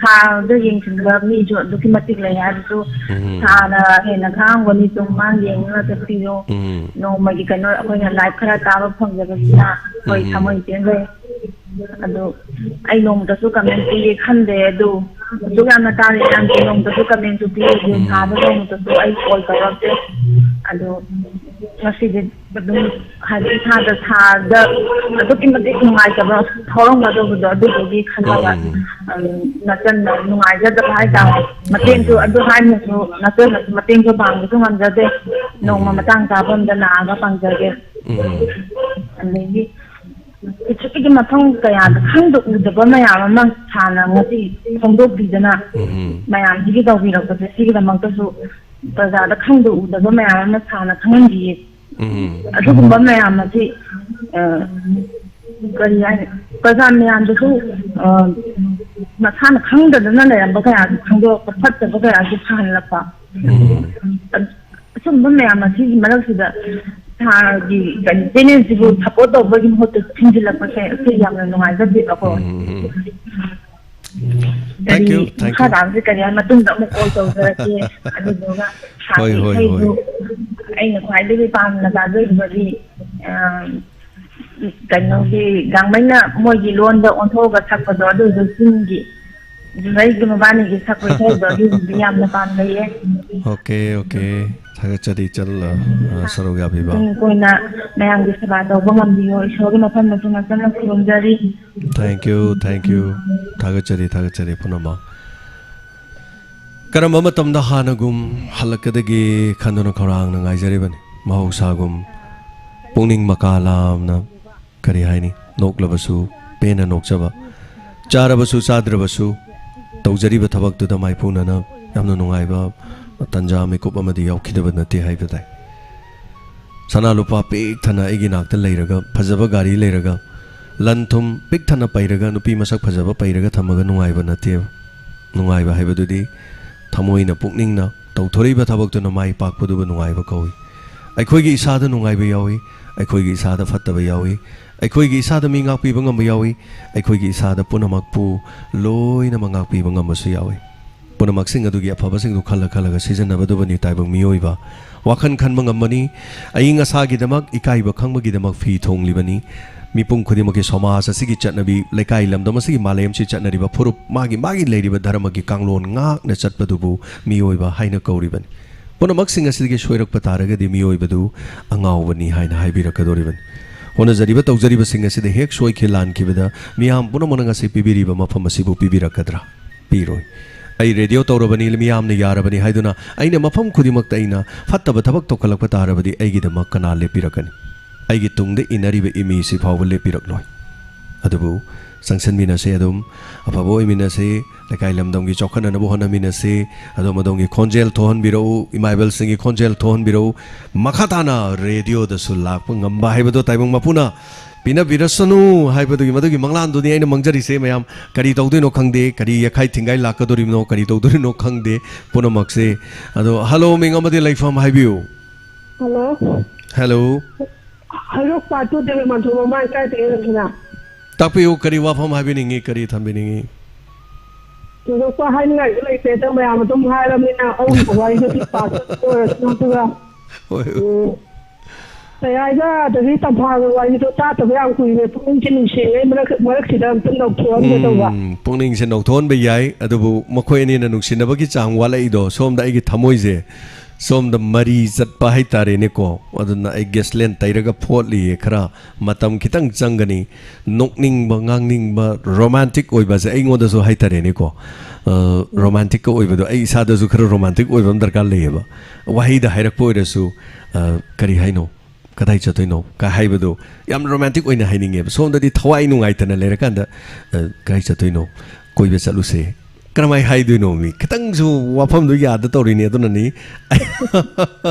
ꯁꯥꯔꯗ ꯌꯦꯡꯁꯤꯟꯕ ꯃꯤꯁꯨ ꯑꯗꯨꯛꯀꯤ ꯃꯇꯤꯛ ꯂꯩ ꯍꯥꯏꯕꯁꯨ ꯎꯝ꯫ ꯁꯥꯔꯅ ꯍꯦꯟꯅ ꯈꯪꯉꯝꯒꯅꯤ꯫ ꯆꯨꯝ ꯃꯥꯡ ꯌꯦꯡꯉꯒ ꯆꯠꯄꯤꯌꯨ꯫ ꯎꯝ꯫ ꯅꯣꯡꯃꯒꯤ ꯀꯩꯅꯣ ꯑꯩꯈꯣꯏꯅ ꯂꯥꯏꯐ ꯈꯔ ꯇꯥꯕ ꯐꯪꯖꯕꯁꯤꯅ ꯑꯩꯈꯣꯏ ꯎꯝ꯫ ꯊꯃꯣꯏ ꯄꯦꯟꯖꯩ꯫ ꯑꯗꯨ ꯑꯩ ꯅꯣꯡꯃꯇꯁꯨ ꯀꯃꯦꯟ ꯄꯤꯒꯦ ꯈꯟꯗꯦ꯫ ꯑꯗꯨ ꯑꯁꯨꯛ ꯌꯥꯝꯅ ꯇꯥꯔꯦ ꯅꯪꯗꯤ ꯅꯣꯡꯃꯇꯁꯨ ꯀꯃꯦꯟꯁꯨ ꯄꯤꯔꯛꯇꯦ꯫ ꯎꯝ꯫ ꯁꯥꯔꯗ ꯅꯣꯡꯃꯇꯁꯨ ꯑꯩ ꯀꯣꯜ ꯇꯧꯔꯛꯇꯦ꯫ ꯑꯗꯨ ꯉꯁꯤꯗꯤ ꯑꯗꯨꯝ ꯍꯥꯏꯗꯤ ꯏꯁꯥꯗ ꯁꯥꯔꯗ ꯑꯗꯨꯛꯀꯤ ꯃꯇꯤꯛ ꯅꯨꯡꯉꯥꯏꯇꯕ ꯐꯥꯎꯔꯝꯒꯗꯧꯕꯗꯣ ꯑꯗꯨꯗꯨꯒꯤ ꯈꯜꯂꯒ, ꯎꯝ꯫ ꯎꯝ, ꯅꯆꯟꯅ ꯅꯨꯡꯉꯥꯏꯖꯗꯕ ꯍꯥꯏꯇꯥꯔꯦ꯫ ꯍꯣꯏ, ꯃꯇꯦꯡꯁꯨ ꯍꯣꯏ꯫ ꯑꯗꯨ ꯍꯥꯏꯅꯁꯨ ꯅꯆꯟꯅꯁꯨ ꯃꯇꯦꯡꯁꯨ ꯄꯥꯡꯕꯁꯨ ꯉꯝꯖꯗꯦ꯫ ꯅꯣꯡꯃ ꯎꯝ꯫ ꯃꯇꯥꯡ ꯆꯥꯕ ꯑꯝꯗ ꯂꯥꯛꯑꯒ ꯄꯥꯡꯖꯒꯦ꯫ ꯎꯝ꯫ ꯑꯗꯒꯤ ꯄ꯭ꯔꯤꯊꯤꯕꯤꯒꯤ ꯃꯐꯝ ꯀꯌꯥꯗ ꯈꯪꯗ ꯎꯗꯕ ꯃꯌꯥꯝ ꯑꯃ ꯁꯥꯔꯅ ꯉꯁꯤ ꯐꯣꯡꯗꯣꯛꯄꯤꯗꯅ ꯎꯝ꯫ ꯃꯌꯥꯝꯁꯤꯒꯤ ꯇꯧꯕꯤꯔꯛꯄꯁꯦ ꯁꯤꯒꯤꯗꯃꯛꯇꯁꯨ ꯄ꯭ꯔꯖꯥꯗ ꯈꯪꯗ ꯎꯗꯕ ꯃꯌꯥꯝ ꯑꯃ ꯁꯥꯔꯅ ꯈꯪꯍꯟꯕꯤꯌꯦ꯫ ꯎꯝ꯫ ꯑꯗꯨꯒꯨꯝꯕ ꯃꯌꯥꯝ ꯑꯁꯤ, ꯑ, ꯀꯔꯤ ꯍꯥꯏꯅꯤ, ꯄ꯭ꯔꯖꯥ ꯃꯌꯥꯝꯗꯁꯨ, ꯑ, ꯃꯁꯥꯅ ꯈꯪꯗꯗꯅ ꯂꯩꯔꯝꯕ ꯀꯌꯥꯁꯨ ꯈꯪꯗꯣꯔꯛꯄ, ꯐꯠꯇꯕ ꯀꯌꯥꯁꯨ ꯐꯍꯜꯂꯛꯄ꯫ ꯎꯝ꯫ ꯑ-, ꯑꯁꯨꯝꯕ ꯃꯌꯥꯝ ꯑꯁꯤꯒꯤ ꯃꯔꯛꯁꯤꯗ ꯁꯥꯔꯒꯤ ꯀꯩꯅꯣ ꯆꯦꯅꯦꯜꯁꯤꯕꯨ ꯁꯞꯄꯣꯔꯠ ꯇꯧꯕꯒꯤ ꯃꯍꯨꯠꯇ ꯊꯤꯡꯖꯤꯜꯂꯛꯄꯁꯦ ꯑꯩꯈꯣꯏ ꯌꯥꯝꯅ ꯅꯨꯡꯉꯥꯏꯖꯗꯦꯕꯀꯣ꯫ ꯎꯝ, ꯎꯝ, ꯎꯝ꯫ ꯀꯔꯤ Thank you, thank ꯃꯈꯥ you꯫ ꯇꯥꯕꯁꯦ ꯀꯔꯤ ꯍꯥꯏ ꯃꯇꯨꯡꯗ ꯑꯃꯨꯛ ꯀꯣꯜ ꯇꯧꯖꯔꯛꯀꯦ꯫ ꯑꯗꯨꯗꯨꯒ ꯍꯣꯏ, ꯁꯥꯔꯒꯤ ꯍꯣꯏ, ꯏꯁꯩꯗꯨ ꯍꯣꯏ꯫ ꯑꯩꯅ ꯈ꯭ꯋꯥꯏꯗꯒꯤ ꯄꯥꯝꯅ ꯇꯥꯖꯔꯤꯕꯗꯤ, ꯑ, ꯀꯩꯅꯣꯒꯤ ꯒꯥꯡꯃꯩꯅ ꯃꯣꯏꯒꯤ ꯂꯣꯟꯗ ꯑꯣꯟꯊꯣꯛꯑꯒ ꯁꯛꯄꯗꯣ ꯑꯗꯨꯗꯣ ꯆꯤꯡꯒꯤ ꯑꯗꯨꯅ ꯑꯩꯒꯤ ꯃꯕꯥꯅꯤꯒꯤ ꯁꯛꯄ ꯏꯁꯩꯗꯣ ꯑꯗꯨꯒꯨꯝꯕꯗꯤ ꯌꯥꯝꯅ ꯄꯥꯝꯖꯩꯌꯦ꯫ Okay, okay. ꯊꯥꯒꯠꯆꯔꯤ, ꯏꯆꯜ, ꯑ, ꯁꯔꯨꯛ ꯌꯥꯕꯤꯕ꯫ ꯇꯨꯡ ꯀꯣꯏꯅ ꯃꯌꯥꯝꯒꯤ ꯁꯦꯕꯥ ꯇꯧꯕ ꯉꯝꯕꯤꯌꯣ, ꯏꯁꯣꯔꯒꯤ ꯃꯐꯝꯗꯁꯨ ꯅꯆꯟꯅ ꯈꯨꯔꯨꯝꯖꯔꯤ꯫ Thank you, thank you꯫ ꯊꯥꯒꯠꯆꯔꯤ, ꯊꯥꯒꯠꯆꯔꯤ ꯄꯨꯝꯅꯃꯛ꯫ ꯀꯔꯝꯕ ꯃꯇꯝꯗ ꯍꯥꯟꯅꯒꯨꯝ ꯍꯜꯂꯛꯀꯗꯒꯦ ꯈꯟꯗꯨꯅ ꯈꯧꯔꯥꯡꯅ ꯉꯥꯏꯖꯔꯤꯕꯅꯤ꯫ ꯃꯍꯧꯁꯥꯒꯨꯝ ꯄꯨꯛꯅꯤꯡ ꯃꯀꯥ ꯂꯥꯝꯅ, ꯀꯔꯤ ꯍꯥꯏꯅꯤ, ꯅꯣꯛꯂꯕꯁꯨ ꯄꯦꯟꯅ ꯅꯣꯛꯆꯕ, ꯆꯥꯔꯕꯁꯨ ꯆꯥꯗ꯭ꯔꯕꯁꯨ ꯇꯧꯖꯔꯤꯕ ꯊꯕꯛꯇꯨꯗ ꯃꯥꯏꯄꯨꯅꯅ ꯌꯥꯝꯅ ꯅꯨꯡꯉꯥꯏꯕ ꯇꯟꯖꯥ ꯃꯤꯀꯨꯞ ꯑꯃꯗꯤ ꯌꯥꯎꯈꯤꯗꯕ ꯅꯠꯇꯦ ꯍꯥꯏꯕ ꯇꯥꯏ꯫ ꯁꯅꯥ ꯂꯨꯄꯥ ꯄꯤꯛ ꯊꯟꯅ ꯑꯩꯒꯤ ꯅꯥꯛꯇ ꯂꯩꯔꯒ, ꯐꯖꯕ ꯒꯥꯔꯤ ꯂꯩꯔꯒ, ꯂꯟ ꯊꯨꯝ ꯄꯤꯛ ꯊꯟꯅ ꯄꯩꯔꯒ, ꯅꯨꯄꯤ ꯃꯁꯛ ꯐꯖꯕ ꯄꯩꯔꯒ ꯊꯝꯃꯒ ꯅꯨꯡꯉꯥꯏꯕ ꯅꯠꯇꯦꯕ꯫ ꯅꯨꯡꯉꯥꯏꯕ ꯍꯥꯏꯕꯗꯨꯗꯤ ꯊꯃꯣꯏꯅ, ꯄꯨꯛꯅꯤꯡꯅ ꯇꯧꯊꯣꯔꯛꯏꯕ ꯊꯕꯛꯇꯨꯅ ꯃꯥꯏ ꯄꯥꯛꯄꯗꯨꯕꯨ ꯅꯨꯡꯉꯥꯏꯕ ꯀꯧꯏ꯫ ꯑꯩꯈꯣꯏꯒꯤ ꯏꯁꯥꯗ ꯅꯨꯡꯉꯥꯏꯕ ꯌꯥꯎꯏ, ꯑꯩꯈꯣꯏꯒꯤ ꯏꯁꯥꯗ ꯐꯠꯇꯕ ꯌꯥꯎꯏ, ꯑꯩꯈꯣꯏꯒꯤ ꯏꯁꯥꯗ ꯃꯤ ꯉꯥꯛꯄꯤꯕ ꯉꯝꯕ ꯌꯥꯎꯏ, ꯑꯩꯈꯣꯏꯒꯤ ꯏꯁꯥꯗ ꯄꯨꯝꯅꯃꯛꯄꯨ ꯂꯣꯏꯅꯃꯛ ꯉꯥꯛꯄꯤꯕ ꯉꯝꯕꯁꯨ ꯌꯥꯎꯏ꯫ ꯄꯨꯝꯅꯃꯛꯁꯤꯡ ꯑꯗꯨꯒꯤ ꯑꯐꯕꯁꯤꯡꯗꯨ ꯈꯜꯂ ꯈꯜꯂꯒ ꯁꯤꯖꯤꯟꯅꯕꯗꯨꯕꯅꯤ ꯇꯥꯏꯕꯪ ꯃꯤꯑꯣꯏꯕ꯫ ꯋꯥꯈꯜ ꯈꯟꯕ ꯉꯝꯕꯅꯤ, ꯑꯏꯪ ꯑꯁꯥꯒꯤꯗꯃꯛ, ꯏꯀꯥꯏꯕ ꯈꯪꯕꯒꯤꯗꯃꯛ ꯐꯤ ꯊꯣꯡꯂꯤꯕꯅꯤ꯫ ꯃꯤꯄꯨꯝ ꯈꯨꯗꯤꯡꯃꯛꯀꯤ ꯁꯃꯥꯖ ꯑꯁꯤꯒꯤ ꯆꯠꯅꯕꯤ, ꯂꯩꯀꯥꯏ ꯂꯝꯗꯝ ꯑꯁꯤꯒꯤ ꯃꯥꯂꯦꯝꯁꯤ ꯆꯠꯅꯔꯤꯕ ꯐꯨꯔꯨꯞ, ꯃꯥꯒꯤ ꯃꯥꯒꯤ ꯂꯩꯔꯤꯕ ꯙꯔꯃꯒꯤ ꯀꯥꯡꯂꯣꯟ ꯉꯥꯛꯅ ꯆꯠꯄꯗꯨꯕꯨ ꯃꯤꯑꯣꯏꯕ ꯍꯥꯏꯅ ꯀꯧꯔꯤꯕꯅꯤ꯫ ꯄꯨꯝꯅꯃꯛꯁꯤꯡ ꯑꯁꯤꯗꯒꯤ ꯁꯣꯏꯔꯛꯄ ꯇꯥꯔꯒꯗꯤ ꯃꯤꯑꯣꯏꯕꯗꯨ ꯑꯉꯥꯎꯕꯅꯤ ꯍꯥꯏꯅ ꯍꯥꯏꯕꯤꯔꯛꯀꯗꯧꯔꯤꯕꯅꯤ꯫ ꯍꯣꯠꯅꯖꯔꯤꯕ ꯇꯧꯖꯔꯤꯕꯁꯤꯡ ꯑꯁꯤꯗ ꯍꯦꯛ ꯁꯣꯏꯈꯤ ꯂꯥꯟꯈꯤꯕꯗ ꯃꯤꯌꯥꯝ ꯄꯨꯝꯅꯃꯛꯅ ꯉꯁꯤ ꯄꯤꯕꯤꯔꯤꯕ ꯃꯐꯝ ꯑꯁꯤꯕꯨ ꯄꯤꯕꯤꯔꯛꯀꯗ꯭ꯔꯥ? ꯄꯤꯔꯣꯏ꯫ ꯑꯩ ꯔꯦꯗꯤꯑꯣ ꯇꯧꯔꯕꯅꯤ, ꯃꯤꯌꯥꯝꯅ ꯌꯥꯔꯕꯅꯤ ꯍꯥꯏꯗꯨꯅ ꯑꯩꯅ ꯃꯐꯝ ꯈꯨꯗꯤꯡꯃꯛꯇ ꯑꯩꯅ ꯐꯠꯇꯕ ꯊꯕꯛ ꯇꯧꯈꯠꯂꯛꯄ ꯇꯥꯔꯕꯗꯤ ꯑꯩꯒꯤꯗꯃꯛ ꯀꯅꯥ ꯂꯦꯞꯄꯤꯔꯛꯀꯅꯤ? ꯑꯩꯒꯤ ꯇꯨꯡꯗ ꯏꯟꯅꯔꯤꯕ ꯏꯃꯤꯁꯤ ꯐꯥꯎꯕ ꯂꯦꯞꯄꯤꯔꯛꯂꯣꯏ꯫ ꯑꯗꯨꯕꯨ ꯆꯪꯁꯤꯟꯃꯤꯟꯅꯁꯤ, ꯑꯗꯨꯝ ꯑꯐꯕ ꯑꯣꯏꯃꯤꯟꯅꯁꯤ, ꯂꯩꯀꯥꯏ ꯂꯝꯗꯝꯒꯤ ꯆꯥꯎꯈꯠꯅꯅꯕ ꯍꯣꯠꯅꯃꯤꯟꯅꯁꯤ꯫ ꯑꯗꯣꯝ ꯑꯗꯣꯝꯒꯤ ꯈꯣꯟꯖꯦꯜ ꯊꯣꯛꯍꯟꯕꯤꯔꯛꯎ, ꯏꯃꯥ ꯏꯕꯦꯜꯁꯤꯡꯒꯤ ꯈꯣꯟꯖꯦꯜ ꯊꯣꯛꯍꯟꯕꯤꯔꯛꯎ꯫ ꯃꯈꯥ ꯇꯥꯅ ꯔꯦꯗꯤꯑꯣꯗꯁꯨ ꯂꯥꯛꯄ ꯉꯝꯕ ꯍꯥꯏꯕꯗꯣ ꯇꯥꯏꯕꯪ ꯃꯄꯨꯅ ꯄꯤꯅꯕꯤꯔꯁꯅꯨ ꯍꯥꯏꯕꯗꯨꯒꯤ, ꯃꯗꯨꯒꯤ ꯃꯪꯂꯥꯟꯗꯨꯅꯤ ꯑꯩꯅ ꯃꯪꯖꯔꯤꯁꯦ꯫ ꯃꯌꯥꯝ ꯀꯔꯤ ꯇꯧꯗꯣꯏꯅꯣ ꯈꯪꯗꯦ, ꯀꯔꯤ ꯌꯦꯈꯥꯏ ꯊꯤꯡꯒꯥꯏ ꯂꯥꯛꯀꯗꯣꯔꯤꯕꯅꯣ, ꯀꯔꯤ ꯇꯧꯗꯣꯔꯤꯅꯣ ꯈꯪꯗꯦ ꯄꯨꯝꯅꯃꯛꯁꯦ꯫ ꯑꯗꯣ, ꯍꯜꯂꯣ, ꯃꯤꯡ ꯑꯃꯗꯤ ꯂꯩꯐꯝ ꯍꯥꯏꯕꯤꯌꯨ꯫ ꯍꯜꯂꯣ꯫ ꯍꯜꯂꯣ꯫ ꯍꯩꯔꯣꯛ ꯄꯥꯠꯇꯨ ꯗꯦꯕ ꯃꯟꯊꯣꯛ ꯃꯃꯥꯡ ꯀꯥꯏꯗꯒꯤ ꯑꯣꯏꯔꯛꯈꯤꯅ? ꯇꯥꯛꯄꯤꯌꯨ, ꯀꯔꯤ ꯋꯥꯐꯝ ꯍꯥꯏꯕꯤꯅꯤꯡꯉꯤ, ꯀꯔꯤ ꯊꯝꯕꯤꯅꯤꯡꯉꯤ? ꯊꯣꯏꯗꯣꯛꯄ ꯍꯥꯏꯅꯤꯡꯉꯥꯏꯁꯨ ꯂꯩꯇꯦ, ꯑꯗ ꯃꯌꯥꯝ ꯑꯗꯨꯝ ꯍꯥꯏꯔꯕꯅꯤꯅ ꯑꯍꯨꯝꯁꯨ ꯋꯥꯔꯤꯁꯨ ꯄꯥꯛ ꯑꯣꯏꯔꯁꯅꯨ, ꯑꯗꯨꯒ, ꯍꯣꯏ, ꯍꯣꯏ꯫ ꯎꯝ, ꯇꯌꯥꯏꯒ ꯑꯗꯒꯤ ꯇꯝꯐꯥꯒ ꯋꯥꯔꯤꯗꯣ ꯇꯥꯗꯕ ꯌꯥꯝ ꯀꯨꯏꯔꯦ꯫ ꯄꯨꯛꯅꯤꯡꯁꯦ ꯅꯨꯡꯁꯤꯔꯦ꯫ ꯃꯔꯛ-, ꯃꯔꯛꯁꯤꯗ ꯑꯝꯇꯪ ꯂꯧꯊꯣꯛꯍꯟꯒꯦ ꯇꯧꯕ꯫ ꯎꯝ, ꯄꯨꯛꯅꯤꯡꯁꯦ ꯅꯧꯊꯣꯛꯍꯟꯕ ꯌꯥꯏ, ꯑꯗꯨꯕꯨ ꯃꯈꯣꯏ ꯑꯅꯤꯅ ꯅꯨꯡꯁꯤꯅꯕꯒꯤ ꯆꯥꯡ ꯋꯥꯠꯂꯛꯏꯗꯣ, ꯁꯣꯝꯗ ꯑꯩꯒꯤ ꯊꯃꯣꯏꯁꯦ ꯁꯣꯝꯗ ꯃꯔꯤ ꯆꯠꯄ ꯍꯥꯏꯇꯥꯔꯦꯅꯦꯀꯣ꯫ ꯑꯗꯨꯅ ꯑꯩ ꯒꯦꯁꯂꯦꯟ ꯇꯩꯔꯒ ꯐꯣꯠꯂꯤꯌꯦ꯫ ꯈꯔ ꯃꯇꯝ ꯈꯤꯇꯪ ꯆꯪꯒꯅꯤ꯫ ꯅꯣꯛꯅꯤꯡꯕ, ꯉꯥꯡꯅꯤꯡꯕ, ꯔꯣꯃꯥꯟꯇꯤꯛ ꯑꯣꯏꯕꯁꯦ ꯑꯩꯉꯣꯟꯗꯁꯨ ꯍꯥꯏꯇꯥꯔꯦꯅꯦꯀꯣ꯫ ꯑ, ꯎꯝ꯫ ꯔꯣꯃꯥꯟꯇꯤꯛꯀ ꯑꯣꯏꯕꯗꯣ ꯑꯩ ꯏꯁꯥꯗꯁꯨ ꯈꯔ ꯔꯣꯃꯥꯟꯇꯤꯛ ꯑꯣꯏꯕ ꯑꯃ ꯗꯔꯀꯥꯔ ꯂꯩꯌꯦꯕ꯫ ꯋꯥꯍꯩꯗ ꯍꯥꯏꯔꯛꯄ ꯑꯣꯏꯔꯁꯨ, ꯑ, ꯀꯔꯤ ꯍꯥꯏꯅꯣ? "ꯀꯗꯥꯏ ꯆꯠꯇꯣꯏꯅꯣ?" ꯀ ꯍꯥꯏꯕꯗꯣ ꯌꯥꯝ ꯔꯣꯃꯥꯟꯇꯤꯛ ꯑꯣꯏꯅ ꯍꯥꯏꯅꯤꯡꯉꯦꯕ꯫ ꯁꯣꯝꯗꯗꯤ ꯊꯋꯥꯏ ꯅꯨꯡꯉꯥꯏꯇꯅ ꯂꯩꯔꯀꯥꯟꯗ, "ꯑ, ꯀꯗꯥꯏ ꯆꯠꯇꯣꯏꯅꯣ? ꯀꯣꯏꯕ ꯆꯠꯂꯨꯁꯦ"꯫ ꯀꯔꯝꯍꯥꯏ ꯍꯥꯏꯗꯣꯏꯅꯣ? ꯃꯤ ꯈꯤꯇꯪꯁꯨ ꯋꯥꯐꯝꯗꯣ ꯌꯥꯗ ꯇꯧꯔꯤꯅꯦ꯫ ꯑꯗꯨꯅꯅꯤ꯫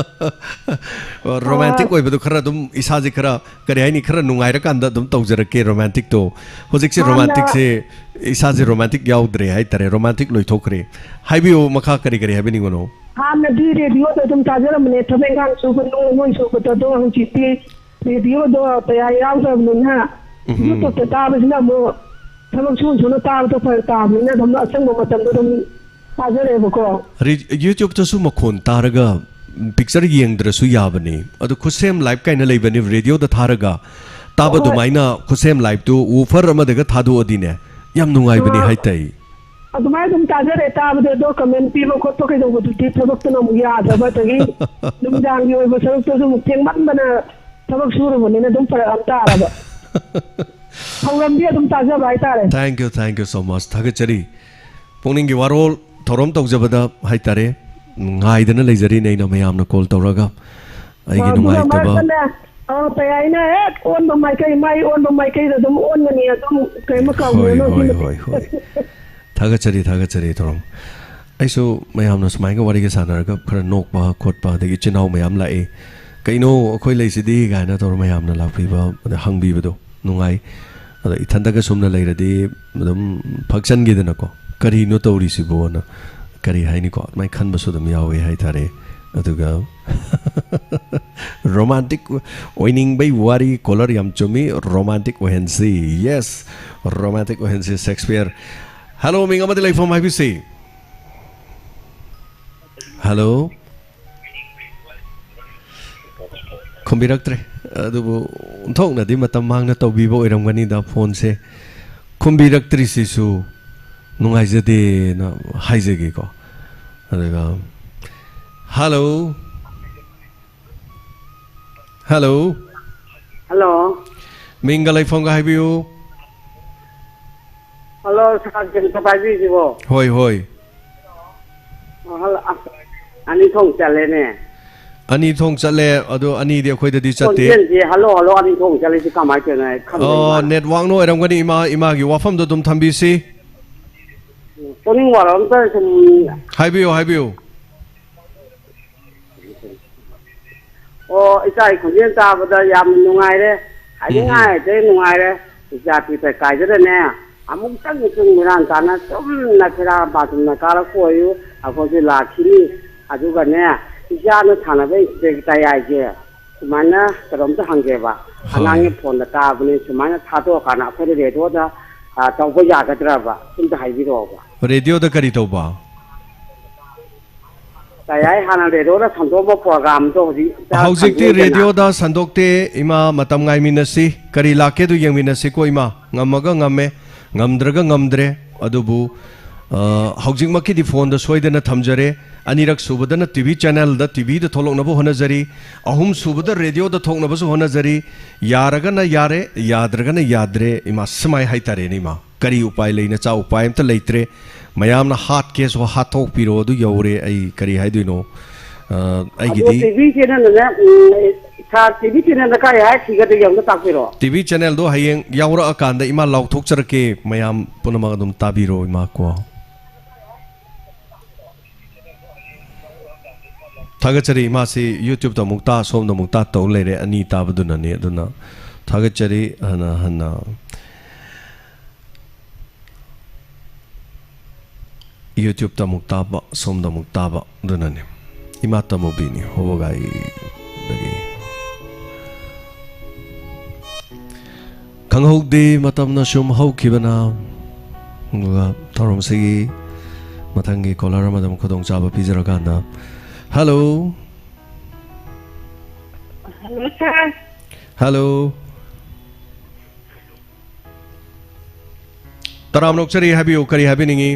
ꯔꯣꯃꯥꯟꯇꯤꯛ ꯑꯣꯏꯕꯗꯣ ꯈꯔ ꯑꯗꯨꯝ ꯏꯁꯥꯁꯦ ꯈꯔ, ꯀꯔꯤ ꯍꯥꯏꯅꯤ, ꯈꯔ ꯅꯨꯡꯉꯥꯏꯔꯀꯥꯟꯗ ꯑꯗꯨꯝ ꯇꯧꯖꯔꯛꯀꯦ ꯔꯣꯃꯥꯟꯇꯤꯛꯇꯣ꯫ ꯍꯧꯖꯤꯛꯁꯦ ꯍꯥꯟꯅ ꯔꯣꯃꯥꯟꯇꯤꯛꯁꯦ, ꯏꯁꯥꯁꯦ ꯔꯣꯃꯥꯟꯇꯤꯛ ꯌꯥꯎꯗ꯭ꯔꯦ ꯍꯥꯏꯇꯥꯔꯦ, ꯔꯣꯃꯥꯟꯇꯤꯛ ꯂꯣꯏꯊꯣꯛꯈ꯭ꯔꯦ꯫ ꯍꯥꯏꯕꯤꯌꯨ ꯃꯈꯥ, ꯀꯔꯤ ꯀꯔꯤ ꯍꯥꯏꯕꯤꯅꯤꯡꯕꯅꯣ? ꯍꯥꯟꯅꯗꯤ ꯔꯦꯗꯤꯑꯣꯗ ꯑꯗꯨꯝ ꯇꯥꯖꯔꯝꯕꯅꯦ, ꯊꯕꯛ ꯏꯪꯈꯥꯡ ꯁꯨꯕ ꯅꯣꯡ ꯃꯣꯏ ꯁꯨꯕꯗꯣ꯫ ꯑꯗꯣ ꯍꯧꯖꯤꯛꯇꯤ ꯔꯦꯗꯤꯑꯣꯗꯣ ꯀꯌꯥ ꯌꯥꯎꯗ꯭ꯔꯕꯅꯤꯅ, ꯎꯝꯍꯨꯝ꯫ ꯌꯨꯇ꯭ꯌꯨꯕꯇ ꯇꯥꯕꯁꯤꯅ ꯑꯃꯨꯛ ꯊꯕꯛ ꯁꯨꯅ ꯁꯨꯅ ꯇꯥꯕꯗꯣ ꯐꯔꯛ ꯇꯥꯕꯅꯤꯅ ꯑꯗꯨꯝ ꯑꯁꯪꯕ ꯃꯇꯝꯗ ꯑꯗꯨꯝ ꯇꯥꯖꯔꯦꯕꯀꯣ꯫ ꯔꯤ-, ꯌꯨꯇ꯭ꯌꯨꯕꯇꯁꯨ ꯃꯈꯣꯟ ꯇꯥꯔꯒ ꯄꯤꯛꯆꯔ ꯌꯦꯡꯗ꯭ꯔꯁꯨ ꯌꯥꯕꯅꯤ꯫ ꯑꯗꯨ ꯈꯨꯠꯁꯦꯝ ꯂꯥꯏꯚ ꯀꯥꯏꯅ ꯂꯩꯕꯅꯤ, ꯔꯦꯗꯤꯑꯣꯗ ꯊꯥꯔꯒ ꯇꯥꯕ ꯍꯣꯏ꯫ ꯑꯗꯨꯃꯥꯏꯅ ꯈꯨꯠꯁꯦꯝ ꯂꯥꯏꯚꯇꯨ ꯋꯨꯐꯔ ꯑꯃꯗꯒ ꯊꯥꯗꯣꯛꯑꯗꯤꯅꯦ, ꯌꯥꯝ ꯅꯨꯡꯉꯥꯏꯕꯅꯤ ꯑꯥ꯫ ꯍꯥꯏ ꯇꯥꯏ꯫ ꯑꯗꯨꯃꯥꯏꯅ ꯑꯗꯨꯝ ꯇꯥꯖꯔꯦ꯫ ꯇꯥꯕꯗꯤ ꯑꯗꯣ ꯀꯃꯦꯟ ꯄꯤꯕ ꯈꯣꯠꯄ ꯀꯩꯗꯧꯕꯗꯨꯗꯤ ꯊꯕꯛꯇꯨꯅ ꯑꯃꯨꯛ ꯌꯥꯗꯕ, ꯑꯗꯒꯤ ꯅꯨꯃꯤꯗꯥꯡꯒꯤ ꯑꯣꯏꯕ ꯁꯔꯨꯛꯇꯁꯨ ꯑꯃꯨꯛ ꯊꯦꯡꯃꯟꯗꯅ ꯊꯕꯛ ꯁꯨꯔꯨꯕꯅꯤꯅ ꯑꯗꯨꯝ ꯐꯔꯛ ꯑꯃ ꯇꯥꯔꯕ꯫ ꯊꯧꯔꯝꯗꯤ ꯑꯗꯨꯝ ꯇꯥꯖꯕ ꯍꯥꯏꯇꯥꯔꯦ꯫ Thank you, thank you so much. ꯊꯥꯒꯠꯆꯔꯤ꯫ ꯄꯨꯛꯅꯤꯡꯒꯤ ꯋꯥꯔꯣꯜ ꯊꯧꯔꯝ ꯇꯧꯖꯕꯗ ꯍꯥꯏꯇꯥꯔꯦ, ꯉꯥꯏꯗꯅ ꯂꯩꯖꯔꯤꯅꯦ ꯑꯩꯅ ꯃꯌꯥꯝꯅ ꯀꯣꯜ ꯇꯧꯔꯒ꯫ ꯑꯩꯒꯤ ꯑꯗꯨꯒ ꯅꯨꯡꯉꯥꯏꯇꯕ꯫ ꯃꯔꯛꯇꯅꯦ, ꯑ, ꯇꯌꯥꯏꯅ ꯍꯦꯛ ꯑꯣꯟꯕ ꯃꯥꯏꯀꯩ, ꯃꯥꯏ ꯑꯣꯟꯕ ꯃꯥꯏꯀꯩꯗ ꯑꯗꯨꯝ ꯑꯣꯟꯒꯅꯤ꯫ ꯑꯗꯨꯝ ꯀꯩꯝ ꯍꯣꯏ, ꯀꯥꯎꯕꯤꯔꯅꯨ ꯍꯣꯏ, ꯁꯤꯃꯗꯤ꯫ ꯍꯣꯏ, ꯍꯣꯏ꯫ ꯊꯥꯒꯠꯆꯔꯤ, ꯊꯥꯒꯠꯆꯔꯤ, ꯊꯧꯔꯝ꯫ ꯑꯩꯁꯨ ꯃꯌꯥꯝꯅ ꯁꯨꯃꯥꯏꯅ ꯋꯥꯔꯤꯒ ꯁꯥꯟꯅꯔꯒ ꯈꯔ ꯅꯣꯛꯄ ꯈꯣꯠꯄ, ꯑꯗꯒꯤ ꯏꯆꯤꯟ ꯏꯅꯥꯎ ꯃꯌꯥꯝ ꯂꯥꯛꯏ, "ꯀꯩꯅꯣ ꯑꯩꯈꯣꯏ ꯂꯩꯁꯤꯗꯤ?" ꯀꯥꯏꯅ ꯇꯧꯔ ꯃꯌꯥꯝꯅ ꯂꯥꯛꯄꯤꯕ, ꯑꯗ ꯍꯪꯕꯤꯕꯗꯣ ꯅꯨꯡꯉꯥꯏ꯫ ꯑꯗ ꯏꯊꯟꯗꯒ ꯁꯨꯝꯅ ꯂꯩꯔꯗꯤ ꯑꯗꯨꯝ ꯐꯛꯆꯟꯈꯤꯗꯅꯀꯣ, "ꯀꯔꯤꯅꯣ ꯇꯧꯔꯤꯁꯤꯕꯣꯅ?" ꯀꯔꯤ ꯍꯥꯏꯅꯤꯀꯣ, ꯑꯗꯨꯃꯥꯏꯅ ꯈꯟꯕꯁꯨ ꯑꯗꯨꯝ ꯌꯥꯎꯋꯦ ꯍꯥꯏꯇꯥꯔꯦ꯫ ꯑꯗꯨꯒ ꯔꯣꯃꯥꯟꯇꯤꯛ ꯑꯣꯏꯅꯤꯡꯕꯩ ꯋꯥꯔꯤ꯫ ꯀꯣꯂꯔ ꯌꯥꯝ ꯆꯨꯝꯃꯤ, ꯔꯣꯃꯥꯟꯇꯤꯛ ꯑꯣꯏꯍꯟꯁꯤ꯫ ꯌꯦꯁ, ꯔꯣꯃꯥꯟꯇꯤꯛ ꯑꯣꯏꯍꯟꯁꯤ, ꯁꯦꯛꯁꯄꯤꯌꯔ꯫ ꯍꯜꯂꯣ, ꯃꯤꯡ ꯑꯃꯗꯤ ꯂꯩꯐꯝ ꯍꯥꯏꯕꯤꯁꯤ꯫ ꯍꯜꯂꯣ꯫ ꯈꯨꯝꯕꯤꯔꯛꯇ꯭ꯔꯦ꯫ ꯑꯗꯨꯕꯨ ꯑꯣꯟꯊꯣꯛꯅꯗꯤ ꯃꯇꯝ ꯃꯥꯡꯅ ꯇꯧꯕꯤꯕ ꯑꯣꯏꯔꯝꯒꯅꯤꯗ ꯐꯣꯟꯁꯦ꯫ ꯈꯨꯝꯕꯤꯔꯛꯇ꯭ꯔꯤꯁꯤꯁꯨ ꯅꯨꯡꯉꯥꯏꯖꯗꯦꯅ ꯍꯥꯏꯖꯒꯦꯀꯣ꯫ ꯑꯗꯨꯒ, ꯍꯜꯂꯣ꯫ ꯍꯜꯂꯣ꯫ ꯍꯜꯂꯣ꯫ ꯃꯤꯡꯒ ꯂꯩꯐꯝꯒ ꯍꯥꯏꯕꯤꯌꯨ꯫ ꯍꯜꯂꯣ, ꯁꯥꯔ, ꯀꯩꯅꯣ ꯄꯥꯏꯕꯤꯔꯤꯁꯤꯕꯣ? ꯍꯣꯏ, ꯍꯣꯏ꯫ ꯑ, ꯍꯜꯂꯣ, ꯑꯁ, ꯑꯅꯤ ꯊꯣꯛ ꯆꯠꯂꯦꯅꯦ꯫ ꯑꯅꯤ ꯊꯣꯛ ꯆꯠꯂꯦ, ꯑꯗꯣ ꯑꯅꯤꯗꯤ ꯑꯩꯈꯣꯏꯗꯗꯤ ꯆꯠꯇꯦ꯫ ꯈꯣꯟꯖꯦꯜꯁꯦ ꯍꯜꯂꯣ, ꯍꯜꯂꯣ, ꯑꯅꯤ ꯊꯣꯛ ꯆꯠꯂꯤꯁꯤ ꯀꯃꯥꯏꯅ ꯇꯧꯔꯤꯅꯣ? ꯑꯩ ꯈꯪꯗꯦ, ꯑꯣ, ꯏꯃꯥꯅ꯫ ꯅꯦꯠꯋꯥꯛꯅ ꯑꯣꯏꯔꯝꯒꯅꯤ, ꯏꯃꯥ, ꯏꯃꯥꯒꯤ ꯋꯥꯐꯝꯗꯣ ꯑꯗꯨꯝ ꯊꯝꯕꯤꯁꯤ꯫ ꯀꯣꯅꯤꯡ ꯋꯥꯔꯣ ꯑꯝꯇ ꯁꯨꯝ ꯍꯥꯏꯕꯤꯌꯨ, ꯍꯥꯏꯕꯤꯌꯨ꯫ ꯑꯣ, ꯏꯆꯥꯒꯤ ꯈꯣꯟꯖꯦꯜ ꯇꯥꯕꯗ ꯌꯥꯝꯅ ꯅꯨꯡꯉꯥꯏꯔꯦ꯫ ꯎꯝ, ꯎꯝ꯫ ꯍꯥꯏꯅꯤꯡꯉꯥꯏ ꯂꯩꯇ꯭ꯔꯦ, ꯅꯨꯡꯉꯥꯏꯔꯦ꯫ ꯏꯆꯥ ꯄꯤꯛꯄ ꯀꯥꯏꯗꯅꯅꯦ, ꯑꯃꯨꯛꯇꯪ ꯁꯨꯝ ꯃꯤꯔꯥꯡ ꯀꯥꯅ ꯆꯨꯝꯅ ꯐꯤꯔꯥ ꯄꯥ ꯆꯨꯝꯅ ꯀꯥꯔꯛꯄ ꯑꯣꯏꯌꯨ, ꯑꯩꯈꯣꯏꯁꯨ ꯂꯥꯛꯈꯤꯅꯤ꯫ ꯑꯗꯨꯒꯅꯦ, ꯏꯆꯥꯅ ꯁꯥꯟꯅꯕ ꯏꯟꯁꯄꯦꯛꯇꯔ ꯇꯌꯥꯏꯁꯦ, ꯁꯨꯃꯥꯏꯅ ꯀꯩꯅꯣꯝꯇ ꯍꯪꯒꯦꯕ꯫ ꯍꯣꯏ꯫ ꯑꯉꯥꯡꯒꯤ ꯐꯣꯟꯗ ꯇꯥꯕꯅꯤ, ꯁꯨꯃꯥꯏꯅ ꯊꯥꯗꯣꯛꯑꯀꯥꯟꯗ ꯑꯩꯈꯣꯏꯅ ꯔꯦꯗꯤꯑꯣꯗ, ꯑ, ꯇꯧꯕ ꯌꯥꯒꯗ꯭ꯔꯕ? ꯑꯝꯇ ꯍꯥꯏꯕꯤꯔꯛꯑꯣꯕ꯫ ꯔꯦꯗꯤꯑꯣꯗ ꯀꯔꯤ ꯇꯧꯕ? ꯇꯌꯥꯏ ꯍꯥꯟꯅ ꯔꯦꯗꯤꯑꯣꯗ ꯁꯟꯗꯣꯛꯑꯝꯕ ꯄ꯭ꯔꯣꯒ꯭ꯔꯥꯝꯗꯣ ꯍꯧꯖꯤꯛ ꯏꯆꯥ ꯍꯧꯖꯤꯛꯇꯤ ꯁꯟꯗꯣꯛꯑꯦꯗꯅ꯫ ꯔꯦꯗꯤꯑꯣꯗ ꯁꯟꯗꯣꯛꯇꯦ, ꯏꯃꯥ, ꯃꯇꯝ ꯉꯥꯏꯃꯤꯟꯅꯁꯤ꯫ ꯀꯔꯤ ꯂꯥꯛꯀꯦꯗꯨ ꯌꯦꯡꯃꯤꯟꯅꯁꯤꯀꯣ, ꯏꯃꯥ꯫ ꯉꯝꯃꯒ ꯉꯝꯃꯦ, ꯉꯝꯗ꯭ꯔꯒ ꯉꯝꯗ꯭ꯔꯦ꯫ ꯑꯗꯨꯕꯨ, ꯑ, ꯍꯧꯖꯤꯛꯃꯛꯀꯤꯗꯤ ꯐꯣꯟꯗ ꯁꯣꯏꯗꯅ ꯊꯝꯖꯔꯦ꯫ ꯑꯅꯤꯔꯛ ꯁꯨꯕꯗꯅ ꯇꯤ ꯚꯤ ꯆꯦꯅꯦꯜꯗ, ꯇꯤ ꯚꯤꯗ ꯊꯣꯛꯂꯛꯅꯕ ꯍꯣꯠꯅꯖꯔꯤ꯫ ꯑꯍꯨꯝ ꯁꯨꯕꯗ ꯔꯦꯗꯤꯑꯣꯗ ꯊꯣꯛꯅꯕꯁꯨ ꯍꯣꯠꯅꯖꯔꯤ꯫ ꯌꯥꯔꯒꯅ ꯌꯥꯔꯦ, ꯌꯥꯗ꯭ꯔꯒꯅ ꯌꯥꯗ꯭ꯔꯦ, ꯏꯃꯥ, ꯁꯨꯃꯥꯏ ꯍꯥꯏꯇꯥꯔꯦꯅꯦ, ꯏꯃꯥ꯫ ꯀꯔꯤ ꯎꯄꯥꯏ ꯂꯩ, ꯅꯆꯥ, ꯎꯄꯥꯏ ꯑꯝꯇ ꯂꯩꯇ꯭ꯔꯦ꯫ ꯃꯌꯥꯝꯅ ꯍꯥꯠꯀꯦꯁꯨ ꯍꯥꯠꯇꯣꯛꯄꯤꯔꯣ, ꯑꯗꯨ ꯌꯧꯔꯦ꯫ ꯑꯩ ꯀꯔꯤ ꯍꯥꯏꯗꯣꯏꯅꯣ? ꯑ, ꯑꯗꯣ ꯑꯩꯒꯤꯗꯤ ꯇꯤ ꯚꯤ ꯆꯦꯅꯦꯜꯗꯅꯦ, ꯎꯝ, ꯁꯥꯔ, ꯇꯤ ꯚꯤ ꯆꯦꯅꯦꯜꯗ ꯀꯥꯏ ꯍꯥꯏ ꯊꯤꯒꯗꯒꯦ ꯑꯝꯇ ꯇꯥꯛꯄꯤꯔꯣ꯫ ꯇꯤ ꯚꯤ ꯆꯦꯅꯦꯜꯗꯣ ꯍꯌꯦꯡ ꯌꯥꯎꯔꯛꯑꯀꯥꯟꯗ ꯏꯃꯥ ꯂꯥꯎꯊꯣꯛꯆꯔꯛꯀꯦ, ꯃꯌꯥꯝ ꯄꯨꯝꯅꯃꯛ ꯑꯗꯨꯝ ꯇꯥꯕꯤꯔꯣ, ꯏꯃꯥ ꯀꯣ꯫ ꯊꯥꯒꯠꯆꯔꯤ꯫ ꯏꯃꯥꯁꯤ YouTube-ꯇ ꯑꯃꯨꯛ ꯇꯥ, ꯁꯣꯝꯗ ꯑꯃꯨꯛ ꯇꯥ ꯇꯧ ꯂꯩꯔꯦ, ꯑꯅꯤ ꯇꯥꯕꯗꯨꯅꯅꯤ꯫ ꯑꯗꯨꯅ ꯊꯥꯒꯠꯆꯔꯤ꯫ ꯍꯟꯅ ꯍꯟꯅ YouTube-ꯇ ꯑꯃꯨꯛ ꯇꯥꯕ, ꯁꯣꯝꯗ ꯑꯃꯨꯛ ꯇꯥꯕ, ꯑꯗꯨꯅꯅꯤ꯫ ꯏꯃꯥ ꯇꯃꯨꯕꯤꯅꯤ, ꯍꯣꯕꯒꯥꯏꯗꯒꯤ꯫ ꯈꯪꯍꯧꯗꯦ, ꯃꯇꯝꯅ ꯁꯨꯝ ꯍꯧꯈꯤꯕꯅ꯫ ꯑꯗꯨꯒ ꯊꯧꯔꯝꯁꯤꯒꯤ ꯃꯊꯪꯒꯤ caller ꯑꯃꯗ ꯑꯃꯨꯛ ꯈꯨꯗꯣꯡꯆꯥꯕ ꯄꯤꯖꯔꯀꯥꯟꯗ꯫ ꯍꯜꯂꯣ꯫ ꯍꯜꯂꯣ, ꯁꯥꯔ꯫ ꯍꯜꯂꯣ꯫ ꯇꯔꯥꯝꯅ ꯑꯣꯛꯆꯔꯤ, ꯍꯥꯏꯕꯤꯌꯨ, ꯀꯔꯤ ꯍꯥꯏꯕꯤꯅꯤꯡꯉꯤ?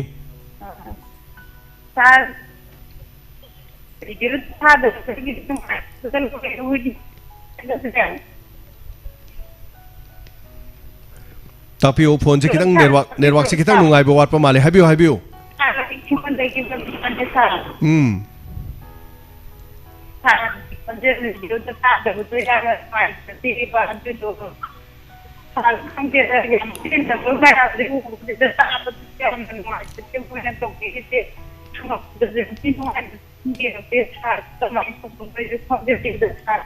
ꯁꯥꯔ, ꯔꯦꯗꯤꯑꯣ ꯊꯥꯗꯕꯗꯒꯤ ꯅꯨꯡꯉꯥꯏꯇꯗꯅ ꯂꯣꯏꯔꯦ ꯑꯩꯈꯣꯏꯗꯤ꯫ ꯇꯥꯛꯄꯤꯌꯨ, ꯐꯣꯟꯁꯦ ꯈꯤꯇꯪ ꯅꯦꯠꯋꯥꯛ, ꯅꯦꯠꯋꯥꯛꯁꯦ ꯈꯤꯇꯪ ꯅꯨꯡꯉꯥꯏꯕ ꯋꯥꯠꯄ ꯃꯥꯜꯂꯦ꯫ ꯍꯥꯏꯕꯤꯌꯨ, ꯍꯥꯏꯕꯤꯌꯨ꯫ ꯁꯥꯔ, ꯑꯩ ꯁꯤꯃꯟꯗꯒꯤ ꯃꯇꯝꯗ ꯁꯥꯔ꯫ ꯎꯝ꯫ ꯁꯥꯔ, ꯈꯣꯟꯖꯦꯜ ꯔꯦꯗꯤꯑꯣꯗ ꯇꯥꯗꯕꯗꯣ ꯌꯥꯝꯅ ꯅꯨꯡꯉꯥꯏꯖꯗꯦꯕ, ꯑꯗꯨꯗꯣ ꯁꯥꯔ, ꯈꯪꯗꯦꯗ, ꯌꯥꯝ ꯄꯦꯟꯗꯕ ꯃꯌꯥꯝꯁꯦ ꯎꯕꯁꯤꯗ ꯇꯥꯕꯗꯁꯨ ꯌꯥꯝꯅ ꯅꯨꯡꯉꯥꯏꯖꯗꯦ꯫ ꯃꯣꯏꯅ ꯇꯧꯕꯤꯔꯤꯁꯦ ꯈꯪꯉꯛꯄꯗꯁꯨ ꯌꯥꯝ ꯊꯤ ꯅꯨꯡꯉꯥꯏꯖꯗꯦ꯫ ꯁꯥꯔ, ꯀꯃꯥꯏꯅ ꯇꯧꯕꯅꯣ ꯑꯩꯁꯨ ꯈꯪꯖꯗꯦꯗ ꯁꯥꯔ꯫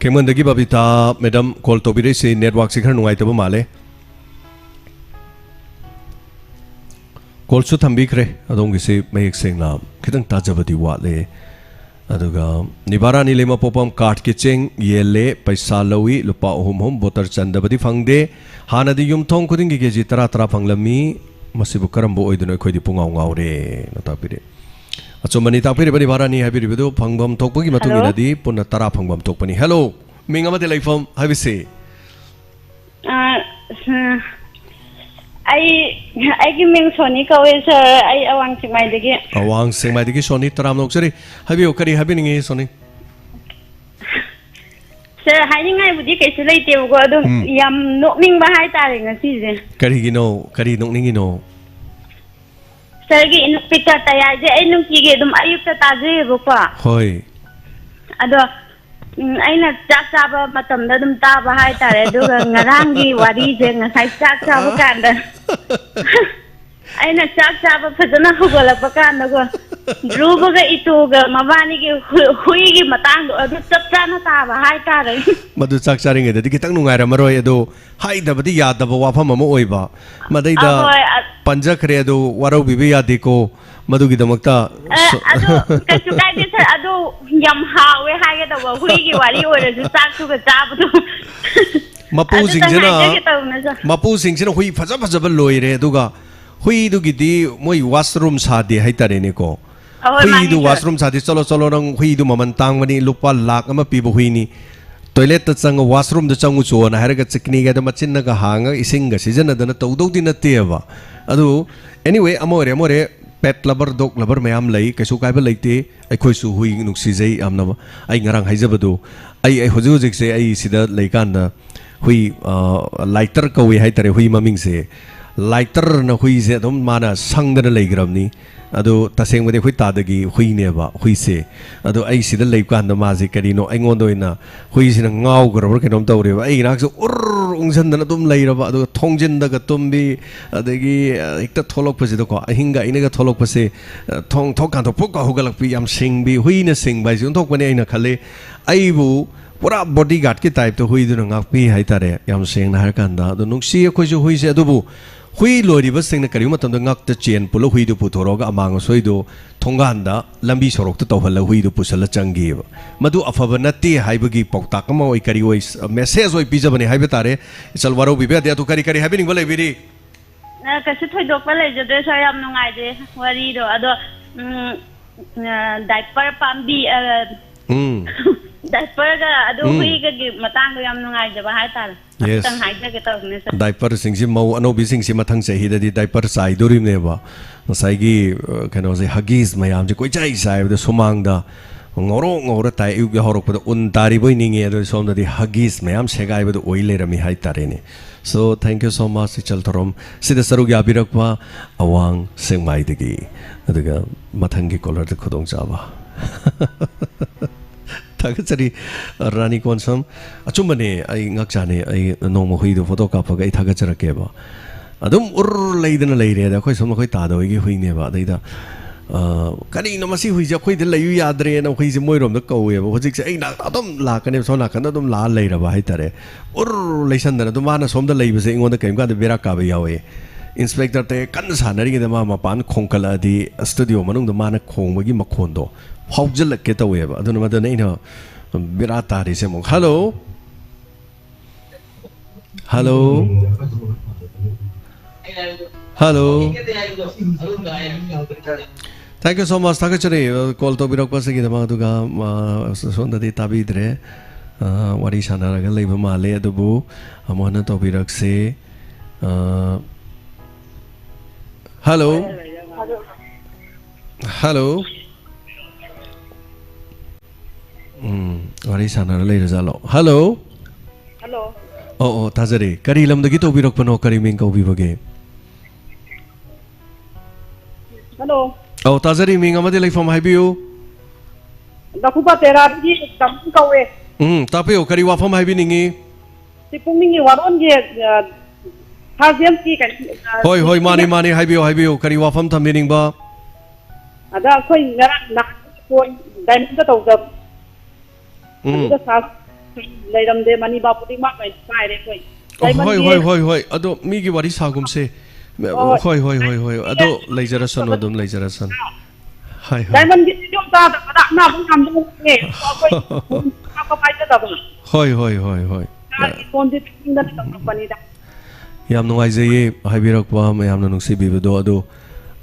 ꯈꯦꯡꯃꯟꯗꯒꯤ ꯕꯕꯤꯇꯥ ꯃꯦꯗꯥꯝ ꯀꯣꯜ ꯇꯧꯕꯤꯔꯛꯏꯁꯤ ꯅꯦꯠꯋꯥꯛꯁꯤ ꯈꯔ ꯅꯨꯡꯉꯥꯏꯇꯕ ꯃꯥꯜꯂꯦ꯫ ꯀꯣꯜꯁꯨ ꯊꯝꯕꯤꯈ꯭ꯔꯦ꯫ ꯑꯗꯣꯝꯒꯤꯁꯤ ꯃꯌꯦꯛ ꯁꯦꯡꯅ ꯈꯤꯇꯪ ꯇꯥꯖꯕꯗꯤ ꯋꯥꯠꯂꯦ꯫ ꯑꯗꯨꯒ ꯅꯤꯕꯥꯔꯥꯅꯤ ꯂꯩꯃꯄꯣꯛꯄꯝ ꯀꯥꯔꯠꯀꯤ ꯆꯦꯡ ꯌꯦꯜꯂꯦ, ꯄꯩꯁꯥ ꯂꯧꯏ, ꯂꯨꯄꯥ ꯑꯍꯨꯝ ꯑꯍꯨꯝ, ꯕꯣꯇꯔ ꯆꯟꯗꯕꯗꯤ ꯐꯪꯗꯦ꯫ ꯍꯥꯟꯅꯗꯤ ꯌꯨꯝꯊꯣꯡ ꯈꯨꯗꯤꯡꯒꯤ ꯀꯦ ꯖꯤ ꯇꯔꯥ ꯇꯔꯥ ꯐꯪꯂꯝꯃꯤ꯫ ꯃꯁꯤꯕꯨ ꯀꯔꯝꯕ ꯑꯣꯏꯗꯣꯏꯅꯣ? ꯑꯩꯈꯣꯏꯗꯤ ꯄꯨꯡꯉꯥꯎ ꯉꯥꯎꯔꯦꯅ ꯇꯥꯛꯄꯤꯔꯦ꯫ ꯑꯆꯨꯝꯕꯅꯤ ꯇꯥꯛꯄꯤꯔꯤꯕ ꯅꯤꯕꯥꯔꯥꯅꯤ ꯍꯥꯏꯕꯤꯔꯤꯕꯗꯨ ꯐꯪꯐꯝ ꯊꯣꯛꯄꯒꯤ ꯃꯇꯨꯡ ꯍꯜꯂꯣ꯫ ꯏꯟꯅꯗꯤ ꯄꯨꯟꯅ ꯇꯔꯥ ꯐꯪꯐꯝ ꯊꯣꯛꯄꯅꯤ꯫ ꯍꯦꯜꯂꯣ, ꯃꯤꯡ ꯑꯃꯗꯤ ꯂꯩꯐꯝ ꯍꯥꯏꯕꯁꯤ꯫ ꯑ, ꯑ, ꯑꯩ, ꯑꯩꯒꯤ ꯃꯤꯡ ꯁꯣꯅꯤ ꯀꯧꯋꯦ, ꯁꯥꯔ꯫ ꯑꯩ ꯑꯋꯥꯡ ꯁꯦꯛꯃꯥꯏꯗꯒꯤ꯫ ꯑꯋꯥꯡ ꯁꯦꯛꯃꯥꯏꯗꯒꯤ ꯁꯣꯅꯤ, ꯇꯔꯥꯝꯅ ꯑꯣꯛꯆꯔꯤ꯫ ꯍꯥꯏꯕꯤꯌꯨ, ꯀꯔꯤ ꯍꯥꯏꯕꯤꯅꯤꯡꯉꯤ, ꯁꯣꯅꯤ? ꯁꯥꯔ, ꯍꯥꯏꯅꯤꯡꯉꯥꯏꯕꯨꯗꯤ ꯀꯩꯁꯨ ꯂꯩꯇꯦꯕꯀꯣ, ꯑꯗꯨꯝ ꯎꯝ꯫ ꯌꯥꯝ ꯅꯣꯛꯅꯤꯡꯕ ꯍꯥꯏꯇꯥꯔꯦ ꯉꯁꯤꯁꯦ꯫ ꯀꯔꯤꯒꯤꯅꯣ? ꯀꯔꯤ ꯅꯣꯛꯅꯤꯡꯉꯤꯅꯣ? ꯁꯥꯔꯒꯤ ꯏꯟꯁꯄꯦꯛꯇꯔ ꯇꯌꯥꯏꯁꯦ ꯑꯩ ꯅꯨꯡꯇꯤꯒꯤ ꯑꯗꯨꯝ ꯑꯌꯨꯛꯇ ꯇꯥꯖꯩꯌꯦꯕꯀꯣ꯫ ꯍꯣꯏ꯫ ꯑꯗꯣ, ꯎꯝ, ꯑꯩꯅ ꯆꯥꯛ ꯆꯥꯕ ꯃꯇꯝꯗ ꯑꯗꯨꯝ ꯇꯥꯕ ꯍꯥꯏꯇꯥꯔꯦ꯫ ꯑꯗꯨꯒ ꯉꯔꯥꯡꯒꯤ ꯋꯥꯔꯤꯁꯦ, ꯉꯁꯥꯏ ꯆꯥꯛ ꯆꯥꯕ ꯀꯥꯟꯗ ꯑꯩꯅ ꯆꯥꯛ ꯆꯥꯕ ꯐꯖꯅ ꯍꯧꯒꯠꯂꯛꯄ ꯀꯥꯟꯗꯀꯣ, ꯙ꯭ꯔꯨꯕꯒ ꯏꯇꯣꯒ ꯃꯕꯥꯅꯤꯒꯤ ꯍꯨ-, ꯍꯨꯏꯒꯤ ꯃꯇꯥꯡꯗꯣ ꯑꯗꯨ ꯆꯞ ꯆꯥꯅ ꯇꯥꯕ ꯍꯥꯏꯇꯥꯔꯦ꯫ ꯃꯗꯨ ꯆꯥꯛ ꯆꯥꯔꯤꯉꯩꯗꯗꯤ ꯈꯤꯇꯪ ꯅꯨꯡꯉꯥꯏꯔꯝꯃꯔꯣꯏ, ꯑꯗꯣ ꯍꯥꯏꯗꯕꯗꯤ ꯌꯥꯗꯕ ꯋꯥꯐꯝ ꯑꯃ ꯑꯣꯏꯕ꯫ ꯃꯗꯩꯗ ꯑꯍꯣꯏ, ꯑ- ꯄꯟꯖꯈ꯭ꯔꯦ, ꯑꯗꯨ ꯋꯥꯔꯧꯕꯤꯕ ꯌꯥꯗꯦꯀꯣ꯫ ꯃꯗꯨꯒꯤꯗꯃꯛꯇ ꯑ, ꯁꯣ-, ꯑꯗꯨ ꯀꯩꯁꯨ ꯀꯥꯏꯗꯦ, ꯁꯥꯔ꯫ ꯑꯗꯨ ꯌꯥꯝ ꯍꯥꯎꯋꯦ ꯍꯥꯏꯒꯗꯧꯕ, ꯍꯨꯏꯒꯤ ꯋꯥꯔꯤ ꯑꯣꯏꯔꯁꯨ ꯆꯥꯛꯇꯨꯒ ꯆꯥꯕꯗꯣ꯫ ꯑꯗꯨꯇꯪ ꯃꯄꯨꯁꯤꯡꯁꯤꯅ, ꯍꯥꯏꯖꯒꯦ ꯇꯧꯕꯅꯦ, ꯁꯥꯔ꯫ ꯃꯄꯨꯁꯤꯡꯁꯤꯅ ꯍꯨꯏ ꯐꯖ ꯐꯖꯕ ꯂꯣꯏꯔꯦ, ꯑꯗꯨꯒ ꯍꯨꯏꯗꯨꯒꯤꯗꯤ ꯃꯣꯏ ꯋꯥꯁꯔꯨꯝ ꯁꯥꯗꯦ ꯍꯥꯏꯇꯥꯔꯦꯅꯦꯀꯣ꯫ ꯑꯍꯣꯏ, ꯃꯥꯅꯤ, ꯍꯨꯏꯗꯨ sir꯫ Washroom ꯁꯥꯗꯤ, "ꯆꯠꯂꯣ, ꯆꯠꯂꯣ, ꯅꯪ ꯍꯨꯏꯗꯨ ꯃꯃꯜ ꯇꯥꯡꯕꯅꯤ, ꯂꯨꯄꯥ ꯂꯥꯛ ꯑꯃ ꯄꯤꯕ ꯍꯨꯏꯅꯤ꯫ Toilet ꯇ ꯆꯪꯉꯨ, washroom ꯗ ꯆꯪꯉꯨ ꯆꯣꯅ" ꯍꯥꯏꯔꯒ ꯆꯤꯛꯅꯤꯒꯗꯣ ꯃꯆꯤꯟꯅꯒ ꯍꯥꯡꯉꯒ ꯏꯁꯤꯡꯒ ꯁꯤꯖꯤꯟꯅꯗꯅ ꯇꯧꯗꯧꯗꯤ ꯅꯠꯇꯦꯕ꯫ ꯑꯗꯨ, anyway, ꯑꯃ ꯑꯣꯏꯔꯦ, ꯑꯃ ꯑꯣꯏꯔꯦ, pet lover, dog lover ꯃꯌꯥꯝ ꯂꯩ, ꯀꯩꯁꯨ ꯀꯥꯏꯕ ꯂꯩꯇꯦ꯫ ꯑꯩꯈꯣꯏꯁꯨ ꯍꯨꯏ ꯅꯨꯡꯁꯤꯖꯩ ꯌꯥꯝꯅ꯫ ꯑꯩ ꯉꯔꯥꯡ ꯍꯥꯏꯖꯕꯗꯨ, ꯑꯩ, ꯑꯩ ꯍꯧꯖꯤꯛ ꯍꯧꯖꯤꯛꯁꯦ ꯑꯩ ꯁꯤꯗ ꯂꯩꯀꯥꯟꯗ ꯍꯨꯏ, ꯑ, ꯂꯥꯏꯇꯔ ꯀꯧꯏ ꯍꯥꯏꯇꯥꯔꯦ ꯍꯨꯏ ꯃꯃꯤꯡꯁꯦ꯫ ꯂꯥꯏꯇꯔꯅ ꯍꯨꯏꯁꯦ ꯑꯗꯨꯝ ꯃꯥꯅ ꯁꯪꯗꯅ ꯂꯩꯈ꯭ꯔꯕꯅꯤ꯫ ꯑꯗꯨ ꯇꯁꯦꯡꯕꯗꯤ ꯑꯩꯈꯣꯏ ꯇꯥꯗꯒꯤ ꯍꯨꯏꯅꯦꯕ, ꯍꯨꯏꯁꯦ꯫ ꯑꯗꯣ ꯑꯩ ꯁꯤꯗ ꯂꯩꯕ ꯀꯥꯟꯗ ꯃꯥꯁꯦ ꯀꯔꯤꯅꯣ ꯑꯩꯉꯣꯟꯗ ꯑꯣꯏꯅ ꯍꯨꯏꯁꯤꯅ ꯉꯥꯎꯈ꯭ꯔꯕ꯭ꯔꯥ ꯀꯩꯅꯣꯝ ꯇꯧꯔꯦꯕ꯫ ꯑꯩ ꯏꯅꯥꯛꯁꯦ ꯎꯔ ꯎꯪꯁꯟꯗꯅ ꯑꯗꯨꯝ ꯂꯩꯔꯕ, ꯑꯗꯨꯒ ꯊꯣꯡꯖꯤꯟꯗꯒ ꯇꯨꯝꯕꯤ, ꯑꯗꯒꯤ, ꯑ, ꯍꯦꯛꯇ ꯊꯣꯛꯂꯛꯄꯁꯤꯗꯀꯣ, ꯑꯍꯤꯡꯒ ꯑꯩꯅꯒ ꯊꯣꯛꯂꯛꯄꯁꯦ, ꯑ, ꯊꯣꯡ ꯊꯣꯛꯀꯥꯟꯗ ꯐꯨꯛꯀ ꯍꯧꯒꯠꯂꯛꯄꯤ, ꯌꯥꯝ ꯁꯤꯡꯕꯤ, ꯍꯨꯏꯅ ꯁꯤꯡꯕ ꯍꯥꯏꯁꯦ ꯑꯣꯟꯊꯣꯛꯄꯅꯦ ꯑꯩꯅ ꯈꯜꯂꯤ꯫ ꯑꯩꯕꯨ ꯄꯨꯔꯥ bodyguard ꯀꯤ type ꯇ ꯍꯨꯏꯗꯨꯅ ꯉꯥꯛꯄꯤ ꯍꯥꯏꯇꯥꯔꯦ, ꯌꯥꯝ ꯁꯦꯡꯅ ꯍꯥꯏꯔꯀꯥꯟꯗ꯫ ꯑꯗꯣ ꯅꯨꯡꯁꯤ ꯑꯩꯈꯣꯏꯁꯨ ꯍꯨꯏꯁꯦ, ꯑꯗꯨꯕꯨ ꯍꯨꯏ ꯂꯣꯏꯔꯤꯕꯁꯤꯡꯅ ꯀꯔꯤꯒꯨꯝꯕ ꯃꯇꯝꯗ ꯉꯛꯇ ꯆꯦꯟ ꯄꯨꯜꯂ ꯍꯨꯏꯗꯨ ꯄꯨꯊꯣꯔꯛꯑꯒ ꯑꯃꯥꯡ ꯑꯁꯣꯏꯗꯨ ꯊꯣꯡꯒꯥꯟꯗ ꯂꯝꯕꯤ ꯁꯣꯔꯣꯛꯇ ꯇꯧꯍꯜꯂ ꯍꯨꯏꯗꯨ ꯄꯨꯁꯜꯂ ꯆꯪꯈꯤꯑꯕ꯫ ꯃꯗꯨ ꯑꯐꯕ ꯅꯠꯇꯦ ꯍꯥꯏꯕꯒꯤ ꯄꯥꯎꯇꯥꯛ ꯑꯃ ꯑꯣꯏ, ꯀꯔꯤ ꯑꯣꯏ, message ꯑꯣꯏ ꯄꯤꯖꯕꯅꯦ ꯍꯥꯏꯕ ꯇꯥꯔꯦ꯫ ꯏꯆꯜ, ꯋꯥꯔꯧꯕꯤꯕ ꯌꯥꯗꯦ꯫ ꯑꯗꯨ ꯀꯔꯤ ꯀꯔꯤ ꯍꯥꯏꯕꯤꯅꯤꯡꯕ ꯂꯩꯕꯤꯔꯤ? ꯑ, ꯀꯩꯁꯨ ꯊꯣꯏꯗꯣꯛꯄ ꯂꯩꯖꯗ꯭ꯔꯦ, sir꯫ ꯌꯥꯝ ꯅꯨꯡꯉꯥꯏꯖꯩ ꯋꯥꯔꯤꯗꯣ꯫ ꯑꯗꯣ, ꯎꯝ, ꯑ, diaper ꯄꯥꯝꯕꯤ, ꯑ, ꯎꯝ꯫ Diaper ꯒ ꯑꯗꯨ ꯎꯝ꯫ ꯍꯨꯏꯒꯒꯤ ꯃꯇꯥꯡꯗꯣ ꯌꯥꯝ ꯅꯨꯡꯉꯥꯏꯖꯕ ꯍꯥꯏꯇꯥꯔꯦ꯫ Yes꯫ ꯑꯗꯨꯇꯪ ꯍꯥꯏꯖꯒꯦ ꯇꯧꯕꯅꯦ, sir꯫ Diaper ꯁꯤꯡꯁꯤ ꯃꯧ ꯑꯅꯧꯕꯤꯁꯤꯡꯁꯤ ꯃꯊꯪ ꯆꯍꯤꯗꯗꯤ diaper ꯆꯥꯏꯗꯣꯔꯤꯕꯅꯦꯕ꯫ ꯉꯁꯥꯏꯒꯤ, ꯑ, ꯀꯩꯅꯣꯁꯦ, Huggies ꯃꯌꯥꯝꯁꯦ ꯀꯣꯏꯆꯥꯏ ꯆꯥꯏꯕꯗ ꯁꯨꯃꯥꯡꯗ ꯉꯧꯔꯣꯛ ꯉꯧꯔ ꯇꯥꯏ꯫ ꯑꯌꯨꯛ ꯌꯥꯍꯧꯔꯛꯄꯗ ꯎꯟ ꯇꯥꯔꯤꯕꯣꯏ ꯅꯤꯡꯉꯦ, ꯑꯗꯨ ꯁꯣꯝꯗꯗꯤ Huggies ꯃꯌꯥꯝ ꯁꯦꯒꯥꯏꯕꯗꯨ ꯑꯣꯏ ꯂꯩꯔꯝꯃꯤ ꯍꯥꯏꯇꯥꯔꯦꯅꯦ꯫ So, thank you so much, ꯏꯆꯜ ꯊꯧꯔꯝ꯫ ꯁꯤꯗ ꯁꯔꯨꯛ ꯌꯥꯕꯤꯔꯛꯄ ꯑꯋꯥꯡ ꯁꯦꯛꯃꯥꯏꯗꯒꯤ꯫ ꯑꯗꯨꯒ ꯃꯊꯪꯒꯤ caller ꯗ ꯈꯨꯗꯣꯡꯆꯥꯕ꯫ ꯊꯥꯒꯠꯆꯔꯤ, ꯔꯥꯅꯤ ꯀꯣꯟꯁꯝ꯫ ꯑꯆꯨꯝꯕꯅꯦ, ꯑꯩ ꯉꯛ ꯆꯥꯅꯩ꯫ ꯑꯩ ꯅꯣꯡꯃ ꯍꯨꯏꯗꯣ photo ꯀꯥꯞꯄꯒ ꯑꯩ ꯊꯥꯒꯠꯆꯔꯛꯀꯦꯕ꯫ ꯑꯗꯨꯝ ꯎꯔ ꯂꯩꯗꯅ ꯂꯩꯔꯦ꯫ ꯑꯗ ꯑꯩꯈꯣꯏ ꯁꯣꯝ ꯑꯩꯈꯣꯏ ꯇꯥꯗ ꯍꯣꯏꯒꯤ ꯍꯨꯏꯅꯦꯕ꯫ ꯑꯗꯩꯗ, ꯑ, "ꯀꯔꯤꯅꯣ ꯃꯁꯤ ꯍꯨꯏꯁꯦ ꯑꯩꯈꯣꯏꯗ ꯂꯩꯌꯨ ꯌꯥꯗ꯭ꯔꯦꯅ" ꯍꯨꯏꯁꯦ ꯃꯣꯏꯔꯣꯝꯗ ꯀꯧꯋꯦꯕ꯫ ꯍꯧꯖꯤꯛꯁꯦ ꯑꯩ ꯅꯥꯛꯇ ꯑꯗꯨꯝ ꯂꯥꯛꯀꯅꯦꯕ, ꯁꯣꯝ ꯅꯥꯀꯟꯗ ꯑꯗꯨꯝ ꯂꯥꯛꯑ ꯂꯩꯔꯕ ꯍꯥꯏꯇꯥꯔꯦ꯫ ꯎꯔ ꯂꯩꯁꯟꯗꯅ꯫ ꯑꯗꯨꯝ ꯃꯥꯅ ꯁꯣꯝꯗ ꯂꯩꯕꯁꯦ ꯑꯩꯉꯣꯟꯗ ꯀꯔꯤꯒꯨꯝꯕ ꯀꯥꯟꯗ ꯕꯦꯔꯥ ꯀꯥꯕ ꯌꯥꯎꯋꯦ꯫ Inspector ꯇ ꯀꯟꯅ ꯁꯥꯟꯅꯔꯤꯉꯩꯗ ꯃꯥ ꯃꯄꯥꯟ ꯈꯣꯡꯀꯠꯂꯛꯑꯗꯤ studio ꯃꯅꯨꯡꯗ ꯃꯥꯅ ꯈꯣꯡꯕꯒꯤ ꯃꯈꯣꯟꯗꯣ ꯐꯥꯎꯖꯤꯜꯂꯛꯀꯦ ꯇꯧꯋꯦꯕ꯫ ꯑꯗꯨꯅ ꯃꯗꯨꯅ ꯑꯩꯅ ꯕꯦꯔꯥ ꯇꯥꯔꯤꯁꯦ ꯑꯃꯨꯛ꯫ Hello? Hello? Hello? Thank you so much. ꯊꯥꯒꯠꯆꯔꯤ, ꯑ, call ꯇꯧꯕꯤꯔꯛꯄꯁꯤꯒꯤꯗꯃꯛ꯫ ꯑꯗꯨꯒ, ꯑ, ꯁꯣꯝꯗꯗꯤ ꯇꯥꯕꯤꯗ꯭ꯔꯦ꯫ ꯑ, ꯋꯥꯔꯤ ꯁꯥꯟꯅꯔꯒ ꯂꯩꯕ ꯃꯥꯜꯂꯦ, ꯑꯗꯨꯕꯨ ꯑꯃꯨꯛ ꯍꯟꯅ ꯇꯧꯕꯤꯔꯛꯁꯤ꯫ ꯑ, hello? Hello? ꯎꯝ, ꯋꯥꯔꯤ ꯁꯥꯟꯅꯔ ꯂꯩꯔꯖꯥꯠꯂꯣ? Hello? Hello. ꯑꯣ, ꯑꯣ, ꯇꯥꯖꯔꯤ꯫ ꯀꯔꯤ ꯂꯝꯗꯒꯤ ꯇꯧꯕꯤꯔꯛꯄꯅꯣ? ꯀꯔꯤ ꯃꯤꯡ ꯀꯧꯕꯤꯕꯒꯦ? Hello. ꯑꯧ, ꯇꯥꯖꯔꯤ꯫ ꯃꯤꯡ ꯑꯃꯗꯤ ꯂꯩꯐꯝ ꯍꯥꯏꯕꯤꯌꯨ꯫ ꯂꯐꯨꯄꯥꯠ ꯇꯦꯔꯥꯗꯒꯤ ꯇꯥꯃꯣ ꯀꯧꯋꯦ꯫ ꯎꯝ, ꯇꯥꯛꯄꯤꯌꯨ꯫ ꯀꯔꯤ ꯋꯥꯐꯝ ꯍꯥꯏꯕꯤꯅꯤꯡꯉꯤ? ꯁꯤ ꯄꯨꯛꯅꯤꯡꯒꯤ ꯋꯥꯔꯣꯜꯒꯤ, ꯑ, ꯁꯥꯔ ꯖꯦꯝꯁꯀꯤ ꯀꯩꯅꯣ, ꯑ, ꯍꯣꯏ, ꯍꯣꯏ, ꯃꯥꯅꯤ, ꯃꯥꯅꯤ꯫ ꯍꯥꯏꯕꯤꯌꯨ, ꯍꯥꯏꯕꯤꯌꯨ꯫ ꯀꯔꯤ ꯋꯥꯐꯝ ꯊꯝꯕꯤꯅꯤꯡꯕ? ꯑꯗ ꯑꯩꯈꯣꯏ ꯉꯔꯥꯡ ꯅꯍꯥꯟ ꯐꯣꯟ ꯗꯥꯏꯃꯟꯗ ꯇꯧꯖꯕ꯫ ꯎꯝ꯫ ꯑꯗꯨꯗ ꯁꯥꯔ ꯂꯩꯔꯝꯗꯦ, ꯃꯅꯤ ꯕꯥꯕꯨꯗꯤ ꯃꯥ ꯂꯣꯏꯅ ꯄꯥꯏꯔꯦ ꯑꯩꯈꯣꯏ꯫ ꯑꯣ, ꯍꯣꯏ, ꯗꯥꯏꯃꯟꯒꯤ ꯍꯣꯏ, ꯍꯣꯏ, ꯍꯣꯏ꯫ ꯑꯗꯣ ꯃꯤꯒꯤ ꯋꯥꯔꯤ ꯁꯥꯒꯨꯝꯁꯦ꯫ ꯍꯣꯏ꯫ ꯍꯣꯏ, ꯍꯣꯏ, ꯍꯣꯏ, ꯍꯣꯏ꯫ ꯑꯗꯣ ꯂꯩꯖꯔꯁꯅꯨ, ꯑꯗꯨꯝ ꯂꯩꯖꯔꯁꯅꯨ꯫ ꯍꯣꯏ, ꯍꯣꯏ꯫ ꯗꯥꯏꯃꯟꯒꯤ ꯚꯤꯗꯤꯑꯣ ꯇꯥꯗꯕꯗ ꯑꯅꯥꯕ ꯌꯥꯝ ꯂꯣꯛꯑꯦ꯫ ꯑꯩꯈꯣꯏ ꯐꯣꯟ ꯄꯥꯏꯖꯗꯕ꯫ ꯍꯣꯏ, ꯍꯣꯏ, ꯍꯣꯏ, ꯍꯣꯏ꯫ ꯁꯥꯔꯒꯤ ꯐꯣꯟꯁꯦ ꯄꯤꯅꯤꯡꯗꯅ ꯇꯧꯔꯛꯄꯅꯤꯗ꯫ ꯌꯥꯝ ꯅꯨꯡꯉꯥꯏꯖꯩꯌꯦ ꯍꯥꯏꯕꯤꯔꯛꯄ ꯃꯌꯥꯝꯅ ꯅꯨꯡꯁꯤꯕꯤꯕꯗꯣ꯫ ꯑꯗꯨ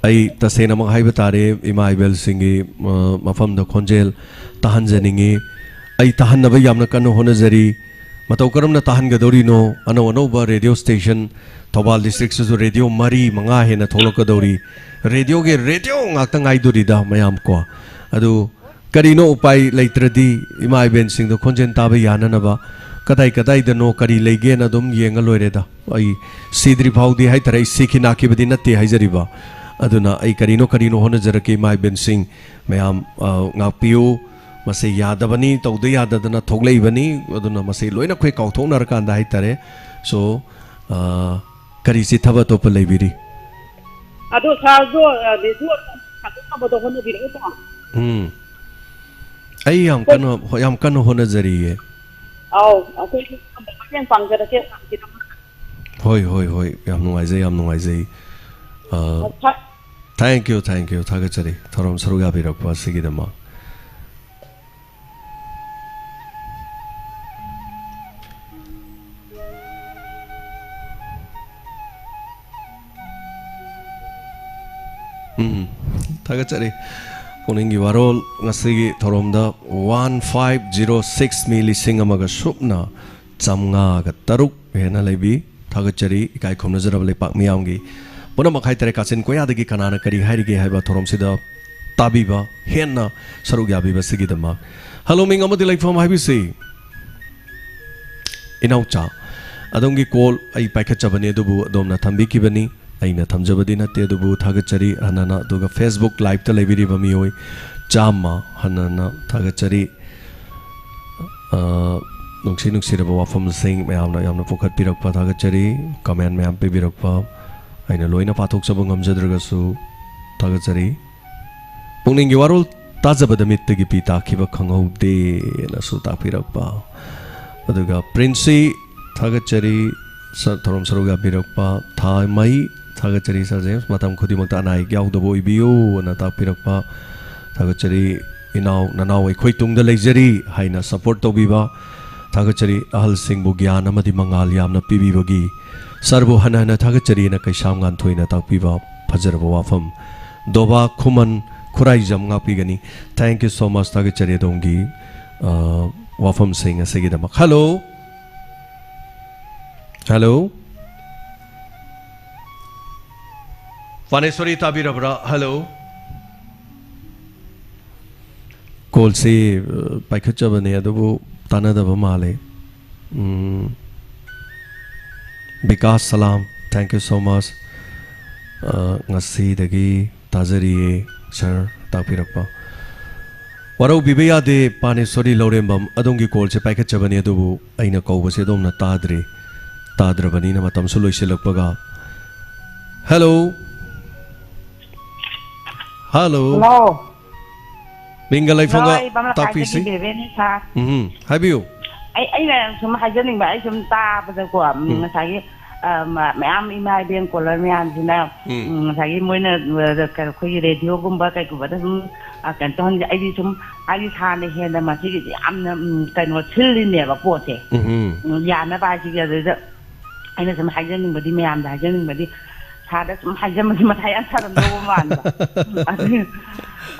ꯑꯩ ꯇꯁꯦꯡꯅꯃꯛ ꯍꯥꯏꯕ ꯇꯥꯔꯦ, ꯏꯃꯥ ꯏꯕꯦꯜꯁꯤꯡꯒꯤ, ꯑ, ꯃꯐꯝꯗ ꯈꯣꯟꯖꯦꯜ ꯇꯥꯍꯟꯖꯅꯤꯡꯉꯤ꯫ ꯑꯩ ꯇꯥꯍꯟꯅꯕ ꯌꯥꯝꯅ ꯀꯟꯅ ꯍꯣꯠꯅꯖꯔꯤ꯫ ꯃꯇꯧ ꯀꯔꯝꯅ ꯇꯥꯍꯟꯒꯗꯧꯔꯤꯅꯣ? ꯑꯅꯧ ꯑꯅꯧꯕ ꯔꯦꯗꯤꯑꯣ ꯁ꯭ꯇꯦꯁꯟ, ꯊꯧꯕꯥꯜ ꯗꯤꯁꯇ꯭ꯔꯤꯛꯁꯤꯁꯨ ꯔꯦꯗꯤꯑꯣ ꯃꯔꯤ ꯃꯉꯥ ꯍꯦꯟꯅ ꯊꯣꯛꯂꯛꯀꯗꯧꯔꯤ꯫ ꯔꯦꯗꯤꯑꯣꯒꯤ ꯔꯦꯗꯤꯑꯣ ꯉꯥꯛꯇ ꯉꯥꯏꯗꯣꯔꯤꯗ ꯃꯌꯥꯝ ꯀꯣ꯫ ꯑꯗꯨ ꯀꯔꯤꯅꯣ ꯎꯄꯥꯏ ꯂꯩꯇ꯭ꯔꯗꯤ ꯏꯃꯥ ꯏꯕꯦꯟꯁꯤꯡꯗꯣ ꯈꯣꯟꯖꯦꯜ ꯇꯥꯕ ꯌꯥꯅꯅꯕ ꯀꯗꯥꯏ ꯀꯗꯥꯏꯗꯅꯣ ꯀꯔꯤ ꯂꯩꯒꯦꯅ ꯑꯗꯨꯝ ꯌꯦꯡꯉ ꯂꯣꯏꯔꯦꯗ꯫ ꯑꯩ ꯁꯤꯗ꯭ꯔꯤ ꯐꯥꯎꯗꯤ ꯍꯥꯏꯇꯥꯔꯦ, ꯑꯩ ꯁꯤꯈꯤ ꯅꯥꯈꯤꯕꯗꯤ ꯅꯠꯇꯦ ꯍꯥꯏꯖꯔꯤꯕ꯫ ꯑꯗꯨꯅ ꯑꯩ ꯀꯔꯤꯅꯣ ꯀꯔꯤꯅꯣ ꯍꯣꯠꯅꯖꯔꯛꯀꯦ ꯏꯃꯥ ꯏꯕꯦꯟꯁꯤꯡ ꯃꯌꯥꯝ, ꯑ, ꯉꯥꯛꯄꯤꯌꯨ꯫ ꯃꯁꯤ ꯌꯥꯗꯕꯅꯤ, ꯇꯧꯗ ꯌꯥꯗꯗꯅ ꯊꯣꯛꯂꯛꯏꯕꯅꯤ꯫ ꯑꯗꯨꯅ ꯃꯁꯤ ꯂꯣꯏꯅ ꯑꯩꯈꯣꯏ ꯀꯥꯎꯊꯣꯛꯅꯔꯀꯥꯟꯗ ꯍꯥꯏꯇꯥꯔꯦ꯫ So, ꯑ, ꯀꯔꯤ ꯆꯤꯠꯊꯕ ꯑꯇꯣꯞꯄ ꯂꯩꯕꯤꯔꯤ? ꯑꯗꯣ ꯁꯥꯔꯗꯣ, ꯑ, ꯔꯦꯗꯤꯑꯣ ꯁꯟꯗꯣꯛꯅꯕꯗꯣ ꯍꯣꯠꯅꯕꯤꯔꯛꯎꯀꯣ꯫ ꯎꯝ꯫ ꯑꯩ ꯌꯥꯝ ꯀꯟꯅ, ꯍꯣ-, ꯌꯥꯝ ꯀꯟꯅ ꯍꯣꯠꯅꯖꯔꯤꯌꯦ꯫ ꯑꯥꯎ, ꯑꯩꯈꯣꯏꯁꯨ ꯃꯇꯦꯡ ꯄꯥꯡꯖꯔꯛꯀꯦ ꯁꯥꯔꯒꯤꯗꯃꯛꯇ꯫ ꯍꯣꯏ, ꯍꯣꯏ, ꯍꯣꯏ꯫ ꯌꯥꯝ ꯅꯨꯡꯉꯥꯏꯖꯩ, ꯌꯥꯝ ꯅꯨꯡꯉꯥꯏꯖꯩ꯫ ꯑ, ꯑ, ꯊ- thank you, thank you꯫ ꯊꯥꯒꯠꯆꯔꯤ꯫ ꯊꯧꯔꯝ ꯁꯔꯨꯛ ꯌꯥꯕꯤꯔꯛꯄ ꯑꯁꯤꯒꯤꯗꯃꯛ꯫ ꯎꯝ, ꯊꯥꯒꯠꯆꯔꯤ꯫ ꯄꯨꯛꯅꯤꯡꯒꯤ ꯋꯥꯔꯣꯜ ꯉꯁꯤꯒꯤ ꯊꯧꯔꯝꯗ ꯋꯥꯟ ꯐꯥꯏꯚ ꯖꯤꯔꯣ ꯁꯤꯛꯁ ꯃꯤ ꯂꯤꯁꯤꯡ ꯑꯃꯒ ꯁꯨꯞꯅ ꯆꯥꯝꯃꯉꯥꯒ ꯇꯔꯨꯛ ꯍꯦꯟꯅ ꯂꯩꯕꯤ꯫ ꯊꯥꯒꯠꯆꯔꯤ ꯏꯀꯥꯏ ꯈꯨꯝꯅꯖꯔꯕ ꯂꯩꯄꯥꯛ ꯃꯤꯌꯥꯝꯒꯤ꯫ ꯄꯨꯝꯅꯃꯛ ꯍꯥꯏꯇꯥꯔꯦ, ꯀꯥꯆꯤꯟ ꯀꯣꯌꯥꯗꯒꯤ ꯀꯅꯥꯅ ꯀꯔꯤ ꯍꯥꯏꯔꯤꯒꯦ ꯍꯥꯏꯕ ꯊꯧꯔꯝꯁꯤꯗ ꯇꯥꯕꯤꯕ, ꯍꯦꯟꯅ ꯁꯔꯨꯛ ꯌꯥꯕꯤꯕꯁꯤꯒꯤꯗꯃꯛ꯫ ꯍꯜꯂꯣ, ꯃꯤꯡ ꯑꯃꯗꯤ ꯂꯩꯐꯝ ꯍꯥꯏꯕꯤꯁꯤ꯫ ꯏꯅꯥꯎꯆꯥ, ꯑꯗꯣꯝꯒꯤ ꯀꯣꯜ ꯑꯩ ꯄꯥꯏꯈꯠꯆꯕꯅꯤ, ꯑꯗꯨꯕꯨ ꯑꯗꯣꯝꯅ ꯊꯝꯕꯤꯈꯤꯕꯅꯤ꯫ ꯑꯩꯅ ꯊꯝꯖꯕꯗꯤ ꯅꯠꯇꯦ, ꯑꯗꯨꯕꯨ ꯊꯥꯒꯠꯆꯔꯤ ꯍꯟꯅꯅ꯫ ꯑꯗꯨꯒ Facebook Liveꯇ ꯂꯩꯕꯤꯔꯤꯕ ꯃꯤꯑꯣꯏ ꯆꯥꯝꯃ ꯍꯟꯅꯅ ꯊꯥꯒꯠꯆꯔꯤ꯫ ꯑ, ꯅꯨꯡꯁꯤ ꯅꯨꯡꯁꯤꯔꯕ ꯋꯥꯐꯝꯁꯤꯡ ꯃꯌꯥꯝꯅ ꯌꯥꯝꯅ ꯄꯨꯈꯠꯄꯤꯔꯛꯄ ꯊꯥꯒꯠꯆꯔꯤ, comment ꯃꯌꯥꯝ ꯄꯤꯕꯤꯔꯛꯄ ꯑꯩꯅ ꯂꯣꯏꯅ ꯄꯥꯊꯣꯛꯆꯕ ꯉꯝꯖꯗ꯭ꯔꯒꯁꯨ ꯊꯥꯒꯠꯆꯔꯤ꯫ ꯄꯨꯛꯅꯤꯡꯒꯤ ꯋꯥꯔꯣꯜ ꯇꯥꯖꯕꯗ ꯃꯤꯠꯇꯒꯤ ꯄꯤ ꯇꯥꯈꯤꯕ ꯈꯪꯍꯧꯗꯦꯅꯁꯨ ꯇꯥꯛꯄꯤꯔꯛꯄ꯫ ꯑꯗꯨꯒ ꯄ꯭ꯔꯤꯟꯁꯤ ꯊꯥꯒꯠꯆꯔꯤ, ꯁ-, ꯊꯧꯔꯝ ꯁꯔꯨꯛ ꯌꯥꯕꯤꯔꯛꯄ꯫ ꯊꯥꯃꯩ ꯊꯥꯒꯠꯆꯔꯤ ꯁꯥꯔ ꯖꯦꯝꯁ, ꯃꯇꯝ ꯈꯨꯗꯤꯡꯃꯛꯇ ꯑꯅꯥ ꯑꯌꯦꯛ ꯌꯥꯎꯗꯕ ꯑꯣꯏꯕꯤꯌꯨ ꯑꯅ ꯇꯥꯛꯄꯤꯔꯛꯄ꯫ ꯊꯥꯒꯠꯆꯔꯤ ꯏꯅꯥꯎ ꯅꯅꯥꯎ ꯑꯩꯈꯣꯏ ꯇꯨꯡꯗ ꯂꯩꯖꯔꯤ ꯍꯥꯏꯅ support ꯇꯧꯕꯤꯕ꯫ ꯊꯥꯒꯠꯆꯔꯤ ꯑꯍꯜꯁꯤꯡꯕꯨ ꯒ꯭ꯌꯥꯟ ꯑꯃꯗꯤ ꯃꯉꯥꯜ ꯌꯥꯝꯅ ꯄꯤꯕꯤꯕꯒꯤ꯫ ꯁꯥꯔꯕꯨ ꯍꯟꯅ ꯍꯟꯅ ꯊꯥꯒꯠꯆꯔꯤꯅ ꯀꯩꯁꯥꯝ ꯉꯥꯟꯊꯣꯏꯅ ꯇꯥꯛꯄꯤꯕ ꯐꯖꯔꯕ ꯋꯥꯐꯝ꯫ ꯗꯣꯕꯥ ꯈꯨꯃꯟ Khuraijam ꯉꯥꯛꯄꯤꯒꯅꯤ꯫ Thank you so much, ꯊꯥꯒꯠꯆꯔꯤ ꯑꯗꯣꯝꯒꯤ, ꯑ, ꯋꯥꯐꯝꯁꯤꯡ ꯑꯁꯤꯒꯤꯗꯃꯛ꯫ ꯍꯜꯂꯣ꯫ ꯍꯜꯂꯣ꯫ ꯄꯥꯅꯦꯁꯣꯔꯤ ꯇꯥꯕꯤꯔꯕ꯭ꯔꯥ? ꯍꯜꯂꯣ꯫ ꯀꯣꯜꯁꯤ, ꯑ, ꯄꯥꯏꯈꯠꯆꯕꯅꯦ, ꯑꯗꯨꯕꯨ ꯇꯥꯟꯅꯗꯕ ꯃꯥꯜꯂꯦ꯫ ꯎꯝ꯫ ꯕꯤꯀꯥꯁ ꯁꯂꯥꯝ, thank you so much꯫ ꯑ, ꯉꯁꯤꯗꯒꯤ ꯇꯥꯖꯔꯤꯌꯦ, ꯁꯥꯔ, ꯇꯥꯛꯄꯤꯔꯛꯄ꯫ ꯋꯥꯔꯧꯕꯤꯕ ꯌꯥꯗꯦ, ꯄꯥꯅꯦꯁꯣꯔꯤ ꯂꯧꯔꯦꯝꯕꯝ, ꯑꯗꯣꯝꯒꯤ ꯀꯣꯜꯁꯦ ꯄꯥꯏꯈꯠꯆꯕꯅꯤ, ꯑꯗꯨꯕꯨ ꯑꯩꯅ ꯀꯧꯕꯁꯦ ꯑꯗꯣꯝꯅ ꯇꯥꯗ꯭ꯔꯦ꯫ ꯇꯥꯗ꯭ꯔꯕꯅꯤꯅ ꯃꯇꯝꯁꯨ ꯂꯣꯏꯁꯤꯜꯂꯛꯄꯒ꯫ ꯍꯦꯜꯂꯣ꯫ ꯍꯦꯜꯂꯣ꯫ ꯍꯜꯂꯣ꯫ ꯃꯤꯡꯒ ꯂꯩꯐꯝꯒ ꯍꯜꯂꯣ, ꯑꯩ ꯄꯥꯝꯂꯥ ꯇꯥꯛꯄꯤꯁꯤ꯫ ꯀꯥꯏꯗꯒꯤ ꯕꯦꯕꯦꯅꯤ ꯁꯥꯔ꯫ ꯎꯝ, ꯍꯥꯏꯕꯤꯌꯨ꯫ ꯑꯩ, ꯑꯩꯅ ꯁꯨꯝ ꯍꯥꯏꯖꯅꯤꯡꯕ, ꯑꯩ ꯁꯨꯝ ꯇꯥꯕꯗꯀꯣ, ꯎꯝ, ꯎꯝ꯫ ꯉꯁꯥꯏꯒꯤ, ꯑ, ꯃ-, ꯃꯌꯥꯝ ꯏꯃꯥ ꯏꯕꯦꯟ ꯀꯣꯂꯔ ꯃꯌꯥꯝꯁꯤꯅ, ꯎꯝ꯫ ꯎꯝ, ꯉꯁꯥꯏꯒꯤ ꯃꯣꯏꯅ, ꯑ, ꯀꯩꯅꯣ, ꯑꯩꯈꯣꯏꯒꯤ ꯔꯦꯗꯤꯑꯣꯒꯨꯝꯕ ꯀꯩꯒꯨꯝꯕꯗ ꯁꯨꯝ, ꯑ, ꯀꯩꯅꯣ ꯇꯧꯍꯟꯁꯦ꯫ ꯑꯩꯗꯤ ꯁꯨꯝ, ꯍꯥꯏꯗꯤ ꯁꯥꯔꯅ ꯍꯦꯟꯅ ꯃꯁꯤꯒꯤꯁꯦ ꯌꯥꯝꯅ, ꯎꯝ, ꯀꯩꯅꯣ ꯁꯤꯜꯂꯤꯅꯦꯕ ꯄꯣꯠꯁꯦ꯫ ꯎꯝ꯫ ꯎꯝ, ꯌꯥꯅꯕ ꯍꯥꯏꯁꯤꯒꯤ ꯑꯗꯨꯗ ꯑꯩꯅ ꯁꯨꯝ ꯍꯥꯏꯖꯅꯤꯡꯕꯗꯤ, ꯃꯌꯥꯝꯗ ꯍꯥꯏꯖꯅꯤꯡꯕꯗꯤ, ꯁꯥꯗ ꯁꯨꯝ ꯍꯥꯏꯖꯟꯕꯁꯦ ꯃꯊꯥ ꯌꯥꯝ ꯁꯥꯔꯝꯗꯧꯕ ꯃꯥꯟꯕ꯫ ꯑꯗꯨ,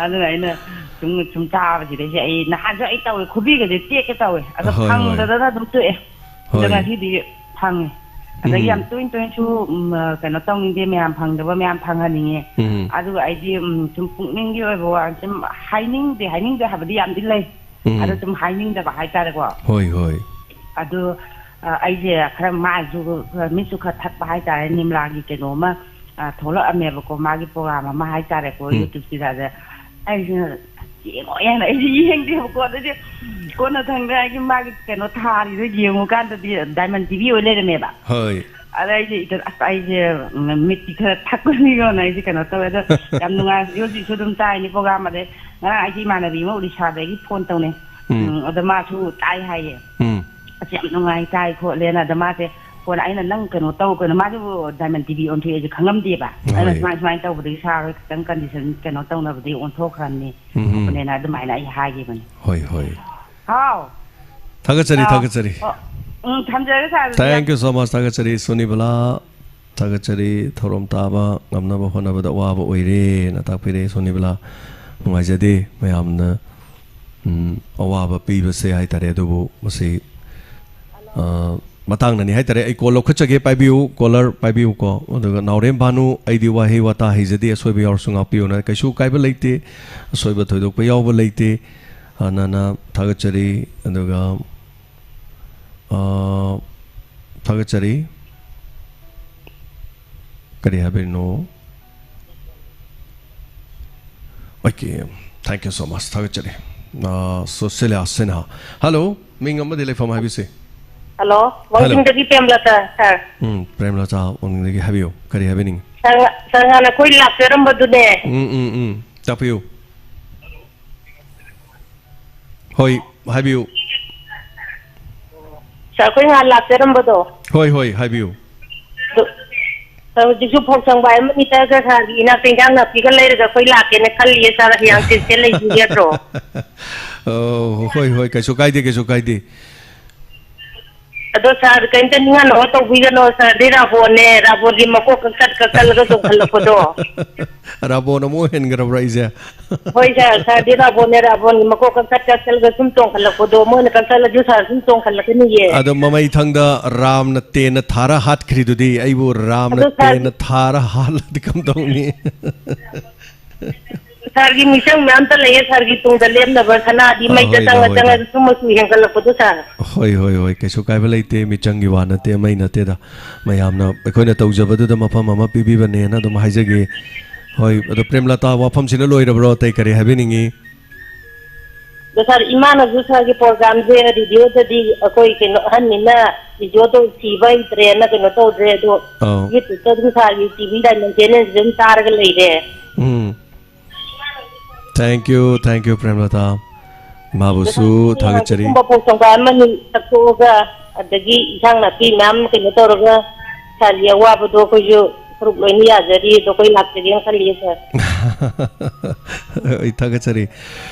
ꯑꯗꯨꯅ ꯑꯩꯅ ꯁꯨꯝ, ꯁꯨꯝ ꯆꯥꯕꯁꯤꯗꯩꯁꯦ ꯑꯩ ꯅꯍꯥꯟꯁꯨ ꯑꯩ ꯇꯧꯋꯦ, ꯈꯨꯕꯤꯒꯁꯦ ꯇꯦꯛꯀꯦ ꯇꯧꯋꯦ꯫ ꯑꯗꯣ ꯍꯣꯏ, ꯍꯣꯏ꯫ ꯐꯪꯗꯗꯅ ꯑꯗꯨꯝ ꯇꯣꯛꯑꯦ꯫ ꯑꯗꯣ ꯍꯣꯏ꯫ ꯉꯁꯤꯗꯤ ꯐꯪꯉꯦ꯫ ꯑꯗꯒꯤ ꯎꯝ꯫ ꯌꯥꯝ ꯇꯣꯏꯅ ꯇꯣꯏꯅꯁꯨ, ꯎꯝ, ꯑ, ꯀꯩꯅꯣ ꯇꯧꯅꯤꯡꯗꯦ, ꯃꯌꯥꯝ ꯐꯪꯗꯕ ꯃꯌꯥꯝ ꯐꯪꯍꯟꯅꯤꯡꯉꯦ꯫ ꯎꯝ꯫ ꯑꯗꯨꯒ ꯑꯩꯗꯤ, ꯎꯝ, ꯁꯨꯝ ꯄꯨꯛꯅꯤꯡꯒꯤ ꯑꯣꯏꯕ ꯋꯥ ꯁꯨꯝ ꯍꯥꯏꯅꯤꯡꯗꯦ, ꯍꯥꯏꯅꯤꯡꯗꯦ ꯍꯥꯏꯕꯗꯤ ꯌꯥꯝꯗꯤ ꯂꯩ꯫ ꯎꯝ꯫ ꯑꯗꯣ ꯁꯨꯝ ꯍꯥꯏꯅꯤꯡꯗꯕ ꯍꯥꯏꯇꯥꯔꯦꯀꯣ꯫ ꯍꯣꯏ, ꯍꯣꯏ꯫ ꯑꯗꯨ, ꯑ, ꯑꯩꯁꯦ ꯈꯔ ꯃꯥꯏꯁꯨ, ꯈꯔ ꯃꯤꯠꯁꯨ ꯈꯔ ꯊꯛꯄ ꯍꯥꯏꯇꯥꯔꯦ, ꯅꯤꯝꯂꯥꯒꯤ ꯀꯩꯅꯣ ꯑꯃ, ꯑ, ꯊꯣꯛꯂꯛꯑꯝꯃꯦꯕꯀꯣ, ꯃꯥꯒꯤ program ꯑꯃ ꯍꯥꯏꯇꯥꯔꯦꯀꯣ, ꯎꯝ꯫ YouTube-ꯁꯤꯗ꯫ ꯑꯗ ꯑꯩꯁꯤꯅ ꯌꯦꯡꯉꯣ ꯌꯦꯡꯉꯣ, ꯑꯩꯁꯦ ꯌꯦꯡꯗꯦꯕꯀꯣ꯫ ꯑꯗꯨꯗꯤ ꯀꯣꯟꯅ ꯊꯪꯗ ꯑꯩꯒꯤ ꯃꯥꯒꯤ ꯀꯩꯅꯣ ꯊꯥꯔꯤꯗꯣ ꯌꯦꯡꯉꯨꯀꯥꯟꯗꯗꯤ Diamond T V ꯑꯣꯏ ꯂꯩꯔꯝꯃꯦꯕ꯫ ꯍꯣꯏ꯫ ꯑꯗ ꯑꯩꯁꯦ ꯏꯊꯟ-, ꯑꯁ, ꯑꯩꯁꯦ ꯃꯤꯠꯇꯤ ꯈꯔ ꯊꯛꯄꯅꯤꯀꯣꯅ ꯑꯩꯁꯦ ꯀꯩꯅꯣ ꯇꯧꯋꯦ꯫ ꯑꯗꯣ ꯌꯥꯝ ꯅꯨꯡꯉꯥꯏ, ꯍꯧꯖꯤꯛ ꯍꯧꯖꯤꯛꯁꯨ ꯑꯗꯨꯝ ꯇꯥꯏꯅꯤ program꯫ ꯑꯗꯩ ꯉꯔꯥꯡ ꯑꯩꯁꯦ ꯏꯃꯥꯟꯅꯕꯤ ꯑꯃ ꯎꯔꯤꯁꯥꯗꯒꯤ phone ꯇꯧꯅꯩ꯫ ꯎꯝ꯫ ꯎꯝ, ꯑꯗ ꯃꯥꯁꯨ ꯇꯥꯏ ꯍꯥꯏꯌꯦ꯫ ꯎꯝ꯫ "ꯑꯁ, ꯌꯥꯝ ꯅꯨꯡꯉꯥꯏ, ꯇꯥꯏ ꯈꯣꯠꯂꯦꯅ"꯫ ꯑꯗ ꯃꯥꯁꯦ phone, ꯑꯩꯅ "ꯅꯪ ꯀꯩꯅꯣ ꯇꯧ ꯀꯩꯅꯣ", ꯃꯥꯁꯨ Diamond T V ꯑꯣꯟꯊꯣꯛꯑꯦꯁꯦ ꯈꯪꯉꯝꯗꯦꯕ꯫ ꯑꯩꯅ ꯍꯣꯏ꯫ "ꯁꯨꯃꯥꯏ ꯁꯨꯃꯥꯏꯅ ꯇꯧꯕꯗꯒꯤ ꯁꯥꯔ ꯍꯣꯏ ꯈꯤꯇꯪ condition ꯀꯩꯅꯣ ꯇꯧꯅꯕꯗꯒꯤ ꯑꯣꯟꯊꯣꯛꯈ꯭ꯔꯕꯅꯤ ꯎꯝ, ꯎꯝ꯫ ꯈꯣꯠꯄꯅꯦꯅ" ꯑꯗꯨꯃꯥꯏꯅ ꯑꯩ ꯍꯥꯏꯈꯤꯕꯅꯤ꯫ ꯍꯣꯏ, ꯍꯣꯏ꯫ ꯍꯥꯎ꯫ ꯊꯥꯒꯠꯆꯔꯤ, ꯑꯥ, ꯊꯥꯒꯠꯆꯔꯤ꯫ ꯑꯣ, ꯎꯝ, ꯊꯝꯖꯔꯒꯦ ꯁꯥꯔ, ꯑꯗꯨꯗꯤ ꯌꯥꯝ Thank you so much, ꯊꯥꯒꯠꯆꯔꯤ ꯁꯣꯅꯤꯕꯂꯥ꯫ ꯊꯥꯒꯠꯆꯔꯤ꯫ ꯊꯧꯔꯝ ꯇꯥꯕ ꯉꯝꯅꯕ ꯍꯣꯠꯅꯕꯗ ꯑꯋꯥꯕ ꯑꯣꯏꯔꯦꯅ ꯇꯥꯛꯄꯤꯔꯦ ꯁꯣꯅꯤꯕꯂꯥ꯫ ꯅꯨꯡꯉꯥꯏꯖꯗꯦ ꯃꯌꯥꯝꯅ, ꯎꯝ, ꯑꯋꯥꯕ ꯄꯤꯕꯁꯦ ꯍꯥꯏꯇꯥꯔꯦ꯫ ꯑꯗꯨꯕꯨ ꯃꯁꯤ, ꯑ, ꯃꯇꯥꯡꯅꯅꯤ ꯍꯥꯏꯇꯥꯔꯦ꯫ ꯑꯩ call ꯂꯧꯈꯠꯆꯒꯦ꯫ ꯄꯥꯏꯕꯤꯌꯨ, caller ꯄꯥꯏꯕꯤꯌꯨꯀꯣ꯫ ꯑꯗꯨꯒ ꯅꯥꯎꯔꯦꯝ ꯚꯥꯅꯨ, "ꯑꯩꯗꯤ ꯋꯥꯍꯩ ꯋꯥꯇꯥ ꯍꯩꯖꯗꯦ, ꯑꯁꯣꯏꯕ ꯌꯥꯎꯔꯁꯨ ꯉꯥꯛꯄꯤꯌꯨꯅ"꯫ ꯀꯩꯁꯨ ꯀꯥꯏꯕ ꯂꯩꯇꯦ, ꯑꯁꯣꯏꯕ ꯊꯣꯏꯗꯣꯛꯄ ꯌꯥꯎꯕ ꯂꯩꯇꯦ꯫ ꯍꯥꯟꯅꯅ ꯊꯥꯒꯠꯆꯔꯤ꯫ ꯑꯗꯨꯒ, ꯑ, ꯊꯥꯒꯠꯆꯔꯤ꯫ ꯀꯔꯤ ꯍꯥꯏꯕꯤꯔꯤꯅꯣ? Okay, thank you so much. ꯊꯥꯒꯠꯆꯔꯤ꯫ ꯑ, ꯁꯨꯁꯤꯂꯥ ꯁꯤꯟꯍꯥ꯫ Hello, ꯃꯤꯡ ꯑꯃꯗꯤ ꯂꯩꯐꯝ ꯍꯥꯏꯕꯤꯁꯤ꯫ Hello, hello꯫ ꯋꯥꯡꯖꯤꯡꯗꯒꯤ ꯄ꯭ꯔꯦꯝꯂꯇꯥ, sir꯫ ꯎꯝ, ꯄ꯭ꯔꯦꯝꯂꯇꯥ, ꯋꯥꯡꯖꯤꯡꯗꯒꯤ ꯍꯥꯏꯕꯤꯌꯨ꯫ ꯀꯔꯤ ꯍꯥꯏꯕꯤꯅꯤꯡꯉꯤ? Sir, sir, ꯉꯍꯥꯟ ꯑꯩꯈꯣꯏ ꯂꯥꯛꯆꯔꯝꯕꯗꯨꯅꯦ꯫ ꯎꯝ, ꯎꯝ, ꯎꯝ꯫ ꯇꯥꯛꯄꯤꯌꯨ꯫ ꯍꯣꯏ, ꯍꯥꯏꯕꯤꯌꯨ꯫ Sir, ꯑꯩꯈꯣꯏ ꯉꯍꯥꯟ ꯂꯥꯛꯆꯔꯝꯕꯗꯣ꯫ ꯍꯣꯏ, ꯍꯣꯏ, ꯍꯥꯏꯕꯤꯌꯨ꯫ ꯑꯗꯨ, sir, ꯍꯧꯖꯤꯛꯁꯨ ꯐꯧ ꯁꯪꯕꯥꯏ ꯑꯃꯅꯤꯇꯒ sir-ꯒꯤ ꯏꯅꯥꯛꯇ ꯏꯟꯖꯥꯡ ꯅꯥꯄꯤꯒ ꯂꯩꯔꯒ ꯑꯩꯈꯣꯏ ꯂꯥꯛꯀꯦꯅ ꯈꯜꯂꯤꯌꯦ, sir, ꯍꯌꯦꯡ ꯍꯪꯆꯤꯠꯁꯦ ꯂꯩꯕꯤꯒꯗ꯭ꯔꯣ? ꯑꯣ, ꯍꯣꯏ, ꯍꯣꯏ, ꯀꯩꯁꯨ ꯀꯥꯏꯗꯦ, ꯀꯩꯁꯨ ꯀꯥꯏꯗꯦ꯫ ꯑꯗꯣ ꯁꯥꯔ, ꯀꯩꯝꯇ ꯅꯤꯡꯍꯟꯅꯕ ꯇꯧꯕꯤꯒꯅꯣ, ꯁꯥꯔꯗꯤ ꯔꯥꯕꯣꯟꯅꯦ, ꯔꯥꯕꯣꯟꯒꯤ ꯃꯀꯣꯛ ꯀꯛꯊꯠ ꯀꯛꯊꯠꯂꯒ ꯆꯣꯡꯈꯠꯂꯛꯄꯗꯣ꯫ ꯔꯥꯕꯣꯟ ꯑꯃꯨꯛ ꯑꯣꯏꯍꯟꯈ꯭ꯔꯕ꯭ꯔꯥ ꯑꯩꯁꯦ? ꯍꯣꯏ ꯁꯥꯔ, ꯁꯥꯔꯗꯤ ꯔꯥꯕꯣꯟꯅꯦ, ꯔꯥꯕꯣꯟꯒꯤ ꯃꯀꯣꯛ ꯀꯛꯊꯠ ꯀꯛꯊꯠꯂꯒ ꯁꯨꯝ ꯆꯣꯡꯈꯠꯂꯛꯄꯗꯣ, ꯃꯣꯏꯅ ꯀꯛꯊꯠꯂꯁꯨ ꯁꯥꯔ ꯁꯨꯝ ꯆꯣꯡꯈꯠꯂꯛꯀꯅꯤꯌꯦ꯫ ꯑꯗꯣ ꯃꯃꯩꯊꯪꯗ ꯔꯥꯝꯅ ꯇꯦꯟꯅ ꯊꯥꯔ ꯍꯥꯠꯈ꯭ꯔꯤꯗꯨꯗꯤ, ꯑꯩꯕꯨ ꯔꯥꯝꯅ ꯑꯗꯣ ꯁꯥꯔ, ꯇꯦꯟꯅ ꯊꯥꯔ ꯍꯥꯠꯂꯗꯤ ꯀꯝꯗꯧꯅꯤ? ꯁꯥꯔꯒꯤ ꯃꯤꯆꯪ ꯃꯌꯥꯝꯇ ꯂꯩꯌꯦ, ꯁꯥꯔꯒꯤ ꯇꯨꯡꯗ ꯂꯦꯞꯅꯕ ꯁꯅꯥꯗꯤ ꯑ, ꯃꯩꯗ ꯍꯣꯏꯗ, ꯆꯪꯉ ꯍꯣꯏꯗ꯫ ꯆꯪꯉꯒ ꯁꯨꯝ ꯃꯆꯨ ꯍꯦꯟꯒꯠꯂꯛꯄꯗꯣ ꯁꯥꯔ꯫ ꯍꯣꯏ, ꯍꯣꯏ, ꯍꯣꯏ, ꯀꯩꯁꯨ ꯀꯥꯏꯕ ꯂꯩꯇꯦ, ꯃꯤꯆꯪꯒꯤ ꯋꯥ ꯅꯠꯇꯦ, ꯑꯃꯩ ꯅꯠꯇꯦꯗ꯫ ꯃꯌꯥꯝꯅ ꯑꯩꯈꯣꯏꯅ ꯇꯧꯖꯕꯗꯨꯗ ꯃꯐꯝ ꯑꯃ ꯄꯤꯕꯤꯕꯅꯦꯅ ꯑꯗꯨꯝ ꯍꯥꯏꯖꯒꯦ꯫ ꯍꯣꯏ, ꯑꯗꯣ ꯄ꯭ꯔꯦꯝꯂꯇꯥ, ꯋꯥꯐꯝꯁꯤꯅ ꯂꯣꯏꯔꯕ꯭ꯔꯣ? ꯑꯇꯩ ꯀꯔꯤ ꯍꯥꯏꯕꯤꯅꯤꯡꯉꯤ? ꯑꯗꯣ ꯁꯥꯔ, ꯏꯃꯥꯅꯁꯨ ꯁꯥꯔꯒꯤ ꯄ꯭ꯔꯣꯒ꯭ꯔꯥꯝꯁꯦ ꯔꯦꯗꯤꯑꯣꯗꯗꯤ ꯑꯩꯈꯣꯏ ꯀꯩꯅꯣ ꯑꯍꯟꯅꯤꯅ ꯔꯦꯗꯤꯑꯣꯗꯣ ꯊꯤꯕ ꯍꯩꯇ꯭ꯔꯦꯅ ꯀꯩꯅꯣ ꯇꯧꯗ꯭ꯔꯦ, ꯑꯗꯣ ꯑꯧ꯫ ꯌꯨꯇ꯭ꯌꯨꯕꯇ ꯑꯗꯨꯝ ꯁꯥꯔꯒꯤ ꯇꯤ ꯚꯤ ꯗꯥꯏꯃꯟ ꯆꯦꯅꯦꯜꯁꯤꯗ ꯑꯗꯨꯝ ꯇꯥꯔꯒ ꯂꯩꯔꯦ꯫ ꯎꯝ꯫ Thank you, thank you, ꯄ꯭ꯔꯦꯝꯂꯇꯥ꯫ ꯏꯃꯥꯕꯨꯁꯨ ꯊꯥꯒꯠꯆꯔꯤ꯫ ꯀꯨꯝꯕ ꯄꯥꯎ ꯆꯣꯡꯒꯥꯏ ꯑꯃꯅꯤ ꯆꯠꯊꯣꯛꯑꯒ, ꯑꯗꯒꯤ ꯏꯟꯁꯥꯡ ꯅꯥꯄꯤ ꯃꯌꯥꯝ ꯀꯩꯅꯣ ꯇꯧꯔꯒ, ꯁꯥꯔꯒꯤ ꯑꯋꯥꯕꯗꯣ ꯑꯩꯈꯣꯏꯁꯨ ꯁꯔꯨꯛ ꯂꯣꯏꯅ ꯌꯥꯖꯔꯤ, ꯑꯗꯣ ꯑꯩꯈꯣꯏ ꯂꯥꯛꯆꯒꯦꯅ ꯈꯜꯂꯤꯌꯦ ꯁꯥꯔ꯫ ꯑꯩ ꯊꯥꯒꯠꯆꯔꯤ꯫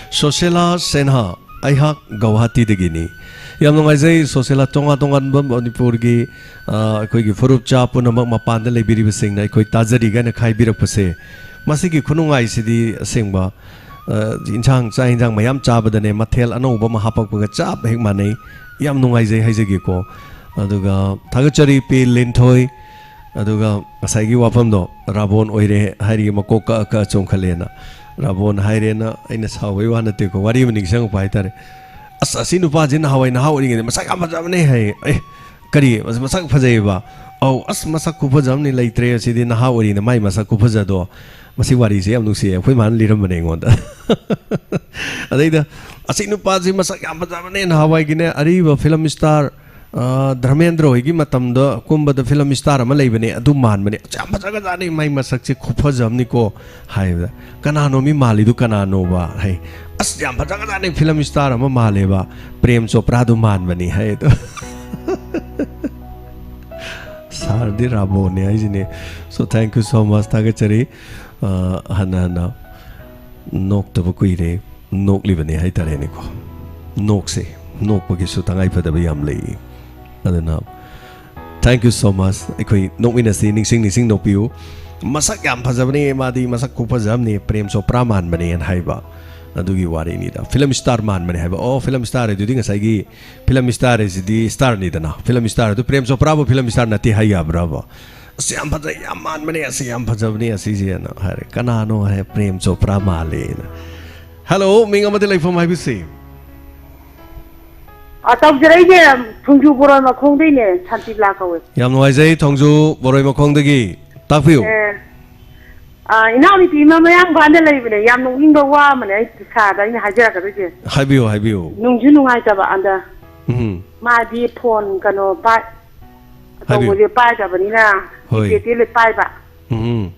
ꯁꯣꯁꯦꯂꯥ ꯁꯦꯟꯍꯥ, ꯑꯩꯍꯥꯛ ꯒꯧꯍꯥꯇꯤꯗꯒꯤꯅꯤ꯫ ꯌꯥꯝ ꯅꯨꯡꯉꯥꯏꯖꯩ ꯁꯣꯁꯦꯂꯥ, ꯇꯣꯉꯥꯟ ꯇꯣꯉꯥꯟꯕ ꯃꯅꯤꯄꯨꯔꯒꯤ, ꯑ, ꯑꯩꯈꯣꯏꯒꯤ ꯐꯨꯔꯨꯞꯆꯥ ꯄꯨꯝꯅꯃꯛ ꯃꯄꯥꯟꯗ ꯂꯩꯕꯤꯔꯤꯕꯁꯤꯡꯅ ꯑꯩꯈꯣꯏ ꯇꯥꯖꯔꯤꯒꯥꯏꯅ ꯈꯥꯏꯕꯤꯔꯛꯄꯁꯦ꯫ ꯃꯁꯤꯒꯤ ꯈꯨꯅꯨꯡꯉꯥꯏꯁꯤꯗꯤ ꯑꯁꯦꯡꯕ, ꯑ, ꯏꯟꯁꯥꯡ, ꯆꯥꯛ ꯏꯟꯁꯥꯡ ꯃꯌꯥꯝ ꯆꯥꯕꯗꯅꯦ, ꯃꯊꯦꯜ ꯑꯅꯧꯕ ꯑꯃ ꯍꯥꯞꯄꯛꯄꯒ ꯆꯞ ꯍꯦꯛ ꯃꯥꯟꯅꯩ꯫ ꯌꯥꯝ ꯅꯨꯡꯉꯥꯏꯖꯩ ꯍꯥꯏꯖꯒꯦꯀꯣ꯫ ꯑꯗꯨꯒ ꯊꯥꯒꯠꯆꯔꯤ ꯄꯤ ꯂꯤꯟꯊꯣꯏ꯫ ꯑꯗꯨꯒ ꯉꯁꯥꯏꯒꯤ ꯋꯥꯐꯝꯗꯣ, ꯔꯥꯕꯣꯟ ꯑꯣꯏꯔꯦ ꯍꯥꯏꯔꯤ, ꯃꯀꯣꯛ ꯀꯛꯑ ꯀꯛꯑ ꯆꯣꯡꯈꯠꯂꯦꯅ꯫ ꯔꯥꯕꯣꯟ ꯍꯥꯏꯔꯦꯅ ꯑꯩꯅ ꯁꯥꯎꯕꯩ ꯋꯥ ꯅꯠꯇꯦꯀꯣ, ꯋꯥꯔꯤ ꯑꯃ ꯅꯤꯡꯁꯤꯡꯉꯛꯄ ꯍꯥꯏꯇꯥꯔꯦ꯫ "ꯑꯁ, ꯑꯁꯤ ꯅꯨꯄꯥꯁꯤ ꯅꯍꯥꯟꯋꯥꯏ ꯅꯍꯥ ꯑꯣꯏꯔꯤꯉꯩꯗ ꯃꯁꯛ ꯌꯥꯝ ꯐꯖꯕꯅꯦ" ꯍꯥꯏ꯫ "ꯑꯦ, ꯀꯔꯤ? ꯃꯁ-, ꯃꯁꯛ ꯐꯖꯩꯌꯦꯕ?" "ꯑꯧ, ꯑꯁ, ꯃꯁꯛ ꯈꯨꯐꯖ ꯑꯃꯅꯤ, ꯂꯩꯇ꯭ꯔꯦ, ꯑꯁꯤꯗꯤ ꯅꯍꯥ ꯑꯣꯏꯔꯤꯅ ꯃꯥꯏ ꯃꯁꯛ ꯈꯨꯐꯖꯗꯣ"꯫ ꯃꯁꯤ ꯋꯥꯔꯤꯁꯦ ꯌꯥꯝ ꯅꯨꯡꯁꯤꯌꯦ, ꯑꯩꯈꯣꯏ ꯃꯥꯅ ꯂꯤꯔꯝꯕꯅꯦ ꯑꯩꯉꯣꯟꯗ꯫ ꯑꯗꯩꯗ, "ꯑꯁꯤ ꯅꯨꯄꯥꯁꯤ ꯃꯁꯛ ꯌꯥꯝ ꯐꯖꯕꯅꯦ, ꯅꯍꯥꯟꯋꯥꯏꯒꯤꯅꯦ, ꯑꯔꯤꯕ ꯐꯤꯂꯝ ꯁ꯭ꯇꯥꯔ, ꯑ, ꯙꯔꯃꯦꯟꯗ꯭ꯔ ꯍꯣꯏꯒꯤ ꯃꯇꯝꯗ ꯀꯨꯝꯕꯗ ꯐꯤꯂꯝ ꯁ꯭ꯇꯥꯔ ꯑꯃ ꯂꯩꯕꯅꯦ, ꯑꯗꯨ ꯃꯥꯟꯕꯅꯦ, ꯑꯁ, ꯌꯥꯝ ꯐꯖꯈ꯭ꯔꯖꯥꯠꯅꯤ, ꯃꯥꯏ ꯃꯁꯛꯁꯦ ꯈꯨꯐꯖ ꯑꯃꯅꯤꯀꯣ" ꯍꯥꯏꯕꯗ, "ꯀꯅꯥꯅꯣ ꯃꯤ ꯃꯥꯜꯂꯤꯗꯨ ꯀꯅꯥꯅꯣꯕ?" ꯍꯥꯏ꯫ "ꯑꯁ, ꯌꯥꯝ ꯐꯖꯈ꯭ꯔꯖꯥꯠꯅꯤ, ꯐꯤꯂꯝ ꯁ꯭ꯇꯥꯔ ꯑꯃ ꯃꯥꯜꯂꯦꯕ, ꯄ꯭ꯔꯦꯝ ꯆꯣꯄ꯭ꯔꯥꯗꯨ ꯃꯥꯟꯕꯅꯤ" ꯍꯥꯏ ꯑꯗꯣ꯫ ꯁꯥꯔꯗꯤ ꯔꯥꯕꯣꯟꯅꯦ ꯍꯥꯏꯁꯤꯅꯦ꯫ So, thank you so much, ꯊꯥꯒꯠꯆꯔꯤ꯫ ꯑ, ꯍꯟꯅ ꯍꯟꯅ ꯅꯣꯛꯇꯕ ꯀꯨꯏꯔꯦ, ꯅꯣꯛꯂꯤꯕꯅꯦ ꯍꯥꯏꯇꯥꯔꯦꯅꯦꯀꯣ꯫ ꯅꯣꯛꯁꯦ, ꯅꯣꯛꯄꯒꯤꯁꯨ ꯇꯉꯥꯏꯐꯗꯕ ꯌꯥꯝ ꯂꯩ꯫ ꯑꯗꯨꯅ, thank you so much. ꯑꯩꯈꯣꯏ ꯅꯣꯛꯃꯤꯟꯅꯁꯤ, ꯅꯤꯡꯁꯤꯡ ꯅꯤꯡꯁꯤꯡ ꯅꯣꯛꯄꯤꯌꯨ꯫ ꯃꯁꯛ ꯌꯥꯝ ꯐꯖꯕꯅꯦ, ꯃꯥꯗꯤ ꯃꯁꯛ ꯈꯨꯐꯖ ꯑꯃꯅꯤ, ꯄ꯭ꯔꯦꯝ ꯆꯣꯄ꯭ꯔꯥ ꯃꯥꯟꯕꯅꯦꯅ ꯍꯥꯏꯕ, ꯑꯗꯨꯒꯤ ꯋꯥꯔꯤꯅꯤꯗ꯫ ꯐꯤꯂꯝ ꯁ꯭ꯇꯥꯔ ꯃꯥꯟꯕꯅꯦ ꯍꯥꯏꯕ꯫ ꯑꯣ, ꯐꯤꯂꯝ ꯁ꯭ꯇꯥꯔ ꯍꯥꯏꯗꯨꯗꯤ ꯉꯁꯥꯏꯒꯤ ꯐꯤꯂꯝ ꯁ꯭ꯇꯥꯔ ꯍꯥꯏꯁꯤꯗꯤ ꯁ꯭ꯇꯥꯔꯅꯤꯗꯅ, ꯐꯤꯂꯝ ꯁ꯭ꯇꯥꯔ ꯑꯗꯨ ꯄ꯭ꯔꯦꯝ ꯆꯣꯄ꯭ꯔꯥꯕꯨ ꯐꯤꯂꯝ ꯁ꯭ꯇꯥꯔ ꯅꯠꯇꯦ ꯍꯥꯏ ꯌꯥꯕ꯭ꯔꯕ? ꯑꯁ, ꯌꯥꯝ ꯐꯖꯩ, ꯌꯥꯝ ꯃꯥꯟꯕꯅꯦ, ꯑꯁ, ꯌꯥꯝ ꯐꯖꯕꯅꯦ ꯑꯁꯤꯁꯦꯅ ꯍꯥꯏꯔꯦ꯫ ꯀꯅꯥꯅꯣ ꯍꯥꯏ, ꯄ꯭ꯔꯦꯝ ꯆꯣꯄ꯭ꯔꯥ ꯃꯥꯜꯂꯦꯅ꯫ ꯍꯜꯂꯣ, ꯃꯤꯡ ꯑꯃꯗꯤ ꯂꯩꯐꯝ ꯍꯥꯏꯕꯤꯁꯤ꯫ ꯑ, ꯇꯧꯖꯔꯛꯏꯁꯦ ꯊꯣꯡꯖꯨ ꯕꯣꯔꯣꯏ ꯃꯈꯣꯡꯗꯩꯅꯦ, ꯁꯥꯟꯇꯤꯕꯂꯥ ꯀꯧꯋꯦ꯫ ꯌꯥꯝ ꯅꯨꯡꯉꯥꯏꯖꯩ, ꯊꯣꯡꯖꯨ ꯕꯣꯔꯣꯏ ꯃꯈꯣꯡꯗꯒꯤ꯫ ꯇꯥꯛꯄꯤꯌꯨ꯫ ꯑꯦ, ꯑ, ꯏꯅꯥꯎꯅꯨꯄꯤ ꯑꯃ ꯃꯌꯥꯡ ꯏꯝꯐꯥꯜꯗ ꯂꯩꯕꯅꯦ, ꯌꯥꯝ ꯅꯣꯛꯅꯤꯡꯕ ꯋꯥ ꯑꯃꯅꯦ ꯑꯩ ꯁꯥꯔꯗ ꯑꯩꯅ ꯍꯥꯏꯖꯔꯛꯀꯗꯣꯏꯁꯦ꯫ ꯍꯥꯏꯕꯤꯌꯨ, ꯍꯥꯏꯕꯤꯌꯨ꯫ ꯅꯨꯡꯁꯨ ꯅꯨꯡꯉꯥꯏꯇꯕ ꯑꯟꯗ꯫ ꯎꯝ꯫ ꯃꯥꯗꯤ ꯐꯣꯟ ꯀꯩꯅꯣ ꯄꯥꯏ-, ꯍꯥꯏꯕꯤꯌꯨ꯫ ꯑꯆꯧꯕꯁꯦ ꯄꯥꯏꯗꯕꯅꯤꯅ, ꯍꯣꯏ꯫ ꯀꯤꯄꯦꯗꯇꯤ ꯂꯣꯏ ꯄꯥꯏꯕ꯫ ꯎꯝ꯫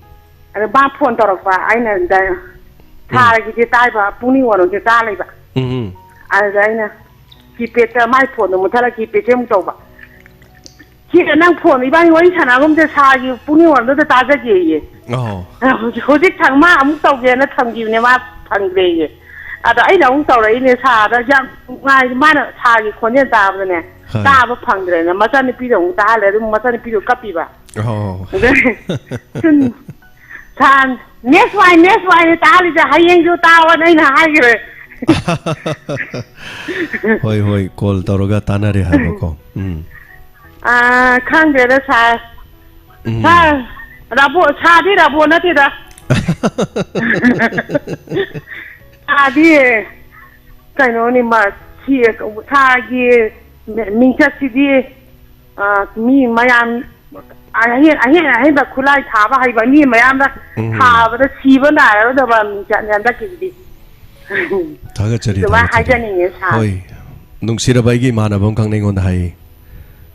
ꯑꯗ ꯃꯥ ꯐꯣꯟ ꯇꯧꯔꯛꯄ, ꯑꯩꯅ ꯗ-, ꯎꯝ꯫ ꯁꯥꯔꯒꯤꯁꯦ ꯇꯥꯏꯕ, ꯄꯨꯛꯅꯤꯡ ꯋꯥꯔꯣꯝꯁꯦ ꯇꯥ ꯂꯩꯕ꯫ ꯎꯝ꯫ ꯑꯗꯨꯗ ꯑꯩꯅ ꯀꯤꯄꯦꯗꯇ ꯃꯥꯏ ꯐꯣꯟꯗꯣ ꯃꯨꯠꯊꯠꯂ ꯀꯤꯄꯦꯗꯁꯦ ꯑꯃꯨꯛ ꯇꯧꯕ꯫ "ꯁꯤꯗ ꯅꯪ ꯐꯣꯟ ꯏꯕꯥꯅꯤ ꯋꯥꯔꯤ ꯁꯥꯟꯅꯕꯝꯗ ꯁꯥꯔꯒꯤ ꯄꯨꯛꯅꯤꯡ ꯋꯥꯔꯣꯝꯗ ꯇꯥꯖꯒꯦꯌꯦ"꯫ ꯑꯣ꯫ ꯍꯧꯖꯤꯛ, ꯍꯧꯖꯤꯛ ꯊꯝ-, ꯃꯥ ꯑꯃꯨꯛ ꯇꯧꯒꯦꯅ ꯊꯝꯈꯤꯕꯅꯦ, ꯃꯥ ꯐꯪꯗ꯭ꯔꯦꯌꯦ꯫ ꯑꯗ ꯑꯩꯅ ꯑꯃꯨꯛ ꯇꯧꯔꯛꯏꯅꯦ, ꯁꯥꯔꯗ ꯌꯥꯝ ꯅꯨꯡꯉꯥꯏ, ꯃꯥꯅ ꯁꯥꯔꯒꯤ ꯈꯣꯟꯖꯦꯜ ꯇꯥꯕꯗꯅꯦ, ꯍꯣꯏ꯫ ꯇꯥꯕ ꯐꯪꯗ꯭ꯔꯦꯅ ꯃꯆꯥꯅꯨꯄꯤꯗ ꯑꯃꯨꯛ ꯇꯥꯍꯜꯂꯦ, ꯑꯗꯨꯝ ꯃꯆꯥꯅꯨꯄꯤꯗꯣ ꯀꯞꯄꯤꯕ꯫ ꯑꯣ꯫ ꯑꯗꯩ ꯁꯨꯝ ꯁꯥꯟ-, "Next ꯋꯥꯏ, next ꯋꯥꯏꯅꯦ ꯇꯥꯍꯜꯂꯤꯁꯦ, ꯍꯌꯦꯡꯁꯨ ꯇꯥꯎꯑꯣꯅ" ꯑꯩꯅ ꯍꯥꯏꯈ꯭ꯔꯦ꯫ ꯍꯣꯏ, ꯍꯣꯏ, ꯀꯣꯜ ꯇꯧꯔꯒ ꯇꯥꯟꯅꯔꯦ ꯍꯥꯏꯕꯀꯣ꯫ ꯎꯝ꯫ ꯑꯥ, ꯈꯪꯗ꯭ꯔꯦꯗ ꯁꯥꯔ꯫ ꯎꯝ꯫ ꯁꯥꯔ, ꯔꯥꯕꯣ-, ꯁꯥꯔꯗꯤ ꯔꯥꯕꯣ ꯅꯠꯇꯦꯗ꯫ ꯁꯥꯔꯗꯤ ꯀꯩꯅꯣꯅꯤ, ꯃꯥ, ꯁꯤ, ꯁꯥꯔꯒꯤ ꯃꯤꯡꯆꯠꯁꯤꯗꯤ ꯑ, ꯃꯤ ꯃꯌꯥꯝ, ꯑꯍꯦꯟ, ꯑꯍꯦꯟ ꯑꯍꯦꯟꯕ ꯈꯨꯠꯂꯥꯏ ꯊꯥꯕ ꯍꯩꯕ ꯃꯤ ꯃꯌꯥꯝꯅ ꯎꯝ꯫ ꯊꯥꯕꯗ ꯁꯤꯕ ꯅꯥꯏꯔꯔꯣꯏꯗꯕ ꯃꯤꯡꯆꯠꯅꯦ ꯍꯟꯗꯛꯀꯤꯁꯤꯗꯤ꯫ ꯊꯥꯒꯠꯆꯔꯤ, ꯑꯗꯨꯃꯥꯏꯅ ꯊꯥꯒꯠꯆꯔꯤ꯫ ꯍꯥꯏꯖꯅꯤꯡꯉꯦ, ꯁꯥꯔ꯫ ꯍꯣꯏ, ꯅꯨꯡꯁꯤꯔꯕ ꯑꯩꯒꯤ ꯏꯃꯥꯟꯅꯕ ꯑꯃꯈꯛꯅ ꯑꯩꯉꯣꯟꯗ ꯍꯥꯏꯌꯦ,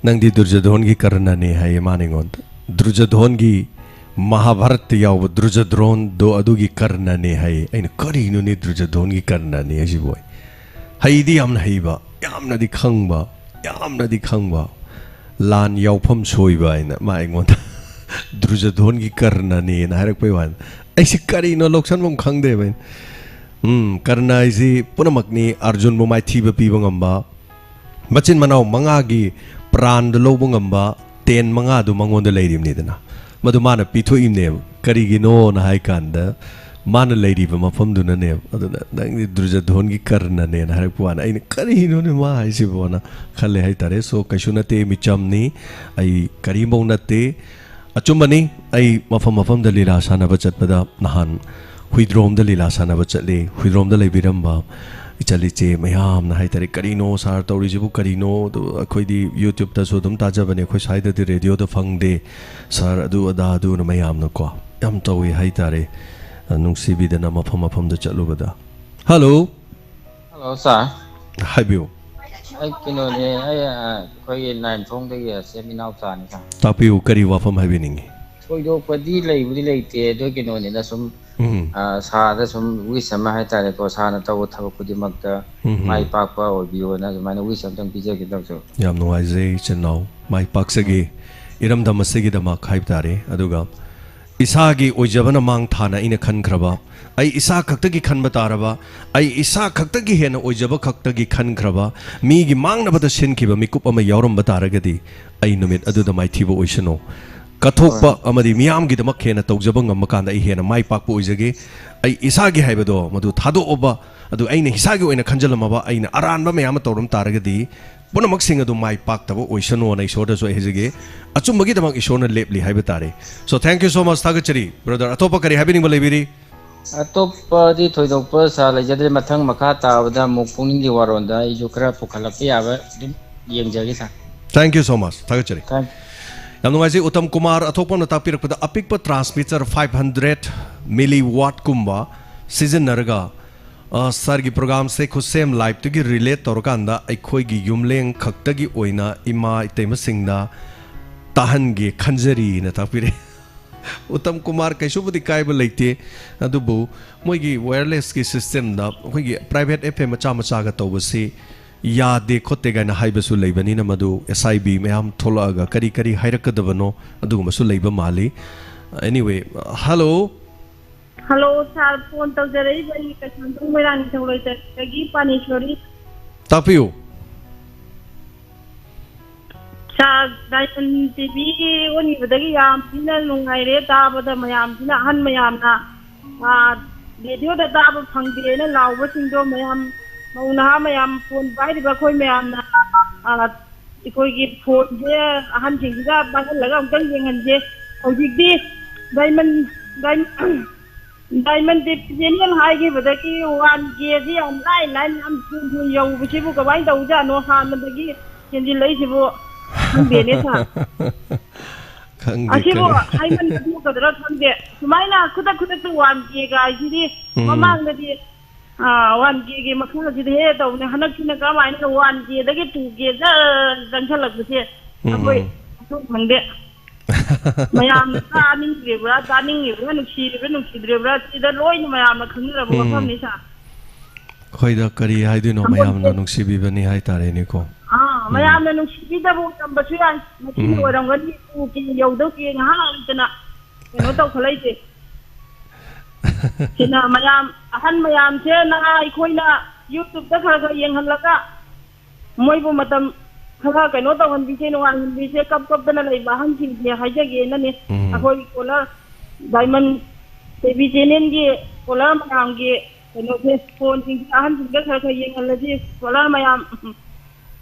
"ꯅꯪꯗꯤ ꯗꯨꯔꯖꯣꯙꯣꯟꯒꯤ ꯀꯔꯅꯅꯦ" ꯍꯥꯏꯌꯦ ꯃꯥꯅ ꯑꯩꯉꯣꯟꯗ꯫ ꯗꯨꯔꯖꯣꯙꯣꯟꯒꯤ, ꯃꯍꯥꯚꯥꯔꯠꯇ ꯌꯥꯎꯕ ꯗꯨꯔꯖꯣꯙꯣꯟꯗꯣ ꯑꯗꯨꯒꯤ ꯀꯔꯅꯅꯦ ꯍꯥꯏꯌꯦ꯫ ꯑꯩꯅ, "ꯀꯔꯤꯅꯣꯅꯦ ꯗꯨꯔꯖꯣꯙꯣꯟꯒꯤ ꯀꯔꯅꯅꯦ ꯍꯥꯏꯁꯤꯕꯨ?" ꯍꯩꯗꯤ ꯌꯥꯝꯅ ꯍꯩꯕ, ꯌꯥꯝꯅꯗꯤ ꯈꯪꯕ, ꯌꯥꯝꯅꯗꯤ ꯈꯪꯕ, ꯂꯥꯟ ꯌꯥꯎꯐꯝ ꯁꯣꯏꯕ ꯍꯥꯏꯅ ꯃꯥ ꯑꯩꯉꯣꯟꯗ ꯗꯨꯔꯖꯣꯙꯣꯟꯒꯤ ꯀꯔꯅꯅꯦꯅ ꯍꯥꯏꯔꯛꯄꯩ ꯋꯥꯅꯤ꯫ ꯑꯩꯁꯦ ꯀꯔꯤꯅꯣ ꯂꯧꯁꯟꯐꯝ ꯈꯪꯗꯦꯕ ꯑꯩꯅ꯫ ꯎꯝ, ꯀꯔꯅ ꯍꯥꯏꯁꯤ ꯄꯨꯝꯅꯃꯛꯅꯤ, ꯑꯔꯖꯨꯟꯕꯨ ꯃꯥꯏꯊꯤꯕ ꯄꯤꯕ ꯉꯝꯕ, ꯃꯆꯤꯟ ꯃꯅꯥꯎ ꯃꯉꯥꯒꯤ ꯄ꯭ꯔꯥꯟꯗꯣ ꯂꯧꯕ ꯉꯝꯕ ꯇꯦꯟ ꯃꯉꯥꯗꯨ ꯃꯉꯣꯟꯗ ꯂꯩꯔꯤꯕꯅꯤꯗꯅ, ꯃꯗꯨ ꯃꯥꯅ ꯄꯤꯊꯣꯛꯏꯕꯅꯦꯕ꯫ ꯀꯔꯤꯒꯤꯅꯣꯅ ꯍꯥꯏ ꯀꯥꯟꯗ, ꯃꯥꯅ ꯂꯩꯔꯤꯕ ꯃꯐꯝꯗꯨꯅꯅꯦꯕ꯫ ꯑꯗꯨꯅ "ꯅꯪꯗꯤ ꯗꯨꯔꯖꯙꯣꯟꯒꯤ ꯀꯔꯅꯅꯦꯅ" ꯍꯥꯏꯔꯛꯄ ꯋꯥꯅꯤ꯫ ꯑꯩꯅ "ꯀꯔꯤꯅꯣꯅꯦ ꯃꯥ ꯍꯥꯏꯁꯤꯕꯣꯅ" ꯈꯜꯂꯦ ꯍꯥꯏꯇꯥꯔꯦ꯫ So, ꯀꯩꯁꯨ ꯅꯠꯇꯦ, ꯃꯤꯆꯝꯅꯤ, ꯑꯩ ꯀꯔꯤꯝꯐꯧ ꯅꯠꯇꯦ꯫ ꯑꯆꯨꯝꯕꯅꯤ, ꯑꯩ ꯃꯐꯝ ꯃꯐꯝꯗ ꯂꯤꯂꯥ ꯁꯥꯟꯅꯕ ꯆꯠꯄꯗ, ꯅꯍꯥꯟ ꯍꯨꯏꯗ꯭ꯔꯣꯝꯗ ꯂꯤꯂꯥ ꯁꯥꯟꯅꯕ ꯆꯠꯂꯤ꯫ ꯍꯨꯏꯗ꯭ꯔꯣꯝꯗ ꯂꯩꯕꯤꯔꯝꯕ ꯏꯆꯜ ꯏꯆꯦ ꯃꯌꯥꯝꯅ ꯍꯥꯏꯇꯥꯔꯦ, "ꯀꯔꯤꯅꯣ ꯁꯥꯔ ꯇꯧꯔꯤꯁꯤꯕꯨ, ꯀꯔꯤꯅꯣ? ꯑꯗꯨ ꯑꯩꯈꯣꯏꯗꯤ YouTube-ꯇꯁꯨ ꯑꯗꯨꯝ ꯇꯥꯖꯕꯅꯦ, ꯑꯩꯈꯣꯏ ꯁ꯭ꯋꯥꯏꯗꯗꯤ ꯔꯦꯗꯤꯑꯣꯗ ꯐꯪꯗꯦ ꯁꯥꯔ, ꯑꯗꯨ ꯑꯗꯥ ꯑꯗꯨꯅ" ꯃꯌꯥꯝꯅꯀꯣ ꯌꯥꯝ ꯇꯧꯏ ꯍꯥꯏꯇꯥꯔꯦ꯫ ꯅꯨꯡꯁꯤꯕꯤꯗꯅ ꯃꯐꯝ ꯃꯐꯝꯗ ꯆꯠꯂꯨꯕꯗ꯫ ꯍꯜꯂꯣ꯫ ꯍꯜꯂꯣ, ꯁꯥꯔ꯫ ꯍꯥꯏꯕꯤꯌꯨ꯫ ꯑꯩ ꯀꯩꯅꯣꯅꯦ, ꯑꯩ, ꯑ, ꯑꯩꯈꯣꯏꯒꯤ ꯂꯥꯏꯟꯊꯣꯡꯗꯒꯤ ꯑꯁꯦꯝ ꯏꯅꯥꯎꯆꯥꯅꯤ, ꯁꯥꯔ꯫ ꯇꯥꯛꯄꯤꯌꯨ, ꯀꯔꯤ ꯋꯥꯐꯝ ꯍꯥꯏꯕꯤꯅꯤꯡꯉꯤ? ꯊꯣꯏꯗꯣꯛꯄꯗꯤ ꯂꯩꯕꯨꯗꯤ ꯂꯩꯇꯦ, ꯑꯗꯣ ꯀꯩꯅꯣꯅꯤꯗ ꯁꯨꯝ, ꯎꯝ꯫ ꯑ, ꯁꯥꯔꯗ ꯁꯨꯝ ꯋꯤꯁ ꯑꯃ ꯍꯥꯏꯇꯥꯔꯦꯀꯣ, ꯁꯥꯔꯅ ꯇꯧꯕ ꯊꯕꯛ ꯈꯨꯗꯤꯡꯃꯛꯇ ꯎꯝ꯫ ꯃꯥꯏ ꯄꯥꯛꯄ ꯑꯣꯏꯕꯤꯌꯣꯅ ꯑꯗꯨꯃꯥꯏꯅ ꯋꯤꯁ ꯑꯝꯇꯪ ꯄꯤꯖꯒꯦ ꯇꯧꯖꯕ꯫ ꯌꯥꯝ ꯅꯨꯡꯉꯥꯏꯖꯩ, ꯏꯆꯤꯟ ꯏꯅꯥꯎ꯫ ꯃꯥꯏ ꯄꯥꯛꯆꯒꯦ꯫ ꯏꯔꯝꯗꯝ ꯑꯁꯤꯒꯤꯗꯃꯛ ꯍꯥꯏꯕ ꯇꯥꯔꯦ꯫ ꯑꯗꯨꯒ ꯏꯁꯥꯒꯤ ꯑꯣꯏꯖꯕꯅ ꯃꯥꯡ ꯊꯥꯅ ꯑꯩꯅ ꯈꯟꯈ꯭ꯔꯕ, ꯑꯩ ꯏꯁꯥ ꯈꯛꯇꯒꯤ ꯈꯟꯕ ꯇꯥꯔꯕ, ꯑꯩ ꯏꯁꯥ ꯈꯛꯇꯒꯤ ꯍꯦꯟꯅ ꯑꯣꯏꯖꯕ ꯈꯛꯇꯒꯤ ꯈꯟꯈ꯭ꯔꯕ, ꯃꯤꯒꯤ ꯃꯥꯡꯅꯕꯗ ꯁꯤꯟꯈꯤꯕ ꯃꯤꯀꯨꯞ ꯑꯃ ꯌꯥꯎꯔꯝꯕ ꯇꯥꯔꯒꯗꯤ, ꯑꯩ ꯅꯨꯃꯤꯠ ꯑꯗꯨꯗ ꯃꯥꯏꯊꯤꯕ ꯑꯣꯏꯁꯅꯨ꯫ ꯀꯠꯊꯣꯛꯄ ꯍꯣꯏ꯫ ꯑꯃꯗꯤ ꯃꯤꯌꯥꯝꯒꯤꯗꯃꯛ ꯍꯦꯟꯅ ꯇꯧꯖꯕ ꯉꯝꯕ ꯀꯥꯟꯗ ꯑꯩ ꯍꯦꯟꯅ ꯃꯥꯏ ꯄꯥꯛꯄ ꯑꯣꯏꯖꯒꯦ꯫ ꯑꯩ ꯏꯁꯥꯒꯤ ꯍꯥꯏꯕꯗꯣ ꯃꯗꯨ ꯊꯥꯗꯣꯛꯑꯕ, ꯑꯗꯨ ꯑꯩꯅ ꯏꯁꯥꯒꯤ ꯑꯣꯏꯅ ꯈꯟꯖꯜꯂꯝꯃꯕ, ꯑꯩꯅ ꯑꯔꯥꯟꯕ ꯃꯌꯥꯝ ꯑꯃ ꯇꯧꯔꯝ ꯇꯥꯔꯒꯗꯤ, ꯄꯨꯝꯅꯃꯛꯁꯤꯡ ꯑꯗꯨ ꯃꯥꯏ ꯄꯥꯛꯇꯕ ꯑꯣꯏꯁꯅꯨꯅ ꯏꯁꯣꯔꯗꯁꯨ ꯑꯩ ꯍꯥꯏꯖꯒꯦ꯫ ꯑꯆꯨꯝꯕꯒꯤꯗꯃꯛ ꯏꯁꯣꯔꯅ ꯂꯦꯞꯂꯤ ꯍꯥꯏꯕ ꯇꯥꯔꯦ꯫ So, thank you so much, ꯊꯥꯒꯠꯆꯔꯤ꯫ ꯕ꯭ꯔꯗꯔ, ꯑꯇꯣꯞꯄ ꯀꯔꯤ ꯍꯥꯏꯕꯤꯅꯤꯡꯕ ꯂꯩꯕꯤꯔꯤ? ꯑꯇꯣꯞꯄꯗꯤ ꯊꯣꯏꯗꯣꯛꯄ ꯁꯥꯔ ꯂꯩꯖꯗ꯭ꯔꯦ꯫ ꯃꯊꯪ ꯃꯈꯥ ꯇꯥꯕꯗ ꯑꯃꯨꯛ ꯄꯨꯛꯅꯤꯡꯒꯤ ꯋꯥꯔꯣꯜꯗ ꯑꯩꯁꯨ ꯈꯔ ꯄꯨꯈꯠꯂꯛꯄ ꯌꯥꯕ ꯑꯗꯨꯝ ꯌꯦꯡꯖꯒꯦ, ꯁꯥꯔ꯫ Thank you so much, ꯊꯥꯒꯠꯆꯔꯤ꯫ Thank you. ꯌꯥꯝ ꯅꯨꯡꯉꯥꯏꯖꯩ, ꯎꯇꯝ ꯀꯨꯃꯥꯔ ꯑꯊꯣꯛꯄꯝꯅ ꯇꯥꯛꯄꯤꯔꯛꯄꯗ ꯑꯄꯤꯛꯄ transmitter five hundred milliwatt ꯀꯨꯝꯕ ꯁꯤꯖꯤꯟꯅꯔꯒ, ꯑ, ꯁꯥꯔꯒꯤ ꯄ꯭ꯔꯣꯒꯥꯝꯁꯦ ꯈꯨꯠꯁꯦꯝ ꯂꯥꯏꯞꯇꯒꯤ ꯔꯤꯂꯦꯠ ꯇꯧꯔꯀꯥꯟꯗ ꯑꯩꯈꯣꯏꯒꯤ ꯌꯨꯝꯂꯦꯡ ꯈꯛꯇꯒꯤ ꯑꯣꯏꯅ ꯏꯃꯥ ꯏꯇꯩꯃꯁꯤꯡꯗ ꯇꯥꯍꯟꯒꯦ ꯈꯟꯖꯔꯤꯅ ꯇꯥꯛꯄꯤꯔꯛꯑꯦ꯫ ꯎꯇꯝ ꯀꯨꯃꯥꯔ, ꯀꯩꯁꯨꯕꯨꯗꯤ ꯀꯥꯏꯕ ꯂꯩꯇꯦ, ꯑꯗꯨꯕꯨ ꯃꯣꯏꯒꯤ ꯋꯥꯌꯔꯂꯦꯁꯀꯤ ꯁꯤꯁꯇꯦꯝꯗ ꯑꯩꯈꯣꯏꯒꯤ ꯄ꯭ꯔꯥꯏꯚꯦꯠ F M ꯃꯆꯥ ꯃꯆꯥꯒ ꯇꯧꯕꯁꯤ ꯌꯥꯗꯦ ꯈꯣꯠꯇꯦ ꯀꯥꯏꯅ ꯍꯥꯏꯕꯁꯨ ꯂꯩꯕꯅꯤꯅ, ꯃꯗꯨ S I B ꯃꯌꯥꯝ ꯊꯣꯛꯂꯛꯑꯒ ꯀꯔꯤ ꯀꯔꯤ ꯍꯥꯏꯔꯛꯀꯗꯕꯅꯣ ꯑꯗꯨꯒꯨꯝꯕꯁꯨ ꯂꯩꯕ ꯃꯥꯜꯂꯤ꯫ Anyway, hello꯫ ꯍꯜꯂꯣ, ꯁꯥꯔ, ꯐꯣꯟ ꯇꯧꯖꯔꯛꯏꯕ ꯑꯩ ꯀꯩꯁꯥꯝꯊꯣꯡ ꯃꯣꯏꯔꯥꯡ ꯅꯤꯡꯊꯧ ꯂꯩꯇꯒꯤ ꯄꯥꯅꯦꯁꯣꯔꯤ꯫ ꯇꯥꯛꯄꯤꯌꯨ꯫ ꯆꯥꯛ ꯗꯥꯏꯃꯟ ꯇꯤ ꯚꯤ ꯑꯣꯟꯈꯤꯕꯗꯒꯤ ꯌꯥꯝ ꯊꯤꯅ ꯅꯨꯡꯉꯥꯏꯔꯦ ꯇꯥꯕꯗ꯫ ꯃꯌꯥꯝꯁꯤꯅ, ꯑꯍꯟ ꯃꯌꯥꯝꯅ, ꯑꯥ, ꯔꯦꯗꯤꯑꯣꯗ ꯇꯥꯕ ꯐꯪꯗꯦꯅ ꯂꯥꯎꯕꯁꯤꯡꯗꯣ ꯃꯌꯥꯝ, ꯃꯧ ꯅꯍꯥ ꯃꯌꯥꯝ, ꯐꯣꯟ ꯄꯥꯏꯔꯤꯕ ꯑꯩꯈꯣꯏ ꯃꯌꯥꯝꯅ, ꯑꯥ, ꯑꯩꯈꯣꯏꯒꯤ ꯐꯣꯟꯁꯦ ꯑꯍꯟꯁꯤꯡꯁꯤꯗ ꯄꯥꯏꯍꯜꯂꯒ ꯑꯃꯨꯛꯇꯪ ꯌꯦꯡꯍꯟꯁꯦ꯫ ꯍꯧꯖꯤꯛꯇꯤ diamond, diamond, diamond T V channel ꯍꯥꯏꯈꯤꯕꯗꯒꯤ ꯋꯥꯟ ꯀꯦꯁꯤ ꯌꯥꯝ ꯂꯥꯏ ꯂꯥꯏꯅ ꯌꯥꯝ ꯊꯨ ꯊꯨꯅ ꯌꯧꯕꯁꯤꯕꯨ ꯀꯃꯥꯏꯅ ꯇꯧꯖꯥꯠꯅꯣ? ꯍꯥꯟꯅꯗꯒꯤ ꯍꯦꯟꯖꯤꯜꯂꯛꯏꯁꯤꯕꯨ ꯈꯪꯗꯦꯅꯦ, ꯁꯥꯔ꯫ ꯈꯪꯗꯦ, ꯑꯁꯤꯕꯨ ꯀꯔꯤ ꯍꯥꯏꯃꯟꯕ ꯊꯣꯛꯀꯗ꯭ꯔꯥ ꯈꯪꯗꯦ꯫ ꯁꯨꯃꯥꯏꯅ ꯈꯨꯗꯛ ꯈꯨꯗꯛꯇ ꯋꯥꯟ ꯀꯦ ꯀꯥꯏꯁꯤꯗꯤ ꯎꯝ꯫ ꯃꯃꯥꯡꯗꯗꯤ, ꯑꯥ, ꯋꯥꯟ ꯀꯦꯒꯤ ꯃꯈꯥꯁꯤꯗ ꯍꯦꯛ ꯇꯧꯕꯅꯦ꯫ ꯍꯟꯗꯛꯁꯤꯅ ꯀꯔꯝꯍꯥꯏꯅ ꯋꯥꯟ ꯀꯦꯗꯒꯤ ꯇꯨ ꯀꯦ ꯖꯔ ꯆꯪꯁꯜꯂꯛꯄꯁꯦ ꯎꯝ꯫ ꯑꯩꯈꯣꯏ ꯈꯪꯗꯦ꯫ ꯃꯌꯥꯝꯅ ꯇꯥꯅꯤꯡꯗ꯭ꯔꯤꯕ꯭ꯔꯥ, ꯇꯥꯅꯤꯡꯉꯤꯕ꯭ꯔꯥ, ꯅꯨꯡꯁꯤꯔꯤꯕ꯭ꯔꯥ, ꯅꯨꯡꯁꯤꯗ꯭ꯔꯤꯕ꯭ꯔꯥ, ꯁꯤꯗ ꯂꯣꯏꯅ ꯃꯌꯥꯝꯅ ꯈꯪꯅꯔꯕ ꯎꯝ꯫ ꯃꯐꯝꯅꯤ, ꯁꯥꯔ꯫ ꯑꯩꯈꯣꯏꯗ ꯀꯔꯤ ꯍꯥꯏꯗꯣꯏꯅꯣ, ꯊꯃꯣꯏꯁꯦ ꯃꯌꯥꯝꯅ ꯅꯨꯡꯁꯤꯕꯤꯕꯅꯤ ꯍꯥꯏꯇꯥꯔꯦꯅꯦꯀꯣ꯫ ꯑꯥ, ꯎꯝ꯫ ꯃꯌꯥꯝꯅ ꯅꯨꯡꯁꯤꯕꯤꯗꯕ ꯑꯣꯏꯔꯝꯕꯁꯨ ꯌꯥꯏ, ꯃꯁꯤꯅ ꯎꯝ꯫ ꯑꯣꯏꯔꯝꯒꯅꯤ꯫ ꯇꯨ ꯀꯦ ꯌꯧꯗꯧ ꯀꯦ ꯉꯥꯏꯍꯥꯛ ꯂꯩꯇꯅ ꯀꯩꯅꯣ ꯇꯧꯈꯠꯂꯛꯏꯁꯦ꯫ ꯁꯤꯅ ꯃꯌꯥꯝ, ꯑꯍꯟ ꯃꯌꯥꯝꯁꯦ ꯅꯍꯥ ꯑꯩꯈꯣꯏꯅ YouTube-ꯇ ꯈꯔ ꯈꯔ ꯌꯦꯡꯍꯜꯂꯒ ꯃꯣꯏꯕꯨ ꯃꯇꯝ ꯈꯔ ꯀꯩꯅꯣ ꯇꯧꯍꯟꯕꯤꯁꯦ, ꯅꯨꯡꯉꯥꯏꯍꯟꯕꯤꯁꯦ꯫ ꯀꯞ ꯀꯞꯇꯅ ꯂꯩꯕ ꯑꯍꯟꯁꯤꯡꯁꯦ ꯍꯥꯏꯖꯒꯦꯅꯅꯦ꯫ ꯎꯝ꯫ ꯑꯩꯈꯣꯏ ꯀꯣꯂꯔ ꯗꯥꯏꯃꯟ ꯇꯤ ꯚꯤ ꯆꯦꯅꯦꯜꯒꯤ ꯀꯣꯂꯔ ꯃꯌꯥꯝꯒꯤ ꯀꯩꯅꯣꯁꯦ, ꯐꯣꯟꯁꯤꯡꯁꯦ ꯑꯍꯟꯁꯤꯡꯗ ꯈꯔ ꯈꯔ ꯌꯦꯡꯍꯜꯂꯁꯤ꯫ ꯀꯣꯂꯔ ꯃꯌꯥꯝ,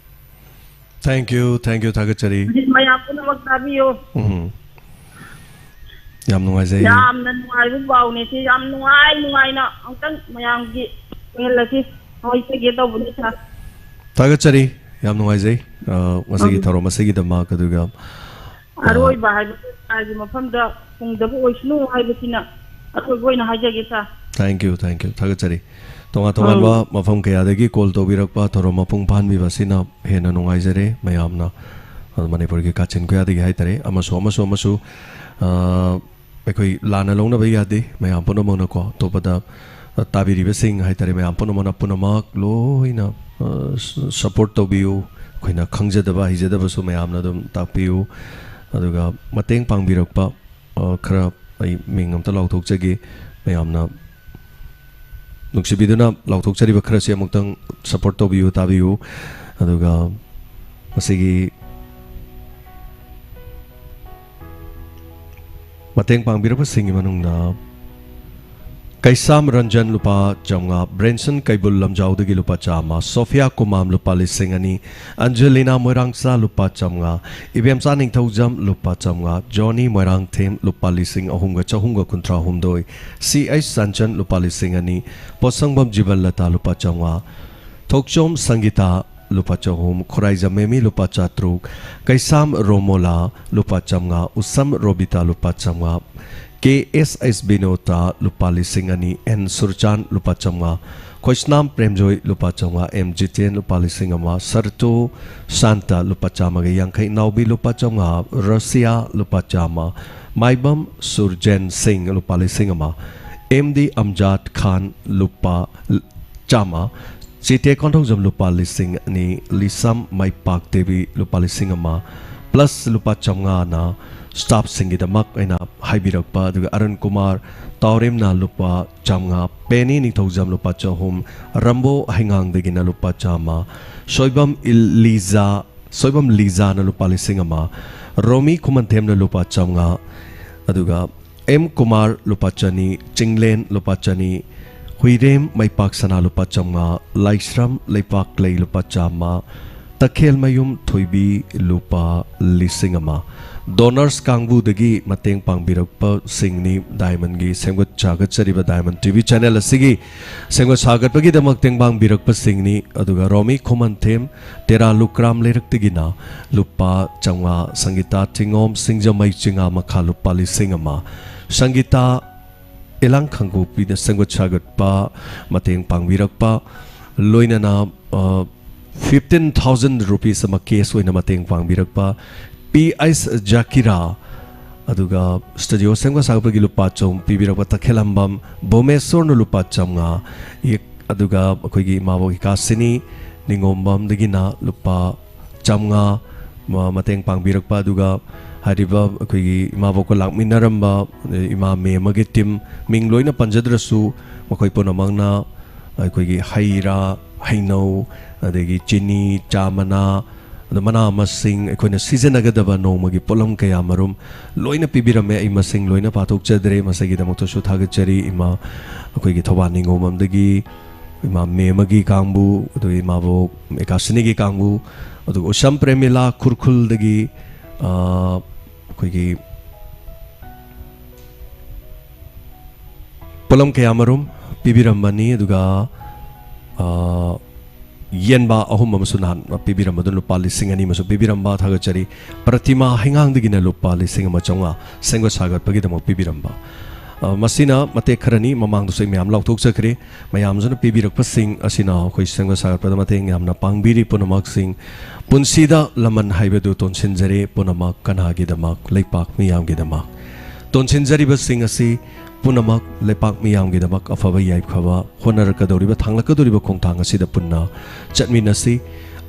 Thank you, thank you, ꯊꯥꯒꯠꯆꯔꯤ꯫ ꯍꯧꯖꯤꯛ ꯃꯌꯥꯝ ꯄꯨꯝꯅꯃꯛ ꯇꯥꯕꯤꯌꯨ꯫ ꯎꯝ꯫ ꯌꯥꯝ ꯅꯨꯡꯉꯥꯏꯖꯩ꯫ ꯌꯥꯝꯅ ꯅꯨꯡꯉꯥꯏꯕ ꯄꯥꯎꯅꯦ ꯁꯤ꯫ ꯌꯥꯝ ꯅꯨꯡꯉꯥꯏ ꯅꯨꯡꯉꯥꯏꯅ ꯑꯃꯨꯛꯇꯪ ꯃꯌꯥꯝꯒꯤ ꯑꯣꯏꯍꯜꯂꯁꯤ꯫ ꯍꯥꯏꯖꯒꯦ ꯇꯧꯕꯅꯤ, ꯁꯥꯔ꯫ ꯊꯥꯒꯠꯆꯔꯤ꯫ ꯌꯥꯝ ꯅꯨꯡꯉꯥꯏꯖꯩ꯫ ꯑ, ꯉꯁꯤꯒꯤ ꯎꯝ꯫ ꯊꯧꯔꯝ ꯑꯁꯤꯒꯤꯗꯃꯛ, ꯑꯗꯨꯒ, ꯑ, ꯑꯔꯣꯏꯕ ꯍꯥꯏꯕꯁꯦ ꯂꯥꯏꯒꯤ ꯃꯐꯝꯗ ꯐꯪꯗꯕ ꯑꯣꯏꯁꯅꯨ ꯍꯥꯏꯕꯁꯤꯅ ꯑꯔꯣꯏꯕ ꯑꯣꯏꯅ ꯍꯥꯏꯖꯒꯦ, ꯁꯥꯔ꯫ Thank you, thank you꯫ ꯊꯥꯒꯠꯆꯔꯤ꯫ ꯇꯣꯉꯥꯟ ꯇꯣꯉꯥꯟꯕ ꯎꯝ꯫ ꯃꯐꯝ ꯀꯌꯥꯗꯒꯤ call ꯇꯧꯕꯤꯔꯛꯄ, ꯊꯧꯔꯝ ꯃꯄꯨꯡ ꯐꯥꯍꯟꯕꯤꯕ ꯑꯁꯤꯅ ꯍꯦꯟꯅ ꯅꯨꯡꯉꯥꯏꯖꯔꯦ꯫ ꯃꯌꯥꯝꯅ, ꯑ, ꯃꯅꯤꯄꯨꯔꯒꯤ ꯀꯥꯆꯤꯟ ꯀꯣꯌꯥꯗꯒꯤ ꯍꯥꯏꯇꯥꯔꯦ, ꯑꯃꯁꯨ ꯑꯃꯁꯨ ꯑꯃꯁꯨ, ꯑ, ꯑꯩꯈꯣꯏ ꯂꯥꯟꯅ ꯂꯧꯅꯕ ꯌꯥꯗꯦ꯫ ꯃꯌꯥꯝ ꯄꯨꯝꯅꯃꯛꯅꯀꯣ, ꯑꯇꯣꯞꯄꯗ, ꯑ, ꯇꯥꯕꯤꯔꯤꯕꯁꯤꯡ ꯍꯥꯏꯇꯥꯔꯦ, ꯃꯌꯥꯝ ꯄꯨꯝꯅꯃꯛꯅ ꯄꯨꯝꯅꯃꯛ ꯂꯣꯏꯅ, ꯑ, ꯁ-, support ꯇꯧꯕꯤꯌꯨ꯫ ꯑꯩꯈꯣꯏꯅ ꯈꯪꯖꯗꯕ, ꯍꯩꯖꯗꯕꯁꯨ ꯃꯌꯥꯝꯅ ꯑꯗꯨꯝ ꯇꯥꯛꯄꯤꯌꯨ꯫ ꯑꯗꯨꯒ ꯃꯇꯦꯡ ꯄꯥꯡꯕꯤꯔꯛꯄ, ꯑ, ꯈꯔ ꯑꯩ ꯃꯤꯡ ꯑꯝꯇ ꯂꯥꯎꯊꯣꯛꯆꯒꯦ꯫ ꯃꯌꯥꯝꯅ ꯅꯨꯡꯁꯤꯕꯤꯗꯨꯅ ꯂꯥꯎꯊꯣꯛꯆꯔꯤꯕ ꯈꯔꯁꯤ ꯑꯃꯨꯛꯇꯪ support ꯇꯧꯕꯤꯌꯨ, ꯇꯥꯕꯤꯌꯨ꯫ ꯑꯗꯨꯒ ꯃꯁꯤꯒꯤ ꯃꯇꯦꯡ ꯄꯥꯡꯕꯤꯔꯕꯁꯤꯡꯒꯤ ꯃꯅꯨꯡꯗ ꯀꯩꯁꯥꯝ ꯔꯟꯖꯟ ꯂꯨꯄꯥ ꯆꯥꯝꯃꯉꯥ, ꯕ꯭ꯔꯦꯟꯁꯟ ꯀꯩꯕꯨꯜ ꯂꯝꯖꯥꯎꯗꯒꯤ ꯂꯨꯄꯥ ꯆꯥꯝꯃ, ꯁꯣꯐꯤꯌꯥ ꯀꯨꯃꯥꯝ ꯂꯨꯄꯥ ꯂꯤꯁꯤꯡ ꯑꯅꯤ, ꯑꯟꯖꯂꯤꯅꯥ ꯃꯣꯏꯔꯥꯡꯆꯥ ꯂꯨꯄꯥ ꯆꯥꯝꯃꯉꯥ, ꯏꯕꯦꯝꯆꯥ ꯅꯤꯡꯊꯧꯖꯝ ꯂꯨꯄꯥ ꯆꯥꯝꯃꯉꯥ, ꯖꯣꯅꯤ ꯃꯣꯏꯔꯥꯡꯊꯦꯝ ꯂꯨꯄꯥ ꯂꯤꯁꯤꯡ ꯑꯍꯨꯝꯒ ꯆꯍꯨꯝꯒ ꯀꯨꯟꯊ꯭ꯔꯥ ꯍꯨꯝꯗꯣꯏ, ꯁꯤ ꯑꯩꯆ ꯆꯥꯟꯆꯟ ꯂꯨꯄꯥ ꯂꯤꯁꯤꯡ ꯑꯅꯤ, ꯄꯣꯠꯁꯪꯕꯝ ꯖꯤꯕꯟꯂꯇꯥ ꯂꯨꯄꯥ ꯆꯥꯝꯃꯉꯥ, ꯊꯣꯛꯆꯣꯝ ꯁꯪꯒꯤꯇꯥ ꯂꯨꯄꯥ ꯆꯍꯨꯝ, ꯈꯨꯔꯥꯏꯖꯝ ꯃꯦꯃꯤ ꯂꯨꯄꯥ ꯆꯥꯇ꯭ꯔꯨꯛ, ꯀꯩꯁꯥꯝ ꯔꯣꯃꯣꯂꯥ ꯂꯨꯄꯥ ꯆꯥꯝꯃꯉꯥ, ꯎꯁꯝ ꯔꯣꯕꯤꯇꯥ ꯂꯨꯄꯥ ꯆꯥꯝꯃꯉꯥ, ꯀꯦ ꯑꯦꯁ ꯑꯩꯆ ꯕꯤꯅꯣꯇꯥ ꯂꯨꯄꯥ ꯂꯤꯁꯤꯡ ꯑꯅꯤ, ꯑꯦꯟ ꯁꯨꯔꯆꯥꯟ ꯂꯨꯄꯥ ꯆꯥꯝꯃꯉꯥ, ꯈꯣꯏꯁꯅꯥꯝ ꯄ꯭ꯔꯦꯝꯖꯣꯏ ꯂꯨꯄꯥ ꯆꯥꯝꯃꯉꯥ, ꯑꯦꯝ ꯖꯤꯇꯦꯟ ꯂꯨꯄꯥ ꯂꯤꯁꯤꯡ ꯑꯃ, ꯁꯔꯇꯣ ꯁꯥꯟꯇ ꯂꯨꯄꯥ ꯆꯥꯝꯃꯒ ꯌꯥꯡꯈꯩ, ꯅꯥꯎꯕꯤ ꯂꯨꯄꯥ ꯆꯥꯝꯃꯉꯥ, ꯔꯁꯤꯌꯥ ꯂꯨꯄꯥ ꯆꯥꯝꯃ, ꯃꯥꯏꯕꯝ ꯁꯨꯔꯖꯦꯟ ꯁꯤꯡ ꯂꯨꯄꯥ ꯂꯤꯁꯤꯡ ꯑꯃ, ꯑꯦꯝ ꯗꯤ ꯑꯝꯖꯥꯗ ꯈꯥꯟ ꯂꯨꯄꯥ ꯆꯥꯝꯃ, ꯆꯤꯇꯦ ꯀꯣꯟꯊꯧꯖꯝ ꯂꯨꯄꯥ ꯂꯤꯁꯤꯡ ꯑꯅꯤ, ꯂꯤꯁꯝ ꯃꯥꯏꯄꯥꯛ ꯗꯦꯕꯤ ꯂꯨꯄꯥ ꯂꯤꯁꯤꯡ ꯑꯃ, ꯄ꯭ꯂꯁ ꯂꯨꯄꯥ ꯆꯥꯝꯃꯉꯥꯅ ꯁ꯭ꯇꯥꯐꯁꯤꯡꯒꯤꯗꯃꯛ ꯑꯩꯅ ꯍꯥꯏꯕꯤꯔꯛꯄ, ꯑꯗꯨꯒ ꯑꯔꯨꯟ ꯀꯨꯃꯥꯔ ꯇꯥꯎꯔꯦꯝꯅ ꯂꯨꯄꯥ ꯆꯥꯝꯃꯉꯥ, ꯄꯦꯅꯤ ꯅꯤꯡꯊꯧꯖꯝ ꯂꯨꯄꯥ ꯆꯍꯨꯝ, ꯔꯝꯕꯣ ꯍꯩꯉꯥꯡꯗꯒꯤꯅ ꯂꯨꯄꯥ ꯆꯥꯝꯃ, ꯁꯣꯏꯕꯝ ꯏꯜ-, ꯂꯤꯖꯥ, ꯁꯣꯏꯕꯝ ꯂꯤꯖꯥꯅ ꯂꯨꯄꯥ ꯂꯤꯁꯤꯡ ꯑꯃ, ꯔꯣꯃꯤ ꯈꯨꯃꯟꯊꯦꯝꯅ ꯂꯨꯄꯥ ꯆꯥꯝꯃꯉꯥ, ꯑꯗꯨꯒ ꯑꯦꯝ ꯀꯨꯃꯥꯔ ꯂꯨꯄꯥ ꯆꯅꯤ, ꯆꯤꯡꯂꯦꯟ ꯂꯨꯄꯥ ꯆꯅꯤ, ꯍꯨꯏꯔꯦꯝ ꯃꯩꯄꯥꯛ ꯁꯅꯥ ꯂꯨꯄꯥ ꯆꯥꯝꯃꯉꯥ, ꯂꯥꯏꯁ꯭ꯔꯝ ꯂꯩꯄꯥꯛꯂꯩ ꯂꯨꯄꯥ ꯆꯥꯝꯃ, ꯇꯈꯦꯜꯃꯌꯨꯝ ꯊꯣꯏꯕꯤ ꯂꯨꯄꯥ ꯂꯤꯁꯤꯡ ꯑꯃ꯫ ꯗꯣꯅꯔꯁ ꯀꯥꯡꯕꯨꯗꯒꯤ ꯃꯇꯦꯡ ꯄꯥꯡꯕꯤꯔꯛꯄꯁꯤꯡꯅꯤ, ꯗꯥꯏꯃꯟꯒꯤ ꯁꯦꯝꯒꯠ ꯁꯥꯒꯠꯆꯔꯤꯕ ꯗꯥꯏꯃꯟ ꯇꯤ ꯚꯤ ꯆꯦꯅꯦꯜ ꯑꯁꯤꯒꯤ ꯁꯦꯝꯒꯠ ꯁꯥꯒꯠꯄꯒꯤꯗꯃꯛ ꯇꯦꯡꯕꯥꯡꯕꯤꯔꯛꯄꯁꯤꯡꯅꯤ꯫ ꯑꯗꯨꯒ ꯔꯣꯃꯤ ꯈꯨꯃꯟꯊꯦꯝ, ꯇꯦꯔꯥ ꯂꯨꯀ꯭ꯔꯥꯝ ꯂꯩꯔꯛꯇꯒꯤꯅ ꯂꯨꯄꯥ ꯆꯥꯝꯃꯉꯥ, ꯁꯪꯒꯤꯇꯥ ꯊꯤꯉꯣꯝ ꯁꯤꯡꯖꯃꯩ ꯆꯤꯉꯥ ꯃꯈꯥ ꯂꯨꯄꯥ ꯂꯤꯁꯤꯡ ꯑꯃ, ꯁꯪꯒꯤꯇꯥ ꯏꯂꯥꯡ ꯈꯪꯒꯣꯄꯤꯅ ꯁꯦꯝꯒꯠ ꯁꯥꯒꯠꯄ ꯃꯇꯦꯡ ꯄꯥꯡꯕꯤꯔꯛꯄ, ꯂꯣꯏꯅꯅ, ꯑ, fifteen thousand rupees ꯑꯃ ꯀꯦꯁ ꯑꯣꯏꯅ ꯃꯇꯦꯡ ꯄꯥꯡꯕꯤꯔꯛꯄ ꯄꯤ ꯑꯩꯆ ꯖꯥꯀꯤꯔꯥ, ꯑꯗꯨꯒ ꯁ꯭ꯇꯨꯗꯤꯑꯣ ꯁꯦꯝꯒꯠ ꯁꯥꯒꯠꯄꯒꯤ ꯂꯨꯄꯥ ꯆꯍꯨꯝ ꯄꯤꯕꯤꯔꯛꯄ ꯇꯈꯦꯂꯝꯕꯝ ꯚꯨꯃꯦꯁꯣꯔꯅ ꯂꯨꯄꯥ ꯆꯥꯝꯃꯉꯥ, ꯌꯦꯛ-, ꯑꯗꯨꯒ ꯑꯩꯈꯣꯏꯒꯤ ꯏꯃꯥꯕꯣꯛ ꯍꯤꯀꯥꯁꯤꯅꯤ ꯅꯤꯉꯣꯝꯕꯝꯗꯒꯤꯅ ꯂꯨꯄꯥ ꯆꯥꯝꯃꯉꯥ ꯃ-, ꯃꯇꯦꯡ ꯄꯥꯡꯕꯤꯔꯛꯄ, ꯑꯗꯨꯒ ꯍꯥꯏꯔꯤꯕ ꯑꯩꯈꯣꯏꯒꯤ ꯏꯃꯥꯕꯣꯛꯀ ꯂꯥꯛꯃꯤꯟꯅꯔꯝꯕ, ꯑ, ꯏꯃꯥ ꯃꯦꯝ ꯑꯃꯒꯤ ꯇꯤꯝ, ꯃꯤꯡ ꯂꯣꯏꯅ ꯄꯟꯖꯗ꯭ꯔꯁꯨ, ꯃꯈꯣꯏ ꯄꯨꯝꯅꯃꯛꯅ ꯑꯩꯈꯣꯏꯒꯤ ꯍꯩ ꯔꯥ, ꯍꯩꯅꯧ, ꯑꯗꯒꯤ ꯆꯤꯅꯤ, ꯆꯥ ꯃꯅꯥ, ꯑꯗꯣ ꯃꯅꯥ ꯃꯁꯤꯡ, ꯑꯩꯈꯣꯏꯅ ꯁꯤꯖꯤꯟꯅꯒꯗꯕ ꯅꯣꯡꯃꯒꯤ ꯄꯣꯠꯂꯝ ꯀꯌꯥ ꯃꯔꯨꯝ ꯂꯣꯏꯅ ꯄꯤꯕꯤꯔꯝꯃꯦ꯫ ꯑꯩ ꯃꯁꯤꯡ ꯂꯣꯏꯅ ꯄꯥꯊꯣꯛꯆꯗ꯭ꯔꯦ꯫ ꯃꯁꯤꯒꯤꯗꯃꯛꯇꯁꯨ ꯊꯥꯒꯠꯆꯔꯤ ꯏꯃꯥ, ꯑꯩꯈꯣꯏꯒꯤ ꯊꯧꯕꯥꯜ ꯅꯤꯉꯣꯝꯕꯝꯗꯒꯤ ꯏꯃꯥ ꯃꯦꯃꯒꯤ ꯀꯥꯡꯕꯨ, ꯑꯗꯨꯒ ꯏꯃꯥꯕꯣꯛ ꯑꯦꯀꯥꯁꯤꯅꯤꯒꯤ ꯀꯥꯡꯕꯨ, ꯑꯗꯨꯒ ꯎꯁꯝ ꯄ꯭ꯔꯦꯃꯤꯂꯥ ꯈꯨꯔꯈꯨꯜꯗꯒꯤ, ꯑ, ꯑꯩꯈꯣꯏꯒꯤ ꯄꯣꯠꯂꯝ ꯀꯌꯥ ꯃꯔꯨꯝ ꯄꯤꯕꯤꯔꯝꯕꯅꯤ꯫ ꯑꯗꯨꯒ, ꯑ, ꯌꯦꯟꯕꯥ ꯑꯍꯨꯝ ꯑꯃꯁꯨ ꯅꯍꯥꯟ ꯄꯤꯕꯤꯔꯝꯕꯗꯨ ꯂꯨꯄꯥ ꯂꯤꯁꯤꯡ ꯑꯅꯤ ꯑꯃꯁꯨ ꯄꯤꯕꯤꯔꯝꯕ ꯊꯥꯒꯠꯆꯔꯤ꯫ ꯄ꯭ꯔꯇꯤꯃꯥ ꯍꯩꯉꯥꯡꯗꯒꯤꯅ ꯂꯨꯄꯥ ꯂꯤꯁꯤꯡ ꯑꯃ ꯆꯥꯝꯃꯉꯥ ꯁꯦꯝꯒꯠ ꯁꯥꯒꯠꯄꯒꯤꯗꯃꯛ ꯄꯤꯕꯤꯔꯝꯕ꯫ ꯑ, ꯃꯁꯤꯅ ꯃꯇꯦꯛ ꯈꯔꯅꯤ, ꯃꯃꯥꯡꯗꯁꯨ ꯑꯩ ꯃꯌꯥꯝ ꯂꯥꯎꯊꯣꯛꯆꯈ꯭ꯔꯦ꯫ ꯃꯌꯥꯝꯁꯤꯅ ꯄꯤꯕꯤꯔꯛꯄꯁꯤꯡ ꯑꯁꯤꯅ ꯑꯩꯈꯣꯏ ꯁꯦꯝꯒꯠ ꯁꯥꯒꯠꯄꯗ ꯃꯇꯦꯡ ꯌꯥꯝꯅ ꯄꯥꯡꯕꯤꯔꯤ꯫ ꯄꯨꯝꯅꯃꯛꯁꯤꯡ ꯄꯨꯟꯁꯤꯗ ꯂꯃꯟ ꯍꯥꯏꯕꯗꯨ ꯇꯣꯟꯁꯤꯟꯖꯔꯤ꯫ ꯄꯨꯝꯅꯃꯛ ꯀꯅꯥꯒꯤꯗꯃꯛ? ꯂꯩꯄꯥꯛ ꯃꯤꯌꯥꯝꯒꯤꯗꯃꯛ꯫ ꯇꯣꯟꯁꯤꯟꯖꯔꯤꯕꯁꯤꯡ ꯑꯁꯤ ꯄꯨꯝꯅꯃꯛ ꯂꯩꯄꯥꯛ ꯃꯤꯌꯥꯝꯒꯤꯗꯃꯛ ꯑꯐꯕ ꯌꯥꯏꯐꯕ ꯍꯣꯠꯅꯔꯛꯀꯗꯧꯔꯤꯕ, ꯊꯥꯡꯂꯛꯀꯗꯧꯔꯤꯕ ꯈꯣꯡꯊꯥꯡ ꯑꯁꯤꯗ ꯄꯨꯟꯅ ꯆꯠꯃꯤꯟꯅꯁꯤ꯫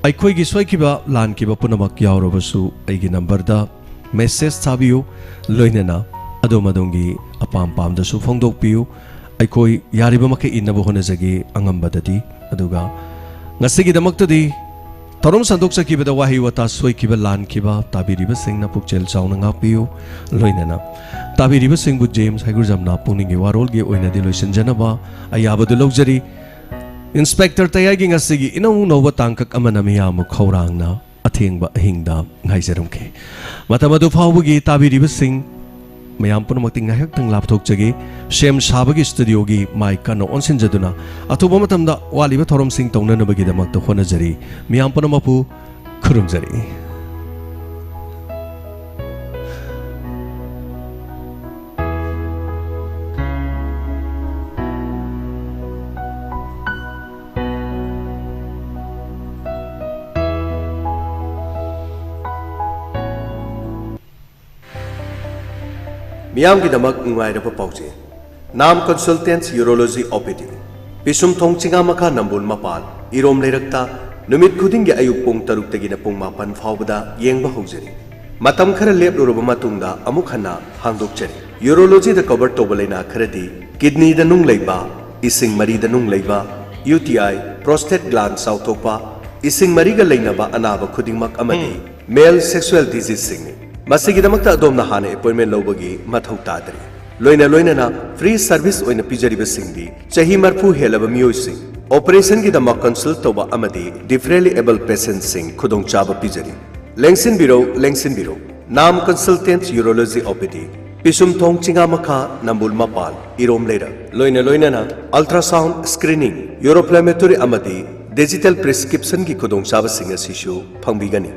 ꯑꯩꯈꯣꯏꯒꯤ ꯁꯣꯏꯈꯤꯕ ꯂꯥꯟꯈꯤꯕ ꯄꯨꯝꯅꯃꯛ ꯌꯥꯎꯔꯕꯁꯨ ꯑꯩꯒꯤ ꯅꯝꯕꯔꯗ ꯃꯦꯁꯦꯖ ꯊꯥꯕꯤꯌꯨ, ꯂꯣꯏꯅꯅ ꯑꯗꯣꯝ ꯑꯗꯣꯝꯒꯤ ꯑꯄꯥꯝ ꯄꯥꯝꯗꯁꯨ ꯐꯣꯡꯗꯣꯛꯄꯤꯌꯨ꯫ ꯑꯩꯈꯣꯏ ꯌꯥꯔꯤꯕ ꯃꯈꯩ ꯏꯟꯅꯕ ꯍꯣꯠꯅꯖꯒꯦ ꯑꯉꯝꯕꯗꯗꯤ꯫ ꯑꯗꯨꯒ ꯉꯁꯤꯒꯤꯗꯃꯛꯇꯗꯤ ꯊꯧꯔꯝ ꯁꯟꯗꯣꯛꯆꯈꯤꯕꯗ ꯋꯥꯍꯩ ꯋꯥꯇꯥ ꯁꯣꯏꯈꯤꯕ ꯂꯥꯟꯈꯤꯕ ꯇꯥꯕꯤꯔꯤꯕꯁꯤꯡꯅ ꯄꯨꯛꯆꯦꯜ ꯆꯥꯎꯅ ꯉꯥꯛꯄꯤꯌꯨ꯫ ꯂꯣꯏꯅꯅ ꯇꯥꯕꯤꯔꯤꯕꯁꯤꯡꯕꯨ ꯖꯦꯝꯁ ꯍꯩꯒ꯭ꯔꯨꯖꯝꯅ ꯄꯨꯛꯅꯤꯡꯒꯤ ꯋꯥꯔꯣꯜꯒꯤ ꯑꯣꯏꯅꯗꯤ ꯂꯣꯏꯁꯤꯟꯖꯅꯕ ꯑꯌꯥꯕꯗꯨ ꯂꯧꯖꯔꯤ꯫ ꯏꯟꯁꯄꯦꯛꯇꯔ ꯇꯌꯥꯏꯒꯤ ꯉꯁꯤꯒꯤ ꯏꯅꯧ ꯅꯧꯕ ꯇꯥꯡꯀꯛ ꯑꯃꯅ ꯃꯤꯌꯥꯝꯕꯨ ꯈꯧꯔꯥꯡꯅ ꯑꯊꯦꯡꯕ ꯑꯍꯤꯡꯗ ꯉꯥꯏꯖꯔꯝꯈꯤ꯫ ꯃꯇꯝ ꯑꯗꯨ ꯐꯥꯎꯕꯒꯤ ꯇꯥꯕꯤꯔꯤꯕꯁꯤꯡ ꯃꯌꯥꯝ ꯄꯨꯝꯅꯃꯛꯇꯤ ꯉꯥꯏꯍꯥꯛꯇꯪ ꯂꯥꯞꯊꯣꯛꯆꯒꯦ꯫ ꯁꯦꯝ ꯁꯥꯕꯒꯤ ꯁ꯭ꯇꯨꯗꯤꯑꯣꯒꯤ ꯃꯥꯏ ꯀꯟꯅ ꯑꯣꯟꯁꯤꯟꯖꯗꯨꯅ ꯑꯊꯨꯕ ꯃꯇꯝꯗ ꯋꯥꯠꯂꯤꯕ ꯊꯧꯔꯝꯁꯤꯡ ꯇꯧꯅꯅꯕꯒꯤꯗꯃꯛꯇ ꯍꯣꯠꯅꯖꯔꯤ꯫ ꯃꯤꯌꯥꯝ ꯄꯨꯝꯅꯃꯛꯄꯨ ꯈꯨꯔꯨꯝꯖꯔꯤ꯫ ꯃꯤꯌꯥꯝꯒꯤꯗꯃꯛ ꯅꯨꯡꯉꯥꯏꯔꯕ ꯄꯥꯎꯖꯦꯜ꯫ ꯅꯥꯝ ꯀꯟꯁꯜꯇꯦꯟꯁ ꯌꯨꯔꯣꯂꯣꯖꯤ ꯑꯣ ꯄꯤ ꯗꯤ, ꯄꯤꯁꯨꯝꯊꯣꯡ ꯆꯤꯉꯥꯃꯈꯥ ꯅꯝꯕꯣꯜ ꯃꯄꯥꯜ, ꯏꯔꯣꯝ ꯂꯩꯔꯛꯇ ꯅꯨꯃꯤꯠ ꯈꯨꯗꯤꯡꯒꯤ ꯑꯌꯨꯛ ꯄꯨꯡ ꯇꯔꯨꯛꯇꯒꯤꯅ ꯄꯨꯡ ꯃꯥꯄꯟ ꯐꯥꯎꯕꯗ ꯌꯦꯡꯕ ꯍꯧꯖꯔꯤ꯫ ꯃꯇꯝ ꯈꯔ ꯂꯦꯞꯂꯨꯔꯕ ꯃꯇꯨꯡꯗ ꯑꯃꯨꯛ ꯍꯟꯅ ꯍꯥꯡꯗꯣꯛꯆꯔꯤ꯫ ꯌꯨꯔꯣꯂꯣꯖꯤꯗ ꯀꯣꯚꯔ ꯇꯧꯕ ꯂꯥꯏꯅꯥ ꯈꯔꯗꯤ ꯀꯤꯗꯅꯤꯗ ꯅꯨꯡ ꯂꯩꯕ, ꯏꯁꯤꯡ ꯃꯔꯤꯗ ꯅꯨꯡ ꯂꯩꯕ, ꯌꯨ ꯇꯤ ꯑꯥꯏ, ꯄ꯭ꯔꯣꯁꯇꯦꯠ ꯒ꯭ꯂꯥꯟ ꯆꯥꯎꯊꯣꯛꯄ, ꯏꯁꯤꯡ ꯃꯔꯤꯒ ꯂꯩꯅꯕ ꯑꯅꯥꯕ ꯈꯨꯗꯤꯡꯃꯛ ꯑꯃꯗꯤ ꯃꯦꯜ ꯁꯦꯛꯁꯨꯑꯦꯜ ꯗꯤꯖꯤꯖꯁꯤꯡꯅꯤ꯫ ꯃꯁꯤꯒꯤꯗꯃꯛꯇ ꯑꯗꯣꯝꯅ ꯍꯥꯟꯅ ꯑꯦꯄꯣꯏꯟꯃꯦꯟ ꯂꯧꯕꯒꯤ ꯃꯊꯧ ꯇꯥꯗ꯭ꯔꯤ꯫ ꯂꯣꯏꯅ ꯂꯣꯏꯅꯅ ꯐ꯭ꯔꯤ ꯁꯔꯚꯤꯁ ꯑꯣꯏꯅ ꯄꯤꯖꯔꯤꯕꯁꯤꯡꯗꯤ ꯆꯍꯤ ꯃꯔꯤꯐꯨ ꯍꯦꯜꯂꯕ ꯃꯤꯑꯣꯏꯁꯤꯡ, ꯑꯣꯄꯔꯦꯁꯟꯒꯤꯗꯃꯛ ꯀꯟꯁꯜ ꯇꯧꯕ ꯑꯃꯗꯤ ꯗꯤꯐꯔꯦꯟꯂꯤ ꯑꯦꯕꯜ ꯄꯦꯁꯦꯟꯠꯁꯤꯡ ꯈꯨꯗꯣꯡꯆꯥꯕ ꯄꯤꯖꯔꯤ꯫ ꯂꯦꯡꯁꯤꯟꯕꯤꯔꯧ, ꯂꯦꯡꯁꯤꯟꯕꯤꯔꯧ꯫ ꯅꯥꯝ ꯀꯟꯁꯜꯇꯦꯟꯠ ꯌꯨꯔꯣꯂꯣꯖꯤ ꯑꯣ ꯄꯤ ꯗꯤ, ꯄꯤꯁꯨꯝꯊꯣꯡ ꯆꯤꯉꯥꯃꯈꯥ, ꯅꯝꯕꯨꯜ ꯃꯄꯥꯜ, ꯏꯔꯣꯝ ꯂꯩꯔꯛ꯫ ꯂꯣꯏꯅ ꯂꯣꯏꯅꯅ ꯑꯜꯇ꯭ꯔꯥꯁꯥꯎꯟ ꯁ꯭ꯀ꯭ꯔꯤꯅꯤꯡ, ꯌꯨꯔꯣꯐ꯭ꯂꯦꯃꯦꯇꯣꯔꯤ ꯑꯃꯗꯤ ꯗꯤꯖꯤꯇꯦꯜ ꯄ꯭ꯔꯤꯁꯀ꯭ꯔꯤꯞꯁꯟꯒꯤ ꯈꯨꯗꯣꯡꯆꯥꯕꯁꯤꯡ ꯑꯁꯤꯁꯨ ꯐꯪꯕꯤꯒꯅꯤ꯫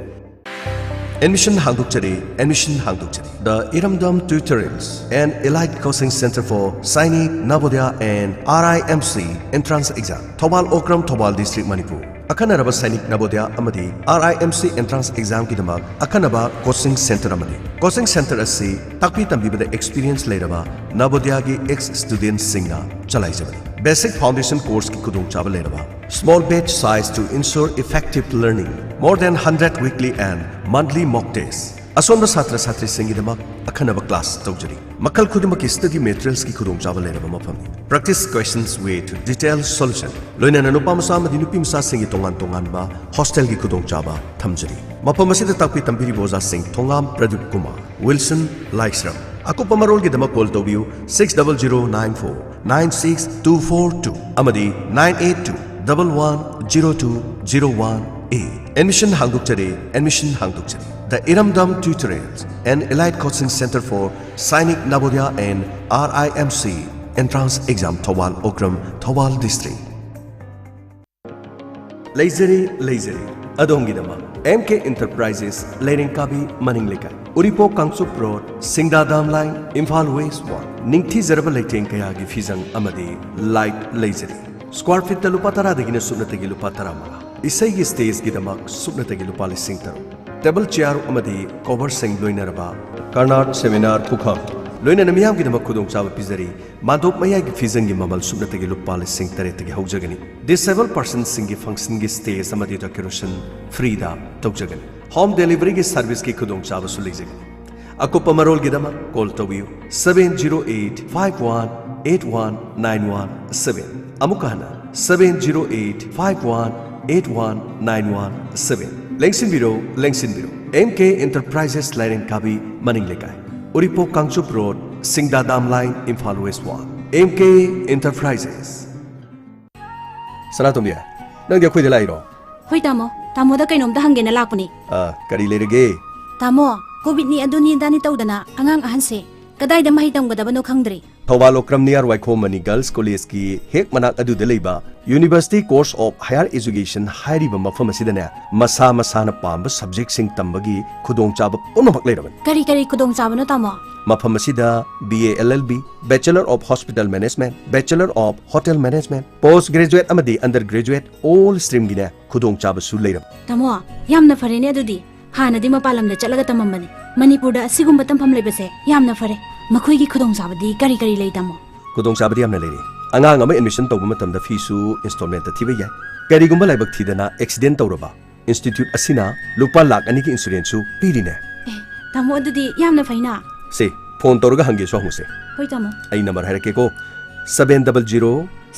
ꯑꯦꯗꯃꯤꯁꯟ ꯍꯥꯡꯗꯣꯛꯆꯔꯤ, ꯑꯦꯗꯃꯤꯁꯟ ꯍꯥꯡꯗꯣꯛꯆꯔꯤ꯫ The Iramdam Tutorials, an elite coaching center for Sainik, Navodaya and R I M C entrance exam. Thoubal Okram, Thoubal district, Manipur. ꯑꯈꯟꯅꯔꯕ ꯁꯥꯏꯅꯤꯛ ꯅꯕꯣꯗꯌꯥ ꯑꯃꯗꯤ R I M C entrance examꯒꯤꯗꯃꯛ ꯑꯈꯟꯅꯕ coaching center ꯑꯃꯅꯤ꯫ Coaching center ꯑꯁꯤ ꯇꯥꯛꯄꯤ ꯇꯝꯕꯤꯕꯗ experience ꯂꯩꯔꯕ ꯅꯕꯣꯗꯌꯥꯒꯤ ex studentꯁꯤꯡꯅ ꯆꯂꯥꯏꯖꯕꯅꯤ꯫ Basic foundation courseꯀꯤ ꯈꯨꯗꯣꯡꯆꯥꯕ ꯂꯩꯔꯕ small batch size to ensure effective learning, more than hundred weekly and monthly mock test꯫ ꯑꯁꯣꯟꯕ ꯁꯥꯇ꯭ꯔ ꯁꯥꯇ꯭ꯔꯤꯁꯤꯡꯒꯤꯗꯃꯛ ꯑꯈꯟꯅꯕ class ꯇꯧꯖꯔꯤ꯫ ꯃꯈꯜ ꯈꯨꯗꯤꯡꯃꯛꯀꯤ study materialsꯀꯤ ꯈꯨꯗꯣꯡꯆꯥꯕ ꯂꯩꯔꯕ ꯃꯐꯝꯅꯤ꯫ Practice questions with detailed solution꯫ ꯂꯣꯏꯅꯅ ꯅꯨꯄꯥ ꯃꯆꯥ ꯑꯃꯗꯤ ꯅꯨꯄꯤ ꯃꯆꯥꯁꯤꯡꯒꯤ ꯇꯣꯉꯥꯟ ꯇꯣꯉꯥꯟꯕ hostelꯒꯤ ꯈꯨꯗꯣꯡꯆꯥꯕ ꯊꯝꯖꯔꯤ꯫ ꯃꯐꯝ ꯑꯁꯤꯗ ꯇꯥꯛꯄꯤ ꯇꯝꯕꯤꯔꯤꯕ ꯑꯣꯖꯥꯁꯤꯡ ꯊꯣꯉꯥꯝ ꯄ꯭ꯔꯗꯤꯞ ꯀꯨꯃꯥꯔ, ꯋꯤꯜꯁꯟ ꯂꯥꯏꯁ꯭ꯔꯝ꯫ ꯑꯀꯨꯞꯄ ꯃꯔꯣꯜꯒꯤꯗꯃꯛ call ꯇꯧꯕꯤꯌꯨ six double zero nine four nine six two four two ꯑꯃꯗꯤ nine eight two double one zero two zero one eight꯫ Admission ꯍꯥꯡꯗꯣꯛꯆꯔꯤ, admission ꯍꯥꯡꯗꯣꯛꯆꯔꯤ꯫ The Iramdam Tutorials, an elite coaching center for Sainik Navodaya and R I M C entrance exam, Thoubal Okram, Thoubal district. ꯂꯩꯖꯔꯦ, ꯂꯩꯖꯔꯦ꯫ ꯑꯗꯣꯝꯒꯤꯗꯃꯛ M K Enterprises, Lairenkabi Maning Leikai, Uripok Kangchup road, Singda dam line, Imphal west one. ꯅꯤꯡꯊꯤꯖꯔꯕ ꯂꯩꯇꯦꯡ ꯀꯌꯥꯒꯤ ꯐꯤꯖꯪ ꯑꯃꯗꯤ light ꯂꯩꯖꯔꯤ꯫ Square feetꯇ ꯂꯨꯄꯥ ꯇꯔꯥꯗꯒꯤꯅ ꯁꯨꯞꯅꯇꯒꯤ ꯂꯨꯄꯥ ꯇꯔꯥꯃꯉꯥ꯫ ꯏꯁꯩꯒꯤ stageꯀꯤꯗꯃꯛ ꯁꯨꯞꯅꯇꯒꯤ ꯂꯨꯄꯥ ꯂꯤꯁꯤꯡ ꯇꯔꯨꯛ꯫ Table chair ꯑꯃꯗꯤ coverꯁꯤꯡ ꯂꯣꯏꯅꯔꯕ ꯀꯔꯅꯥꯠ seminar ꯄꯨꯈꯝ꯫ ꯂꯣꯏꯅꯅ ꯃꯤꯌꯥꯝꯒꯤꯗꯃꯛ ꯈꯨꯗꯣꯡꯆꯥꯕ ꯄꯤꯖꯔꯤ꯫ ꯃꯥꯟꯗꯣꯞ ꯃꯌꯥꯏꯒꯤ ꯐꯤꯖꯪꯒꯤ ꯃꯃꯜ ꯁꯨꯞꯅꯇꯒꯤ ꯂꯨꯄꯥ ꯂꯤꯁꯤꯡ ꯇꯔꯦꯠꯇꯒꯤ ꯍꯧꯖꯒꯅꯤ꯫ Disabled personꯁꯤꯡꯒꯤ functionꯒꯤ stage ꯑꯃꯗꯤ decoration freeꯗ ꯇꯧꯖꯒꯅꯤ꯫ Home deliveryꯒꯤ serviceꯀꯤ ꯈꯨꯗꯣꯡꯆꯥꯕꯁꯨ ꯂꯩꯖꯒꯅꯤ꯫ ꯑꯀꯨꯞꯄ ꯃꯔꯣꯜꯒꯤꯗꯃꯛ call ꯇꯧꯕꯤꯌꯨ seven zero eight five one eight one nine one seven꯫ ꯑꯃꯨꯛꯀ ꯍꯟꯅ seven zero eight five one eight one nine one seven. ꯂꯦꯡꯁꯤꯟꯕꯤꯔꯣ, ꯂꯦꯡꯁꯤꯟꯕꯤꯔꯣ꯫ M K enterprises Lairenkabi Maning Leikai, Uripok Kangchup road, Singda dam line, Imphal west one. M K enterprises. ꯁꯅꯥꯇꯣꯝꯕꯤ, ꯅꯪꯗꯤ ꯑꯩꯈꯣꯏꯗ ꯂꯥꯛꯏꯔꯣ? ꯍꯣꯏ ꯇꯥꯃꯣ, ꯇꯥꯃꯣꯗ ꯀꯩꯅꯣꯝꯇ ꯍꯪꯒꯦꯅ ꯂꯥꯛꯄꯅꯤ꯫ ꯑꯥ, ꯀꯔꯤ ꯂꯩꯔꯒꯦ? ꯇꯥꯃꯣ, ꯀꯣꯚꯤꯗꯅꯤ ꯑꯗꯨꯅꯤ ꯑꯗꯥꯅꯤ ꯇꯧꯗꯅ ꯑꯉꯥꯡ ꯑꯍꯟꯁꯦ ꯀꯗꯥꯏꯗ ꯃꯍꯩ ꯇꯝꯒꯗꯕꯅꯣ ꯈꯪꯗ꯭ꯔꯦ꯫ ꯊꯧꯕꯥꯜ ꯑꯣꯀ꯭ꯔꯝ ꯅꯤꯌꯔ ꯋꯥꯏꯈꯣꯝ ꯃꯅꯤ ꯒꯔꯜꯁ ꯀꯣꯂꯦꯖꯀꯤ ꯍꯦꯛ ꯃꯅꯥꯛ ꯑꯗꯨꯗ ꯂꯩꯕ university course of higher education ꯍꯥꯏꯔꯤꯕ ꯃꯐꯝ ꯑꯁꯤꯗꯅꯦ, ꯃꯁꯥ ꯃꯁꯥꯅ ꯄꯥꯝꯕ ꯁꯕꯖꯦꯛꯁꯤꯡ ꯇꯝꯕꯒꯤ ꯈꯨꯗꯣꯡꯆꯥꯕ ꯄꯨꯝꯅꯃꯛ ꯂꯩꯔꯕꯅꯤ꯫ ꯀꯔꯤ ꯀꯔꯤ ꯈꯨꯗꯣꯡꯆꯥꯕꯅꯣ ꯇꯥꯃꯣ? ꯃꯐꯝ ꯑꯁꯤꯗ B A L L B, Bachelor of Hospital Management, Bachelor of Hotel Management, Post Graduate ꯑꯃꯗꯤ Under Graduate all streamꯒꯤꯅꯦ ꯈꯨꯗꯣꯡꯆꯥꯕꯁꯨ ꯂꯩꯔꯕꯅꯤ꯫ ꯇꯥꯃꯣ, ꯌꯥꯝꯅ ꯐꯔꯦꯅꯦ ꯑꯗꯨꯗꯤ꯫ ꯍꯥꯟꯅꯗꯤ ꯃꯄꯥꯟ ꯂꯝꯗ ꯆꯠꯂꯒ ꯇꯝꯃꯝꯕꯅꯤ꯫ ꯃꯅꯤꯄꯨꯔꯗ ꯑꯁꯤꯒꯨꯝꯕ ꯇꯝꯐꯝ ꯂꯩꯕꯁꯦ ꯌꯥꯝꯅ ꯐꯔꯦ꯫ ꯃꯈꯣꯏꯒꯤ ꯈꯨꯗꯣꯡꯆꯥꯕꯗꯤ ꯀꯔꯤ ꯀꯔꯤ ꯂꯩ ꯇꯥꯃꯣ? ꯈꯨꯗꯣꯡꯆꯥꯕꯗꯤ ꯌꯥꯝꯅ ꯂꯩꯔꯦ꯫ ꯑꯉꯥꯡ ꯑꯃ ꯑꯦꯗꯃꯤꯁꯟ ꯇꯧꯕ ꯃꯇꯝꯗ ꯐꯤꯁꯨ ꯏꯟꯁꯇꯣꯜꯃꯦꯟꯇ ꯊꯤꯕ ꯌꯥꯏ꯫ ꯀꯔꯤꯒꯨꯝꯕ ꯂꯥꯏꯕꯛ ꯊꯤꯗꯅ ꯑꯦꯛꯁꯤꯗꯦꯟ ꯇꯧꯔꯕ, ꯏꯟꯁꯇꯤꯇ꯭ꯌꯨꯠ ꯑꯁꯤꯅ ꯂꯨꯄꯥ ꯂꯥꯈ ꯑꯅꯤꯒꯤ ꯏꯟꯁꯨꯔꯦꯟꯁꯁꯨ ꯄꯤꯔꯤꯅꯦ꯫ ꯑꯦ, ꯇꯥꯃꯣ, ꯑꯗꯨꯗꯤ ꯌꯥꯝꯅ ꯐꯩꯅ꯫ ꯁꯦ, ꯐꯣꯟ ꯇꯧꯔꯒ ꯍꯪꯒꯦꯁꯨ ꯍꯪꯉꯨꯁꯦ꯫ ꯍꯣꯏ ꯇꯥꯃꯣ꯫ ꯑꯩ number ꯍꯥꯏꯔꯛꯀꯦꯀꯣ, seven double zero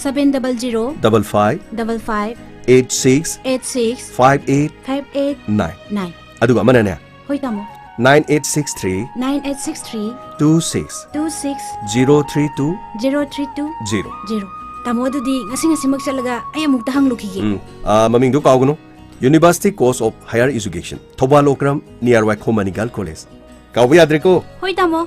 seven double zero double five double five eight six eight six five eight five eight nine꯫ Nine꯫ ꯑꯗꯨꯒ ꯑꯃꯅꯅꯦ, ꯍꯣꯏ ꯇꯥꯃꯣ꯫ Nine eight six three nine eight six three two six two six zero three two zero three two zero꯫ Zero꯫ ꯇꯥꯃꯣ, ꯑꯗꯨꯗꯤ ꯉꯁꯤ ꯉꯁꯤꯃꯛ ꯆꯠꯂꯒ ꯑꯩ ꯑꯃꯨꯛꯇ ꯍꯪꯂꯨꯈꯤꯒꯦ꯫ ꯎꯝ, ꯑꯥ, ꯃꯃꯤꯡꯗꯣ ꯀꯥꯎꯒꯅꯨ, University Course of Higher Education, Thoubal Okram, near ꯋꯥꯏꯈꯣꯝ ꯃꯅꯤ ꯒꯔꯜ ꯀꯣꯂꯦꯖ꯫ ꯀꯥꯎꯕ ꯌꯥꯗ꯭ꯔꯦꯀꯣ꯫ ꯍꯣꯏ ꯇꯥꯃꯣ꯫